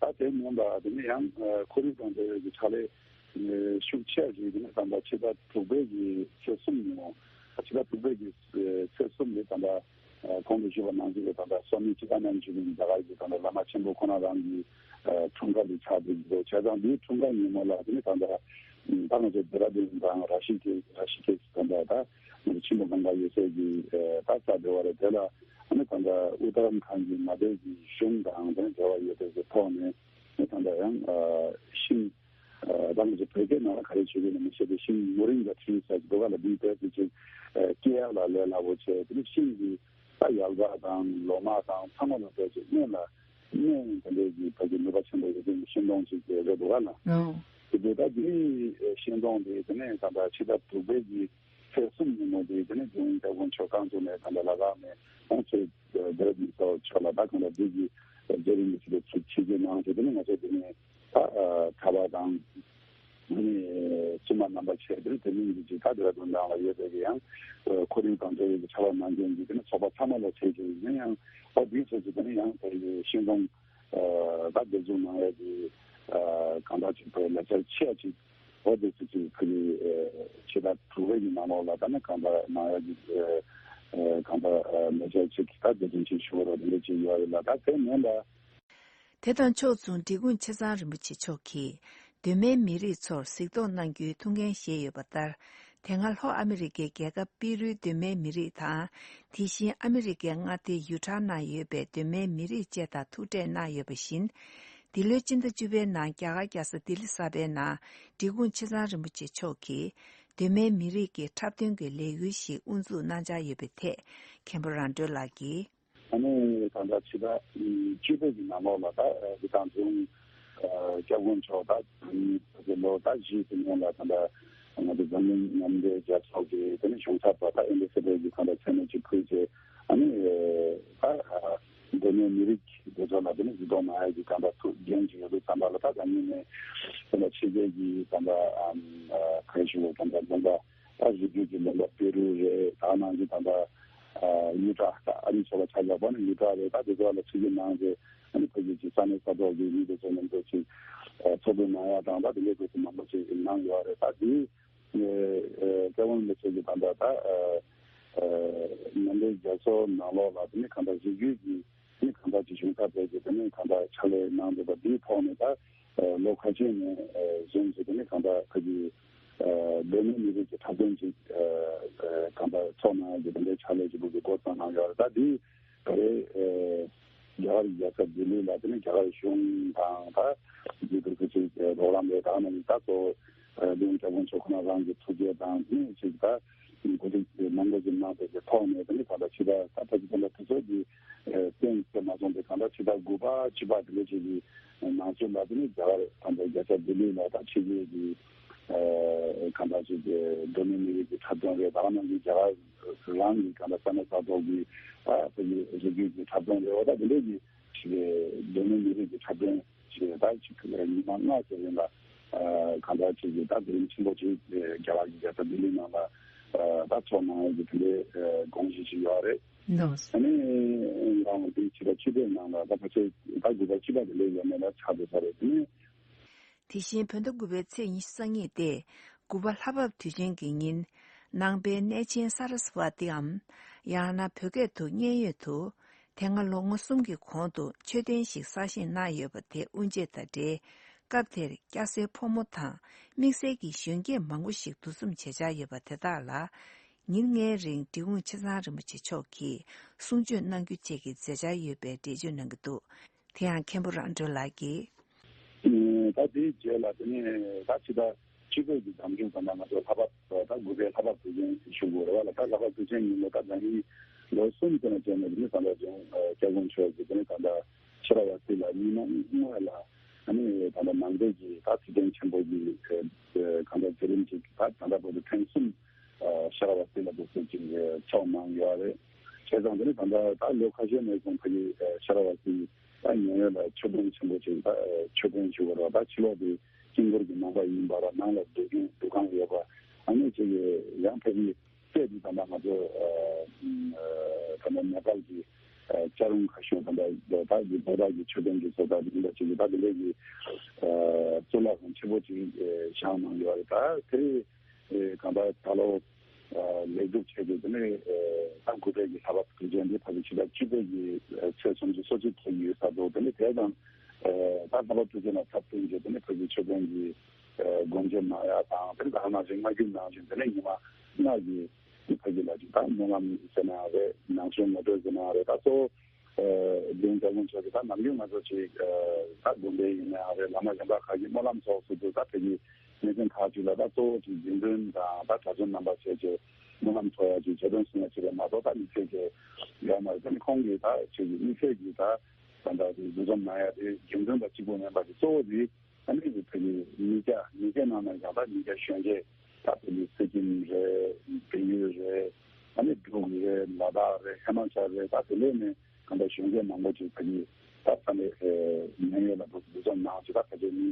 ད་དེ་མིན་པ་དེ་ནས་ཡང་ཁོར་ཡུག་དང་འབྲེལ་བའི་གི་ཕྱག་ལས་ཤུགས་ཆེ་ཞིག་དེ་ནས་ད་ལྟ་ཕྱི་ཟླ་དྲུག་པའི་གི་ཚེས་གསུམ་ཉིན་མོ། ཕྱི་ཟླ་དྲུག་པའི་གི་ཚེས་གསུམ་ནས་ད་ལྟ་གོང་དུ་ཞུས་པ་ནང་བཞིན་གྱི་ད་ལྟ་སྭ་མི་ཅི་ཏཱ་ནན་ཞུ་མཁན་རྒྱ་གར་གྱི་ད་ལྟ་བླ་མ་ཆེན་པོ་ཁོ་ན་རང་གི་འཁྲུངས་སྐར་དེ་ཆགས་བསྡད་ཀྱི་འདུག་བྱས་ཙང་འདིའི་འཁྲུངས་སྐར་ཉིན་མོ་ལ་དེ་ནི་ད་ལྟ་ད་ང་ཚོ་ཌེ་ར་ཌུན་དང་ར་ཤི་ཀེ་ར་ཤི་ཀེ་ད་ལྟ་ད་ང་ཚོ་ཆེན་པོ་གང་ག་ཡོད་སའི་གི་ད་ས་དེ་བ་རེད། དེ་ལ་ཨ་ནི་ད་ལྟ་ཨུ་ཏ་ར་ཁཱན་གྱི་མངའ་སྡེ་གི་གཞུང་དང་དེ་ནི་འབྲེལ་བ་ཡོད་པའི་གི་ཐོག་ནས་ཨ་ནི་ད་ལྟ་ཡང་ཤིང་། ད་ང་ཚོ་བོད་སྐད་ནང་ལ་ག་རེ་བྱེད་ཀྱི་ཡོད་ན་མི་ཤེས་པའི་ཤིང་མོ་རིང་ག་ཁྲི་ཟེར་གྱི་འདུག་ག་ལ། འདིའི་དཔེ་དེ་ཅིག་སྐྱེ་ཡག་ལ་ལས་སླ་པོ་བྱས། དེ་ནི་ཤིང་གི་ད་ཡལ་ག་དང་ལོ་མ་དང་ཚང་མ་ལ་དཔེ་ཅིག་སྔོན་ལ་སྔོན་དེ་འདྲའི་གི་ཕ་གི་ནུས་པ་ཆེན་པོ་ཡོད་མཁན་གྱི་ཤིང་སྡོང་ཅིག་རེད་འདུག་ག་ལ། ཨོ། དེ་དུས་ད་འདིའི་ཤིང་སྡོང་དེ་དེ་ནས་ད་ལྟ་ཕྱི་ཟླ་དྲུག་པའི་གི་ཚེས་གསུམ་ཉིན་མོ་དེ་དེ་ནས་རྒྱལ་ཡོངས་བཀའ་བློན་མཆོག་རྐང་བཙུགས་ནས་ད་ལྟ་ལ་དྭགས་ནས་ཁོང་ཚོས་བོད་མི་ཚོ་ཆོ་ ལ་ད་གང་ལྟར་འདི་གི་རྒྱ་རིགས་མི་ཚེ་དེ་ཚུགས་ཆེད་ཀྱི་ནང་དེ་དེ་ནི་ང་ཚོ་དེ་ནི་ད་གྲྭ་པ་དང་། ཨ་ནི་སྲུང་མ་རྣམ་པ་བྱས་ཏེ་དེ་མིན་གྱི་ཅིག་ད་དེ་ར་དོན་དང་ལ་ཡོད་པའི་གི་ཡང་ཁོར་ཡུག་དང་འབྲེལ་བའི་གི་ཆར་པ་ནང་རྐྱེན་གྱི་དེ་ནི་ཚོགས་པ་ཚང་མ་ལ་བྱས་ཀྱི་ཡིན་ཡང་ཨོ་དེའི་སོ་སོ་དེ་ནི་ཡང་དེ་ཡི་ཤིང་སྡོང་ད་འདེབས་འཛུགས་གནང་ཡ་གི་གང་ལྟར་ཅིག་ལས་འཆར་ཆེ་ཡ་ཅིག་ཨོ་དེ་ཚོ་ཅིག་ཕ་གི་ཕྱི་ཟླ་དྲུག་པའི་གི་ནང་ལོགས་ལ་ད་ནི་གང་ལྟར་གནང་ཡ་གི་གང་ལྟར་ལས་འཆར་ཅིག་ད་དེ་དོན་ཅིག་ཞུ་བ་རོགས་དེ་འདྲ་ཅིག་ཡོད་རེད་ལ་ད་དེ་མིན་ལ། དེ་དང་ཕྱོགས་མཚུངས་འབྲི་གུང་ཆེ་ཚང་རིན་པོ་ཆེ་མཆོག་གིས་གདོད་མའི་མི་རིགས་ཚོར་གཟིགས་རྟོག་གནང་རྒྱུའི་ཐུགས་འགན་བཞེས་ཡོད་པ་ལྟར། དེ་སྔ་ལྷོ་ཨ་མི་རི་ཀའི་རྒྱལ་ཁབ་པི་རུའི་གདོད་མའི་མི་རིགས་དང་། དེ་བཞིན་ཨ་མི་རི་ཀའི་མངའ་སྡེ་ཡུ་ཊ་ནང་ཡོད་པའི་གདོད་མའི་མི་རིགས་བཅས་དང་ཐུག་འཕྲད་གནང་ཡོད་པ་བཞིན། འདི་ལོའི་སྤྱི་ཟླ་བཅུ་པའི་ནང་རྒྱ་གར་རྒྱལ་ས་ལྡི་ལི་གསར་པའི་ནང་འབྲི་གུང་ཆེ་ཚང་རིན་པོ་ཆེ་མཆོག་གིས་གདོད་མའི་མི་རིགས་ཀྱི་འཁྲབ་སྟོན་གྱི་ལས་འགུལ་ཞིག་དབུ་འཛུགས་གནང་འཆར་ཡོད་པའི་ཐད་མཁན་པོ་རང་གྲོལ་ལགས་ཀྱིས། ཨ་ནི་ད་ལྟ་ཕྱི་ཟླ་བཅུ་པའི་གི་ནང་ལོགས་ལ་ད་འདི་དང་དུང་སྐྱབས་མགོན་མཆོག་ད་ལོ་ད་བཞི་ཙམ་སྔོན་ལ་ད་ལྟ་ང་ཚོ་འཛམ་གླིང་མཉམ་འབྲེལ་རྒྱལ་ཚོགས་ཀྱི་དེ་ནི་གཞུང་ཚབ་པ་ད་ཨེམ་བྷེ་སེ་ཌར་གྱི་ད་ལྟ་མཚན་གནས་ཅིག་ཕུལ་བྱས་ཨ་ནི་ད་འདི་ནས་མི་རིགས་དེ་ཚོ་ལ་དེ་ནི་གཟིགས་རྟོག་གནང་ཡ་གི་ད་ལྟ་ཐུགས་འགན་ཅིག་ཡོད་དུས་ཙམ་པ་ལ་ད་ད་ཉིན་ནས་ད་ལྟ་ཕྱི་རྒྱལ་གྱི་ད་ལྟ་ག་རེ་ཞུ་དགོས་ད་ལྟ་ལུང་པ། ད་གཟིགས་རྒྱུ་གི་ལུང་པ་པེ་རུ་རེད། ད་ནང་གི་ད་ལྟ་ཡུ་ཊ་ད་ཨ་རི་ཚོ་ལ་ཆ་བཞག་པ་ནི་ཡུ་ཊ་རེད། ད་དེ་ཚོ་ལ་ཆུ་རྒྱུན་ནང་གི་ཨ་ནི་ཕ་གི་ཅིག་ས་གནས་ས་ཐོག་གི་མི་དེ་ཚོ་མཉམ་དུ་ཅིག་ཚོགས་འདུ་གནང་ཡ་དང་ད་དེ་འདྲའི་དེ་ཚོ་མང་པོ་ཅིག་གནང་ཡོད་རེད། ད་དེ་སྐྱབས་མགོན་ལགས་ཀྱི་ད་ལྟ་ད་མཉམ་འབྲེལ་རྒྱལ་ཚོགས་ནང་ལོགས་ལ་དེ་ནི་གང་ལྟར་གཟིགས་རྒྱུ་གི་ནི་གང་ལྟར་ཅིག་གཞུང་ཚབ་པས་ཀྱི་དེ་ནས་གང་ལྟར་ཕྱག་ལས་གནང་འདུག་པ་འདིའི་ཐོག་ནས་ད་ལོ་ཁ་ཤས་ནས་བཟུང་སྟེ་དེ་ནས་གང་ལྟར་ཁ་ཅིག་གདོད་མའི་མི་རིགས་ཀྱི་འཁྲབ་སྟོན་ཅིག་གང་ལྟར་ཚོགས་གནང་ཡ་གི་དེ་འདྲའི་ཕྱག་ལས་ཀྱི་ལུགས་ཀྱི་འགོ་བརྩམས་གནང་ཡོད་རེད། ད་འདི་ག་རེ་རྒྱ་གར་རྒྱལ་ས་ལྡི་ལི་ལ་དེ་ནས་རྒྱ་གར་གཞུང་དང་ད་འདི་ག་ཁ་ཅིག་རོགས་རམ་རེད། ད་ནི་ད་གཙོ་བོ་ལིའུ་སྐྱབས་མགོན་མཆོག་ཁོ་ན་རང་གི་ཐུགས་རྗེ་དང་དེ་ནས་ཅིག་ད། གོ་སྒྲིག་གནང་དགོས་ཀྱི་གནང་དགོས་ཀྱི་ཐོག་ནས་དེ་ནི་ད་ལྟ་ཕྱི་ཟླ་ད་ལྟ་ཕྱི་ཟླ་དེ་ཚོ་གི་གཏན་ཚོད་མ་སོང་སྟེ་ད་ལྟ་ཕྱི་ཟླ་དགུ་པ་བཅུ་པ་དེ་འདྲ་ཅིག་གི་ནང་ཚུད་ལ་དེ་ནི་རྒྱ་གར་ད་ལྟ་རྒྱལ་ས་ལྡི་ལི་ལ་ད་ཕྱི་རྒྱལ་གྱི་གང་ལྟར་ཅིག་གདོད་མའི་མི་རིགས་ཀྱི་འཁྲབ་སྟོན་རེད། ད་ག་ནང་བཞིན་རྒྱ་གར་རང་གི་གང་ལྟར་ས་གནས་ས་ཐོག་གི་ད་དེ་གི་རིག་རྒྱུད་ཀྱི་འཁྲབ་སྟོན་རེད་བ། ད་དེ་འདྲ་གི་ཅིག་གདོད་མའི་མི་རིགས་ཀྱི་འཁྲབ་སྟོན་ཞེས་ད་ཅིག་ཉི་མ་ལྔ་ཙམ་རིང་ལ་གང་ལྟར་ཅིག་གི་ད་དེ་རིང་ཆེན་པོ་ཅིག་རྒྱ་གར་གྱི་རྒྱལ་ས་ལྡི་ལི་ནང་ལ་ད་ཚོགས་གནང་ཡག་གི་དེ་འདྲའི་དགོངས་གཞི་ཅིག་ཡོད་རེད། ལགས། ཨ་ནི་རང་དེ་ཕྱི་ཟླ་བཅུ་པའི་ནང་ལ་ད་ཕལ་ཆེར་ད་དགུ་པ་བཅུ་པ་དེ་ལས་ཡོད་མེད་ལ་ཆགས་བསྡད་ས་རེད། དེ་ནས། དེ་བཞིན་བོད་ཟླ་དགུ་པའི་ཚེས་ཉི་ཤུ་རྩ་གཉིས་ཏེ། དགུ་པ་ལྷ་བབས་དུས་ཆེན་གྱི་ཉིན། ནང་པའི་གནས་ཆེན་ས་ར་སི་ཝ་ཏིའམ། ཡང་ན་བོད་སྐད་དུ་མཉན་ཡོད་དུ། དེ་སྔ་ལོ་ངོ་གསུམ་གྱི་གོང་དུ་མཆོད་རྟེན་ཞིག་གསར་བཞེངས་གནང་ཡོད་པ་དེ་དབུ་འབྱེད་དང་འབྲེལ། སྐབས་དེར་སྐྱ་སེར་ཕོ་མོ་དང་དམིགས་བསལ་གྱི་གཞོན་སྐྱེས་མང་པོ་ཞིག་འདུ་འཛོམས་བྱེད་འཆར་ཡོད་པ་དེ་དག་ལ། ཉིན་ལྔའི་རིང་འབྲི་གུང་ཆེ་ཚང་རིན་པོ་ཆེ་མཆོག་གིས་གསུང་ཆོས་གནང་རྒྱུ་བཅས་ཀྱི་མཛད་འཆར་ཡོད་པའི་འགྲེལ་བརྗོད་གནང་གི་འདུག་དེ་ཡང་མཁན་པོ་རང་གྲོལ་ལགས་ཀྱིས། ད་དེའི་རྗེས་ལ་དེ་ནས་ད་ཕྱི་ཟླ་བཅུ་པའི་གི་ཟླ་མཇུག་ཙམ་ལ་ང་ཚོ་ལྷ་བབས་ད་དགུ་པའི་ལྷ་བབས་དུས་ཆེན་ཞུ་དགོས་རེད་བ་ལ། ད་ལྷ་བབས་དུས་ཆེན་ཉིན་མོ་ད་ཟླ་ཉིན་ལོ་གསུམ་ཙམ་ལ་བྱས་ནས་དེ་ནས་ད་ལྟ་ཅུང་སྐྱབས་མགོན་མཆོག་གིས་དེ་ནས་ད་ལྟ་ཤ་ར་བ་སི་ལ་ཉིན་མ་སྔོན་ལ་ཨ་ནི་ད་ལྟ་ནང་པའི་གི་ད་དུས་སྟོན་ཆེན་པོ་གི་གང་ལྟར་མཛད་རིམ་ཅིག་ད་ད་ལྟ་བར་དུ་ཐེངས་གསུམ་ཤ་ར་བ་སི་ལ་འདུག་སེ་ཅིག་ཚོགས་གནང་ཡོད་རེད། བྱས་ཙང་དེ་ནི་ད་ལྟ་ད་ལོ་ཁ་ཤས་ནས་བཟུང་ཕ་གི་ཤ་ར་བ་སི་ད་ཉེ་བའི་ལ་མཆོད་རྟེན་ཆེན་པོ་ཅིག་ད་མཆོད་རྟེན་ཞུ་བ་རེད་བ། ད་ཕྱི་ལོགས་དེ་དཀྱིལ་འཁོར་གྱི་ནང་པ་ཡིན་པ་ར་ནང་ལ་སྡོད་མཁན་འདུ་ཁང་ཡོད་པ། ཨ་ནི་ཅིག་ཡང་ཕ་གི་སྲས་དེ་ད་ལྟ་ང་ཚོ་ད་ལྟ་ནེ་པཱལ་གྱི་སྐྱ་རོང་ཁ་ཤོན་ད་ལྟ་ད་གི་བོ་ད་གི་མཆོད་རྟེན་གྱི་བཟོ་ལྟ་དེ་འདྲ་ཅིག་ད་དེ་འདྲ་གི་གཙུག་ལག་ཁང་ཆེན་པོ་ཅིག་བཞེངས་གནང་ཡོད་རེད། ད་དེ། གང་ལྟར་ད་ལོ་ལེགས་གྲུབ་ཆེད་དུ་དེ་ནས་ད་དགུ་པའི་གི་ལྷ་བབས་དུས་ཆེན་འདི་ཕ་གི་ཕྱི་ཟླ་བཅུ་པའི་གི་ཚེས་སུམ་ཅུ་སོ་གཅིག་ཐེག་ཡོད་ས་འདུག་དེ་ནས་དེ་དང་ད་ལྷ་བབས་དུས་ཆེན་ལ་འཁྲབ་སྟོན་གྱི་དེ་ནས་ཕ་གི་མཆོད་རྟེན་གྱི་སྒོ་འབྱེད་གནང་ཡ་དང་། དེ་ནས་ད་ནང་བཞིན་སྔ་འགྱུར་ནང་བཞིན་དེ་ནས་ཉི་མ་ལྔ་གི་ཕ་གི་ལ་ཅིག་ད་སྨོན་ལམ་ཟེར་ན་རེད། ནང་གསེས་ངོ་སྤྲོད་ཟེར་ན་རེད། ད་གཙོ་བོ། ལྡན་སྐྱབས་མགོན་མཆོག་གིས་ད་ནམ་རྒྱུན་ང་ཚོ་ཅིག་ད་དགོན་པའི་ཡིན་ནའང་རེད། བླ་མ་གཞན་པ་ཁག་གིས་སྨོན་ལམ་ཚོགས་སུ་འདུག་ད་ཕ་གི་གནས་ཆེན་ཁག་ཅིག་ལ་ད་གཙོ་བོ་ཅིག་རྗེ་བཙུན་དང་ད་གྲྭ་བཙུན་རྣམ་པ་བྱས་བྱས་སྨོན་ལམ་ཚོགས་ཡ་ཅིག་བྱས་དོན་གསུང་ཡ་ཅིག་རེད་མ་གཏོགས་ད་དམིགས་བསལ་གྱི་ཡོད་མ་རེད། ད་ནི་ཁོང་གིས་ད་ཅིག་དམིགས་བསལ་གྱི་ད་ད་ད་ཅིག་འདུ་འཛོམས་གནང་ཡ་དེ་རྗེ་བཙུན་དང་གཅིག་པོ་མིན་པ་ཅིག་གཙོ་བོ་དེ་ད་ནི་ཅིག་ཕ་གི་ཉིས་བརྒྱ་ཉིས་བརྒྱ་ནང་ནས་ཀྱང་ད་ཉིས་བརྒྱ་གཞོན་སྐྱེས། ད་དེ་ནི་སི་ཀིམ་རེད། བལ་ཡུལ་རེད། ཨ་ནི་འབྲུག་རེད། ལ་དྭགས་རེད། ཧི་མ་ཅལ་རེད། ད་དེ་ལས་ནི་ གང་ལྟར་གཞོན་སྐྱེས་མང་པོ་ཅིག་ད་གིན་ད་ས་གནས་ཉེན་ཡོད་ལ་འདུག་འདུ་འཛོམས་གནང་ཅིག་ད་ཕལ་ཆེར་མི་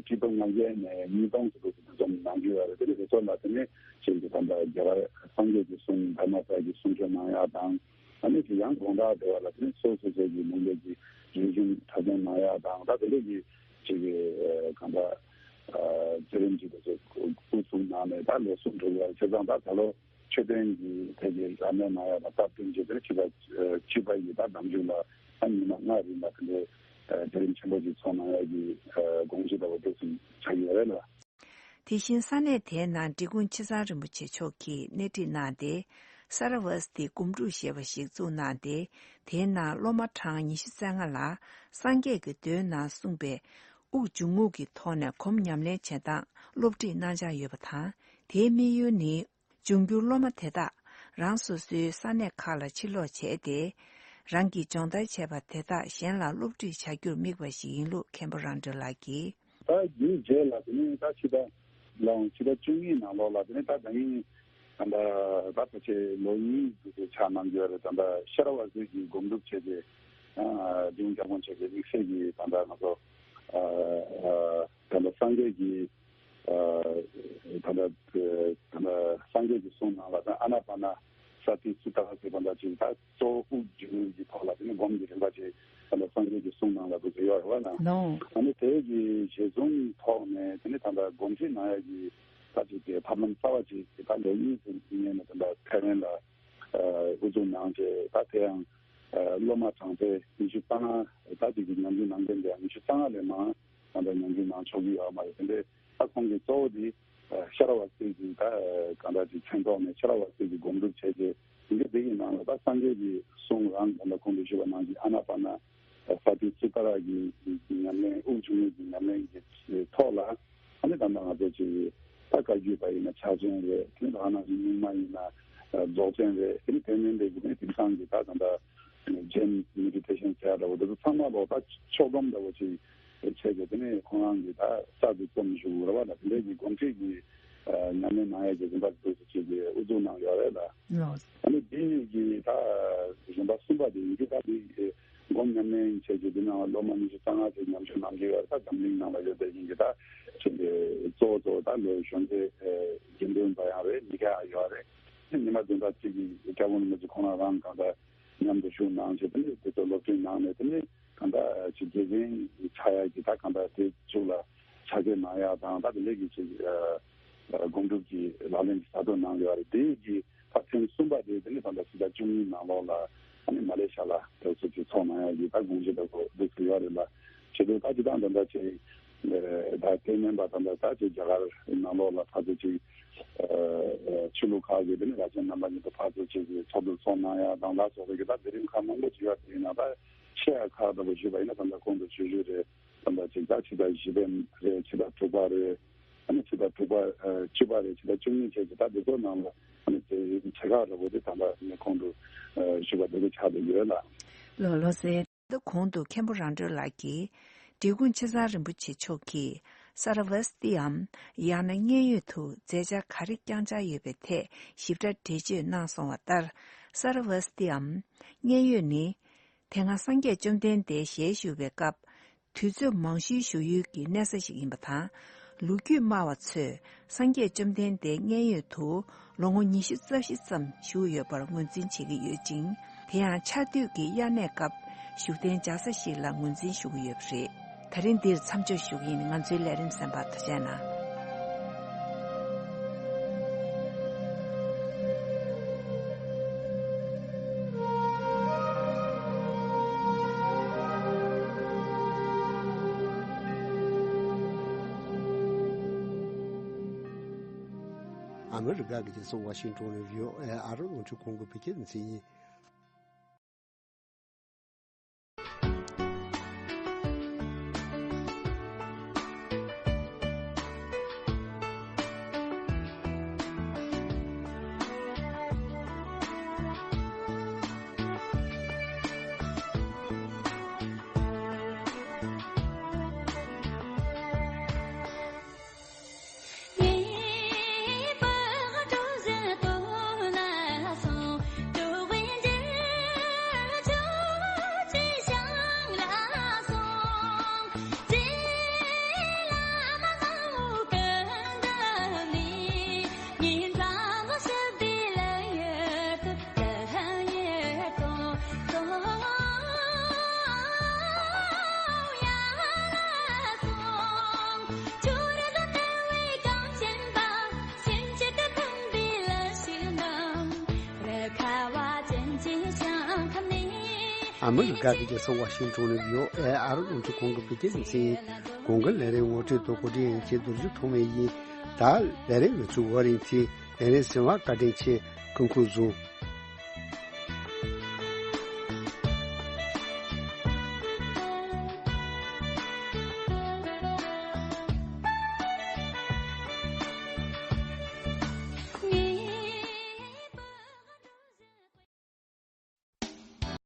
ཁྲི་སྟོང་ལྔ་བརྒྱ་ནས་ཉིས་སྟོང་ཙམ་འདུ་འཛོམས་གནང་རྒྱུ་ཡོད་རེད། དེ་ནས་དེ་ཚོ་ལ་དེ་ནས་ཅིག་གི་ད་ལྟ་རྒྱ་གར་སངས་རྒྱས་ཀྱི་གསུང་དྷརྨ་ས་ཀྱི་གསུང་ཆོས་གནང་ཡག་དང་། ཨ་ནི་ཅིག་ཡང་དགོང་དག་དེ་བ་ལ་དེ་ནས་སོ་སོ་སོ་གི་ལུང་པའི་གི་རིག་གཞུང་གྲྭ་རྒྱུན་གནང་ཡག་དང་། ད་དེ་འདྲ་གི་ཅིག་གི་གང་ལྟར་མཛད་རིམ་ཅིག་དེ་ཚོ་དབུ་བཙུགས་གནང་ནས་ད་ལོ་གསུམ་འགྲོ་གི་ཡོད་རེད། བྱས་ཙང་ད་ད་ལོ་མཆོད་རྟེན་གྱི་ཐད་ཀྱི་རབ་གནས་གནང་ཡག་དང་སྟབས་བསྟུན་བྱས་ཏེ་ཕྱི་ཟླ་ཕྱི་ཟླ་ཡི་ཟླ་མདང་ཕྱོགས་ལ་ད་ཉི་མ་ལྔ་རིང་ལ་དེ་འདྲའི་མཛད་རིམ་ཆེན་པོ་ཞིག་ཚོགས་གནང་ཡག་གི་དགོངས་གཞི་ལྟ་བུ་འདུག་སེ་ཆགས་ཀྱི་ཡོད་རེད་ལ། དེ་བཞིན་ས་གནས་དེའི་ནང་འབྲི་གུང་ཆེ་ཚང་རིན་པོ་ཆེ་མཆོག་གིས་སྣེ་ཁྲིད་གནང་སྟེ། ས་ར་ཝ་སྟི་སྒོམ་སྒྲུབ་ཞེས་པ་ཞིག་བཙུགས་གནང་སྟེ། དེའི་ནང་སློབ་མ་གྲངས་ཉི་ཤུ་རྩ་ལྔ་ལ་སངས་རྒྱས་ཀྱི་མདོའི་ནང་གསུངས་པའི་དབུགས་འབྱུང་རྔུབ་ཀྱི་ཐོག་ནས་སྒོམ་ཉམས་ལེན་བྱེད་སྟངས་སློབ་ཁྲིད་གནང་འཆར་ཡོད་པ་དང་། དེའི་དམིགས་ཡུལ་ནི། འབྱུང་འགྱུར་སློབ་མ་དེ་དག་རང་སོ་སོའི་ས་གནས་ཁག་ལ་ཕྱིར་ལོག་བྱས་ཏེ། རང་གིས་སྦྱོང་བརྡར་བྱས་པ་དེ་དག་གཞན་ལ་སློབ་ཁྲིད་བྱ་རྒྱུར་དམིགས་པ་ཞིག་ཡིན་ལུགས་མཁན་པོ་རང་གྲོལ་ལགས་ཀྱིས། ད་རྒྱུན་རྗེས་ལ་དེ་ནས་ད་ཕྱི་ཟླ་ལའང་ཕྱི་ཟླ་བཅུ་གཉིས་ནང་ལོགས་ལ་དེ་ནས་ད་ད་ཡིན་ད་ལྟ་ད་ཕལ་ཆེར་ལོ་གཉིས་ཙམ་ཆགས་གནང་རྒྱུ་རེད། ད་ལྟ་ཤ་ར་བ་སི་གི་སྒོམ་སྒྲུབ་བྱས་ཏེ་འབྲི་གུང་སྐྱབས་མགོན་ཆེན་པོའི་དམིགས་བསལ་གྱི་ད་ལྟ་ང་ཚོ་ད་ལྟ་སངས་རྒྱས་ཀྱི་ད་ལྟ་ད་ལྟ་སངས་རྒྱས་ཀྱི་གསུང་ནང་ལ་ད་ཨ་ན་པ་ན་ས་ཏི་སུ་ཏ་ཟེར་བ་འདྲ་ཅིག་ད་གཙོ་བོ་དབུགས་འབྱུང་རྔུབ་ཀྱི་ཐོག་ལ་དེ་ནས་སྒོམ་གྱི་རིམ་པ་ཅིག་ད་ལྟ་སངས་རྒྱས་ཀྱི་གསུང་ནང་ལ་འདུག་ཟེར་ཡོད་རེད་བ་ན། ལོ། ཨ་ནི་དེ་གི་གཞི་བཟུང་ཐོག་ནས་དེ་ནས་ད་ལྟ་སྒོམ་ཁྲིད་གནང་ཡ་གི་ད་ཅིག་དེ་ཐབས་ལམ་གསར་བ་ཅིག་ད་ལོ་གཉིས་ཙམ་སྔོན་ནས་ད་ལྟ་ཐའེ་ཝན་ལ་དབུ་འཛུགས་གནང་རྗེས་ད་དེ་ཡང་སློབ་མ་གྲངས་དཔེ་ཉི་ཤུ་རྩ་ལྔ་ད་ཅིག་གི་ཉམས་ཞིབ་གནང་མཁན་དེ་ཡང་ཉི་ཤུ་རྩ་ལྔ་ལས་མང་ད་ལྟ་ཉམས་ཞིབ་གནང་ཆོག་གི་ཡོད་མ་རེད། དེ་འདྲའི་ད་ཁོང་གི་གཙོ་བོ་དེ་ཤ་ར་བ་སི་གི་ད་གང་འདྲ་ཅིག་མཚན་ཐོག་ནས་ཤ་ར་བ་སི་གི་སྒོམ་སྒྲུབ་བྱས་རྗེས་དེ་འདྲ་དེ་གི་ནང་ལ་ད་སངས་རྒྱས་ཀྱི་གསུང་རང་ད་ལྟ་ཁོང་གིས་ཞུས་པ་ནང་བཞིན་ཨ་ན་པ་ན་ས་ཏི་སུ་ཏ་ར་གི་ཉམས་ལེན་དབུགས་འབྱུང་རྔུབ་ཀྱི་ཉམས་ལེན་གྱི་ཐོག་ལ་ཨ་ནི་ད་ལྟ་ང་ཚོ་ཅིག་ད་བཀའ་བརྒྱུད་པ་ཡིན་ན་ཕྱག་ཆེན་རེད། དེ་ནས་ད་ནང་བཞིན་རྙིང་མ་ཡིན་ན་རྫོགས་ཆེན་རེད། དེ་ནས་དེ་མིན་པའི་གི་ནས་དེང་སང་གི་ད་ད་ལྟ་ཇེན་མེ་ཌི་ཊེ་ཤན་ཟེར་ཡ་འདྲ་བོ་དེ་ཚོ་ཚང་མ་ལོག་ད་ཕྱོགས་སྡོམ་འདྲ་བོ་ཅིག་བྱས་ཏེ་དེ་ནས་ཁོང་རང་གི་ད་ས་དེ་རྩོམ་ཞུ་དགོས་རེད་བ། ད་དེ་འདྲའི་གི་སྒོམ་ཁྲིད་ཀྱི་ཉམས་ལེན་གནང་ཡ་གི་རིམ་པ་དེ་ཚོ་ཅིག་གི་དབུ་འཛུགས་གནང་ཡོད་རེད་ལ། ལོ། ཨ་ནི་འདི་གི་ད་རིམ་པ་གསུམ་པ་དེ་ཡིན་གྱི་ད་དེ་སྒོམ་ཉམས་ལེན་བྱས་རྗེས་དེ་ནང་སློབ་མ་ཉི་ཤུ་རྩ་ལྔ་ཙམ་ཉམས་ཞིབ་གནང་གི་ཡོད་རེད། ད་འཛམ་གླིང་ནང་ལ་ཡོད་པའི་ཡིན་གྱི་ད་ཅིག་གི་གཙོ་བོ་གཙོ་བོ་ད་ལོ་གཞོན་སྐྱེས་དགེ་འདུན་པ་ཡང་རེད། མི་སྐྱ་ཡང་ཡོད་རེད། ཉི་མ་བདུན་ཕྲག་གཅིག་གི་སྐྱབས་མགོན་རིན་པོ་ཆེ་ཁོང་རང་རང་གང་ལྟར་མཉམ་དུ་བཞུགས་གནང་བྱས་དེ་ནས་དེ་ཚོ་སློབ་ཁྲིད་གནང་ནས་དེ་ནས་གང་ལྟར་ཅིག་དགེ་རྒན་ཆགས་ཡ་གི་ད་གང་ལྟར་དེ་མཇུག་ལ་ཕྱག་འཁྱེར་གནང་ཡ་དང་ད་དེ་འདྲའི་གི་ཅིག་སྒོམ་སྒྲུབ་ཀྱི་ལག་ལེན་གྱི་གསར་གཏོད་གནང་ཡོད་རེད། དེ་གི་ད་ཐེངས་གསུམ་པ་དེ་དེ་ནས་ད་ལྟ་ཕྱི་ཟླ་བཅུ་གཉིས་ནང་ལོགས་ལ་ཨ་ནི་མ་ལེ་ཤ་ལ་དེ་ཚོ་ཅིག་ཚོགས་གནང་ཡ་གི་ད་དགོངས་གཞི་ལྟ་བུ་འདུག་སེ་ཡོད་རེད་ལ། བྱེད་དུས་ད་ཅི་ད་ད་ད་ཅིག་ད་དེ་མིན་པ་ད་ད་ད་ཅིག་རྒྱ་གར་ནང་ལོགས་ལ་ཕར་ཚུར་ཅིག་ཆོས་ལུགས་ཁག་གི་དེ་ནི་རྭ་ཅན་རྣམ་པ་གཉིས་དང་ཕར་ཚུར་ཅིག་གི་ཚོགས་འདུ་ཚོགས་གནང་ཡ་དང་ལ་སོགས་པའི་གི་ད་དེ་རིང་ཁག་མང་པོ་ཅིག་ཡོད་དེ་ཡིན་ན་ད་ཆེ་ཡ་ཁག་ལྟ་བུ་ཞུས་པ་ཡིན་ན་ད་ད་ཁོང་དུ་ཆོས་ཞུ་རེད། ད་ད་ཅིག་ད་ཕྱི་ཟླ་བཞི་པ་རེད། ཕྱི་ཟླ་དྲུག་པ་རེད། ཨ་ནི་ཕྱི་ཟླ་དྲུག་པ་བཅུ་པ་རེད། ཕྱི་ཟླ་བཅུ་གཉིས་བཅས་ཀྱི་ད་དེ་ཚོ་ནང་ལ་ཨ་ནི་དེ་ཆེ་ཁག་ལྟ་བུ་དེ་ད་ད་ནི་ཁོང་དུ་ཞུ་བ་དེ་གི་ཆགས་བསྡད་ཡོད་ལ། ལོ་ལོ་ཟེར། ད་གོང་དུ་མཁན་པོ་རང་གྲོལ་ལགས་ཀྱིས་འབྲི་གུང་ཆེ་ཚང་རིན་པོ་ཆེ་མཆོག་གིས་སཱ་ར་ཝ་སྟི་འམ་ཡང་ན་མཉན་ཡོད་དུ་མཛད་འཆར་ག་རེ་བསྐྱངས་འཆར་ཡོད་པའི་ཐད་ཞིབ་ཕྲ་འགྲེལ་བརྗོད་གནང་སོང་བ་ལྟར། སཱ་ར་ཝ་སྟི་འམ་མཉན་ཡོད་ནི་དེ་སྔ་སངས་རྒྱས་བཅོམ་ལྡན་འདས་ཞལ་བཞུགས་པའི་སྐབས་དུས་ཚོད་མང་ཤོས་བཞུགས་ཡུལ་གྱི་གནས་ས་ཞིག་ཡིན་པ་དང་། ལོ་རྒྱུས་སྨྲ་བ་ཚོས་སངས་རྒྱས་བཅོམ་ལྡན་འདས་མཉན་ཡོད་དུ་ལོ་ངོ་ཉི་ཤུ་རྩ་བཞི་ཙམ་བཞུགས་ཡོད་པར་ངོས་འཛིན་བྱེད་ཀྱི་ཡོད་ཅིང་། དེ་ཡང་ཆར་དུས་ཀྱི་དབྱར་གནས་སྐབས་བཞུགས་གདན་འཇག་ས་ཞིག་ལ་ངོས་འཛིན་ཞུ་གི་ཡོད་པ་རེད། ད་རིང་འདིར་མཚམས་འཇོག་ཞུ་གི་ཡིན། ང་ཚོའི་ལས་རིམ་གསན་པར་ཐུགས་རྗེ་གནང་། ཨ་མི་རི་ཀ་གི་རྒྱལ་ས་ཝ་ཤིང་ཊོན་ནས་བྷི་ཨོ་ཨེ་ཨ་རི་རླུང་འཕྲིན་ཁང་གི་བོད་སྐད་སྡེ་ཚན་ཡིན། ཨ་མི་རི་ཀ་གི་རྒྱལ་ས་ཝ་ཤིང་ཏོན་ནས་བྷི་ཨོ་ཨེ་ཨ་རི་རླུང་འཕྲིན་ཁང་གི་བོད་སྐད་སྡེ་ཚན་ཡིན། གོང་གི་ལས་རིམ་ངོ་སྤྲོད་དང་གོ་སྒྲིག་ཡིན་ཆེད་རྡོ་རྗེ་ཐོགས་མེད་ཡིན། ད་ལས་རིམ་ང་ཚོའི་བར་ཡིན་ཚེ་ལས་རིམ་ཟིན་པ་བཀའ་དྲིན་ཆེ། སྐུ་ཁམས་བཟང་།